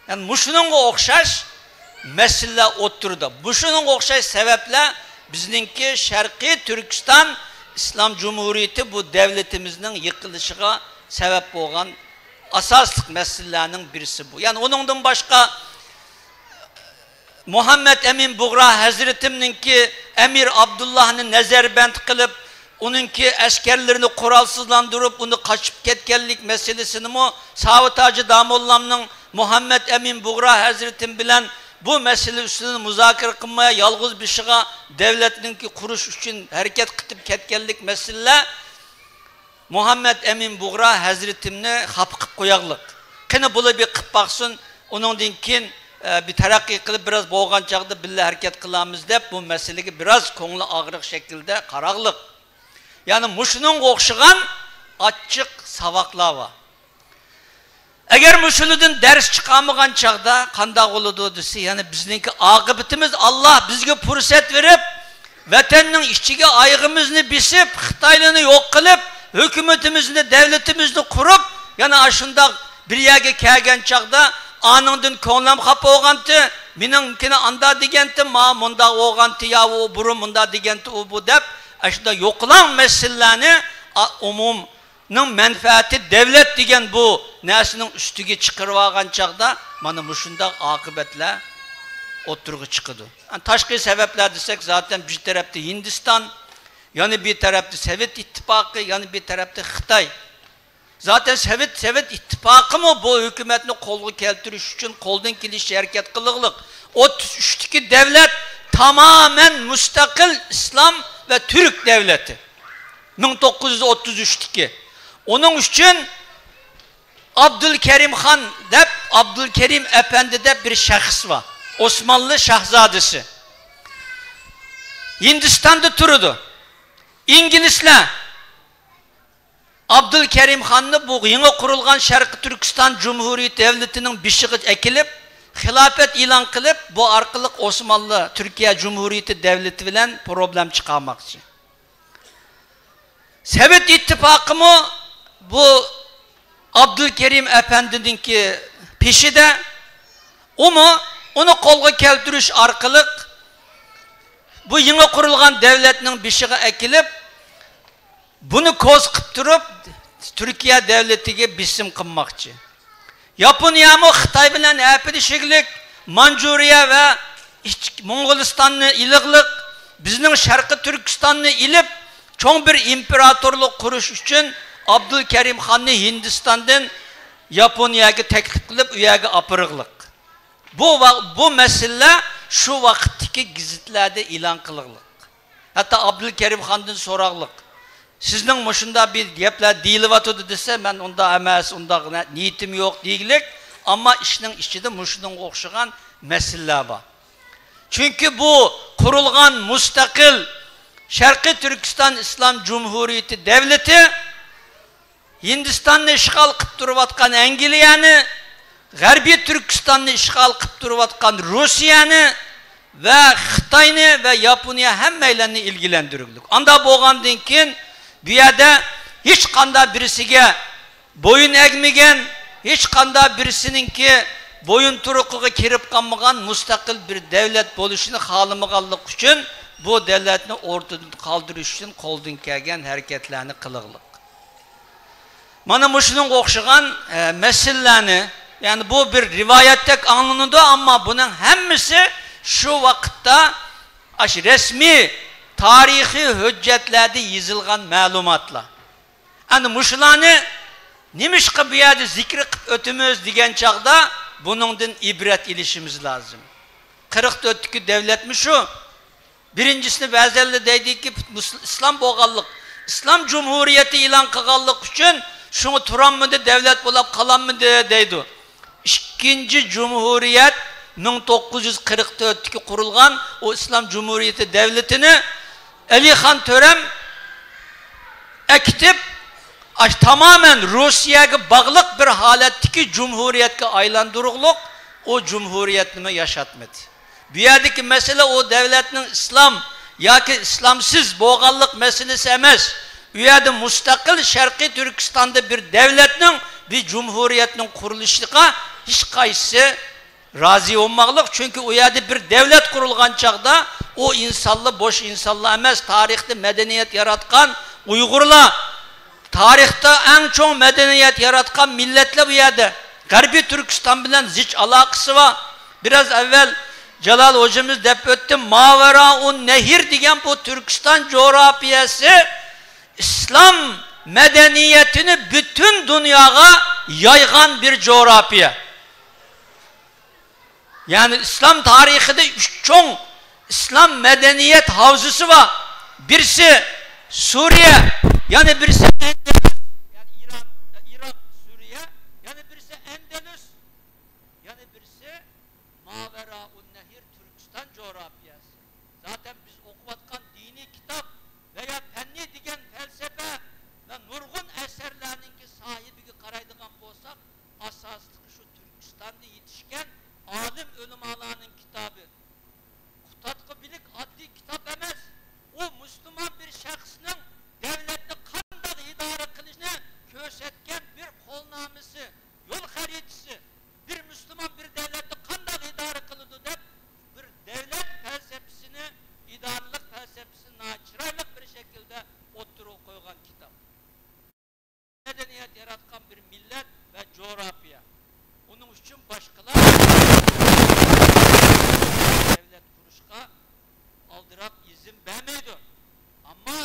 يەنى مۇشۇنىڭغا ئوخشاش مەسىلىلەر ئوتتۇرىدا. مۇشۇنىڭغا ئوخشاش سەۋەبلەر بىزنىڭكى شەرقىي تۈركىستان ئىسلام جۇمھۇرىيىتى بۇ دەۋلىتىمىزنىڭ يىقىلىشىغا سەۋەب بولغان ئاساسلىق مەسىلىلەرنىڭ بىرسى بۇ. يەنى ئۇنىڭدىن باشقا مۇھەممەد ئەمىن بۇغرا ھەزرىتىمنىڭكى ئەمىر ئابدۇللاھنى نەزەربەند قىلىپ، ئۇنىڭكى ئەسكەرلىرىنى قورالسىزلاندۇرۇپ، ئۇنى قاچىپ كەتكەنلىك مەسىلىسىنىمۇ ساۋۇت ھاجى داموللامنىڭ مۇھەممەد ئەمىن بۇغرا ھەزرىتىم بىلەن بۇ مەسىلە ئۈستىدىن مۇزاكىرە قىلماي، يالغۇز بېشىغا دەۋلەتنىڭكى قۇرۇش ئۈچۈن ھەرىكەت قىلىپ كەتكەنلىك مەسىلىلەر مۇھەممەد ئەمىن بۇغرا ھەزرىتىمنى خاپا قىلىپ قوياغلىق. قېنى، بۇلار بىر قىلىپ باقسۇن، ئۇنىڭدىن كېيىن، ئە، بىر تەرەققىي قىلىپ، بىراز بولغان چاغدا بىللە ھەرىكەت قىلارمىز دەپ، بۇ مەسىلىگە بىراز كۆڭلى ئاغرىق شەكىلدە قاراغلىق. يەنى مۇشۇنىڭغا ئوخشىغان ئاچچىق ساۋاقلار بار. ئەگەر مۇشۇنىڭدىن دەرس چىقارمىغان چاغدا قانداق بولىدۇ دېسە، يەنى بىزنىڭكى ئاقىۋىتىمىز، ئاللا بىزگە پۇرسەت بېرىپ، ۋەتەننىڭ ئىچىگە ئايىغىمىزنى بېسىپ، خىتايلارنى يوق قىلىپ، ھۆكۈمىتىمىزنى، دەۋلىتىمىزنى قۇرۇپ، يەنە ئاشۇنداق بىر يەرگە كەلگەن چاغدا ئانىڭدىن كۆڭلۈم خاپا بولغانتى، مېنىڭكىنى ئاندا دېگەنتى، ما مۇندا بولغانتى، يا ئۇ بۇرۇن مۇندا دېگەنتى، ئۇ بۇ دەپ، ئاشۇنداق يوقىلاڭ مەسىلىلەرنى، ئا، ئومۇمنىڭ مەنپەئەتى دەۋلەت دېگەن بۇ نەرسىنىڭ ئۈستىگە چىقىرىۋالغان چاغدا، مانا مۇشۇنداق ئاقىۋەتلەر ئوتتۇرىغا چىقىدۇ. تاشقى سەۋەبلەر دېسەك، زاتەن بىر تەرەپتە ھىندىستان، يەنە بىر تەرەپتە سوۋېت ئىتتىپاقى، يەنە بىر تەرەپتە خىتاي. زاتەن سوۋېت، سوۋېت ئىتتىپاقىمۇ بۇ ھۆكۈمەتنى قولغا كەلتۈرۈش ئۈچۈن قولدىن كېلىشىچە ھەرىكەت قىلغلىق. ئوتتۇز ئۈچتىكى دەۋلەت تامامەن مۇستەقىل ئىسلام ۋە تۈرك دەۋلىتى. مىڭ توققۇز يۈز ئوتتۇز ئۈچتىكى. ئۇنىڭ ئۈچۈن ئابدۇلكەرىم خان دەپ، ئابدۇلكەرىم ئەپەندى دەپ بىر شەخس بار. ئوسمانلى شاھزادىسى. ھىندىستاندا تۇرىدۇ. ئىنگلىزلەر ئابدۇلكەرىم خاننى بۇ يېڭى قۇرۇلغان شەرقىي تۈركىستان جۇمھۇرىيىتى دەۋلىتىنىڭ بېشىغا ئەكېلىپ، خىلاپەت ئېلان قىلىپ، بۇ ئارقىلىق ئوسمانلى تۈركىيە جۇمھۇرىيىتى دەۋلىتى بىلەن پروبلېم چىقارماقچى. سوۋېت ئىتتىپاقىمۇ بۇ ئابدۇلكەرىم ئەپەندىنىڭكى پېشىدە، ئۇمۇ ئۇنى قولغا كەلتۈرۈش ئارقىلىق بۇ يېڭى قۇرۇلغان دەۋلەتنىڭ بېشىغا ئەكېلىپ، بۇنى كوز قىپ تۇرۇپ، تۈركىيە دەۋلىتىگە بېسىم قىلماقچى. ياپونىيەمۇ خىتاي بىلەن ھەپىلىشىگلىك، مانجۇرىيە ۋە ئىچ-، موڭغۇلىستاننى ئېلىغلىق، بىزنىڭ شەرقىي تۈركىستاننى ئېلىپ، چوڭ بىر ئىمپېراتورلۇق قۇرۇش ئۈچۈن ئابدۇلكەرىم خاننى ھىندىستاندىن ياپونىيەگە تەكلىپ قىلىپ، ئۇ يەرگە ئاپىرىغلىق. بۇ ۋا-، بۇ مەسىلىلەر شۇ ۋاقىتتىكى گېزىتلەردە ئېلان قىلىغلىق. ھەتتا ئابدۇلكەرىم خاندىن سوراغلىق. سىزنىڭ مۇشۇنداق بىر گەپلەر دېيىلىۋاتىدۇ دېسە، مەن ئۇنداق ئەمەس، ئۇنداق نە-، نىيىتىم يوق دېگىلىك. ئەمما ئىشنىڭ ئىچىدە مۇشۇنىڭغا ئوخشىغان مەسىلىلەر بار. چۈنكى بۇ قۇرۇلغان مۇستەقىل شەرقىي تۈركىستان ئىسلام جۇمھۇرىيىتى دەۋلىتى ھىندىستاننى ئىشغال قىپ تۇرۇۋاتقان ئەنگلىيەنى، غەربىي تۈركىستاننى ئىشغال قىپ تۇرۇۋاتقان روسىيەنى ۋە خىتاينى ۋە ياپونىيە ھەممەيلەننى ئىلگىلەندۈرگۈلۈك. ئاندا بولغاندىن كېيىن بۇ يەردە ھېچقانداق بىرسىگە بويۇن ئەگمىگەن، ھېچقانداق بىرسىنىڭكى بويۇنتۇرۇقىغا كىرىپ قالمىغان مۇستەقىل بىر دەۋلەت بولۇشىنى خالىمىغانلىقى ئۈچۈن بۇ دەۋلەتنى ئورتىدىن قالدۇرۇش ئۈچۈن قولدىن كەلگەن ھەرىكەتلەرنى قىلىغلىق. مانا مۇشۇنىڭغا ئوخشىغان، ئە، مەسىلىلەرنى، يەنى بۇ بىر رىۋايەتتەك ئاڭلىنىدۇ، ئەمما بۇنىڭ ھەممىسى شۇ ۋاقىتتا ئاشۇ رەسمىي تارىخىي ھۆججەتلەردە يېزىلغان مەلۇماتلار. ئەنە مۇشۇلارنى نېمىشقا بۇ يەردە زىكىر قىلىپ ئۆتىمىز دېگەن چاغدا بۇنىڭدىن ئىبرەت ئېلىشىمىز لازىم. قىرىق تۆتتىكى دەۋلەتمۇ شۇ. بىرىنچىسىنى بەزەنلەر دەيدىكى، مۇس-، ئىسلام بولغانلىق، ئىسلام جۇمھۇرىيىتى ئېلان قىلغانلىق ئۈچۈن شۇڭا تۇرالمىدى، دەۋلەت بولاپ قالالمىدى دەيدۇ. ئىككىنچى جۇمھۇرىيەت، مىڭ توققۇز يۈز قىرىق تۆتتىكى قۇرۇلغان ئۇ ئىسلام جۇمھۇرىيىتى دەۋلىتىنى ئەلىخان تۆرەم ئەكېتىپ، ئاش-، تامامەن روسىيەگە باغلىق بىر ھالەتتىكى جۇمھۇرىيەتكە ئايلاندۇرغۇلۇق، ئۇ جۇمھۇرىيەتنىمۇ ياشاتمىدى. بۇ يەردىكى مەسىلە ئۇ دەۋلەتنىڭ ئىسلام ياكى ئىسلامسىز بولغانلىق مەسىلىسى ئەمەس. ئۇ يەردە مۇستەقىل شەرقىي تۈركىستاندا بىر دەۋلەتنىڭ، بىر جۇمھۇرىيەتنىڭ قۇرۇلۇشىغا ھېچقايسىسى رازى بولماقلىق. چۈنكى ئۇ يەردە بىر دەۋلەت قۇرۇلغان چاغدا ئۇ ئىنسانلار بوش ئىنسانلار ئەمەس، تارىختا مەدەنىيەت ياراتقان ئۇيغۇرلار، تارىختا ئەڭ چوڭ مەدەنىيەت ياراتقان مىللەتلەر بۇ يەردە. غەربىي تۈركىستان بىلەن زىچ ئالاقىسى بار. بىراز ئەۋۋەل جالال ھوجىمىز دەپ ئۆتتى، ماۋەرائۇن نەھر دېگەن بۇ تۈركىستان جۇغراپىيەسى ئىسلام مەدەنىيىتىنى پۈتۈن دۇنياغا يايغان بىر جۇغراپىيە. يەنى ئىسلام تارىخىدا ئۈچ چوڭ ئىسلام مەدەنىيەت ھاۋزىسى بار. بىرسى سۈرىيە، يەنە بىرسى ئەندەلۇس، يەنى ئىران، ئىراق، سۈرىيە، يەنە بىرسى ئەندەلۇس، يەنە بىرسى ماۋەرائۇن نەھر، تۈركىستان جۇغراپىيەسى. زاتەن بىز ئوقۇۋاتقان دىنىي كىتاب ۋە يا پەننى دېگەن پەلسەپە ۋە نۇرغۇن ئەسەرلەرنىڭكى ساھىبىگە قارايدىغان بولساق، ئاساسلىقى شۇ تۈركىستاندا يېتىشكەن ئالىم ئۆلىمالارنىڭ كىتابى. قۇتادغۇ بىلىك ئاددىي كىتاب ئەمەس. ئۇ مۇسۇلمان بىر شەخسنىڭ دەۋلەتنى قانداق ئىدارە قىلىشنى كۆرسەتكەن بىر قولنامىسى، يول خەرىتىسى. بىر مۇسۇلمان بىر دەۋلەتنى قانداق ئىدارە قىلىدۇ دەپ باشقىلار دۆلەت قۇرۇشقا ئالدىراپ ئىزىن بەرمەيدۇ. ئەمما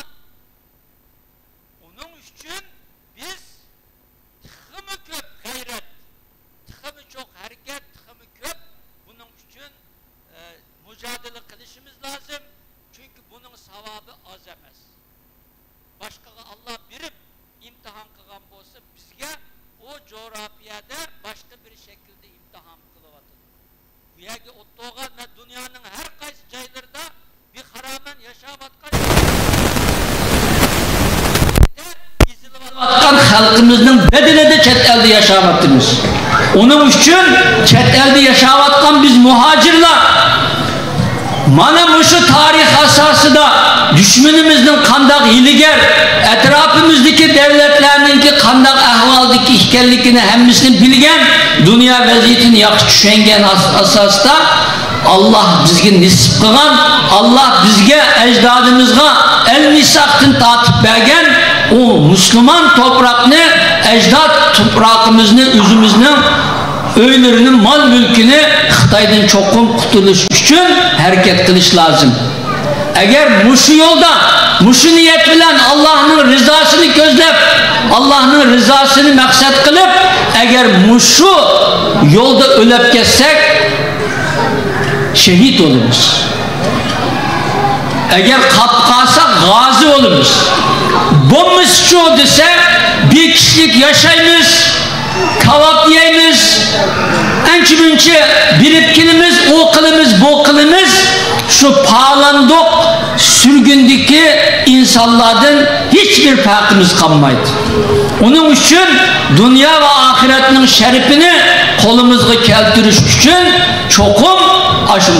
ئۇنىڭ ئۈچۈن بىز تېخىمۇ كۆپ غەيرەت، تېخىمۇ چوڭ ھەرىكەت، تېخىمۇ كۆپ بۇنىڭ ئۈچۈن، ئە، مۇجادىلە قىلىشىمىز لازىم. چۈنكى بۇنىڭ ساۋابى ئاز ئەمەس. باشقىغا ئاللا بېرىپ ئىمتىھان قىلغان بولسا، بىزگە ئۇ جۇغراپىيەدە باشقا بىر شەكىلدە ئىمتىھان قىلىۋاتىدۇ. بۇ يەرگە ئولتۇرغان ۋە دۇنيانىڭ ھەر قايسى جايلىرىدا بىخارامان ياشاۋاتقان خەلقىمىزنىڭ بەدىنىدە چەت ئەلدە ياشاۋاتىمىز. ئۇنىڭ ئۈچۈن چەت ئەلدە ياشاۋاتقان بىز مۇھاجىرلار مانا مۇشۇ تارىخ ئاساسىدا دۈشمىنىمىزنىڭ قانداق ھىيلىگەر، ئەتراپىمىزدىكى دۆلەتلەرنىڭكى قانداق ئەھۋالدىكى ئىكەنلىكىنى ھەممىسىنى بىلگەن، دۇنيا ۋەزىيىتىنى ياخشى چۈشەنگەن ئاس-، ئاساستا، ئاللا بىزگە نېسىپ قىلغان، ئاللا بىزگە، ئەجدادىمىزغا ئەل مىساقتىن تارتىپ بەرگەن ئۇ مۇسۇلمان توپراقنى، ئەجداد توپراقىمىزنى، ئۆزىمىزنىڭ ئۆيلىرىنى، مال-مۈلكىنى خىتايدىن چوقۇم قۇتۇلۇش ئۈچۈن ھەرىكەت قىلىش لازىم. ئەگەر مۇشۇ يولدا، مۇشۇ نىيەت بىلەن ئاللاھنىڭ رىزاسىنى كۆزلەپ، ئاللاھنىڭ رىزاسىنى مەقسەت قىلىپ، ئەگەر مۇشۇ يولدا ئۆلۈپ كەتسەك، شېھىت بولىمىز. ئەگەر قاپقالساق، غازى بولىمىز. بولمىسىچۇ دېسە، بىر كىشىلىك ياشايمىز، كاۋاپ يەيمىز، ئەنچە-مۇنچە بېرىپ كېلىمىز، ئۇ قىلىمىز، بۇ قىلىمىز. شۇ پالەندوق سۈرگۈندىكى ئىنسانلاردىن ھېچبىر پەرقىمىز قالمايدۇ. ئۇنىڭ ئۈچۈن دۇنيا ۋە ئاخىرەتنىڭ شەرىپىنى قولىمىزغا كەلتۈرۈش ئۈچۈن چوقۇم ئاشۇ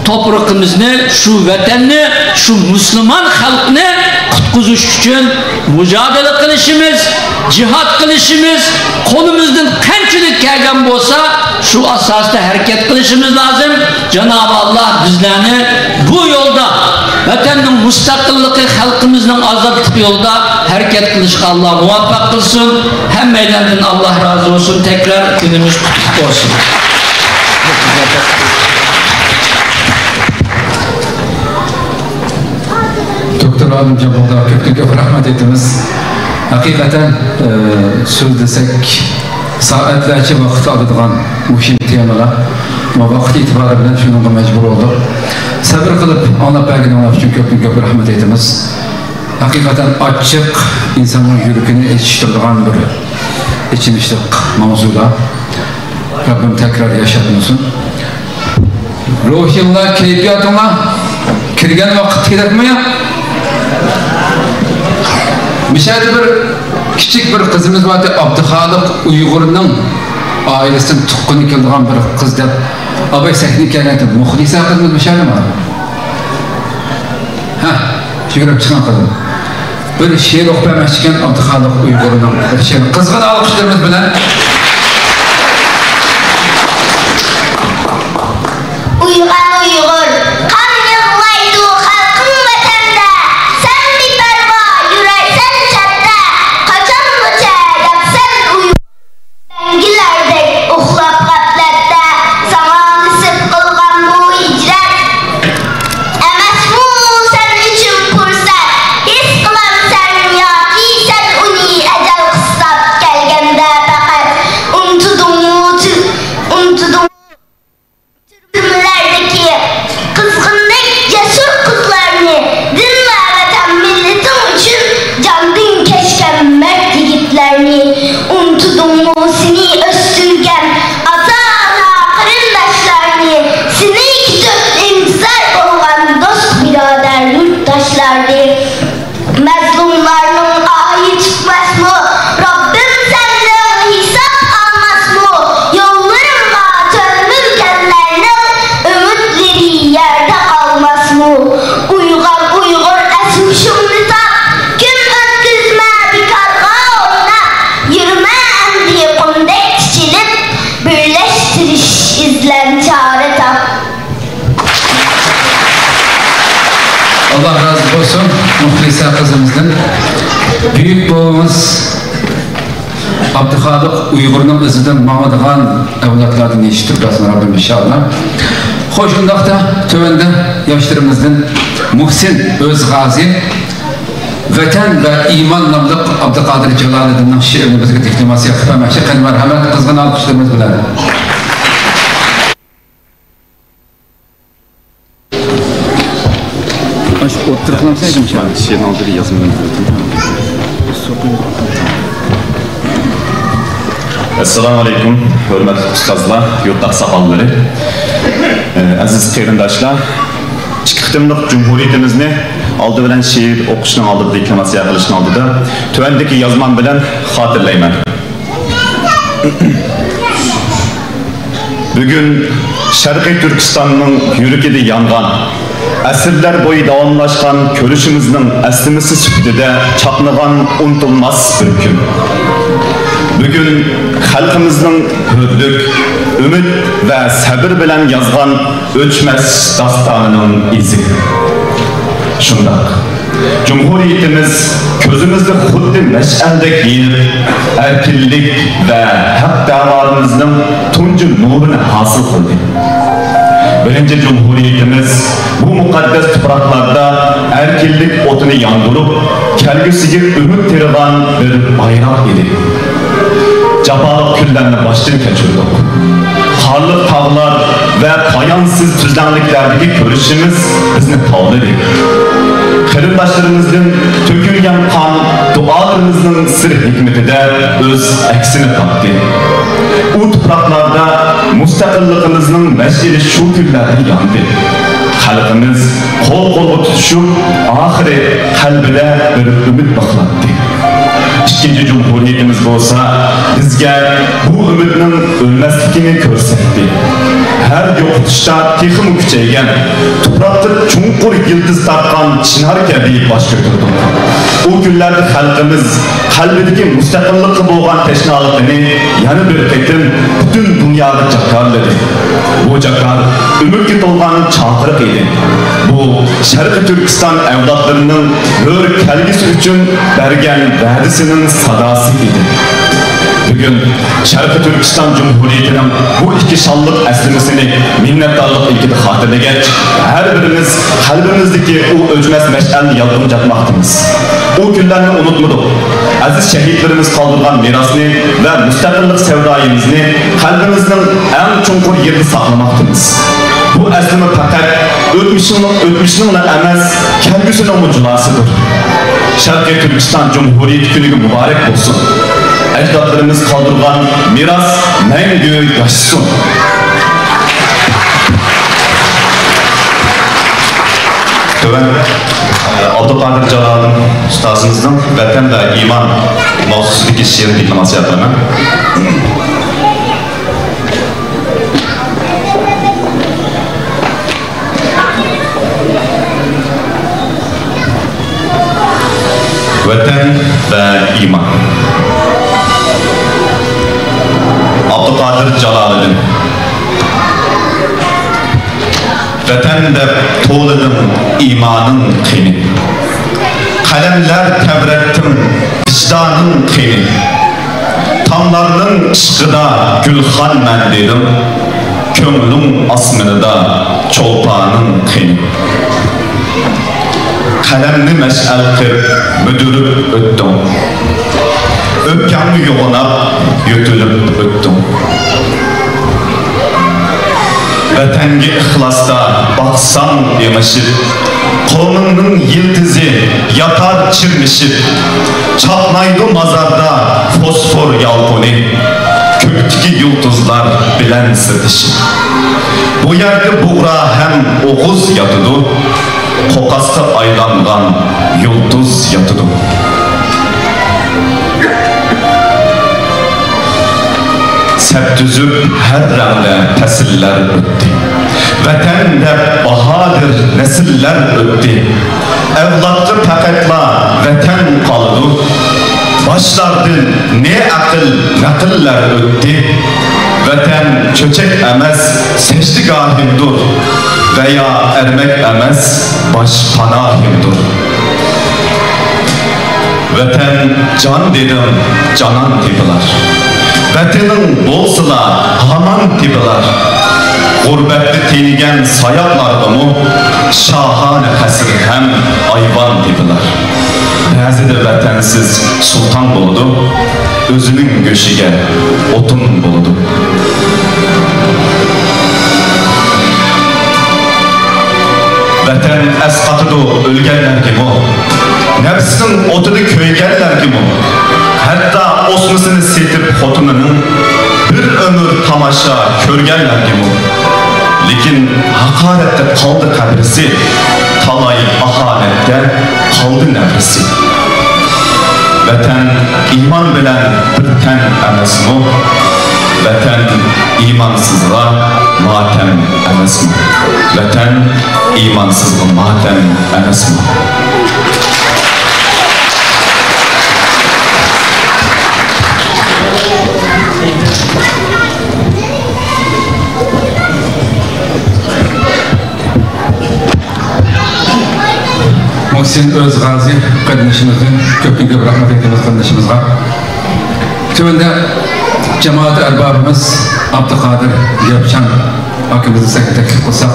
توپرىقىمىزنى، شۇ ۋەتەننى، شۇ مۇسۇلمان خەلقنى قۇتقۇزۇش ئۈچۈن مۇجادىلە قىلىشىمىز، جىھاد قىلىشىمىز، قولىمىزدىن قانچىلىك كەلگەن بولسا، شۇ ئاساستا ھەرىكەت قىلىشىمىز لازىم. جانابى ئاللا بىزلەرنى بۇ يولدا، ۋەتەننىڭ مۇستەقىللىقى، خەلقىمىزنىڭ ئازادلىقى يولىدا ھەرىكەت قىلىشقا ئاللا مۇۋەپپەق قىلسۇن. ھەممەيلەندىن ئاللا رازى بولسۇن. تەكرار كۈنىمىز قۇتلۇق بولسۇن. دوكتور ئالىمجان بۇغداغا كۆپتىن كۆپ رەھمەت ئېيتىمىز. ھەقىقەتەن، ئە، سۆزلىسەك سائەتلەرچە ۋاقىت ئالىدىغان مۇھىم تېمىلار. ئەمما ۋاقىت ئېتىبارى بىلەن شۇنىڭغا مەجبۇر بولدۇق. سەۋر قىلىپ ئاڭلاپ بەرگىنىڭلار ئۈچۈن كۆپتىن كۆپ رەھمەت ئېيتىمىز. ھەقىقەتەن ئاچچىق، ئىنساننىڭ يۈرىكىنى ئېچىشتۇرىدىغان بىر ئېچىنىشلىق ماۋزۇلار. رەببىم تەكرار ياشاتمىسۇن. روھىڭلار، كەيپىياتىڭلار كىرگەن ۋاقىتتىكىدەكمۇ يا؟ مۇشۇ يەردە بىر كىچىك بىر قىزىمىز بار ئىدى، ئابدۇخالىق ئۇيغۇرنىڭ ئائىلىسىدىن تۇغقىنى كېلىدىغان بىر قىز دەپ. ئاباي سەھنىگە كەلگەن ئىدى. مۇخلىسە قىزىمىز مۇشۇ يەردىمۇ؟ ھە، يۈگۈرۈپ چىقىڭ قىزىم. بىر شېئىر ئوقۇپ بەرمەكچىكەن، ئابدۇخالىق ئۇيغۇرنىڭ بىر شېئىرىنى قىزغىن ئالقىشلىرىمىز بىلەن. ئويغان ئۇيغۇر، قان يىغلايدۇ خەلقىڭ ۋەتەندە، سەن بىپەرۋا يۈرەرسەن چەتتە، قاچانغىچە دەپسەن ئۇيغۇر؟ مەڭگۈلەردەك ئۇخلاپ غەپلەتتە، ساڭا نېسىپ قىلغان بۇ ھىجرەت. ئەمەسمۇ سەن ئۈچۈن پۇرسەت، ھېس قىلامسەن ياكى سەن ئۇنى ئەجەل قىستاپ كەلگەندە پەقەت؟ ئۇنتۇدۇڭمۇ، ئۇنتۇدۇڭمۇ؟ تۈركۈملەردىكى قىزغىندەك جەسۇر قىزلارنى، دىن ۋە ۋەتەن مىللىتىڭ ئۈچۈن جاندىن كەچكەن مەرد يىگىتلەرنى، ئۇنتۇدۇڭمۇ سېنى ئۆستۈرگەن ئاتا-ئانا قېرىنداشلارنى، سېنى كۈتۈپ ئىنتىزار بولغان دوست-بۇرادەر يۇرتداشلارنى؟ مەزلۇملارنىڭ ئاھى چىقماسمۇ؟ رەببىم سەندىن ھېساب ئالماسمۇ؟ يوللىرىڭغا چۆمۈلگەنلەرنىڭ ئۈمىدلىرى يەردە قالماسمۇ؟ ئويغان ئۇيغۇر، ئەس-ھوشۇڭنى تاپ، كۈن ئۆتكۈزمە بىكارغا ئويناپ، يۈرمە ئەمدى قۇمدەك تىكىلىپ، بىرلەشتۈرۈش ئىزلەن، چارە تاپ. ئاللا رازى بولسۇن مۇخلىسە قىزىمىزدىن. بۈيۈك بوۋىمىز ئابدۇخالىق ئۇيغۇرنىڭ ئىزىدىن ماڭىدىغان ئەۋلادلاردىن يېتىشتۈرۈپ بەرسۇن رەببىم ئىنشاللا. خوش، ئۇنداقتا تۆۋەندە ياشلىرىمىزدىن مۇھسىن ئۆزغازى ۋەتەن ۋە ئىمان ناملىق ئابدۇقادىر جالالىدىننىڭ شېئىرىنى بىزگە دېكلاماتسىيە قىلىپ بەرمەكچى. قېنى مەرھەمەت، قىزغىن ئالقىشلىرىمىز بىلەن. ئاشۇ ئوتتۇرا قىلامسەن ئاكام شۇ؟ شېئىرنىڭ ئالدىدا يازمىدىم. ئەسسالامۇ ئەلەيكۇم، ھۆرمەتلىك ئۇستازلار، يۇرت ئاقساقاللىرى، ئەزىز قېرىنداشلار، ئىككى قېتىملىق جۇمھۇرىيىتىمىزنى ئالدى بىلەن شېئىر ئوقۇشنىڭ ئالدىدا، دېكلاماتسىيە قىلىشنىڭ ئالدىدا تۆۋەندىكى يازمام بىلەن خاتىرىلەيمەن. بۈگۈن شەرقىي تۈركىستاننىڭ يۈرىكىدە يانغان، ئەسىرلەر بويى داۋاملاشقان كۈرىشىمىزنىڭ ئەسلىمىسى سۈپىتىدە چاقنىغان ئۇنتۇلماس بىر كۈن. بۈگۈن خەلقىمىزنىڭ ھۆرلۈك، ئۈمىد ۋە سەبرى بىلەن يازغان ئۆچمەس داستانىنىڭ ئىزى. شۇنداق. جۇمھۇرىيىتىمىز كۆزىمىزدە خۇددى مەشئەلدەك يېنىپ، ئەركىنلىك ۋە ھەق دەۋالىرىمىزنىڭ تۇنجى نۇرىنى ھاسىل قىلدى. بىرىنچى جۇمھۇرىيىتىمىز بۇ مۇقەددەس تۇپراقلاردا ئەركىنلىك ئوتىنى ياندۇرۇپ، كەلگۈسىگە ئۈمىد تېرىغان بىر بايراق ئىدى. جاپالىق كۈنلەرنى باشتىن كەچۈردۇق. قارلىق تاغلار ۋە پايانسىز تۈزلەڭلىكلەردىكى كۈرىشىمىز بىزنى تاۋلىدى. قېرىنداشلىرىمىزدىن تۆكۈلگەن قان دۇئالىرىمىزنىڭ سىر ھېكمىتىدە ئۆز ئەكسىنى تاپتى. ئۇ تۇپراقلاردا مۇستەقىللىقىمىزنىڭ مەشئىلى شۇ كۈنلەردە ياندى. خەلقىمىز قول-قولغا تۇتۇشۇپ، ئاخىرى قەلبىدە بىر ئۈمىد باغلاتتى. ئىككىنچى جۇمھۇرىيىتىمىز بولسا بىزگە بۇ ئۈمىدنىڭ ئۆلمەسلىكىنى كۆرسەتتى. ھەر يوقىتىشتا تېخىمۇ كۈچەيگەن، تۇپراقتا چوڭقۇر يىلتىز تارتقان چىنار كەبى باش كۆتۈردۇق. ئۇ كۈنلەردە خەلقىمىز قەلبىدىكى مۇستەقىللىققا بولغان تەشنالىقىنى يەنە بىر قېتىم پۈتۈن دۇنياغا جاكارلىدى. بۇ جاكار ئۈمىدكە تولغان چاقىرىق ئىدى. بۇ شەرقىي تۈركىستان ئەۋلادلىرىنىڭ ھۆر كەلگۈسى ئۈچۈن بەرگەن ۋەدىسىنىڭ ساداسى ئىدى. بۈگۈن شەرقىي تۈركىستان جۇمھۇرىيىتىنىڭ بۇ ئىككى شانلىق ئەسلىمىسىنى مىننەتدارلىق ئىلكىدە خاتىرىلىگەچ، ھەر بىرىمىز قەلبىمىزدىكى ئۇ ئۆچمەس مەشئەلنى يالقۇنجاتماقتىمىز. ئۇ كۈنلەرنى ئۇنتۇمىدۇق. ئەزىز شەھىدلىرىمىز قالدۇرغان مىراسنى ۋە مۇستەقىللىق سەۋدايىمىزنى قەلبىمىزنىڭ ئەڭ چوڭقۇر يېرىدە ساقلىماقتىمىز. بۇ ئەسلىمە پەقەت ئۆتمۈشنىڭ، ئۆتمۈشنىڭلا ئەمەس، كەلگۈسىنىڭمۇ جۇلاسىدۇر. شەرقىي تۈركىستان جۇمھۇرىيىتى كۈنىگە مۇبارەك بولسۇن! ئەجدادلىرىمىز قالدۇرغان مىراس مەڭگۈ ياشىسۇن! تۆۋەن، ئابدۇقادىر جالالىدىن ئۇستازىمىزنىڭ ۋەتەن ۋە ئىمان ماۋزۇسىدىكى شېئىرىنى دېكلاماتسىيە قىلىمەن. ۋەتەن ۋە ئىمان. ئابدۇقادىر جالالىدىن. ۋەتەن دەپ توۋلىدىڭ ئىمانىڭ قېنى؟ قەلەملەر تەۋرەتتىڭ ۋىجدانىڭ قېنى؟ تاملارنىڭ ئىشقىدا گۈلخانمەن دېدىڭ، كۆڭلۈڭ ئاسمىنىدا چولپانىڭ قېنى؟ قەلەمنى مەشئەل قىلىپ مۈدۈرۈپ ئۆتتۈڭ، ئۆپكەڭنى يوغىناپ يۆتىلىپ ئۆتتۈڭ. ۋەتەنگە ئىخلاستا باقساڭ ئېڭىشىپ، قولۇڭنىڭ يىلتىزى ياتار چىرمىشىپ، چاقنايدۇ مازاردا فوسفور يالقۇنى، كۆكتىكى يۇلتۇزلار بىلەن سىردىشىپ. بۇ يەردە بۇغرا ھەم ئوغۇز ياتىدۇ، قوقاسقا ئايلانغان يۇلتۇز ياتىدۇ. سەپ تۈزۈپ ھەر رەڭدە پەسىللەر ئۆتتى. ۋەتەن دەپ باھادىر نەسىللەر ئۆتتى. ئەۋلادقا پەقەتلا ۋەتەن قالىدۇ. باشلاردىن نە ئەقىل، نەقىللەر ئۆتتى. ۋەتەن چۆچەك ئەمەس، سەجدىگاھىمدۇر. ۋە يا ئەرمەك ئەمەس، باشپاناھىمدۇر. ۋەتەن جان دېدىڭ، جانان تېپىلار. ۋەتىنىڭ بولسىلا ھامان تېپىلار. غۇربەتتە تېنىگەن ساياقلارغىمۇ شاھانە قەسىر ھەم ئايۋان تېپىلار. بەزىدە ۋەتەنسىز سۇلتان بولىدۇ، ئۆزىنىڭ گۆشىگە ئوتۇن بولىدۇ. ۋەتەن ئەسقاتىدۇ ئۆلگەنلەرگىمۇ، نەپسىنىڭ ئوتىدا كۆيگەنلەرگىمۇ، ھەتتا ئوسمىسىنى سېتىپ خوتۇنىنىڭ بىر ئۆمۈر تاماشا كۆرگەنلەرگىمۇ. لېكىن ھاقارەتتە قالدى قەبرىسى، تالاي ئاھانەتتە قالدى نەپسى. ۋەتەن ئىمان بىلەن بىر تەن ئەمەسمۇ؟ ۋەتەن ئىمانسىزغا ماتەم ئەمەسمۇ؟ ۋەتەن ئىمانسىزغا ماتەم ئەمەسمۇ؟ مۇھسىن ئۆزغازى قېرىندىشىمىزدىن كۆپتىن كۆپ رەھمەت ئېيتىمىز قېرىندىشىمىزغا. تۆۋەندە جامائەت ئەربابىمىز ئابدۇقادىر ياپچان ئاكىمىزنى سەھنىگە تەكلىپ قىلساق،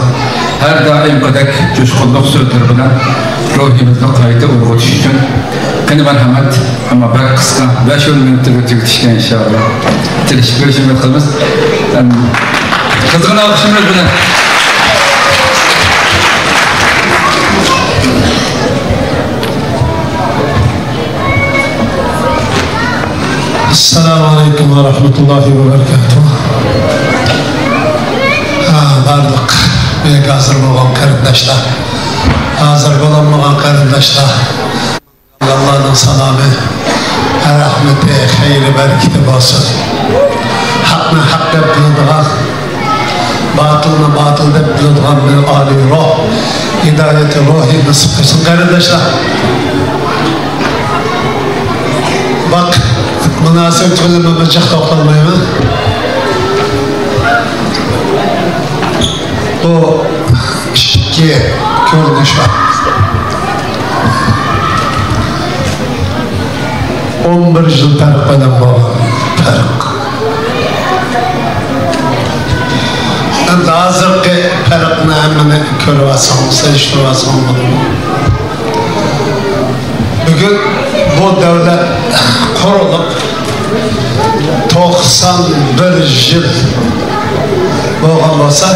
ھەر دائىمقىدەك جۇشقۇنلۇق سۆزلىرى بىلەن روھىمىزنى قايتا ئويغىتىش ئۈچۈن. قېنى، مەرھەمەت. ئەمما بەك قىسقا، بەش ئون مىنۇتتا تۈگىتىشكە ئىنشائاللا تىرىشىپ كۆرۈشۈمىز قىلىمىز. ئەم، قىزغىن ئالقىشلىرىمىز بىلەن. ئەسسالامۇ ئەلەيكۇم ۋە رەھمەتۇللاھى ۋە بەرىكاتۇھ. ھە، بارلىق بۈگۈن ھازىر بولغان قېرىنداشلار، ھازىر بولالمىغان قېرىنداشلار، ئاللانىڭ سالامى، رەھمىتى، خەيرى، بەرىكىتى بولسۇن. ھەقنى ھەق دەپ بىلىدىغان، باتىلنى باتىل دەپ بىلىدىغان بىر ئالىي روھ، ھىدايەتى روھى نېسىپ قىلسۇن، قېرىنداشلار. ۋاقىت مۇناسىۋىتى بىلەن مەن جىق توختالمايمەن. بۇ ئىككى كۆرۈنۈش بار. ئون بىر يىل پەرق بىلەن بولغان پەرق. ئەمدى ھازىرقى پەرقنى ھەممىنى كۆرۈۋالساڭ، سېلىشتۇرۇۋالساڭ بولىدۇ. بۈگۈن بۇ دۆلەت قۇرۇلۇپ توقسان بىر يىل بولغان بولسا،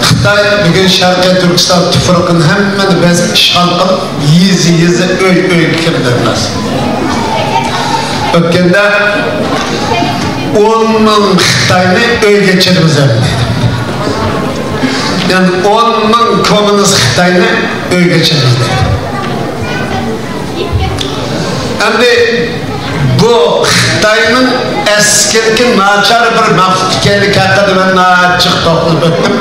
خىتاي بۈگۈن شەرقىي تۈركىستان تۇپرىقىنى ھەممىنى بېسىپ ئىشغال قىلىپ، يېزا-يېزا، ئۆي-ئۆيگە كىردى. ئۆتكەندە ئون مىڭ خىتاينى ئۆيگە چىرىمىز دېدى. يەنى ئون مىڭ كوممۇنىست خىتاينى ئۆيگە چىرىمىز دېدى. ئەمدى بۇ خىتاينىڭ ئەسكىدىكى ناچار بىر مەخلۇق ئىكەنلىكى ھەققىدە مەن ناھايىتى جىق توختىلىپ ئۆتتۈم.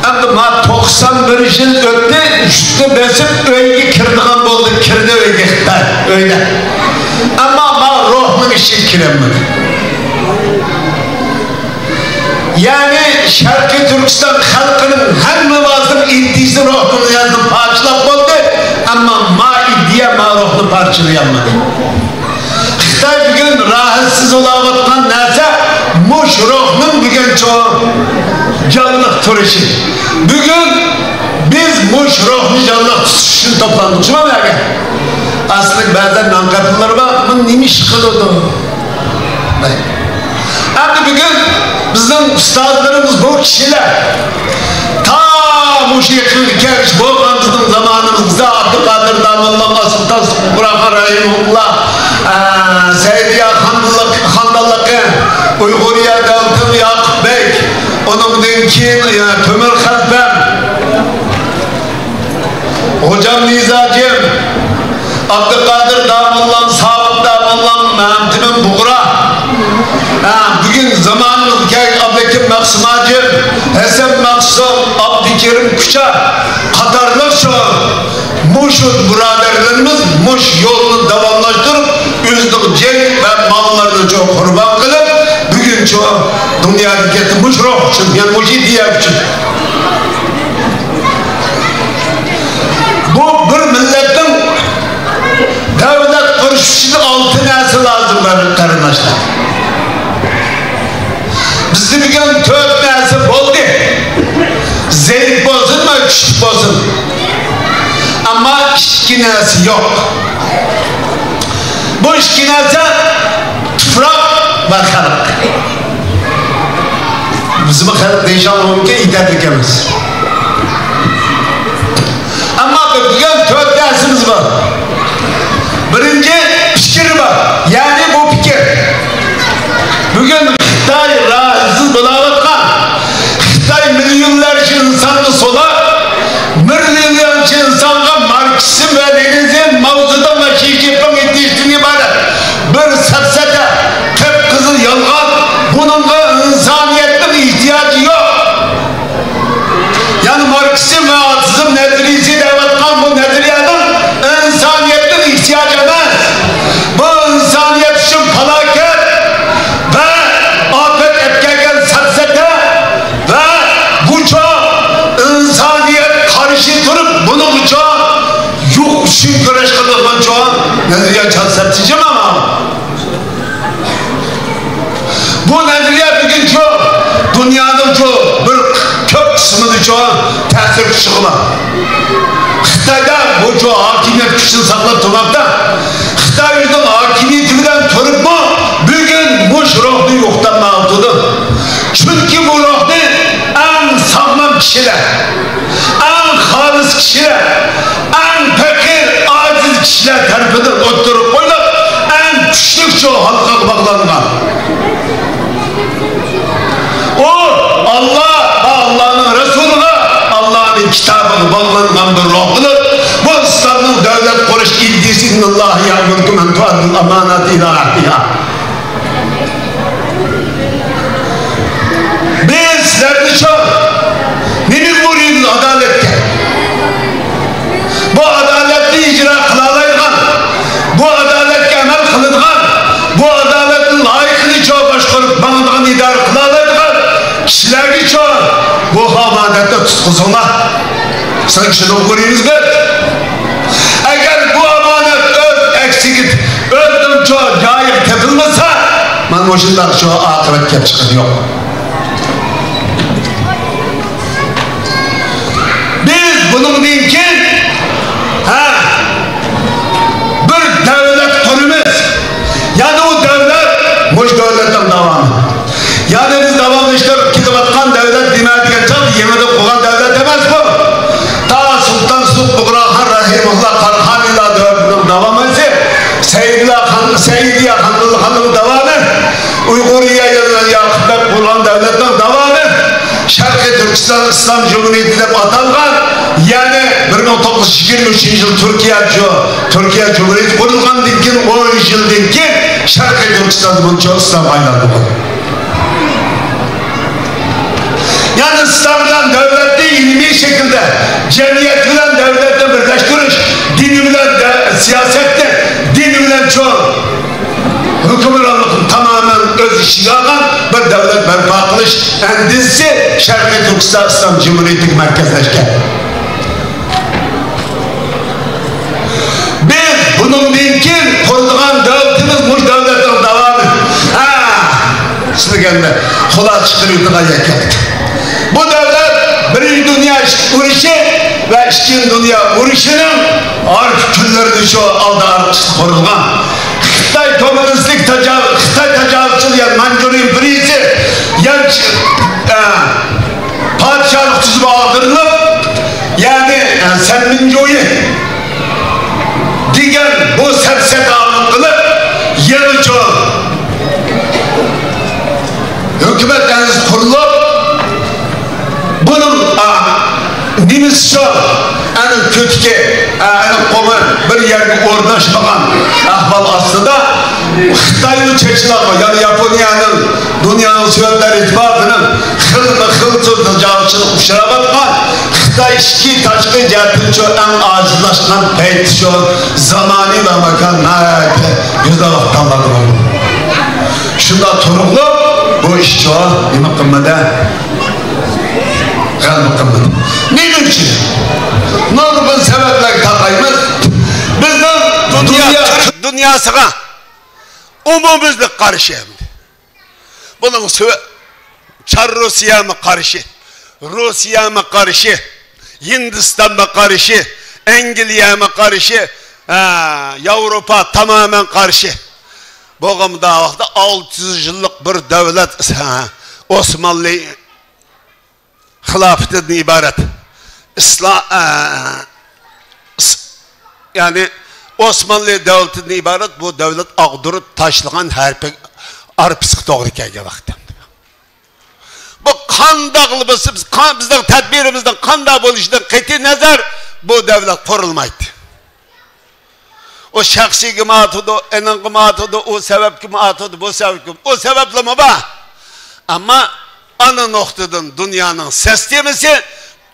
ئەمدى ما توقسان بىر يىل ئۆتتى، يۇرتنى بېسىپ ئۆيگە كىرىدىغان بولدى، كىردى ئۆيگە خىتاي، ئۆيدە. ئەمما ما روھنىڭ ئىچىگە كىرەلمىدى. يەنى شەرقىي تۈركىستان خەلقىنىڭ ھەممىۋازنىڭ ئىدىيىسى روھنىڭ يەنە پارچىلاپ بولدى، ئەمما ما ئىدىيە ما روھنى پارچىلىيالمىدى. خىتاي بۈگۈن راھەتسىز بولاۋاتقان نەرسە مۇش روھنىڭ بۈگۈن چوڭ جانلىق تۇرۇشى. بۈگۈن بىز مۇش روھنى جانلىق تۇتۇش ئۈچۈن توپلاندۇق. شۇنداق ئەمەسمۇ؟ ئەسلى بەزەن نان قېتىملىرى بار، بۇ نېمە ئىش قىلىدۇ؟ ئەمدى بۈگۈن بىزنىڭ ئۇستازلىرىمىز بۇ كىشىلەر تا مۇشۇ يېقىنغا كەلگۈچە بولغان بىزنىڭ زامانىمىزدا ئابدۇقادىر داموللام، ئاسىلتان سۇلتان رەھىمۇللا، ئە، سەئىدىيە خاندانلىق، خاندانلىقى، ئۇيغۇرىيە دەۋلىتىنىڭ ياقۇپ بەگ، ئۇنىڭدىن كېيىن، ئە، تۆمۈر خەلپەم، غوجام نىزاجىم، ئابدۇقادىر داموللام، سابىت داموللام، مەمتىمىن بۇغرا. ھە، بۈگۈن زامانىمىزغا كەلگەن ئابلىكىم مەخسۇم ھاجىم، ھەسەن مەخسۇم، ئابدۇكېرىم كۇچا قاتارلىق شۇ، مۇشۇ بۇرادەرلىرىمىز مۇشۇ يولنى داۋاملاشتۇرۇپ، ئۆزىنىڭ جېنى ۋە ماللىرىنى چوڭ قۇربان قىلىپ، بۈگۈن چوڭ دۇنياغا كەتتى مۇشۇ روھ ئۈچۈن، يەنى مۇشۇ ئىدىيە ئۈچۈن. بۇ بىر مىللەتنىڭ ئۈچۈن ئالتە نەرسە لازىم، قېرىنداشلار. بىزدە بۈگۈن تۆت نەرسە بولدى. زەئىپ بولسۇنمۇ، كۈچلۈك بولسۇن. ئەمما ئىككى نەرسە يوق. بۇ ئىككى نەرسە تۇپراق ۋە خەلق. بىزمۇ خەلق دېيىشىڭلار مۇمكىن، يېتەرلىك ئەمەس. ئەمما بىز بۈگۈن تۆت نەرسىمىز بار. بىرىنچى، پىكىر بار. يەنى بۇ پىكىر. بۈگۈن خىتاي راھەتسىز بولاۋاتقان، خىتاي مىليونلارچە ئىنساننى سولاپ، مىليونلارچە ئىنسانغا ماركسىزم ۋە لېنىنىزم، ماۋزېدۇڭ ۋە شى جىنپىڭ ئېيتىشتىن ئىبارەت بىر سەپسەتە، قىپقىزىل يالغان. بۇنىڭغا ئىنسانىيەتنىڭ ئېھتىياجى يوق. يەنى ماركسىزم ۋە ئاتېئىزم نەزەرىيىسى دەۋاتقان بۇ نەزەرىيەنىڭ ئىنسانىيەتنىڭ ئېھتىياجى ئەمەس. بۇ ئىنسانىيەت ئۈچۈن پالاكەت ۋە ئاپەت ئەپ كەلگەن سەپسەتە ۋە بۇچۇ ئىنسانىيەت قارشى تۇرۇپ، بۇنىڭ ئۈچۈن يوق ئۈچۈن كۈرەش قىلىدىغان چوڭ نەزەرىيە چاقسەپسىجىما. بۇ نەزەرىيە بۈگۈنچۇ دۇنيانىڭچۇ بىر كۆپ قىسمىدىچۇ تەسىر كۈچى بار. خىتايدا بۇچۇ ھاكىمىيەت كۈچىنى ساقلاپ تۇرماقتا. خىتاي ئۆزىنىڭ ھاكىمىيىتى بىلەن تۇرۇپمۇ بۈگۈن مۇشۇ روھنى يوقىتالمايۋاتىدۇ. چۈنكى بۇ روھنى ئەڭ ساغلام كىشىلەر، ئەڭ خالىس كىشىلەر، ئەڭ پەقىر، ئاجىز كىشىلەر تەرىپىدىن ئوتتۇرىغا قويۇلۇپ، ئەڭ كۈچلۈك شۇ ھالقىغا باغلانغان. ئۇ ئاللا ۋە ئاللانىڭ رەسۇلىغا، ئاللانىڭ كىتابىغا باغلانغان بىر روھ بولۇپ، بۇ ئىسلامنىڭ دۆلەت قۇرۇش ئىدىيىسى، ئىنناللاھە يەئمۇرۇكۇم ئەن تۇئەددۇل ئاماناتى ئىلا ئەھلىھا. بىز سىلەرنى شۇ نېمىگە بۇيرۇيمىز؟ ئادالەتكە. بۇ ئادالەتنى ئىجرا قىلالايدىغان، بۇ ئادالەتكە ئەمەل قىلىدىغان، بۇ ئادالەتنى لايىقىنىچە باشقۇرۇپ ماڭىدىغان، ئىدارە قىلالايدىغان كىشىلەرگىچۇ بۇ ئامانەتنى تۇتقۇزۇڭلار. سىلەر شۇنى بۇيرۇيمىز بىز. ئەگەر بۇ ئامانەت ئۆز ئەكسىگە، ئۆزىنىڭ شۇ جايىغا تېپىلمىسا، مانا مۇشۇنداق شۇ ئاقىۋەت كەپ چىقىدۇ. يوق. بىز بۇنىڭدىن كېيىن، ھە، بىر دۆلەت قۇرىمىز. يەنى ئۇ دۆلەت، مۇشۇ دۆلەتنىڭ داۋامى. يەنى بىز داۋاملىشتۇرۇپ كېلىۋاتقان دۆلەت نېمە دېگەن چاغدا يېڭىدىن قۇرغان دۆلەت ئەمەس بۇ. تا سۇلتان سۇلۇق بۇغراخان رەھىمۇللا قاراخانىيلار دەۋرىنىڭ داۋامىسى، سەئىدىيە خان، سەئىدىيە خان، خاننىڭ داۋامى، ئۇيغۇرىيە ياقۇپ بەگ قۇرغان دۆلەتنىڭ داۋامى، شەرقىي تۈركىستان ئىسلام جۇمھۇرىيىتى دەپ ئاتالغان، يەنى بىر مىڭ توققۇز يۈز يىگىرمە ئۈچىنچى يىل تۈركىيە، تۈركىيە جۇمھۇرىيىتى قۇرۇلغاندىن كېيىن، ئون يىلدىن كېيىن شەرقىي تۈركىستان بۇنچە ئىسلامغا ئايلاندى. يەنى ئىسلام بىلەن دۆلەتنى ئىلمىي شەكىلدە، جەمئىيەت بىلەن دۆلەتنى بىرلەشتۈرۈش، دىنى بىلەن دە-، سىياسەتنى، دىنى بىلەن چوڭ ھۆكۈمرانلىقنى تامامەن ئۆز ئىچىگە ئالغان بىر دۆلەت بەرپا قىلىش ئەندىزىسى شەرقىي تۈركىستان ئىسلام جۇمھۇرىيىتىگە مەركەزلەشكەن. بىز بۇنىڭدىن كېيىن قۇرىدىغان دۆلىتىمىز مۇشۇ دۆلەتنىڭ داۋامى. ھە، سىزگەندە خۇلاسە چىقىرىۋېتىدىغان يەر كەلدى. بۇ دۆلەت بىرىنچى دۇنيا ئۇرۇشى ۋە ئىككىنچى دۇنيا ئۇرۇشىنىڭ ئارقا كۈنلىرىدە شۇ ئالدى ئارقىسىدا قۇرۇلغان. خىتاي كوممۇنىستلىك تاجاۋۇز، خىتاي تاجاۋۇزچىلىقى، يەنى مانجۇرىيە ئىمپېرىيىسى، يەنى، ئە، پادىشاھلىق تۈزۈمى ئاغدۇرۇلۇپ، يەنى، ئە، سەنمىنجۇيى دېگەن بۇ سەپسەتە ئارقىلىق يېڭىچە ھۆكۈمەت ئەنزىسى قۇرۇلۇپ، بۇنىڭ، ئا، نېمىسىچۇ، ئەنە كۆتىكى، ئا، ئەنە قوڭى بىر يەرگە ئورناشمىغان ئەھۋال ئاستىدا، خىتاينىڭ چېچىلاپ، يەنى ياپونىيەنىڭ، دۇنيانىڭ سۆۋېتلەر ئىتتىپاقىنىڭ خىلمۇ خىل تۈردە تاجاۋۇزچىلىققا ئۇچراۋاتقان خىتاي ئىچكى، تاشقى جەھەتتىنچۇ ئەڭ ئاجىزلاشقان پەيتىچۇ، زامانى ۋە ماكان ناھايىتى گۈزەل ۋاقىت تاللاندى. شۇنداق تۇرۇقلۇق بۇ ئىشچۇ نېمە قىلمىدى؟ غەلىبە قىلمىدى. نېمە ئۈچۈن؟ نۇرغۇن سەۋەبلەرگە تاقايمىز. بىزنىڭ دۇنيا دۇنيا دۇنياسىغا ئومۇميۈزلۈك قارشى ئەمدى. بۇنىڭ سۆ-، چار روسىيەمۇ قارشى، روسىيەمۇ قارشى، ھىندىستانمۇ قارشى، ئەنگلىيەمۇ قارشى، ھە، ياۋروپا تامامەن قارشى. بولغان مۇنداق ۋاقىتتا ئالتە يۈز يىللىق بىر دۆلەت، ھە، ئوسمانلى خىلاپىتىدىن ئىبارەت ئىسلام، ئە، ئىس-، يەنى ئوسمانلى دۆلىتىدىن ئىبارەت بۇ دۆلەت ئاغدۇرۇپ تاشلىغان ھەرپى ئارپىسىغا توغرا كەلگەن ۋاقىت. بۇ قانداقلا بولسا، بىز قان-، بىزنىڭ تەدبىرىمىزنىڭ قانداق بولۇشىدىن قەتئىي نەزەر، بۇ دۆلەت قۇرۇلمايتتى. ئۇ شەخسىيگىمۇ ئاتىدۇ، ئېنىڭغىمۇ ئاتىدۇ، ئۇ سەۋەبكىمۇ ئاتىدۇ، بۇ سەۋەبكىمۇ، ئۇ سەۋەبلىمۇ بار. ئەمما ئانا نۇقتىدىن دۇنيانىڭ سىستېمىسى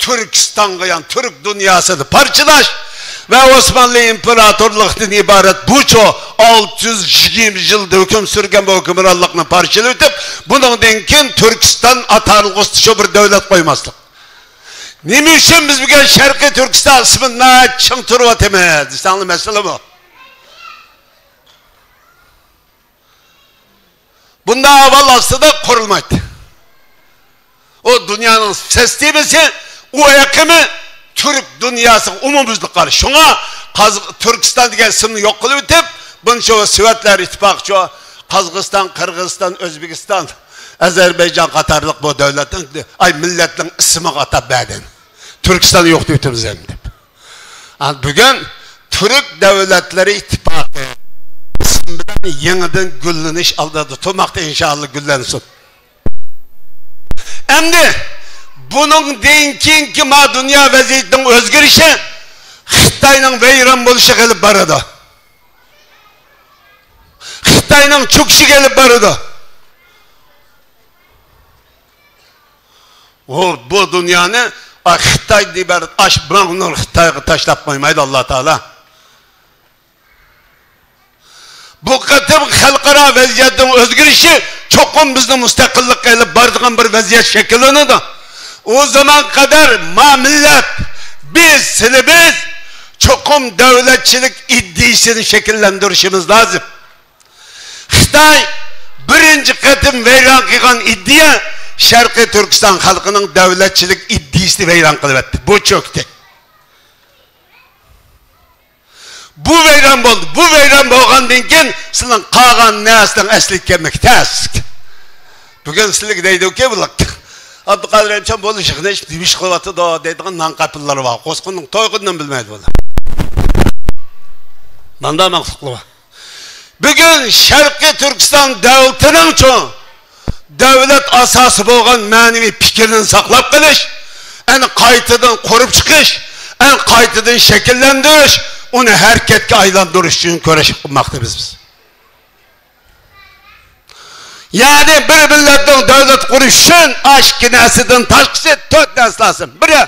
تۈركىستانغا، يەنى تۈرك دۇنياسىنى پارچىلاش ۋە ئوسمانلى ئىمپېراتورلۇقىدىن ئىبارەت بۇ چوڭ ئالتە يۈز يىگىرمە يىلدا ھۆكۈم سۈرگەن بۇ ھۆكۈمرانلىقنى پارچىلىۋېتىپ، بۇنىڭدىن كېيىن تۈركىستان ئاتالغۇسىدا شۇ بىر دۆلەت قويماسلىق. نېمە ئۈچۈن بىز بۈگۈن شەرقىي تۈركىستان ئىسمىنى ناھايىتى چىڭ تۇرۇۋاتىمىز دېسەڭلار، مەسىلە بۇ. بۇنداق ئەھۋال ئاستىدا قۇرۇلمايتتى. ئۇ دۇنيانىڭ سىستېمىسى، ئۇ ئېقىمى تۈرك دۇنياسىغا ئومۇميۈزلۈك قارشى. شۇڭا قاز-، تۈركىستان دېگەن ئىسىمنى يوق قىلىۋېتىپ، بۇنى شۇ سوۋېتلار ئىتتىپاقى شۇ قازاقىستان، قىرغىزىستان، ئۆزبېكىستان، ئەزەربەيجان قاتارلىق بۇ دۆلەتنىڭ، ئاي، مىللەتنىڭ ئىسمىغا ئاتاپ بەردى. تۈركىستاننى يوق دەۋېتىمىز ئەمدى دەپ. ھە، بۈگۈن تۈرك دۆلەتلىرى ئىتتىپاقى ئىسىم بىلەن يېڭىدىن گۈللىنىش ئالدىدا تۇرماقتا، ئىنشائاللا گۈللەنسۇن. ئەمدى بۇنىڭدىن كېيىنكى ما دۇنيا ۋەزىيىتىنىڭ ئۆزگىرىشى خىتاينىڭ ۋەيران بولۇشىغا ئېلىپ بارىدۇ. خىتاينىڭ چۆكۈشىگە ئېلىپ بارىدۇ. ئۇ بۇ دۇنيانى، ئا، خىتايدىن ئىبارەت ئاش بىر نۇر خىتايغا تاشلاپ قويمايدۇ ئاللا تائالا. بۇ قېتىم خەلقئارا ۋەزىيەتنىڭ ئۆزگىرىشى چوقۇم بىزنى مۇستەقىللىققا ئېلىپ بارىدىغان بىر ۋەزىيەت شەكىللىنىدۇ. ئۇ زامان قەدەر ما مىللەت، بىز، سىلى بىز چوقۇم دۆلەتچىلىك ئىدىيىسىنى شەكىللەندۈرۈشىمىز لازىم. خىتاي بىرىنچى قېتىم ۋەيران قىلغان ئىدىيە شەرقىي تۈركىستان خەلقىنىڭ دۆلەتچىلىك ئىدىيىسىنى ۋەيران قىلىۋەتتى. بۇ چۆكتى. بۇ ۋەيران بولدى. بۇ ۋەيران بولغاندىن كېيىن سىلىنىڭ قالغان نەرسىنىڭ ئەسلىگە كەلمەك تەس. بۈگۈن سىلىگە دەيدۇكى، بۇلار ئابدۇقادىر ھەمچان بولۇشىغىنى نېمە ئىش قىلىۋاتىدۇ دەيدىغان نان قاپىلىلار بار. قوسقۇننىڭ تويغىنىنى بىلمەيدۇ بۇلار. ماندا مەخلۇقلار بار. بۈگۈن شەرقىي تۈركىستان دۆلىتىنىڭچۇ دۆلەت ئاساسى بولغان مەنىۋى پىكرىنى ساقلاپ قېلىش، ئەنە قايتىدىن قۇرۇپ چىقىش، ئەنە قايتىدىن شەكىللەندۈرۈش، ئۇنى ھەرىكەتكە ئايلاندۇرۇش ئۈچۈن كۈرەش قىلماقتا بىز. يەنى بىر مىللەتنىڭ دۆلەت قۇرۇش ئۈچۈن ئاشۇ ئىككى نەرسىدىن تاشقىسى تۆت نەرسە لازىم. بىرى،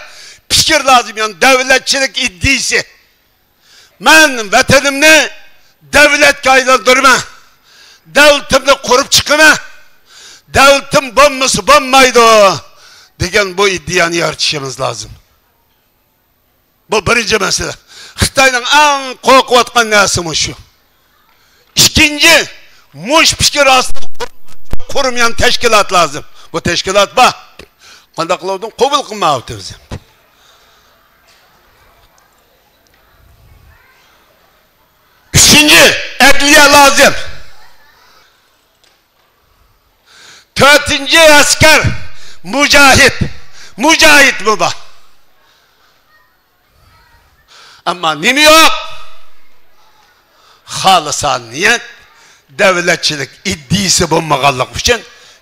پىكىر لازىم، يەنى دۆلەتچىلىك ئىدىيىسى. مەن ۋەتىنىمنى، دۆلەتكە ئايلاندۇرىمەن، دۆلىتىمنى قۇرۇپ چىقىمەن، دۆلىتىم بولمىسا بولمايدۇ دېگەن بۇ ئىدىيەنى يارىتىشىمىز لازىم. بۇ بىرىنچى مەسىلە. خىتاينىڭ ئەڭ قورقۇۋاتقان نەرسىمۇ شۇ. ئىككىنچى، مۇش پىكىر ئاستىدا قۇرۇلغان قۇرۇم، يەنى تەشكىلات لازىم. بۇ تەشكىلات بار. قانداق قىلىۋاتىدۇ؟ قوبۇل قىلمايۋاتىمىز. ئۈچىنچى، ئەدلىيە لازىم. تۆتىنچى، ئەسكەر، مۇجاھىد. مۇجاھىدمۇ بار. ئەمما نېمە يوق؟ خالىسانىيەت، دۆلەتچىلىك ئىدىيىسى بولمىغانلىقى ئۈچۈن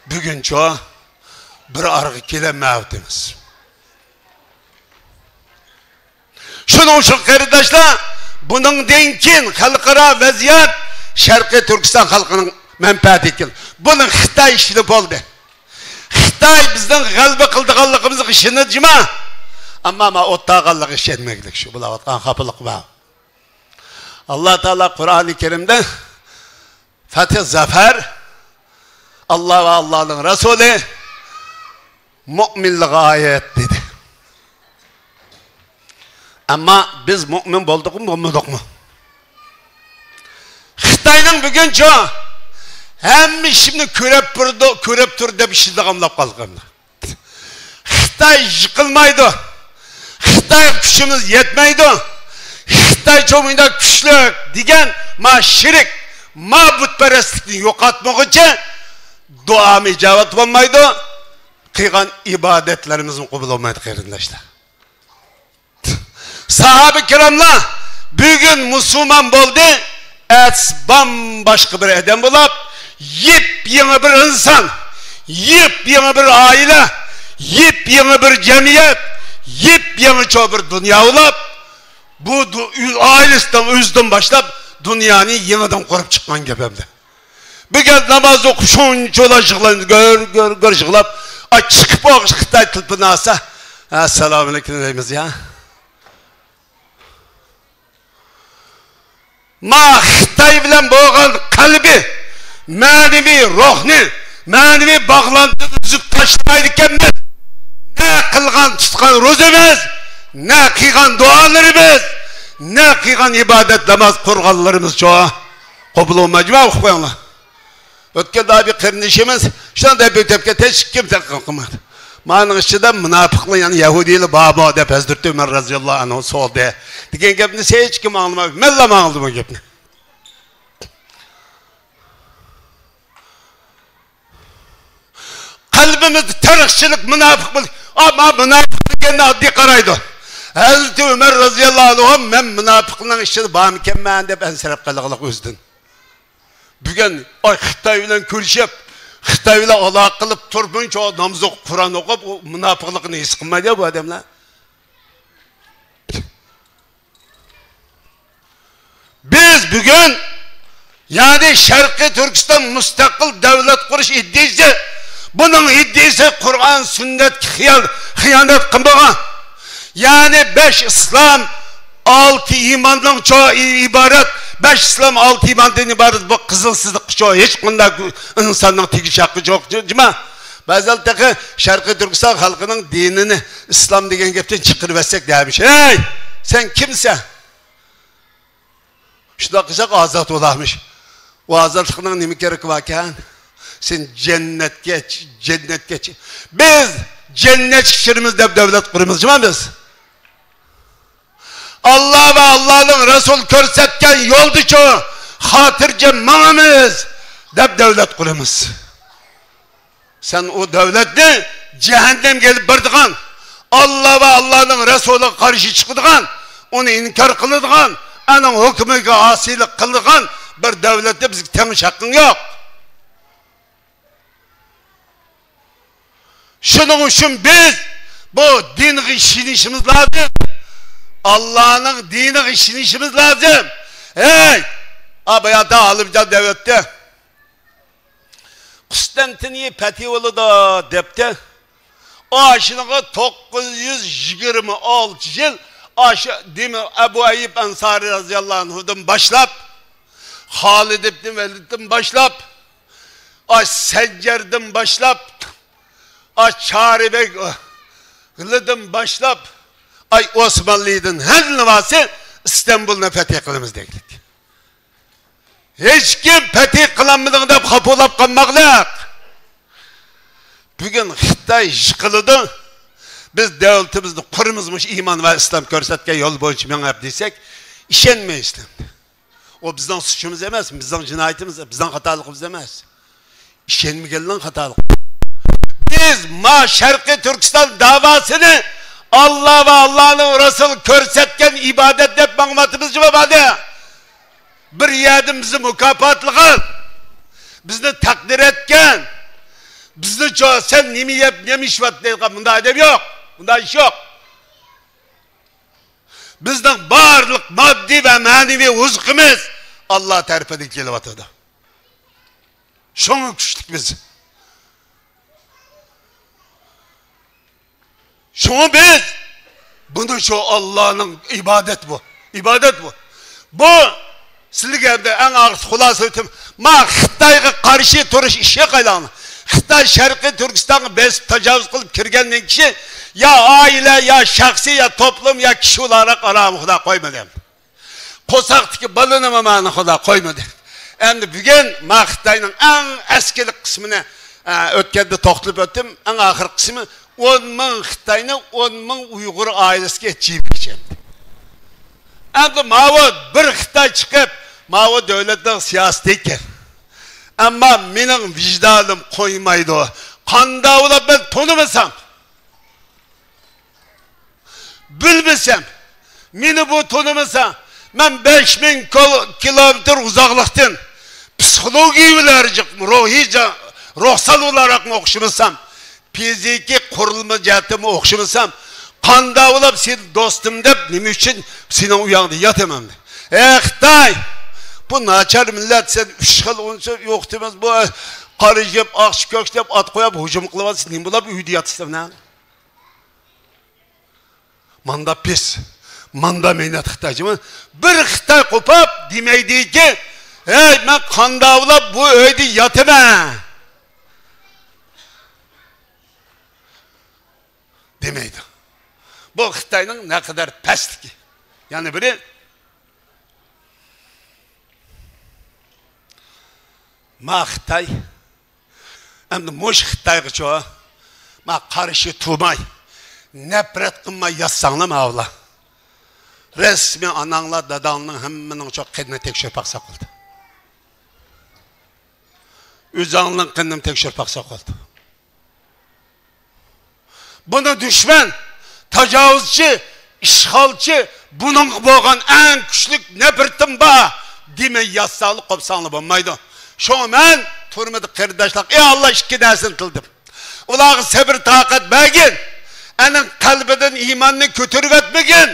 بۈگۈنچە بىر ئارىغا كېلەلمەيۋاتىمىز. شۇنىڭ ئۈچۈن قېرىنداشلار، بۇنىڭدىن كېيىن خەلقئارا ۋەزىيەت شەرقىي تۈركىستان خەلقىنىڭ مەنپەئەتىگە كېلىدۇ. بۇنى خىتاي ئىشلىتىپ بولدى. خىتاي بىزنىڭ غەلىبە قىلىدىغانلىقىمىزغا ئىشىنىدۇ جۇما. ئەمما ما ئوتتاغانلىقىغا ئىشەنمەگلىك، شۇ بولاۋاتقان خاپىلىق بار. ئاللا تائالا قۇرئانى كەرىمدە، فەتھ، زەفەر، ئاللا ۋە ئاللانىڭ رەسۇلى، مۆمىنلەرگە ئايەت دېدى. ئەمما بىز مۆمىن بولدۇقمۇ، بولمىدۇقمۇ؟ خىتاينىڭ بۈگۈنچۇ ھەممە ئىشىمنى كۆرۈپ تۇرىدۇ، كۆرۈپ تۇر دەپ ئىشلىدىغان بولۇپ قالغان. خىتاي يىقىلمايدۇ. خىتايغا كۈچىمىز يەتمەيدۇ. خىتاي چومۇنداق كۈچلۈك دېگەن ما شىرك، ما بۇتپەرەسلىكنى يوقاتمىغۇچە دۇئامۇ ئىجابەت بولمايدۇ. قىلغان ئىبادەتلىرىمىزمۇ قوبۇل بولمايدۇ، قېرىنداشلار. ساھابە كىراملار بۈگۈن مۇسۇلمان بولدى، ئەتىسى بامباشقا بىر ئادەم بولۇپ، يېپيېڭى بىر ئىنسان، يېپيېڭى بىر ئائىلە، يېپيېڭى بىر جەمئىيەت، يېپيېڭىچە بىر دۇنيا بولۇپ، بۇ دۇ-، ئۆ-، ئائىلىسىدىن، ئۆزىدىن باشلاپ دۇنيانى يېڭىدىن قۇرۇپ چىققان گەپ ئەمدى. بۈگۈن ناماز ئوقۇپ شۇنچىلا يىغلايمىز، گۆر، گۆر، گۆر يىغلاپ، ئاي، چىقىپ بولغاچ خىتاي تېلېفوننى ئالسا، ئەسسالامۇئەلەيكۇم دەيمىز يا. ما خىتاي بىلەن بولغان قەلبى، مەنىۋى روھنى، مەنىۋى باغلانتىنى ئۈزۈپ تاشلىمايدىكەنمىز. نە قىلغان تۇتقان روزىمىز، نە قىلغان دۇئالىرىمىز، نە قىلغان ئىبادەت ناماز قۇرغانلىرىمىزچۇ قوبۇل بولمايدۇ، جۇما ئوقۇپ قويۇڭلار. ئۆتكەندە بىر قېرىندىشىمىز شۇنداق دەپ ئۆتۈپ كەتتى، ھېچكىم دىققەت قىلمىدى. مانىڭ ئىچىدە مۇناپىقلار، يەنى يەھۇدىيلار بارمۇ دەپ ھەزرىتى ئۆمەر رازىياللاھۇ ئەنھۇ سورىدى دېگەن گەپنى ھېچكىم ئاڭلىمايدۇ. مەنلا ئاڭلىدىم ئۇ گەپنى. قەلبىمىزدە تېرىقچىلىق، مۇناپىق بول-، ئەمما مۇناپىق دېگەننى ئاددىي قارايدۇ. ھەزرىتى ئۆمەر رازىياللاھۇ ئەنھۇ مەن مۇناپىقنىڭ ئىچىدە بارمىكەنمەن دەپ ئەنسىرەپ قالغانلىق ئۆزىدىن. بۈگۈن، ئاي، خىتاي بىلەن كۆرۈشۈپ، خىتاي بىلەن ئالاقە قىلىپ تۇرۇپ، بۇنچە ناماز ئوقۇپ، قۇرئان ئوقۇپ، ئۇ مۇناپىقلىقىنى ھېس قىلمايدۇ بۇ ئادەملەر. بىز بۈگۈن، يەنى شەرقىي تۈركىستان مۇستەقىل دۆلەت قۇرۇش ئىدىيىسى، بۇنىڭ ئىدىيىسى قۇرئان، سۈننەتكە خىيال-، خىيانەت قىلمىغان. يەنى بەش ئىسلام، ئالتە ئىماندىن چو-، ئىبارەت، بەش ئىسلام، ئالتە ئىماندىن ئىبارەت بۇ قىزىل سىزىققىچۇ ھېچقانداق ئىنساننىڭ تېگىش ھەققى يوق، جۇما. بەزىلەر تېخى شەرقىي تۈركىستان خەلقىنىڭ دىنىنى ئىسلام دېگەن گەپتىن چىقىرىۋەتسەك دەمىش. ھەي، سەن كىمسەن؟ شۇنداق قىلساق ئازاد بولارمىش. ئۇ ئازادلىقنىڭ نېمە كېرىكى باركەن؟ سەن جەننەتكە، جەننەتكە، بىز جەننەتكە كىرىمىز دەپ دۆلەت قۇرىمىز جۇما بىز. ئاللا ۋە ئاللانىڭ رەسۇلى كۆرسەتكەن يولدىچۇ خاتىرجەم ماڭىمىز دەپ دۆلەت قۇرىمىز. سەن ئۇ دۆلەتنى جەھەننەمگە ئېلىپ بارىدىغان، ئاللا ۋە ئاللانىڭ رەسۇلىغا قارشى چىقىدىغان، ئۇنى ئىنكار قىلىدىغان، ئۇنىڭ ھۆكمىگە ئاسىيلىق قىلىدىغان بىر دۆلەتتە بىزگە تەڭ ھەققىڭ يوق. شۇنىڭ ئۈچۈن بىز بۇ دىنغا ئىشىنىشىمىز لازىم. ئاللانىڭ دىنىغا ئىشىنىشىمىز لازىم. ھەي، ئا، باياتا ئالىمجان دەۋەتتى. قۇستەنتىنىيە پەتھى بولىدۇ دەپتۇ. ئاشۇنىڭغا توققۇز يۈز يىگىرمە ئالتە يىل، ئاشۇ دېمە ئەبۇ ئەييۇب ئەنسارى رازىياللاھۇ ئەنھۇدىن باشلاپ، خالىد ئىبنى ۋەلىدتىن باشلاپ، ئاش سەنجەردىن باشلاپ، ئاش چارىبەگلىدىن باشلاپ، ئاي ئوسمانلىدىن ھەممىسى ئىستانبۇلنى پەتھى قىلىمىز دەيلىك. ھېچكىم پەتھى قىلالمىدىڭ دەپ خاپا بولۇپ قالماقلىق. بۈگۈن خىتاي يىقىلىدۇ. بىز دۆلىتىمىزنى قۇرىمىز مۇشۇ ئىمان ۋە ئىسلام كۆرسەتكەن يول بويىچە مېڭىپ دېسەك، ئىشەنمەيسىلەر. ئۇ بىزنىڭ سۈچىمىز ئەمەس، بىزنىڭ جىنايىتىمىز، بىزنىڭ خاتالىقىمىز ئەمەس. ئىشەنمىگەنلەرنىڭ خاتالىقى. بىز ما شەرقىي تۈركىستان داۋاسىنى ئاللا ۋە ئاللانىڭ رەسۇلى كۆرسەتكەن ئىبادەت دەپ ماڭماتىمىز جۇما بالە. بىر يەردىن بىزنى مۇكاپاتلىغان، بىزنى تەقدىر ئەتكەن، بىزنى چو-، سەن نېمە يەپ، نېمە ئىچىۋات دەيدىغان مۇنداق ئادەم يوق. مۇنداق ئىش يوق. بىزنىڭ بارلىق ماددىي ۋە مەنىۋى رىزقىمىز ئاللا تەرىپىدىن كېلىۋاتىدۇ. شۇڭا كۈچلۈك بىز. شۇڭا بىز بۇنى شۇ ئاللانىڭ ئىبادەت بۇ. ئىبادەت بۇ. بۇ سىلىگە ئەمدى ئەڭ ئاخىرسى خۇلاسە ئېيتىم. ما خىتايغا قارشى تۇرۇش ئىشى قايلاڭ. خىتاي شەرقىي تۈركىستانغا بېسىپ تاجاۋۇز قىلىپ كىرگەندىن كېيىن يا ئائىلە، يا شەخسىي، يا توپلۇم، يا كىشى ئولاراق ئارامى خۇدا قويمىدى. قورساقتىكى بالىنىمۇ مانا خۇدا قويمىدى. ئەمدى بۈگۈن ما خىتاينىڭ ئەڭ ئەسكىلىك قىسمىنى، ئە، ئۆتكەندە توختىلىپ ئۆتتۈم. ئەڭ ئاخىرقى قىسمى ئون مىڭ خىتاينى ئون مىڭ ئۇيغۇر ئائىلىسىگە جىيمىكەن. ئەمدى ماۋۇ بىر خىتاي چىقىپ، ماۋۇ دۆلەتنىڭ سىياسىتى ئىكەن. ئەمما مېنىڭ ۋىجدانىم قويمايدۇ. قانداق بولۇپ مەن تونۇمىسام، بىلمىسەم، مېنى بۇ تونۇمىسا، مەن بەش مىڭ كىلومېتىر ئۇزاقلىقتىن پسىخولوگىيە بىلەن روھىي جا-، روھسان ئولاراقمۇ ئوخشىمىسام، فىزىكىي قۇرۇلما جەھەتتىنمۇ ئوخشىمىسام، قانداق بولۇپ سېنى دوستۇم دەپ، نېمە ئۈچۈن سېنىڭ ئۆيۈڭدە ياتىمەن؟ ئەي خىتاي! بۇ ناچار مىللەت، سەن ئۈچ خىل ئۇنسۇر يوقىتىمىز، بۇ قارا يەپ، ئاقچى كۆكلەپ، ئات قويۇپ ھۇجۇم قىلىۋاتىسەن، نېمە بولۇپ ئۆيدە ياتىسەن؟ ماندا پىس، ماندا مەينەت خىتاي جىمى. بىر خىتاي قوپاپ دېمەيدىكى، ھەي، مەن قانداق بولۇپ بۇ ئۆيدە ياتىمەن؟ دېمەيدۇ. بۇ خىتاينىڭ نەقەدەر پەسلىكى. يەنە بىرى، ما خىتاي، ئەمدى مۇشۇ خىتايغىچۇ، ما قارشى تۇرماي، نەپرەت قىلماي ياتساڭلار ماۋۇلار. رەسمىي ئاناڭلار، داداڭنىڭ ھەممىنىڭچۇ قېنىنى تەكشۈرۈپ باقساق بولدى. ئۆزۈڭنىڭ قېنىنى تەكشۈرۈپ باقساق بولدى. بۇنى دۈشمەن، تاجاۋۇزچى، ئىشغالچى، بۇنىڭغا بولغان ئەڭ كۈچلۈك نەپرىتىم بار دېمەي ياتساڭلار، قوپساڭلار بولمايدۇ. شۇڭا مەن تۈرمىدە قېرىنداشلارغا، ئى ئاللا، ئىككى نەرسىنى تىلىدىم. ئۇلارغا سەبرى تاقەت بەرگىن. ئەنىڭ قەلبىدىن ئىماننى كۆتۈرۈۋەتمىگىن.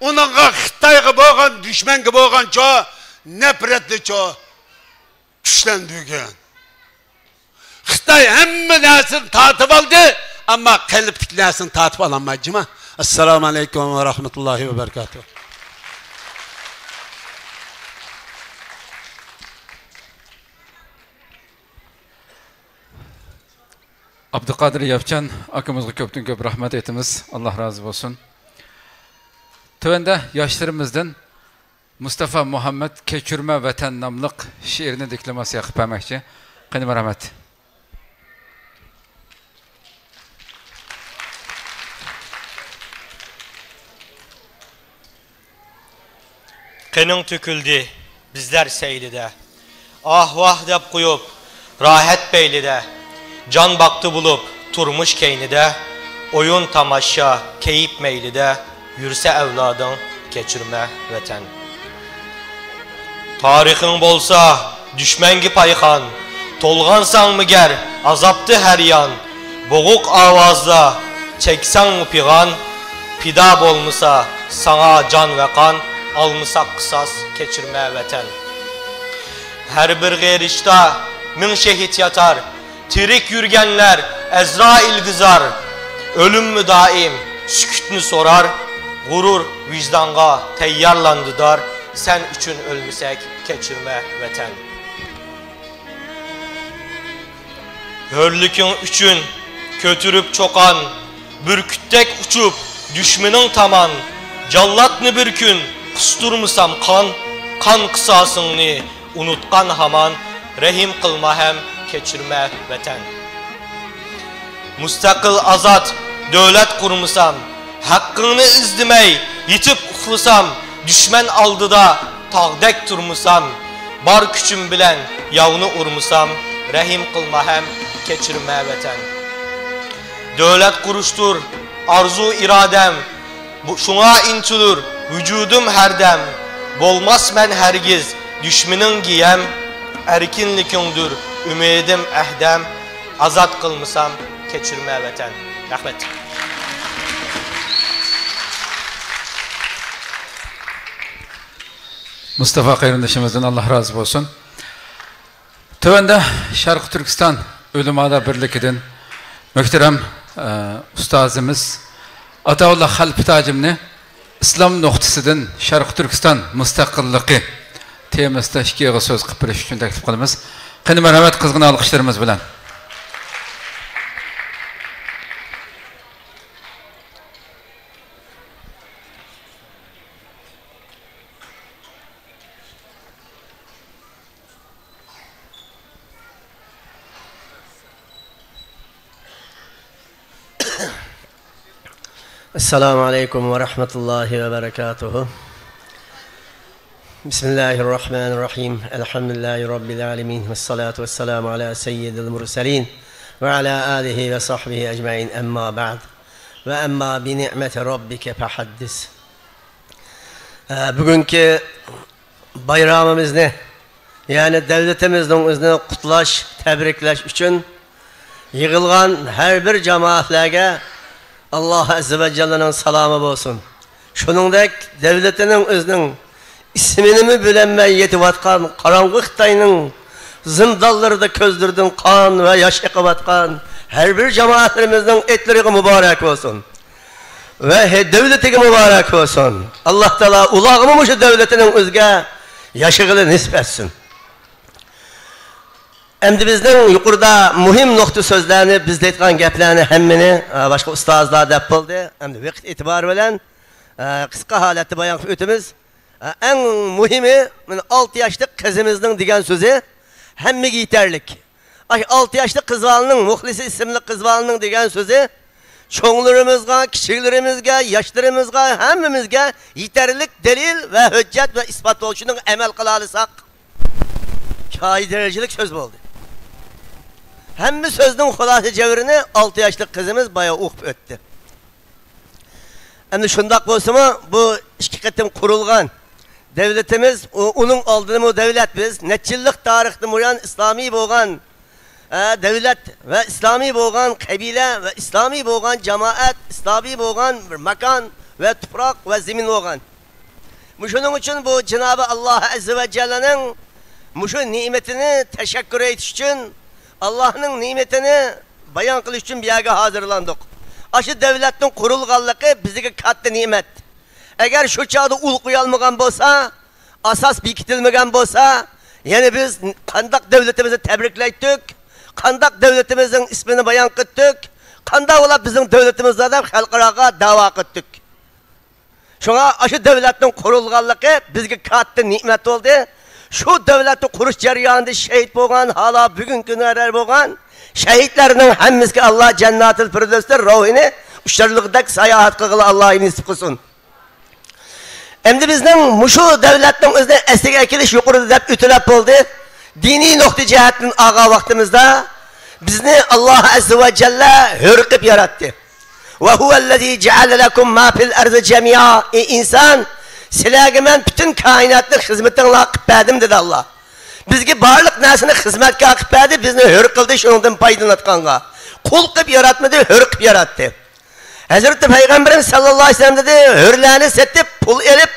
ئۇنىڭغا، خىتايغا بولغان، دۈشمەنگە بولغانچۇ نەپرەتنىچۇ كۈچلەندۈرگىن. خىتاي ھەممە نەرسىنى تارتىپ ئالدى، ئەمما قەلبتىكى نەرسىنى تارتىپ ئالالمايدۇ جۇما. ئەسسالامۇ ئەلەيكۇم ۋە رەھمەتۇللاھى ۋە بەرىكاتۇھ. ئابدۇقادىر ياپچان ئاكىمىزغا كۆپتىن كۆپ رەھمەت ئېيتىمىز. ئاللا رازى بولسۇن. تۆۋەندە ياشلىرىمىزدىن مۇستافا مۇھەممەد «كەچۈرمە ۋەتەن» ناملىق شېئىرنى دېكلاماتسىيە قىلىپ بەرمەكچى. قېنى، مەرھەمەت. قېنىڭ تۆكۈلدى بىزلەر سەيلىدە. ئاھ-ۋاھ دەپ قويۇپ، راھەت پەيلىدە، جان باقتى بولۇپ تۇرمۇش كەينىدە، ئويۇن-تاماشا، كەيپ مەيلىدە، يۈرسە ئەۋلادىڭ، كەچۈرمە ۋەتەن. تارىخىڭ بولسا دۈشمەنگە پايخان، تولغانساڭمۇ گەر ئازابتا ھەر يان، بوغۇق ئاۋازدا چەكسەڭمۇ پىغان، پىدا بولمىسا ساڭا جان ۋە قان، ئالمىساق قىساس، كەچۈرمە ۋەتەن. ھەر بىر غېرىچتا مىڭ شېھىت ياتار، تىرىك يۈرگەنلەر ئەزرائىلگە زار. ئۆلۈممۇ دائىم سۈكۈتنى سورار، غۇرۇر ۋىجدانغا تەييارلاندى دار. سەن ئۈچۈن ئۆلمىسەك، كەچۈرمە ۋەتەن. ھۆرلۈكۈڭ ئۈچۈن كۆتۈرۈپ چوقان، بۈركۈتتەك ئۇچۇپ دۈشمىنىڭ تامان. جاللاتنى بىر كۈن قۇستۇرمىسام قان، قان قىساسىڭنى ئۇنۇتقان ھامان، رەھىم قىلما ھەم كەچۈرمە ۋەتەن. مۇستەقىل ئازاد دۆلەت قۇرمىسام، ھەققىڭنى ئىزدىمەي يېتىپ ئۇخلىسام، دۈشمەن ئالدىدا تاغدەك تۇرمىسام، بار كۈچۈم بىلەن ياۋنى ئۇرمىسام، رەھىم قىلما ھەم كەچۈرمە ۋەتەن. دۆلەت قۇرۇشتۇر ئارزۇ ئىرادەم، بۇ، شۇڭا ئىنتىلۇر ۋۇجۇدۇم ھەردەم. بولماسمەن ھەرگىز دۈشمىنىڭگە يەم، ئەركىنلىكىڭدۇر ئۈمىدىم، ئەھدەم. ئازاد قىلمىسام، كەچۈرمە ۋەتەن. رەھمەت. مۇستافا قېرىندىشىمىزدىن ئاللا رازى بولسۇن. تۆۋەندە شەرقىي تۈركىستان ئۆلىمالار بىرلىكىدىن مۆھتەرەم، ئە، ئۇستازىمىز ئاتاۋۇللا خەلپىت ھاجىمنى «ئىسلام نۇقتىسىدىن شەرقىي تۈركىستان مۇستەقىللىقى» تېمىسىدا ئىككى ئېغىز سۆز قىلىپ بېرىش ئۈچۈن تەكلىپ قىلىمىز. قېنى، مەرھەمەت، قىزغىن ئالقىشلىرىمىز بىلەن. السلام عليكم ورحمة الله وبركاته. بسم الله الرحمن الرحيم. الحمد لله رب العالمين، والصلاة والسلام على سيد المرسلين وعلى آله وصحبه أجمعين. أما بعد. وأما بنعمة ربك فحدث. ئە، بۈگۈنكى بايرىمىمىزنى، يەنى دۆلىتىمىزنىڭ ئۆزىنى قۇتلاش، تەبرىكلەش ئۈچۈن يىغىلغان ھەر بىر جامائەتلەرگە ئاللا ئەززە ۋە جەللىنىڭ سالامى بولسۇن. شۇنىڭدەك دۆلىتىنىڭ ئۆزىنىڭ ئىسمىنىمۇ بىلەلمەي يېتىۋاتقان قاراڭغۇ خىتاينىڭ زىندانلىرىدا كۆزلىرىدىن قان ۋە ياش ئېقىۋاتقان ھەر بىر جامائەتلىرىمىزنىڭ ئىدلىرىغا مۇبارەك بولسۇن. ۋە ھە-، دۆلىتىگە مۇبارەك بولسۇن. ئاللا تائالا ئۇلارغىمۇ مۇشۇ دۆلىتىنىڭ ئۆزىگە ياشىغىلى نېسىپ ئەتسۇن. ئەمدى بىزنىڭ يۇقىرىدا مۇھىم نۇقتا سۆزلەرنى، بىز دەيدىغان گەپلەرنى ھەممىنى، ئا، باشقا ئۇستازلار دەپ بولدى. ئەمدى ۋاقىت ئېتىبارى بىلەن، ئا، قىسقا ھالەتتە بايان قىلىپ ئۆتىمىز. ئا، ئەڭ مۇھىمى، مانا، ئالتە ياشلىق قىزىمىزنىڭ دېگەن سۆزى ھەممىگە يېتەرلىك. ئاي، ئالتە ياشلىق قىز بالىنىڭ، مۇخلىسا ئىسىملىك قىز بالىنىڭ دېگەن سۆزى چوڭلىرىمىزغا، كىچىكلىرىمىزگە، ياشلىرىمىزغا، ھەممىمىزگە يېتەرلىك دەلىل ۋە ھۆججەت ۋە ئىسپات بولدى. شۇنىڭغا ئەمەل قىلالىساق، شايى دەرىجىلىك سۆز بولدى. ھەممە سۆزنىڭ خۇلاسە جەۋھىرىنى ئالتە ياشلىق قىزىمىز بايا ئوقۇپ ئۆتتى. ئەمدى شۇنداق بولسىمۇ، بۇ ئىككى قېتىم قۇرۇلغان دۆلىتىمىز، ئۇ، ئۇنىڭ ئالدىنىمۇ دۆلەت بىز، نەچچە يىللىق تارىختىن بۇيان ئىسلامىي بولغان، ئە، دۆلەت ۋە ئىسلامىي بولغان قەبىلە ۋە ئىسلامىي بولغان جامائەت، ئىسلامىي بولغان بىر ماكان ۋە تۇپراق ۋە زېمىن بولغان. مۇشۇنىڭ ئۈچۈن بۇ جانابى ئاللا ئەززە ۋە جەللەنىڭ مۇشۇ نېمىتىنى تەشەككۈر ئېيتىش ئۈچۈن، ئاللانىڭ نېمىتىنى بايان قىلىش ئۈچۈن بۇ يەرگە ھازىرلاندۇق. ئاشۇ دۆلەتنىڭ قۇرۇلغانلىقى بىزگە كاتتا نېمەت. ئەگەر شۇ چاغدا ئۇل قويالمىغان بولسا، ئاساس بېكىتىلمىگەن بولسا، يەنە بىز قانداق دۆلىتىمىزنى تەبرىكلەيتتۇق، قانداق دۆلىتىمىزنىڭ ئىسمىنى بايان قىلتۇق، قانداق بولۇپ بىزنىڭ دۆلىتىمىز بار دەپ خەلقئاراغا دەۋا قىلتۇق. شۇڭا ئاشۇ دۆلەتنىڭ قۇرۇلغانلىقى بىزگە كاتتا نېمەت بولدى. شۇ دۆلەتنى قۇرۇش جەريانىدا شېھىت بولغان، ھالا بۈگۈنكى كۈنگە قەدەر بولغان شېھىتلەرنىڭ ھەممىسىگە ئاللا جەننەتۇل فىردەۋستا روھىنى ئۇچۇرلۇقىدەك ساياھەت قىلغىلى ئاللا نېسىپ قىلسۇن. ئەمدى بىزنىڭ مۇشۇ دۆلەتنىڭ ئۆزىنى ئەسلىگە ئەكېلىش يۇقىرىدا دەپ ئۆتۈلۈپ بولدى. دىنىي نۇقتىئى جەھەتتىن ئالغان ۋاقتىمىزدا بىزنى ئاللا ئەززە ۋە جەللە ھۆر قىلىپ ياراتتى. ۋە ھۇۋەللەزى جەئەلە لەكۇم ما فىل ئەرزى جەمىئا. ئى ئىنسان، سىلەرگە مەن پۈتۈن كائىناتنى خىزمىتىڭلار قىلىپ بەردىم، دېدى ئاللا. بىزگە بارلىق نەرسىنى خىزمەتكار قىلىپ بەردى، بىزنى ھۆر قىلدى، شۇنىڭدىن پايدىلىنىۋاتقانغا. قۇل قىلىپ ياراتمىدى، ھۆر قىلىپ ياراتتى. ھەزرىتى پەيغەمبىرىمىز سەللەللاھۇ ئەلەيھى ۋەسەللەم دېدى، ھۆرلەرنى سېتىپ پۇل ئېلىپ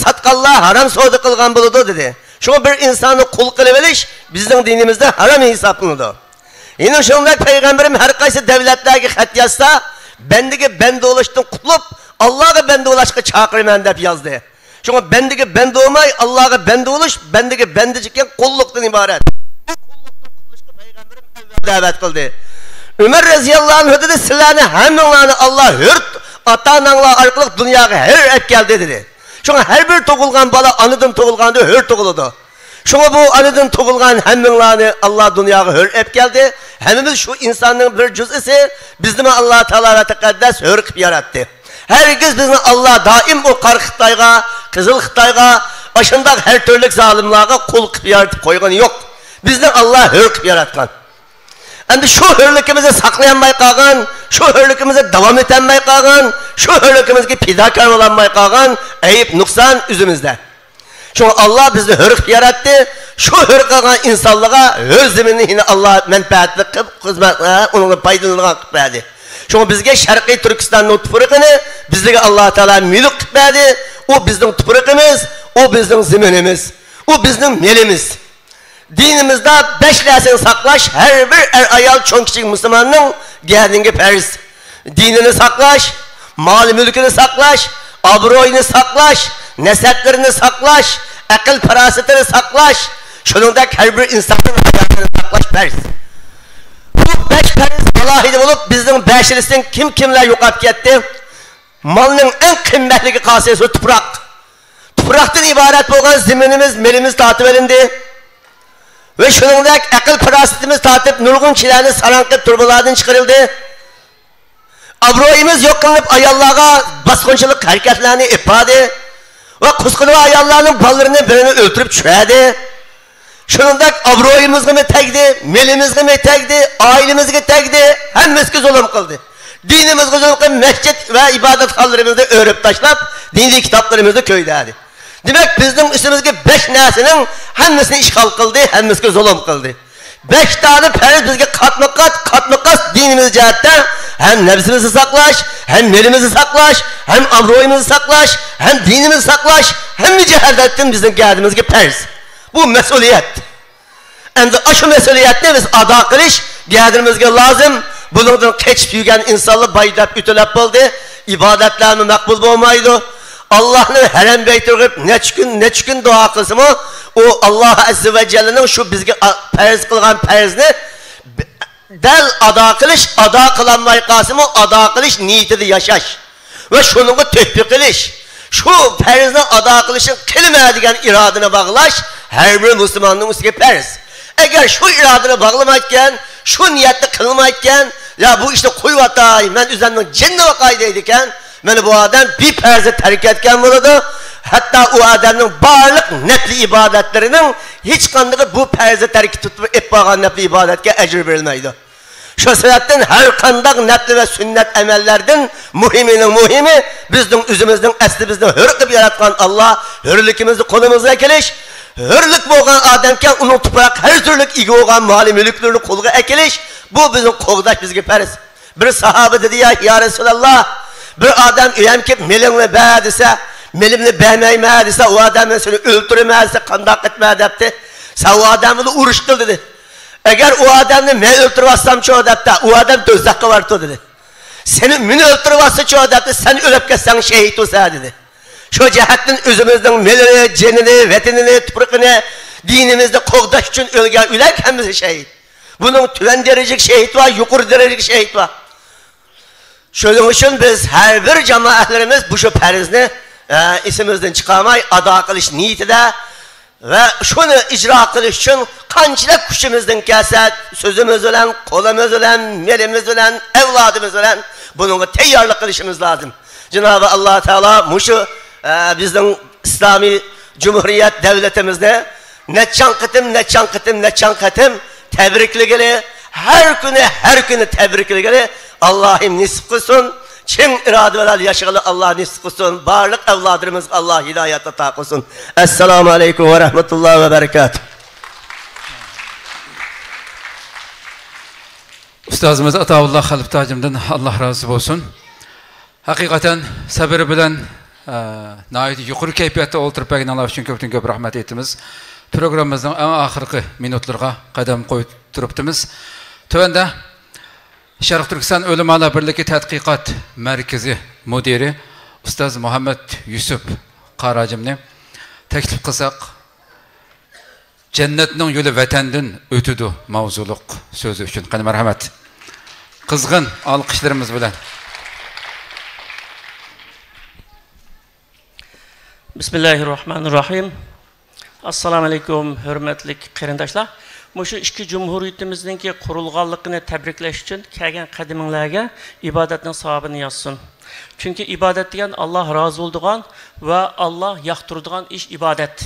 ساتقانلار ھارام سودا قىلغان بولىدۇ، دېدى. شۇڭا بىر ئىنساننى قۇل قىلىۋېلىش بىزنىڭ دىنىمىزدا ھارام ھېسابلىنىدۇ. يەنە شۇنداق پەيغەمبىرىم ھەر قايسى دۆلەتلەرگە خەت يازسا، بەندىگە بەندە بولۇشتىن قۇتۇلۇپ، ئاللاغا بەندە بولۇشقا چاقىرىمەن دەپ يازدى. شۇڭا بەندىگە بەندە بولماي، ئاللاغا بەندە بولۇش، بەندىگە بەندىچىكەن قۇللۇقتىن ئىبارەت. بۇ قۇللۇقتىن قۇتۇلۇشقا پەيغەمبىرىم ئەۋۋەل دەۋەت قىلدى. ئۆمەر رەزىياللاھۇ ئەنھۇ دېدى، سىلەرنى ھەممىڭلارنى ئاللا ھۆر، ئاتا-ئاناڭلار ئارقىلىق دۇنياغا ھۆر ئەپ كەلدى، دېدى. شۇڭا ھەر بىر تۇغۇلغان بالا ئانىدىن تۇغۇلغاندا ھۆر تۇغۇلىدۇ. شۇڭا بۇ ئانىدىن تۇغۇلغان ھەممىڭلارنى ئاللا دۇنياغا ھۆر ئەپ كەلدى. ھەممىمىز شۇ ئىنساننىڭ بىر جۈزئىسى. بىزنىمۇ ئاللا تائالا ۋە تەقەددەس ھۆر قىلىپ ياراتتى. ھەرگىز بىزنى ئاللا دائىم ئۇ قارا خىتايغا، قىزىل خىتايغا، ئاشۇنداق ھەر تۈرلۈك زالىملارغا قۇل قىلىپ يارىتىپ قويغىنى يوق. بىزنى ئاللا ھۆر قىلىپ ياراتقان. ئەمدى شۇ ھۆرلۈكىمىزنى ساقلىيالماي قالغان، شۇ ھۆرلۈكىمىزنى داۋام ئېتەلمەي قالغان، شۇ ھۆرلۈكىمىزگە پىداكار بولالماي قالغان ئەيىب، نۇقسان ئۆزىمىزدە. شۇڭا ئاللا بىزنى ھۆر قىلىپ ياراتتى. شۇ ھۆر قىلغان ئىنسانلارغا ھۆر زېمىننى يەنە ئاللا مەنپەئەتلىك قىلىپ، خىزمەت، ئۇنىڭدىن پايدىلىنىدىغان قىلىپ بەردى. شۇڭا بىزگە شەرقىي تۈركىستاننىڭ تۇپرىقىنى بىزگە ئاللا تائالا مۈلۈك قىلىپ بەردى. ئۇ بىزنىڭ تۇپرىقىمىز، ئۇ بىزنىڭ زېمىنىمىز، ئۇ بىزنىڭ مېلىمىز. دىنىمىزدا بەش نەرسىنى ساقلاش ھەر بىر ئەر-ئايال، چوڭ-كىچىك مۇسۇلماننىڭ گەدىنىگە پەرز. دىنىنى ساقلاش، مال-مۈلكىنى ساقلاش، ئابرۇيىنى ساقلاش، نەسەبلىرىنى ساقلاش، ئەقىل-پاراسىتىنى ساقلاش، شۇنىڭدەك ھەر بىر ئىنساننىڭ ھاياتىنى ساقلاش پەرز. بۇ بەش پەرز ئالاھىدە بولۇپ، بىزنىڭ بەشىمىزدىن كىم-كىملەر يوقاپ كەتتى؟ مالنىڭ ئەڭ قىممەتلىكى قالسا شۇ تۇپراق. تۇپراقتىن ئىبارەت بولغان زېمىنىمىز، مېلىمىز تارتىۋېلىندى. ۋە شۇنىڭدەك ئەقىل-پاراسىتىمىز تارتىپ، نۇرغۇن كىشىلەرنى ساراڭ قىلىپ تۇرۇبىلاردىن چىقىرىلدى. ئابرۇيىمىز يوق قىلىنىپ، ئاياللارغا باسقۇنچىلىق ھەرىكەتلەرنى ئېلىپ باردى ۋە قۇسقىنىۋا ئاياللارنىڭ بالىلىرىنى بىرىنى ئۆلتۈرۈپ چۈشۈردى. شۇنىڭدەك ئابرۇيىمىزغىمۇ تەگدى، مېلىمىزغىمۇ تەگدى، ئائىلىمىزگە تەگدى، ھەممىسىگە زۇلۇم قىلدى. دىنىمىزغا زۇلۇم قىلىپ، مەسچىت ۋە ئىبادەتخانىلىرىمىزنى ئۆرۈپ تاشلاپ، دىنىي كىتابلىرىمىزنى كۆيدۈردى. دېمەك، بىزنىڭ ئۈستىمىزگە بەش نەرسىنىڭ ھەممىسىنى ئىشغال قىلدى، ھەممىسىگە زۇلۇم قىلدى. بەش دانە پەرز بىزگە قاتمۇ قات، قاتمۇ قات دىنىمىز جەھەتتە ھەم نەپسىمىزنى ساقلاش، ھەم مېلىمىزنى ساقلاش، ھەم ئابرۇيىمىزنى ساقلاش، ھەم دىنىمىزنى ساقلاش، ھەممە جەھەتتىن بىزنىڭ گەدىمىزگە پەرز. بۇ مەسئۇلىيەت. ئەمدى ئاشۇ مەسئۇلىيەتنى بىز ئادا قىلىش گەدىمىزگە لازىم. بۇنىڭدىن قېچىپ يۈرگەن ئىنسانلار باي دەپ ئۆتۈلەپ بولدى. ئىبادەتلەرمۇ مەقبۇل بولمايدۇ. ئاللاھنىڭ ھەرەم بەيتىگە كىرىپ نەچچە كۈن، نەچچە كۈن دۇئا قىلسىمۇ، ئۇ ئاللاھ ئەززە ۋە جەللىنىڭ شۇ بىزگە ئا-، پەرز قىلغان پەرزنى دەل ئادا قىلىش، ئادا قىلالماي قالسىمۇ، ئادا قىلىش نىيىتىدە ياشاش ۋە شۇنىڭغا تۆھپە قىلىش، شۇ پەرزنى ئادا قىلىشنى قىلىمەن دېگەن ئىرادىنى باغلاش ھەر بىر مۇسۇلماننىڭ ئۈستىگە پەرز. ئەگەر شۇ ئىرادىنى باغلىمايدىكەن، شۇ نىيەتنى قىلمايدىكەن، يا بۇ ئىشنى قويۇۋاتاي، مەن ئۆزۈمنىڭ جېنىنى باقاي دەيدىكەن، مانا بۇ ئادەم بىپەرزنى تەرك ئەتكەن بولىدۇ. ھەتتا ئۇ ئادەمنىڭ بارلىق نەپلى ئىبادەتلىرىنىڭ ھېچقاندىقى بۇ پەرزنى تەرك تۇتۇپ ئېلىپ بارغان نەپلى ئىبادەتكە ئەجىر بېرىلمەيدۇ. شۇ سەۋەبتىن ھەر قانداق نەپلى ۋە سۈننەت ئەمەللەردىن مۇھىمىنىڭ مۇھىمى بىزنىڭ ئۆزىمىزنىڭ ئەسلى بىزنى ھۆر قىلىپ ياراتقان ئاللاھ ھۆرلۈكىمىزنى قولىمىزغا كېلىش، ھۆرلۈك بولغان ئادەمكەن ئۇنىڭ تۇپراق ھەر تۈرلۈك ئىگە بولغان مالى مۈلۈكلىرىنى قولغا ئەكېلىش، بۇ بىزنىڭ قوغداش بىزگە پەرز. بىر ساھابە دېدى، يا، يا رەسۇلاللاھ، بىر ئادەم ئۆيەم كېلىپ مېلىڭنى بەر دېسە، مېلىمنى بەرمەيمەن دېسە، ئۇ ئادەم مەن سېنى ئۆلتۈرىمەن دېسە، قانداق قىلىمەن دەپتۇ. سەن ئۇ ئادەم بىلەن ئۇرۇش قىل دېدى. ئەگەر ئۇ ئادەمنى مەن ئۆلتۈرۈۋاتسامچۇ دەپتۇ، ئۇ ئادەم دوزاخقا بارىدۇ دېدى. سېنى مېنى ئۆلتۈرۈۋاتسىچۇ دەپتۇ، سەن ئۆلۈپ كەتسەڭ شېھىت بولسا دېدى. شۇ جەھەتتىن ئۆزىمىزنىڭ مېلىنى، جېنىنى، ۋەتىنىنى، تۇپرىقىنى، دىنىمىزنى قوغداش ئۈچۈن ئۆلگەن ئۆلەك ھەممىسى شېھىت. بۇنىڭ تۆۋەن دەرىجىلىك شېھىت بار، يۇقىرى دەرىجىلىك شېھىت بار. شۇنىڭ ئۈچۈن بىز ھەر بىر جامائەتلىرىمىز بۇ شۇ پەرزنى، ئە، ئېسىمىزدىن چىقارماي ئادا قىلىش نىيىتىدە ۋە شۇنى ئىجرا قىلىش ئۈچۈن قانچىلىك كۈچىمىزدىن كەلسە، سۆزىمىز بىلەن، قولىمىز بىلەن، مېلىمىز بىلەن، ئەۋلادىمىز بىلەن بۇنىڭغا تەييارلىق قىلىشىمىز لازىم. جانابى ئاللاھ تائالا مۇشۇ، ئە، بىزنىڭ ئىسلامىي جۇمھۇرىيەت دەۋلىتىمىزنى نەچچەڭ قېتىم، نەچچەڭ قېتىم، نەچچەڭ قېتىم تەبرىكلىگىلى، ھەر كۈنى، ھەر كۈنى تەبرىكلىگىلى ئاللاھىم نېسىپ قىلسۇن. چىڭ ئىرادە بىلەن ياشىغىلى ئاللاھ نېسىپ قىلسۇن. بارلىق ئەۋلادلىرىمىزغا ئاللاھ ھىدايەت ئاتا قىلسۇن. ئەسسالامۇ ئەلەيكۇم ۋە رەھمەتۇللاھ ۋە بەرىكاتۇھ. ئۇستازىمىز ئاتاۋۇللا خەلپە ھاجىمدىن ئاللاھ رازى بولسۇن. ھەقىقەتەن سەۋر بىلەن، ئە، ناھايىتى يۇقىرى كەيپىياتتا ئولتۇرۇپ بەرگىنىڭلار ئۈچۈن كۆپتىن كۆپ رەھمەت ئېيتىمىز. پروگراممىمىزنىڭ ئەڭ ئاخىرقى مىنۇتلىرىغا قەدەم قويۇپ تۇرۇپتىمىز. تۆۋەندە شەرقىي تۈركىستان ئۆلىمالار بىرلىكى تەتقىقات مەركىزى مۇدىرى ئۇستاز مۇھەممەد يۈسۈپ قاراجىمنى تەكلىپ قىلساق، جەننەتنىڭ يولى ۋەتەندىن ئۆتىدۇ ماۋزۇلۇق سۆزى ئۈچۈن. قېنى، مەرھەمەت. قىزغىن ئالقىشلىرىمىز بىلەن. بىسمىللاھىررەھمانىررەھىم. ئەسسالامۇ ئەلەيكۇم، ھۆرمەتلىك قېرىنداشلار. مۇشۇ ئىككى جۇمھۇرىيىتىمىزنىڭكى قۇرۇلغانلىقىنى تەبرىكلەش ئۈچۈن كەلگەن قەدىمىڭلارغا ئىبادەتنىڭ ساۋابىنى يازسۇن. چۈنكى ئىبادەت دېگەن ئاللاھ رازى بولىدىغان ۋە ئاللاھ ياقتۇرىدىغان ئىش ئىبادەت.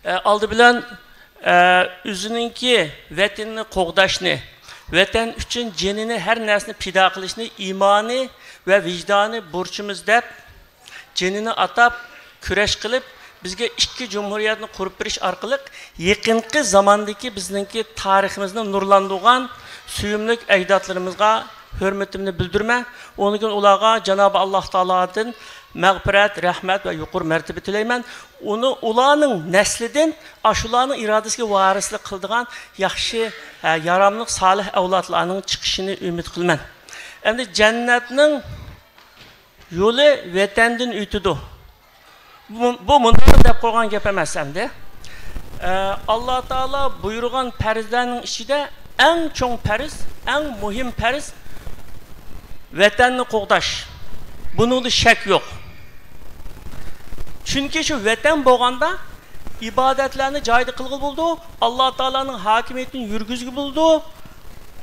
ئە، ئالدى بىلەن، ئە، ئۆزىنىڭكى ۋەتىنىنى قوغداشنى، ۋەتەن ئۈچۈن جېنىنى، ھەر نەرسىنى پىدا قىلىشنى ئىمانى ۋە ۋىجدانى بۇرچىمىز دەپ، جېنىنى ئاتاپ، كۈرەش قىلىپ، بىزگە ئىككى جۇمھۇرىيەتنى قۇرۇپ بېرىش ئارقىلىق يېقىنقى زاماندىكى بىزنىڭكى تارىخىمىزنى نۇرلاندۇرغان سۆيۈملۈك ئەجدادلىرىمىزغا ھۆرمىتىمنى بىلدۈرىمەن. ئۇنىڭدىن ئۇلارغا جانابى ئاللاھ تائالادىن مەغپىرەت، رەھمەت ۋە يۇقىرى مەرتىبە تىلەيمەن. ئۇنى، ئۇلارنىڭ نەسلىدىن ئاشۇلارنىڭ ئىرادىسىگە ۋارىسلىق قىلىدىغان ياخشى، ھە، ياراملىق، سالىھ ئەۋلادلارنىڭ چىقىشىنى ئۈمىد قىلىمەن. ئەمدى جەننەتنىڭ يولى ۋەتەندىن ئۆتىدۇ. بۇ، بۇ مۇنداق دەپ قويغان گەپ ئەمەس ئەمدى. ئە، ئاللا تائالا بۇيرۇغان پەرزلەرنىڭ ئىچىدە ئەڭ چوڭ پەرز، ئەڭ مۇھىم پەرز ۋەتەننى قوغداش. بۇنىڭدا شەك يوق. چۈنكى شۇ ۋەتەن بولغاندا ئىبادەتلەرنى جايىدا قىلغىلى بولىدۇ، ئاللا تائالانىڭ ھاكىمىيىتىنى يۈرگۈزگىلى بولىدۇ،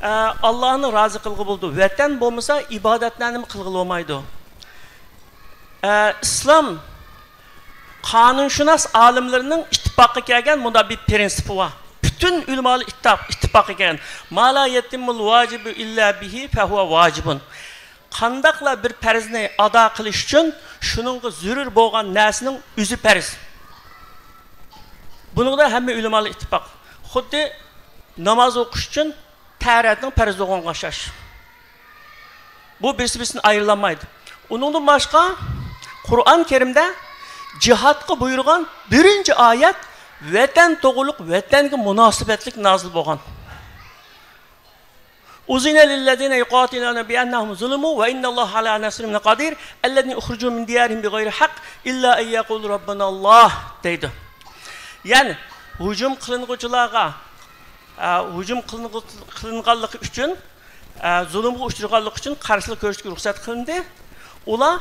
ئە، ئاللاھنى رازى قىلغىلى بولىدۇ. ۋەتەن بولمىسا، ئىبادەتلەرنىمۇ قىلغىلى بولمايدۇ. ئە، ئىسلام قانۇنشۇناس ئالىملىرىنىڭ ئىتتىپاققا كەلگەن مۇنداق بىر پرىنسىپى بار. پۈتۈن ئۆلىمالار ئىتتىپاق، ئىتتىپاققا كەلگەن. ما لا يەتىممۇل ۋاجىبۇ ئىللا بىھى فەھۇۋە ۋاجىبۇن. قانداقلا بىر پەرزنى ئادا قىلىش ئۈچۈن شۇنىڭغا زۆرۈر بولغان نەرسىنىڭ ئۆزى پەرز. بۇنىڭدا ھەممە ئۆلىمالار ئىتتىپاق. خۇددى ناماز ئوقۇش ئۈچۈن تەھارەتنىڭ پەرز بولغانغا ئوخشاش. بۇ بىرسى بىرسىدىن ئايرىلالمايدۇ. ئۇنىڭدىن باشقا، قۇرئان كەرىمدە جىھادقا بۇيرۇغان بىرىنچى ئايەت ۋەتەن توغرۇلۇق، ۋەتەنگە مۇناسىۋەتلىك نازىل بولغان. أذن للذين يقاتلون بأنهم ظلموا وإن الله على نصرهم لقدير الذين أخرجوا من ديارهم بغير حق إلا أن يقولوا ربنا الله دەيدۇ. يەنى ھۇجۇم قىلىنغۇچىلارغا، ئە، ھۇجۇم قىلىنغۇ-، قىلىنغانلىقى ئۈچۈن، ئە، زۇلۇمغا ئۇچرىغانلىقى ئۈچۈن قارشىلىق كۆرسىتىشكە رۇخسەت قىلىندى. ئۇلار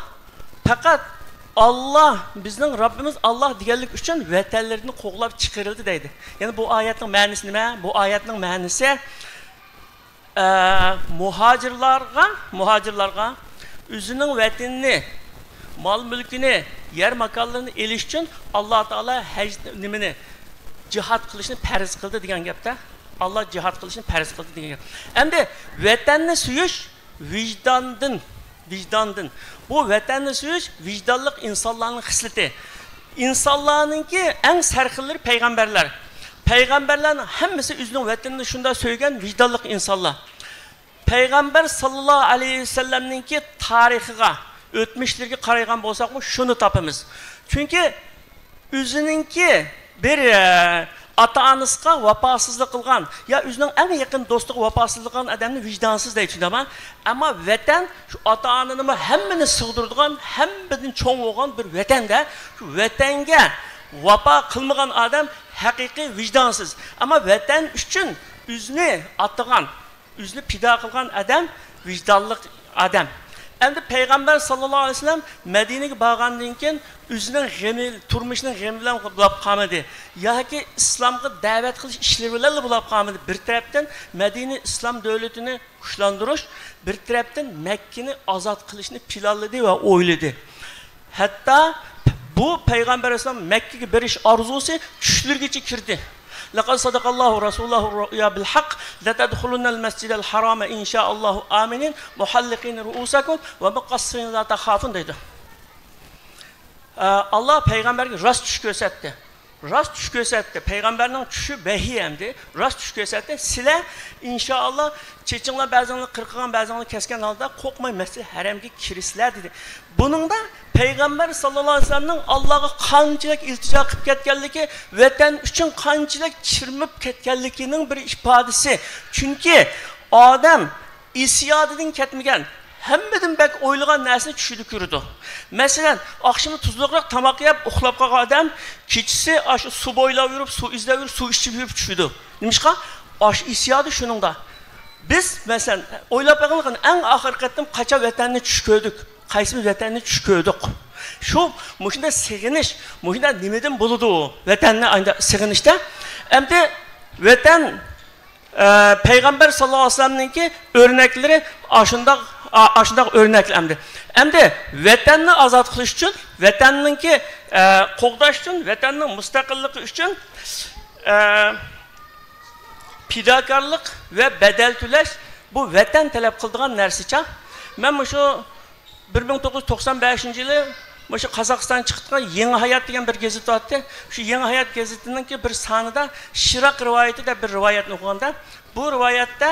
پەقەت ئاللا، بىزنىڭ رەببىمىز ئاللا دېگەنلىكى ئۈچۈن ۋەتەنلىرىدىن قوغلاپ چىقىرىلدى دەيدۇ. يەنى بۇ ئايەتنىڭ مەنىسى نېمە؟ بۇ ئايەتنىڭ مەنىسى، ئە، مۇھاجىرلارغا، مۇھاجىرلارغا ئۆزىنىڭ ۋەتىنىنى، مال-مۈلكىنى، يەر ماكانلىرىنى ئېلىش ئۈچۈن ئاللا تائالا ھەج نېمىنى، جىھاد قىلىشنى پەرز قىلدى دېگەن گەپتە. ئاللا جىھاد قىلىشنى پەرز قىلدى دېگەن گەپ. ئەمدى ۋەتەننى سۆيۈش ۋىجداندىن، ۋىجداندىن. بۇ ۋەتەننى سۆيۈش ۋىجدانلىق ئىنسانلارنىڭ خىسلىتى. ئىنسانلارنىڭكى ئەڭ سەرخىللىرى پەيغەمبەرلەر. پەيغەمبەرلەرنىڭ ھەممىسى ئۆزىنىڭ ۋەتىنىنى شۇنداق سۆيگەن ۋىجدانلىق ئىنسانلار. پەيغەمبەر ساللاللاھۇ ئەلەيھى ۋەسەللەمنىڭكى تارىخىغا، ئۆتمۈشلىرىگە قارايدىغان بولساقمۇ شۇنى تاپىمىز. چۈنكى ئۆزىنىڭكى بىر، ئە، ئاتا-ئانىسىغا ۋاپاسىزلىق قىلغان يا ئۆزىنىڭ ئەڭ يېقىن دوستىغا ۋاپاسىزلىق قىلغان ئادەمنى ۋىجدانسىز دەيدۇ، چۈشىنىدىما؟ ئەمما ۋەتەن شۇ ئاتا-ئانىنىمۇ ھەممىنى سىغدۇرىدىغان، ھەممىدىن چوڭ بولغان بىر ۋەتەندە شۇ ۋەتەنگە ۋاپا قىلمىغان ئادەم ھەقىقىي ۋىجدانسىز. ئەمما ۋەتەن ئۈچۈن ئۆزىنى ئاتىغان، ئۆزىنى پىدا قىلغان ئادەم ۋىجدانلىق ئادەم. ئەمدى پەيغەمبەر ساللاللاھۇ ئەلەيھى ۋەسەللەم مەدىنىگە بارغاندىن كېيىن ئۆزىنىڭ غېمى، تۇرمۇشىنىڭ غېمى بىلەن بولاپ قالمىدى. ياكى ئىسلامغا دەۋەت قىلىش ئىشلىرى بىلەنلا بولاپ قالمىدى. بىر تەرەپتىن مەدىنە ئىسلام دۆلىتىنى كۈچلەندۈرۈش، بىر تەرەپتىن مەككىنى ئازاد قىلىشنى پىلانلىدى ۋە ئويلىدى. ھەتتا بۇ پەيغەمبەر ئەلەيھىسسالام مەككىگە بېرىش ئارزۇسى چۈشلىرىگىچە كىردى. لقد صدق الله رسوله الرؤيا بالحق لتدخلن المسجد الحرام إن شاء الله آمنين محلقين رؤوسكم ومقصرين لا تخافون دەيدۇ. ئە، ئاللا پەيغەمبەرگە راست چۈش كۆرسەتتى. راست چۈش كۆرسەتتى. پەيغەمبەرنىڭ چۈشى ۋەھىي ئەمدى. راست چۈش كۆرسەتتى. سىلەر ئىنشائاللا چېچىڭلار بەزىڭلار قىرقىغان، بەزىڭلار كەسكەن ھالدا قورقماي مەسچىدىل ھەرەمگە كىرىسىلەر دېدى. بۇنىڭدا پەيغەمبەر ساللاللاھۇ ئەلەيھى ۋەسەللەمنىڭ ئاللاغا قانچىلىك ئىلتىجا قىلىپ كەتكەنلىكى، ۋەتەن ئۈچۈن قانچىلىك چىرمىپ كەتكەنلىكىنىڭ بىر ئىپادىسى. چۈنكى ئادەم ئېسى يادىدىن كەتمىگەن، ھەممىدىن بەك ئويلىغان نەرسىنى چۈشىدە كۆرىدۇ. مەسىلەن، ئاخشىمى تۇزلۇقراق تاماق يەپ ئۇخلاپ قالغان ئادەم كېچىسى ئاشۇ سۇ بويلاپ يۈرۈپ، سۇ ئىزدەپ يۈرۈپ، سۇ ئىچىپ يۈرۈپ چۈشىدۇ. نېمىشقا؟ ئاشۇ ئېسى يادى شۇنىڭدا. بىز، مەسىلەن، ئويلاپ بېقىڭلار، ئەڭ ئاخىرقى قېتىم قاچان ۋەتەننى چۈش كۆردۇق؟ قايسىمىز ۋەتەننى چۈش كۆردۇق؟ شۇ، مۇشۇنداق سېغىنىش، مۇشۇنداق نېمىدىن بولىدۇ ۋەتەننى ئانداق سېغىنىشتا؟ ئەمدى ۋەتەن، ئە، پەيغەمبەر ساللاللاھۇ ئەلەيھى ۋەسەللەمنىڭكى ئۆرنەكلىرى ئاشۇنداق، ئا-، ئاشۇنداق ئۆرنەكلەر ئەمدى. ئەمدى ۋەتەننى ئازاد قىلىش ئۈچۈن، ۋەتەننىڭكى، ئە، قوغداش ئۈچۈن، ۋەتەننىڭ مۇستەقىللىقى ئۈچۈن، ئە، پىداكارلىق ۋە بەدەل تۆلەش، بۇ ۋەتەن تەلەپ قىلىدىغان نەرسىچە. مەن مۇشۇ بىر مىڭ توققۇز يۈز توقسان بەشىنچى يىلى مۇشۇ قازاقىستان چىقىدىغان يېڭى ھايات دېگەن بىر گېزىت بارتتى. شۇ يېڭى ھايات گېزىتىنىڭكى بىر سانىدا شىراق رىۋايىتى دەپ بىر رىۋايەتنى ئوقۇغاندا، بۇ رىۋايەتتە،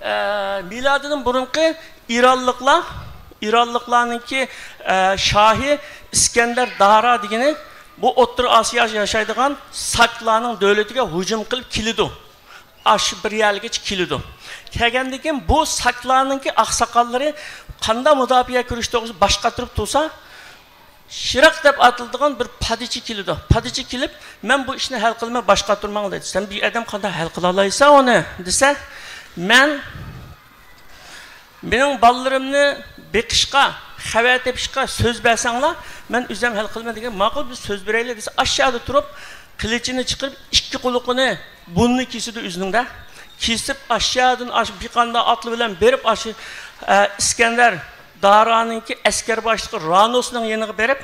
ئە، مىلادىدىن بۇرۇنقى ئىرانلىقلار، ئىرانلىقلارنىڭكى، ئە، شاھى ئىسكەندەر دارا دېگىنى بۇ ئوتتۇرا ئاسىيا ياشايدىغان ساكلارنىڭ دۆلىتىگە ھۇجۇم قىلىپ كېلىدۇ. ئاشۇ بىر يەرگىچە كېلىدۇ. كەلگەندىن كېيىن بۇ ساكلارنىڭكى ئاقساقاللىرى قانداق مۇداپىئە كۆرۈش توغرىسىدا باش قاتۇرۇپ تۇرسا، شىراق دەپ ئاتىلىدىغان بىر پادىچى كېلىدۇ. پادىچى كېلىپ، مەن بۇ ئىشنى ھەل قىلىمەن، باش قاتۇرماڭ دەيدۇ. سەن بىر ئادەم قانداق ھەل قىلالايسەن ئۇنى دېسە، مەن مېنىڭ بالىلىرىمنى بېقىشقا، خەۋەر تېپىشقا سۆز بەرسەڭلار، مەن ئۆزۈم ھەل قىلىمەن دېگەن. ماقۇل، بىز سۆز بېرەيلى دېسە، ئاشۇ يەردە تۇرۇپ، قىلىچىنى چىقىرىپ، ئىككى قۇلىقىنى، بۇرنىنى كېسىدۇ ئۆزىنىڭدە. كېسىپ، ئاشۇ يەردىن ئاشۇ بىقاندا ئاتلار بىلەن بېرىپ، ئاشۇ، ئە، ئىسكەندەر دارانىڭكى ئەسكەر باشلىقى رانۇسنىڭ يېنىغا بېرىپ،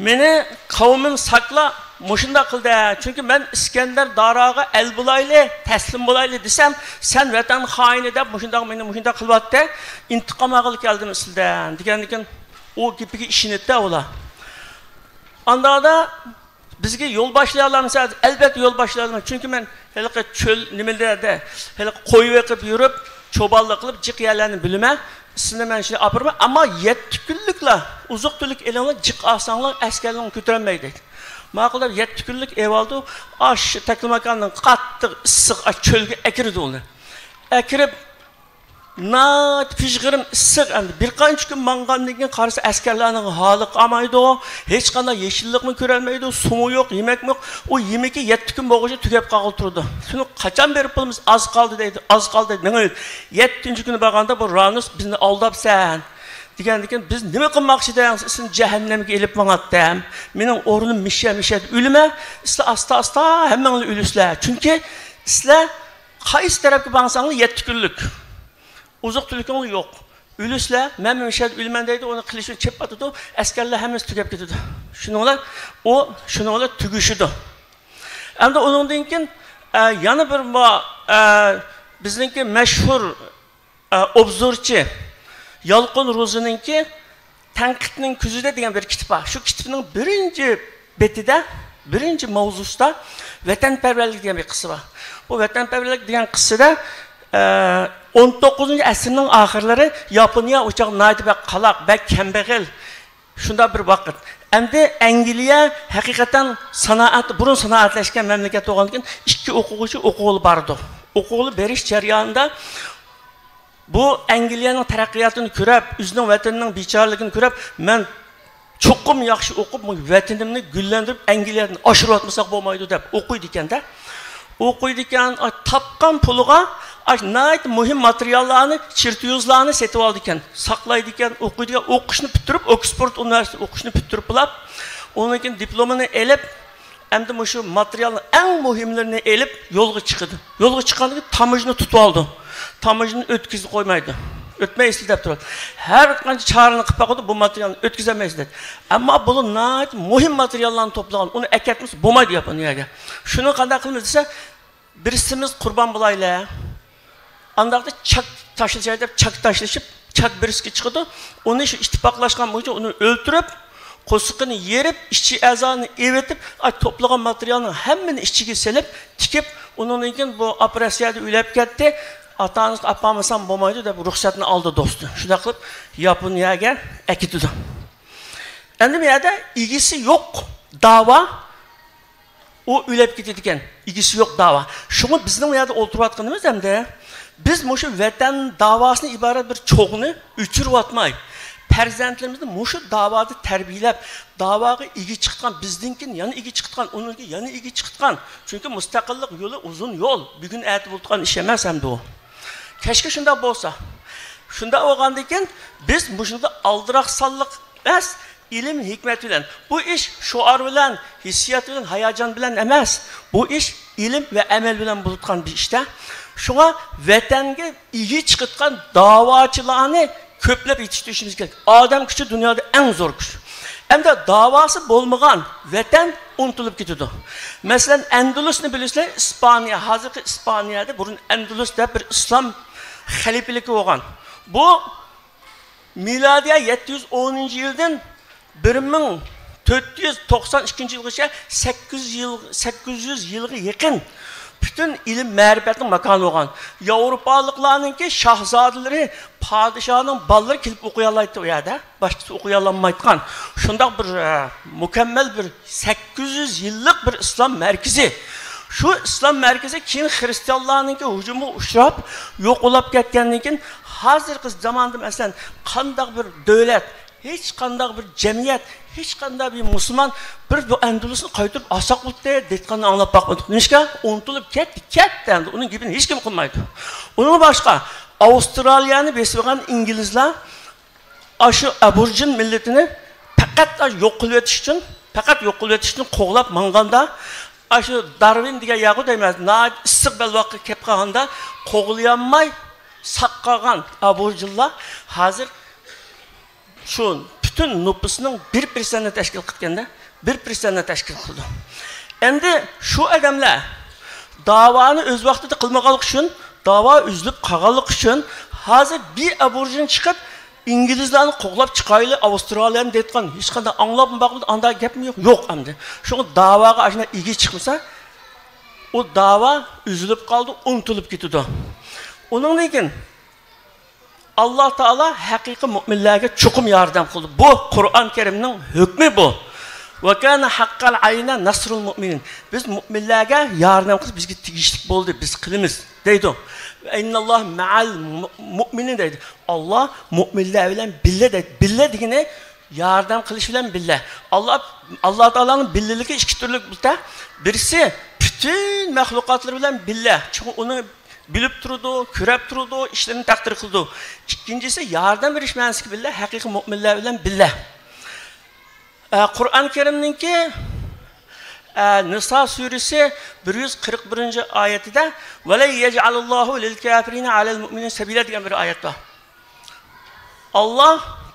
مېنى قەۋمىم ساقلا، مۇشۇنداق قىلدى. چۈنكى مەن ئىسكەندەر داراغا ئەل بولايلى، تەسلىم بولايلى دېسەم، سەن ۋەتەن خائىنى دەپ مۇشۇنداق، مېنى مۇشۇنداق قىلىۋاتتى، ئىنتىقام ئالغىلى كەلدىم سىلدىن، دېگەندىكىن، ئۇ گېپىگە ئىشىنىدىدە ئۇلار. ئانداقتا بىزگە يول باشلىيالامسىز؟ ئەلبەتتە يول باشلايالىمەن. چۈنكى مەن ھېلىقى چۆل نېمىلەردە، ھېلىقى قوي بېقىپ يۈرۈپ، چوبانلىق قىلىپ، جىق يەرلەرنى بىلىمەن. سىلەرنى مەن شۇنداق ئاپىرىمەن. ئەمما يەتتە كۈنلۈكلا ئوزۇق تۈلۈك ئېلىڭلار، جىق ئالساڭلار، ئەسكەرلىرىڭ كۆتۈرەلمەيدۇ، دەيدۇ. ماقۇل دەپ يەتتە كۈنلۈك ئېۋالدى. ئاشۇ تەكلىماكاننىڭ قاتتىق ئىسسىق، ئاشۇ چۆلگە ئەكىرىدۇ ئۇنى. ئەكىرىپ، ناھايىتى پىژغىرىم ئىسسىق ئەمدى. بىر قانچە كۈن ماڭغاندىن كېيىن قارىسا، ئەسكەرلەرنىڭ ھالى قالمايدۇ. ھېچقانداق يېشىللىقمۇ كۆرەلمەيدۇ. سۇمۇ يوق، يېمەكمۇ يوق. ئۇ يېمىكى يەتتە كۈن بولغۇچە تۈگەپ قالغىلى تۇرىدۇ. شۇنى قاچان بېرىپ بولىمىز؟ ئاز قالدى دەيدۇ، ئاز قالدى دەيدۇ. مانا يەتتىنچى كۈنى بارغاندا بۇ رانۇس بىزنى ئالداپسەن دېگەندىن كېيىن، بىز نېمە قىلماقچى دەڭ؟ سىزنى جەھەننەمگە ئېلىپ ماڭاتتىم. مېنىڭ ئورنۇم مىشە مىشە ئۆلىمەن. سىلەر ئاستا ئاستا ھەممەڭلار ئۆلىسىلەر. چۈنكى سىلەر قايسى تەرەپكە ماڭساڭلار يەتتە كۈنلۈك. ئوزۇق تۈلۈكۈڭلار يوق. ئۆلىسىلەر، مەنمۇ مۇشۇ يەردە ئۆلىمەن دەيدۇ، ئۇنى قىلىچىنى چېپىۋاتىدۇ، ئەسكەرلەر ھەممىسى تۈگەپ كېتىدۇ. شۇنىڭ بىلەن ئۇ، شۇنىڭ بىلەن تۈگىشىدۇ. ئەمدى ئۇنىڭدىن كېيىن، ئە، يەنە بىر ما-، ئە، بىزنىڭكى مەشھۇر، ئە، ئوبزورچى يالقۇن روزىنىڭكى تەنقىدنىڭ كۆزىدە دېگەن بىر كىتاب بار. شۇ كىتابنىڭ بىرىنچى بېتىدە، بىرىنچى ماۋزۇسىدا ۋەتەنپەرۋەرلىك دېگەن بىر قىسسە بار. بۇ ۋەتەنپەرۋەرلىك دېگەن قىسسىدە، ئە، ئون توققۇزىنچى ئەسىرنىڭ ئاخىرلىرى ياپونىيە ئۇ چاغ ناھايىتى بەك قالاق، بەك كەمبەغەل، شۇنداق بىر ۋاقىت. ئەمدى ئەنگلىيە ھەقىقەتەن سانائەت، بۇرۇن سانائەتلەشكەن مەملىكەت بولغاندىكىن، ئىككى ئوقۇغۇچى ئوقۇغىلى بارىدۇ. ئوقۇغىلى بېرىش جەريانىدا بۇ ئەنگلىيەنىڭ تەرەققىياتىنى كۆرۈپ، ئۆزىنىڭ ۋەتىنىنىڭ بىچارىلىكىنى كۆرۈپ، مەن چوقۇم ياخشى ئوقۇپ، ۋەتىنىمنى گۈللەندۈرۈپ، ئەنگلىيەدىن ئاشۇرۇۋاتمىساق بولمايدۇ دەپ ئوقۇيدىكەن-دە. ئوقۇيدىكەن، ئا، تاپقان پۇلىغا، ئا، ناھايىتى مۇھىم ماتېرىياللارنى، چېرتيوژلارنى سېتىۋالىدىكەن، ساقلايدىكەن، ئوقۇيدىكەن، ئوقۇشنى پۈتتۈرۈپ، ئوكسفورد ئۇنىۋېرسىتېتى ئوقۇشنى پۈتتۈرۈپ بولاپ، ئۇنىڭدىن كېيىن دىپلومىنى ئېلىپ، ئەمدى مۇشۇ ماتېرىيالنىڭ ئەڭ مۇھىملىرىنى ئېلىپ يولغا چىقىدۇ. يولغا چىققاندىن كېيىن تاموژنا تۇتۇۋالىدۇ. تاموژنىنى ئۆتكۈزۈپ قويمايدۇ. ئۆتمەيسىز دەپ تۇرىدۇ. ھەر قانچە چارىنى قىلىپ باقىدۇ، بۇ ماتېرىيالنى ئۆتكۈزەلمەيسىز دەيدۇ. ئەمما بۇلار ناھايىتى مۇھىم ماتېرىياللارنى توپلىغان، ئۇنى ئەكەتمىسە بولمايدۇ ياپونىيەگە. شۇنى قانداق قىلىمىز دېسە، بىرسىمىز قۇربان بولايلى. ئانداقتا چاك تاشلىشاي دەپ چاك تاشلىشىپ، چاك بىرسىكى چىقىدۇ. ئۇنى شۇ ئىتتىپاقلاشقان بويىچە ئۇنى ئۆلتۈرۈپ، قورسىقىنى يېرىپ، ئىچى ئەزانى ئېۋىتىپ، ئاي توپلىغان ماتېرىيالنىڭ ھەممىنى ئىچىگە سېلىپ، تىكىپ، ئۇنىڭدىن كېيىن بۇ ئاپا روسىيەدە ئۆلۈپ كەتتى، ئاتا ئانىسىغا ئاپارمىسام بولمايدۇ دەپ رۇخسەتنى ئالدى دوستى. شۇنداق قىلىپ ياپونىيەگە ئەكېتىدۇ. ئەمدى بۇ يەردە ئىگىسى يوق داۋا، ئۇ ئۆلۈپ كېتىدىكەن، ئىگىسى يوق داۋا. شۇڭا بىزنىڭ بۇ يەردە ئولتۇرۇۋاتقىنىمىز ئەمدى، بىز مۇشۇ ۋەتەن داۋاسىدىن ئىبارەت بىر چوغنى ئۆچۈرۈۋاتماي، پەرزەنتلىرىمىزنى مۇشۇ داۋادا تەربىيەلەپ، داۋاغا ئىگە چىقىدىغان، بىزدىن كېيىن يەنە ئىگە چىقىدىغان، ئۇنىڭدىن كېيىن يەنە ئىگە چىقىدىغان. چۈنكى مۇستەقىللىق يولى ئۇزۇن يول، بۈگۈن ئەتە بولىدىغان ئىش ئەمەس ئەمدى ئۇ. كەچكە شۇنداق بولسا. شۇنداق بولغاندىكىن، بىز مۇشۇنداق ئالدىراقسانلىق ئەمەس، ئىلىم ھېكمەت بىلەن. بۇ ئىش شوئار بىلەن، ھېسسىيات بىلەن، ھاياجان بىلەن ئەمەس. بۇ ئىش ئىلىم ۋە ئەمەل بىلەن بولىدىغان بىر ئىشتە. شۇڭا ۋەتەنگە ئىگە چىقىدىغان داۋاچىلارنى كۆپلەپ يېتىشتۈرۈشىمىز كېرەك. ئادەم كۈچى دۇنيادا ئەڭ زور كۈچ. ئەمدى داۋاسى بولمىغان ۋەتەن ئۇنتۇلۇپ كېتىدۇ. مەسىلەن، ئەندۇلۇسنى بىلىسىلەر، ئىسپانىيە، ھازىرقى ئىسپانىيەدە بۇرۇن ئەندۇلۇس دەپ بىر ئىسلام خەلىپىلىكى بولغان. بۇ مىلادىيە يەتتە يۈز ئونىنچى يىلدىن بىر مىڭ تۆت يۈز توقسان ئىككىنچى يىلغىچە سەككىز يۈز يىل، سەككىز يۈز يىلغا يېقىن پۈتۈن ئىلىم مەرىپەتنىڭ ماكانى بولغان. ياۋروپالىقلارنىڭكى شاھزادىلىرى پادىشاھنىڭ بالىلىرى كېلىپ ئوقۇيالايتتى ئۇ يەردە. باشقىسى ئوقۇيالانمايدىغان. شۇنداق بىر، ئە، مۇكەممەل بىر سەككىز يۈز يىللىق بىر ئىسلام مەركىزى. شۇ ئىسلام مەركىزى كېيىن خرىستىيانلارنىڭكى ھۇجۇمىغا ئۇچراپ، يوق بولاپ كەتكەندىن كېيىن، ھازىرقى زاماندا، مەسىلەن، قانداق بىر دۆلەت، ھېچقانداق بىر جەمئىيەت، ھېچقانداق بىر مۇسۇلمان بىر بۇ ئەندۇلۇسنى قايتۇرۇپ ئالساق بولدى دەيدىغاننى ئاڭلاپ باقمىدۇق. نېمىشقا؟ ئۇنتۇلۇپ كەتتى، كەتتى ئەمدى. ئۇنىڭ گېپىنى ھېچكىم قىلمايدۇ. ئۇنىڭدىن باشقا، ئاۋسترالىيەنى بېسىۋالغان ئىنگلىزلار ئاشۇ ئابورىجىن مىللىتىنى پەقەت يوق قىلىۋېتىش ئۈچۈن، پەقەت يوق قىلىۋېتىش ئۈچۈن قوغلاپ ماڭغاندا، ئاشۇ دارۋىن دېگەن يەرغۇ دەيمەن، ناھايىتى ئىسسىق بەلباغقا كەپ قالغاندا قوغلىيالماي ساققان ئابورىجىنلار ھازىر شۇ پۈتۈن نوپۇسنىڭ بىر پىرسەنتنى تەشكىل قىلىدىكەندە، بىر پىرسەنتنى تەشكىل قىلىدۇ. ئەمدى شۇ ئادەملەر داۋانى ئۆز ۋاقتىدا قىلمىغانلىقى ئۈچۈن، داۋا ئۈزۈلۈپ قالغانلىقى ئۈچۈن ھازىر بىر ئابورىجىن چىقىپ، ئىنگلىزلارنى قوغلاپ چىقايلى، ئاۋسترالىيەنى دەيدىغان ھېچقانداق ئاڭلاپمۇ باقمىدى، ئانداق گەپمۇ يوق، يوق ئەمدى. شۇڭا داۋاغا ئاشۇنداق ئىگە چىقمىسا، ئۇ داۋا ئۈزۈلۈپ قالىدۇ، ئۇنتۇلۇپ كېتىدۇ. ئۇنىڭدىن كېيىن ئاللا تائالا ھەقىقىي مۇئمىنلەرگە چوقۇم ياردەم قىلىدۇ. بۇ قۇرئان كەرىمنىڭ ھۆكمى بۇ. ۋە كانە ھەققەن ئەلەينا نەسرۇل مۇئمىنىن. بىز مۇئمىنلەرگە ياردەم قىلىش بىزگە تېگىشلىك بولدى، بىز قىلىمىز دەيدۇ. ئىنناللاھە مەئەل مۇ-، مۇئمىنىن دەيدۇ. ئاللا مۇئمىنلەر بىلەن بىللە دەيدۇ. بىللە دېگىنى ياردەم قىلىش بىلەن بىللە. ئاللا، ئاللا تائالانىڭ بىللىلىكى ئىككى تۈرلۈك بىلدە. بىرسى پۈتۈن مەخلۇقاتلىرى بىلەن بىللە. چۈنكى ئۇنى بىلىپ تۇرىدۇ، كۆرەپ تۇرىدۇ، ئىشلىرىنى تەقدىر قىلىدۇ. ئىككىنچىسى ياردەم بېرىش مەنىسىدىكى بىللە، ھەقىقىي مۇئمىنلەر بىلەن بىللە. ئە، قۇرئان كەرىمنىڭكى، ئە، نىسا سۈرىسى بىر يۈز قىرىق بىرىنچى ئايىتىدە، ۋەلەن يەجئەلەللاھۇ لىلكافىرىنە ئەلەل مۇئمىنىنە سەبىلە دېگەن بىر ئايەت بار. ئاللا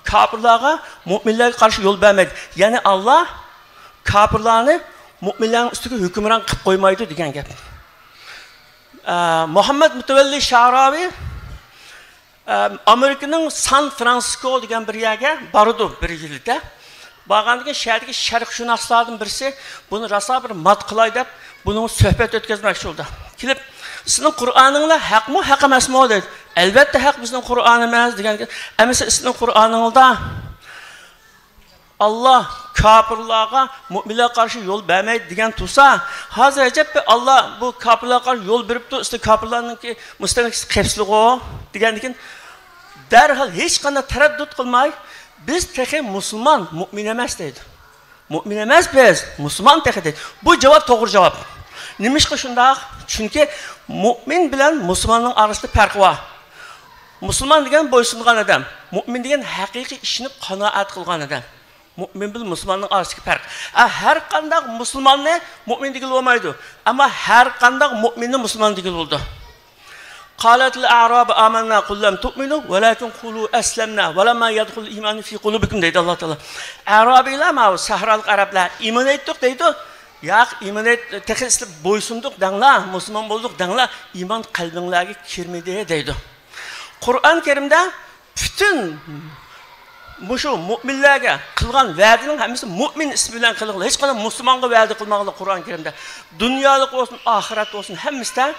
كاپىرلارغا مۇئمىنلارغا قارشى يول بەرمەيدۇ. يەنى ئاللا كاپىرلارنى مۇئمىنلارنىڭ ئۈستىگە ھۆكۈمران قىلىپ قويمايدۇ دېگەن گەپ. ئە، مۇھەممەد مۇتەۋەللى شەئراۋى، ئە، ئامېرىكىنىڭ سان فرانسىسكو دېگەن بىر يەرگە بارىدۇ بىر يىلدا. بارغاندىن كېيىن شەھەردىكى شەرقشۇناسلاردىن بىرسى بۇنى راسا بىر مات قىلاي دەپ، بۇنىڭغا سۆھبەت ئۆتكۈزمەكچى بولدى. كېلىپ، سىزنىڭ قۇرئانىڭلار ھەقمۇ، ھەق ئەمەسمۇ دەيدۇ. ئەلۋەتتە ھەق بىزنىڭ قۇرئانىمىز دېگەن. ئەمىسە سىزنىڭ قۇرئانىڭلاردا ئاللا كاپىرلارغا، مۇئمىنلارغا قارشى يول بەرمەيدۇ دېگەن تۇرسا، ھازىر ئەجەب بىر ئاللا بۇ كاپىرلارغا قارشى يول بېرىپتۇ، ئىشتە كاپىرلارنىڭكى مۇستەملىكىسى قېپسىلىغۇ دېگەندىكىن، دەرھال ھېچقانداق تەرەددۇت قىلماي، بىز تېخى مۇسۇلمان، مۇئمىن ئەمەس دەيدۇ. مۇئمىن ئەمەس بىز، مۇسۇلمان تېخى دەيدۇ. بۇ جاۋاب توغرا جاۋاب. نېمىشقا شۇنداق؟ چۈنكى مۇئمىن بىلەن مۇسۇلماننىڭ ئارىسىدا پەرق بار. مۇسۇلمان دېگەن بويسۇنغان ئادەم. مۇئمىن دېگەن ھەقىقىي ئىشىنىپ قانائەت قىلغان ئادەم. مۇئمىن بىلەن مۇسۇلماننىڭ ئارىسىدىكى پەرق. ئە، ھەر قانداق مۇسۇلماننى مۇئمىن دېگىلى بولمايدۇ. ئەمما ھەر قانداق مۇئمىننى مۇسۇلمان دېگىلى بولىدۇ. قالەتىل ئەئرابۇ ئامەننا، قۇل لەم تۇئمىنۇ ۋەلەكىن قۇلۇ ئەسلەمنا ۋەلەمما يەدخۇلىل ئىمانۇ فى قۇلۇبىكۇم دەيدۇ ئاللا تائالا. ئەرابىيلار، ماۋۇ سەھرالىق ئەرەبلەر ئىمان ئېيتتۇق دەيدۇ. ياق، ئىمان ئېيت-، تېخى سىلەر بويسۇندۇق دەڭلار، مۇسۇلمان بولدۇق دەڭلار، ئىمان قەلبىڭلارغا كىرمىدى دەيدۇ. قۇرئان كەرىمدە پۈتۈن مۇشۇ مۇئمىنلەرگە قىلغان ۋەدىنىڭ ھەممىسى مۇئمىن ئىسمى بىلەن قىلغان. ھېچقانداق مۇسۇلمانغا ۋەدە قىلمىغانلار قۇرئان كەرىمدە. دۇنيالىق بولسۇن، ئاخىرەت بولسۇن، ھەممىسىدە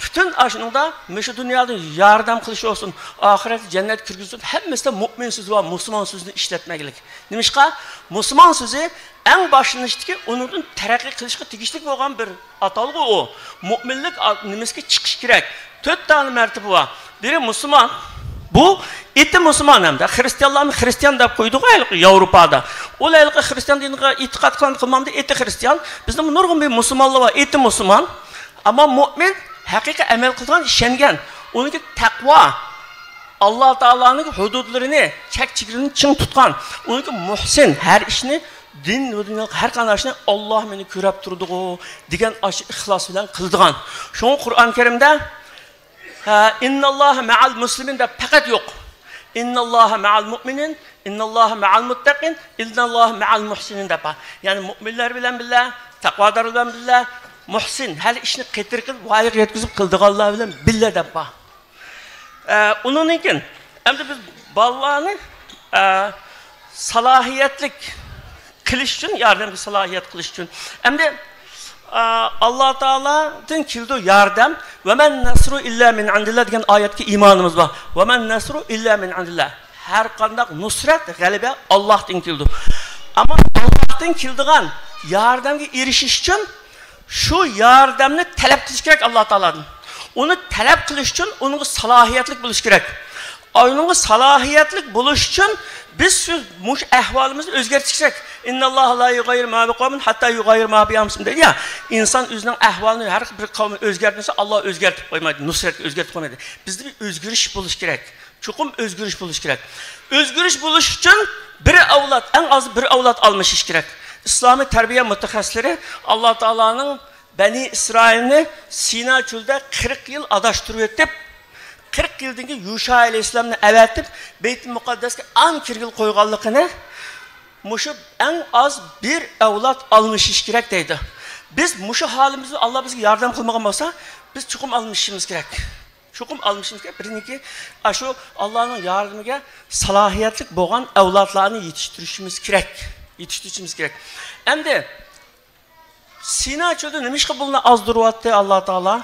پۈتۈن ئاشۇنىڭدا مۇشۇ دۇنيادا ياردەم قىلىش بولسۇن، ئاخىرەتتە جەننەتكە كىرگۈزسۇن، ھەممىسىدە مۇئمىن سۆزى بار، مۇسۇلمان سۆزىنى ئىشلەتمەگلىك. نېمىشقا؟ مۇسۇلمان سۆزى ئەڭ باشلىنىشتىكى ئۇنىڭدىن تەرەققىي قىلىشقا تېگىشلىك بولغان بىر ئاتالغۇ ئۇ. مۇئمىنلىك ئا-، نېمىسىگە چىقىشى كېرەك. تۆت دانە مەرتىبە بار. بىرى مۇسۇلمان. بۇ ئېتى مۇسۇلمان ھەمدە خرىستىيانلارنى خرىستىيان دەپ قويدىغۇ ھېلىقى ياۋروپادا. ئۇلار ھېلىقى خرىستىيان دىنىغا ئېتىقاد قىلغان قىلمامدۇ، ئېتى خرىستىيان. بىزدىمۇ نۇرغۇن بىر مۇسۇلمانلار بار، ئېتى مۇسۇلمان. ئەمما مۇئمىن ھەقىقىي ئەمەل قىلىدىغان، ئىشەنگەن. ئۇنىڭكى تەقۋا، ئاللا تائالانىڭ ھۇدۇدلىرىنى، چەك چېگرىنى چىڭ تۇتقان. ئۇنىڭكى مۇھسىن، ھەر ئىشنى دىن ۋە دۇنيالىق ھەر قانداق ئىشنى، «ئاللا مېنى كۆرەپ تۇرىدىغۇ» دېگەن ئاشۇ ئىخلاس بىلەن قىلىدىغان. شۇڭا قۇرئان كەرىمدە، ھە، «ئىنناللاھە مەئەل مۇسلىمىن» دەپ پەقەت يوق. «ئىنناللاھە مەئەل مۇئمىنىن، ئىنناللاھە مەئەل مۇتتەقىن، ئىنناللاھە مەئەل مۇھسىنىن» دەپ بار. يەنى مۇئمىنلار بىلەن بىللە، تەقۋادار بىلەن بىللە، مۇھسىن، ھەر ئىشنى قېتىر قىلىپ، ۋايىغا يەتكۈزۈپ قىلىدىغانلار بىلەن بىللە دەپ بار. ئە، ئۇنىڭدىن كېيىن، ئەمدى بىز بالىلارنى، ئە، سالاھىيەتلىك قىلىش ئۈچۈن، ياردەمگە سالاھىيەت قىلىش ئۈچۈن. ئەمدى، ئە، ئاللا تائالادىن كېلىدۇ ياردەم. «ۋەمەن نەسرۇ ئىللا مىن ئىندىللا» دېگەن ئايەتكە ئىمانىمىز بار. «ۋەمەن نەسرۇ ئىللا مىن ئىندىللا». ھەر قانداق نۇسرەت، غەلىبە ئاللاھتىن كېلىدۇ. ئەمما ئاللاھتىن كېلىدىغان ياردەمگە ئېرىشىش ئۈچۈن شۇ ياردەمنى تەلەپ قىلىش كېرەك ئاللا تائالادىن. ئۇنى تەلەپ قىلىش ئۈچۈن ئۇنىڭغا سالاھىيەتلىك بولۇش كېرەك. ئۇنىڭغا سالاھىيەتلىك بولۇش ئۈچۈن بىز شۇ، مۇشۇ ئەھۋالىمىزنى ئۆزگەرتىش كېرەك. «ئىنناللاھە لا يۇغەييىرۇ ما بىقەۋمىن ھەتتا يۇغەييىرۇ ما بىئەنفۇسىھىم» دەيدۇ يا. ئىنسان ئۆزىنىڭ ئەھۋالىنى ھەر بىر قەۋم ئۆزگەرتمىسە، ئاللا ئۆزگەرتىپ قويمايدۇ، نۇسرەتكە ئۆزگەرتىپ قويمايدۇ. بىزدە بىر ئۆزگىرىش بولۇش كېرەك. چوقۇم ئۆزگىرىش بولۇشى كېرەك. ئۆزگىرىش بولۇش ئۈچۈن بىر ئەۋلاد، ئەڭ ئازى بىر ئەۋلاد ئالمىشىش كېرەك. ئىسلامىي تەربىيە مۇتەخەسسىسلىرى ئاللا تائالانىڭ بەنى ئىسرائىلنى سىنا چۆلىدە قىرىق يىل ئاداشتۇرۇۋېتىپ، قىرىق يىلدىن كېيىن يۇشا ئەلەيھىسسالامنى ئەۋەتىپ، بەيتۇل مۇقەددەسكە ئەڭ كىرگىلى قويغانلىقىنى، مۇشۇ ئەڭ ئاز بىر ئەۋلاد ئالمىشىش كېرەك دەيدۇ. بىز مۇشۇ ھالىمىزدا ئاللا بىزگە ياردەم قىلمىغان بولسا، بىز چوقۇم ئالمىشىشىمىز كېرەك. چوقۇم ئالمىشىمىز كېرەك. بىرىنكى، ئاشۇ ئاللانىڭ ياردىمىگە سالاھىيەتلىك بولغان ئەۋلادلارنى يېتىشتۈرۈشىمىز كېرەك. يېتىشتۈرۈشىمىز كېرەك. ئەمدى سىنا چۆلىدە نېمىشقا بۇلارنى ئازدۇرۇۋاتتى ئاللا تائالا؟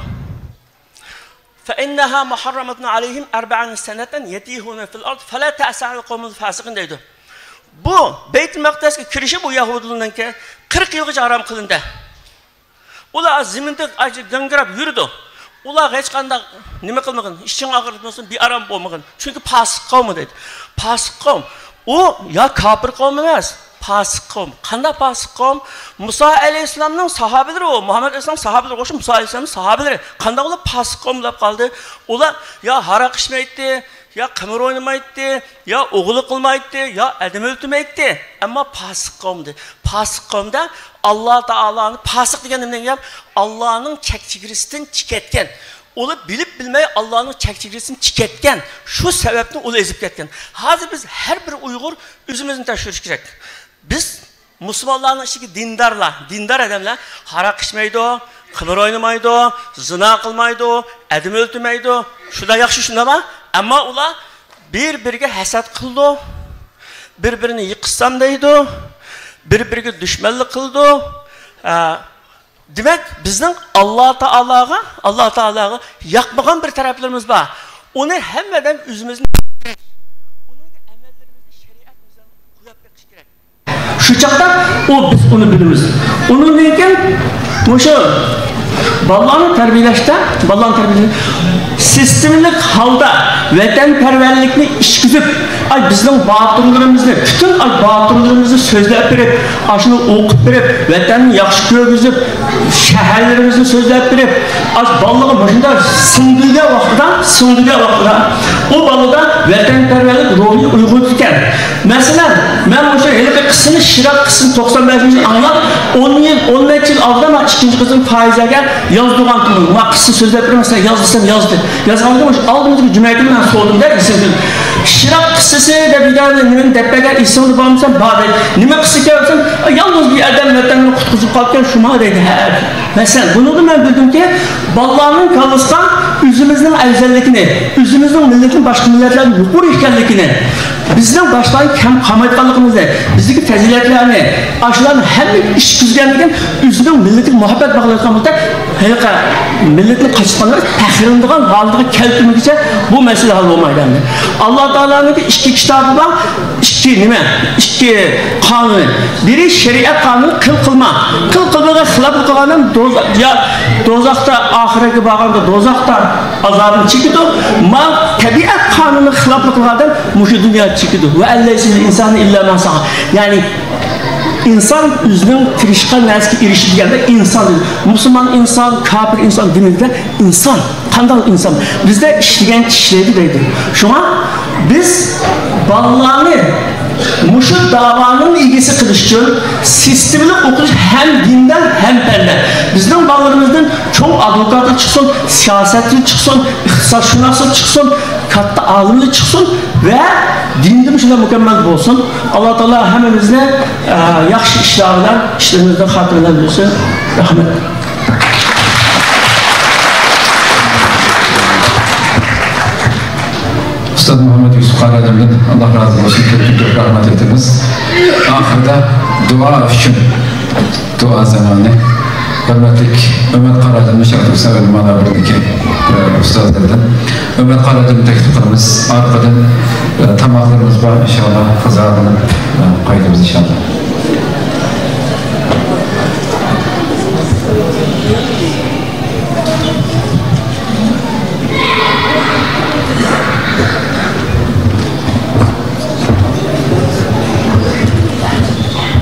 فَإِنَّهَا مُحَرَّمَةٌ عَلَيْهِمْ أَرْبَعِينَ سَنَةً يَتِيهُونَ فِي الْأَرْضِ فَلَا تَأْسَ عَلَى الْقَوْمِ الْفَاسِقِينَ دەيدۇ. بۇ بەيتۇل مەقدەسكە كىرىشى بۇ يەھۇدىيلارنىڭكى قىرىق يىلغىچە ھارام قىلىندى. ئۇلار زېمىندا گاڭگىراپ يۈرىدۇ. ئۇلارغا ھېچقانداق نېمە قىلمىغان، ئىچىڭ ئاغرىتمىسۇن، بىئارام بولمىغان. چۈنكى پاسىق قەۋمى دەيدۇ. پاسىق قەۋم. ئۇ يا كاپىر قەۋم ئەمەس، پاسىق قەۋم. قانداق پاسىق قەۋم؟ مۇسا ئەلەيھىسسالامنىڭ ساھابىلىرى ئۇ. مۇھەممەد ئەلەيھىسسالام ساھابىلىرى ئوخشاش، مۇسا ئەلەيھىسسالامنىڭ ساھابىلىرى. قانداق ئۇلار پاسىق قەۋم بولۇپ قالدى؟ ئۇلار يا ھاراق ئىچمەيتتى، يا قىمار ئوينىمايتتى، يا ئوغرىلىق قىلمايتتى، يا ئادەم ئۆلتۈرمەيتتى. ئەمما پاسىق قەۋمدى. پاسىق قەۋمدە ئاللا تائالانى، پاسىق دېگەن نېمە دېگەن گەپ؟ ئاللانىڭ چەك چېگرىسىدىن چىقىپ كەتكەن. ئۇلار بىلىپ بىلمەي ئاللانىڭ چەك چېگرىسىدىن چىقىپ كەتكەن. شۇ سەۋەبتىن ئۇلار ئېزىپ كەتكەن. ھازىر بىز ھەر بىر ئۇيغۇر ئۆزىمىزنى تەكشۈرۈش كېرەك. بىز مۇسۇلمانلارنىڭ ئىچىدىكى دىندارلار، دىندار ئادەملەر ھاراق ئىچمەيدۇ، قىمار ئوينىمايدۇ، زىنا قىلمايدۇ، ئادەم ئۆلتۈرمەيدۇ. شۇنداق ياخشى، شۇنداقما؟ ئەمما ئۇلار بىر-بىرىگە ھەسەت قىلىدۇ، بىر-بىرىنى يىقىتسام دەيدۇ، بىر-بىرىگە دۈشمەنلىك قىلىدۇ. ئە، دېمەك، بىزنىڭ ئاللا تائالاغا، ئاللا تائالاغا ياقمىغان بىر تەرەپلىرىمىز بار. ئۇنى ھەممە ئادەم ئۆزىمىزنى، ئۇنىڭ ئەمەللىرىمىزنى شەرىئەت بىلەن قويۇپ بېقىش كېرەك. شۇ چاغدا ئۇ، بىز ئۇنى بىلىمىز. ئۇنىڭدىن كېيىن مۇشۇ بالىلارنى تەربىيەلەشتە، بالىلارنى تەربىيەلەشتە سىستېمىلىق ھالدا ۋەتەنپەرۋەرلىكنى ئىچكۈزۈپ، ئاي، بىزنىڭ باتۇرلىرىمىزنى، پۈتۈن، ئاي، باتۇرلىرىمىزنى سۆزلەپ بېرىپ، ئاشۇنى ئوقۇپ بېرىپ، ۋەتەننى ياخشى كۆرگۈزۈپ، شەھەرلىرىمىزنى سۆزلەپ بېرىپ، ئاش بالىغا مۇشۇنداق سىڭدۈرگەن ۋاقتىدا، سىڭدۈرگەن ۋاقتىدا ئۇ بالىدا ۋەتەنپەرۋەرلىك روھى ئويغىنىدىكەن. مەسىلەن، مەن مۇشۇ ھېلىقى قىسسىنى، شىراك قىسسىنى توقسان بەشىنچى يىل ئاڭلاپ، ئون يىل، ئون نەچچە يىل ئالدىن مەن ئىككىنچى قىزىم پايىزەگە يازدۇرغانتىم. ما قىسسا سۆزلەپ بېرىمەن، سەن ياز دېسەم يازدى. يازغاندىن كېيىن مۇشۇ ئالدىمىزدىكى جۈمەگە مەن سورىدىم-دە، ئېسىمدىن. شىراك قىسسىسى دەپ بىر نېمىنى دەپ بەرگەن، ئېسىڭدە بارمىسا بار دەيدۇ. نېمە قىسسا ئىكەن دېسەم، يالغۇز بىر ئادەم ۋەتەننى قۇتقۇزۇپ قاپتىكەن، شۇما دەيدۇ. ھە. مەسىلەن، بۇنىڭدىن مەن بىلدىمكى، بالىلارنىڭ كاللىسىغا ئۆزىمىزنىڭ ئەۋزەللىكىنى، ئۆزىمىزنىڭ مىللىتىنى باشقا مىللەتلەردىن يۇقىرى ئىكەنلىكىنى، بىزنىڭ باشقىلارنىڭ كەم قالمايدىغانلىقىمىزنى، بىزدىكى پەزىلەتلەرنى، ئاشۇلارنى ھەممىگە ئىچكۈزگەندىكىن، ئۆزىنىڭ مىللىتىگە مۇھەببەت باغلىۋاتقان بولسا، ھېلىقى مىللىتىنى قاچىلاتقانلار پەخىرلىنىدىغان ھالىتىگە كەلتۈرمىگۈچە بۇ مەسىلە ھەل بولمايدۇ ئەمدى. ئاللا تائالانىڭكى ئىككى كىتابى بار، ئىككى نېمە؟ ئىككى قانۇنى. بىرى شەرىئەت قانۇنى، قىل قىلما. قىل قىلمىغان، خىلاپلىق قىلغان ئادەم دوزا-، يا دوزاختا ئاخىرەتكە بارغاندا دوزاختا ئازابىنى چېكىدۇ. ما تەبىئەت قانۇنىغا خىلاپلىق قىلغان ئادەم مۇشۇ دۇنيادا چېكىدۇ. ۋە ئەن لەيسە لىل ئىنسانى ئىللا ما سەئا. يەنى ئىنسان ئۆزىنىڭ تىرىشقان نەرسىگە ئېرىشىدىغاندا ئىنسان دەيدۇ. مۇسۇلمان ئىنسان، كاپىر ئىنسان دېمەيدۇ-دە، ئىنسان. قانداق ئىنسان؟ بىزدە ئىشلىگەن ئىشلەيدۇ دەيدۇ. شۇڭا بىز بالىلارنى مۇشۇ داۋانىڭ ئىگىسى قىلىش ئۈچۈن سىستېمىلىق ئوقۇتۇش ھەم دىندا، ھەم پەندە. بىزنىڭ بالىلىرىمىزدىن چوڭ ئادۋوكاتلار چىقسۇن، سىياسەتچى چىقسۇن، ئىقتىسادشۇناسلار چىقسۇن، كاتتا ئالىملار چىقسۇن ۋە دىندىمۇ شۇنداق مۇكەممەل بولسۇن. ئاللا تائالا ھەممىمىزنى، ئە، ياخشى ئىشلار بىلەن، ئىشلىرىمىزنى خاتىمىلەندۈرسۇن. رەھمەت. ئۇستاز مۇھەممەد يۈسۈپ قارادىمدىن ئاللا رازى بولسۇن، كۆپتىن كۆپ رەھمەت ئېيتىمىز. ئاخىرىدا دۇئا ئۈچۈن، دۇئا زامانى. ھۆرمەتلىك ئۆمەر قارادىمنى شەرەپلىك ئۆلىمالار بىرلىكى، ئە، ئۇستازلىرىدىن ئۆمەر قارادىمنى تەكلىپ قىلىمىز. ئارقىدىن، ئە، تاماقلىرىمىز بار، ئىنشاللا غىزالىنىپ، ئە، قايتىمىز، ئىنشاللا.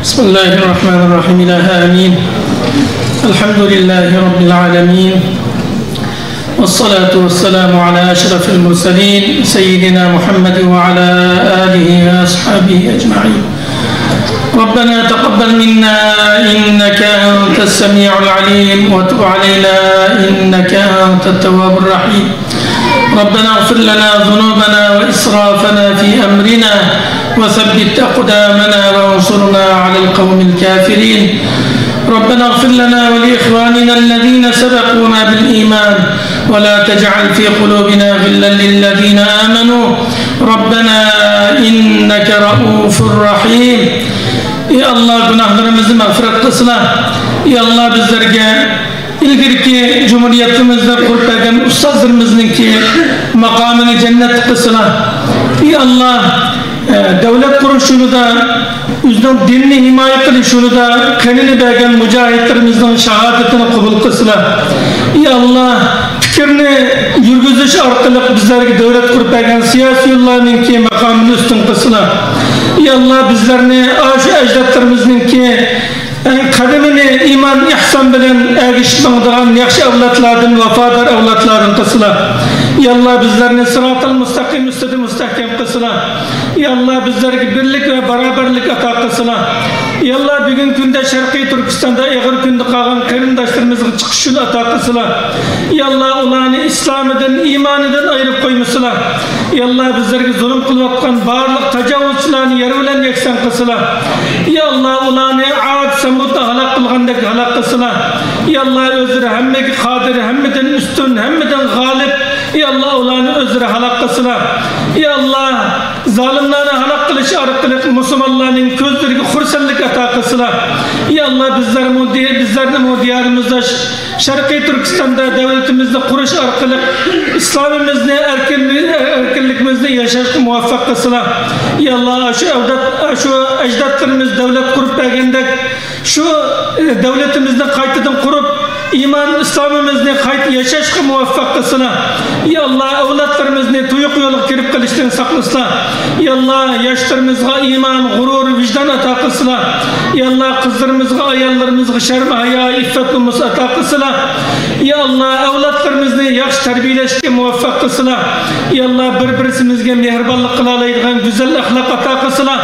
بسم الله الرحمن الرحيم. إلهي آمين. الحمد لله رب العالمين. والصلاة والسلام على أشرف المرسلين سيدنا محمد وعلى آله وأصحابه أجمعين. ربنا تقبل منا إنك أنت السميع العليم وتب علينا إنك أنت التواب الرحيم. ربنا اغفر لنا ذنوبنا وإسرافنا في أمرنا وثبت أقدامنا وانصرنا على القوم الكافرين. ربنا اغفر لنا ولإخواننا الذين سبقونا بالإيمان ولا تجعل في قلوبنا غلا للذين آمنوا ربنا إنك رءوف رحيم. ئى ئاللا، گۇناھلىرىمىزنى مەغپىرەت قىلسىلا. ئى ئاللا، بىزلەرگە ئىلگىرىكى جۇمھۇرىيىتىمىزنى قۇرۇپ بەرگەن ئۇستازلىرىمىزنىڭكى ماقامىنى جەننەت قىلسىلا. ئى ئاللا، ئە، دۆلەت قۇرۇش يولىدا، ئۆزىنىڭ دىنىنى ھىمايە قىلىش يولىدا قېنىنى بەرگەن مۇجاھىدلىرىمىزنىڭ شاھادىتىنى قوبۇل قىلسىلا. ئى ئاللا، پىكىرنى يۈرگۈزۈش ئارقىلىق بىزلەرگە دۆلەت قۇرۇپ بەرگەن سىياسىيونلارنىڭكى ماقامىنى ئۈستۈن قىلسىلا. ئى ئاللا، بىزلەرنى ئاشۇ ئەجدادلىرىمىزنىڭكى قەدىمىنى ئىمان، ئىھسان بىلەن ئەگىشىپ ماڭىدىغان ياخشى ئەۋلادلاردىن، ۋاپادار ئەۋلادلاردىن قىلسىلا. يا ئاللا، بىزلەرنى سىراتىل مۇستەقىم ئۈستىدە مۇستەھكەم قىلسىلا. يا ئاللا، بىزلەرگە بىرلىك ۋە باراۋەرلىك ئاتا قىلسىلا. يا ئاللا، بۈگۈنكى كۈندە شەرقىي تۈركىستاندا ئېغىر كۈندە قالغان قېرىنداشلىرىمىزغا چىقىش يولى ئاتا قىلسىلا. يا ئاللا، ئۇلارنى ئىسلامىدىن، ئىمانىدىن ئايرىپ قويمىسىلا. يا ئاللا، بىزلەرگە زۇلۇم قىلىۋاتقان بارلىق تاجاۋۇزچىلارنى يەر بىلەن يەكسان قىلسىلا. يا ئاللا، ئۇلارنى ئاد، سەمۇدتا ھالاك قىلغاندەك ھالاك قىلسىلا. يا ئاللا، ئۆزلىرى ھەممىگە قادىر، ھەممىدىن ئۈستۈن، ھەممىدىن غالىب. يا ئاللا، ئۇلارنى ئۆزلىرى ھالاك قىلسىلا. يا ئاللا، زالىملارنى ھالاك قىلىش ئارقىلىق مۇسۇلمانلارنىڭ كۆزلىرىگە خۇرسەنلىك ئاتا قىلسىلا. يا ئاللا، بىزلەرمۇ دى-، بىزلەرنىمۇ دىيارىمىزدا، ش-، شەرقىي تۈركىستاندا دۆلىتىمىزنى قۇرۇش ئارقىلىق ئىسلامىمىزنى، ئەركىن-، ئەركىنلىكىمىزنى ياشاشقا مۇۋەپپەق قىلسىلا. يا ئاللا، شۇ ئەۋداد-، شۇ ئەجدادلىرىمىز دۆلەت قۇرۇپ بەرگەندەك، شۇ، ئە، دۆلىتىمىزنى قايتىدىن قۇرۇپ، ئىمان ئىسلامىمىزنى قايتا ياشاشقا مۇۋەپپەق قىلسىلا. يا ئاللا، ئەۋلادلىرىمىزنى تۇيۇق يولغا كىرىپ قېلىشتىن ساقلىسىلا. يا ئاللا، ياشلىرىمىزغا ئىمان، غۇرۇر، ۋىجدان ئاتا قىلسىلا. يا ئاللا، قىزلىرىمىزغا، ئاياللىرىمىزغا شەرم، ھايا، ئىففەت، نومۇس ئاتا قىلسىلا. يا ئاللا، ئەۋلادلىرىمىزنى ياخشى تەربىيەلەشكە مۇۋەپپەق قىلسىلا. يا ئاللا، بىر-بىرسىمىزگە مېھرىبانلىق قىلالايدىغان گۈزەل ئەخلاق ئاتا قىلسىلا.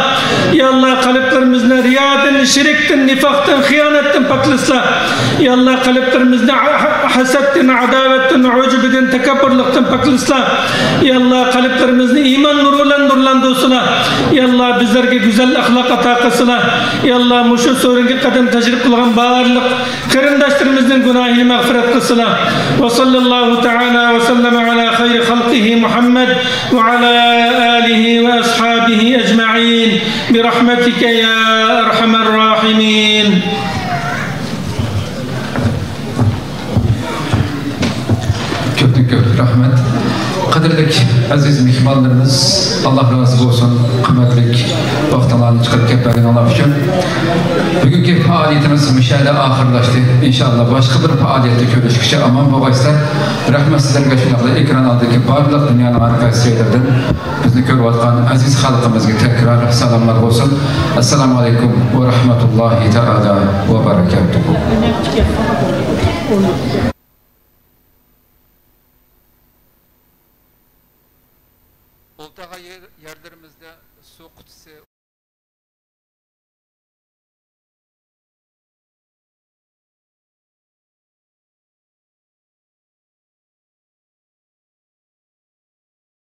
يا ئاللا، قەلبلىرىمىزنى رىيادىن، شىركتىن، نىفاقتىن، خىيانەتتىن پاكلىسىلا. يا ئاللا، قەلبلىرىمىزنى ھە-، ھەسەتتىن، ئاداۋەتتىن، ئۇجۇبىدىن، تەكەببۇرلۇقتىن پاكلىسىلا. يا ئاللا، قەلبلىرىمىزنى ئىمان نۇرى بىلەن نۇرلاندۇرسىلا. يا ئاللا، بىزلەرگە گۈزەل ئەخلاق ئاتا قىلسىلا. يا ئاللا، مۇشۇ سورۇنغا قەدەم تەشرىپ قىلغان بارلىق قېرىنداشلىرىمىزنىڭ گۇناھىنى مەغپىرەت قىلسىلا. وصلى الله تعالى وسلم على خير خلقه محمد وعلى آله وأصحابه أجمعين برحمتك يا أرحم الراحمين. كۆپتىن كۆپ رەھمەت. قەدىرلىك ئەزىز مېھمانلىرىمىز، ئاللا رازى بولسۇن، قىممەتلىك ۋاقتىڭلارنى چىقىرىپ كەپ بەرگىنىڭلار ئۈچۈن. بۈگۈنكى پائالىيىتىمىز مۇشۇ يەردە ئاخىرلاشتى. ئىنشاللا باشقا بىر پائالىيەتتە كۆرۈشكىچە ئامان بولغايسىلەر. رەھمەت سىلەرگە، شۇنداقلا ئېكران ئالدىدىكى بارلىق دۇنيانىڭ ھەر قايسى جايلىرىدىن بىزنى كۆرۈۋاتقان ئەزىز خەلقىمىزگە تەكرار سالاملار بولسۇن. ئەسسالامۇ ئەلەيكۇم ۋە رەھمەتۇللاھى تائالا ۋە بەرەكاتۇھۇ. ئولتۇرغان يەر-، يەرلىرىمىزدە سۇ قۇتىسى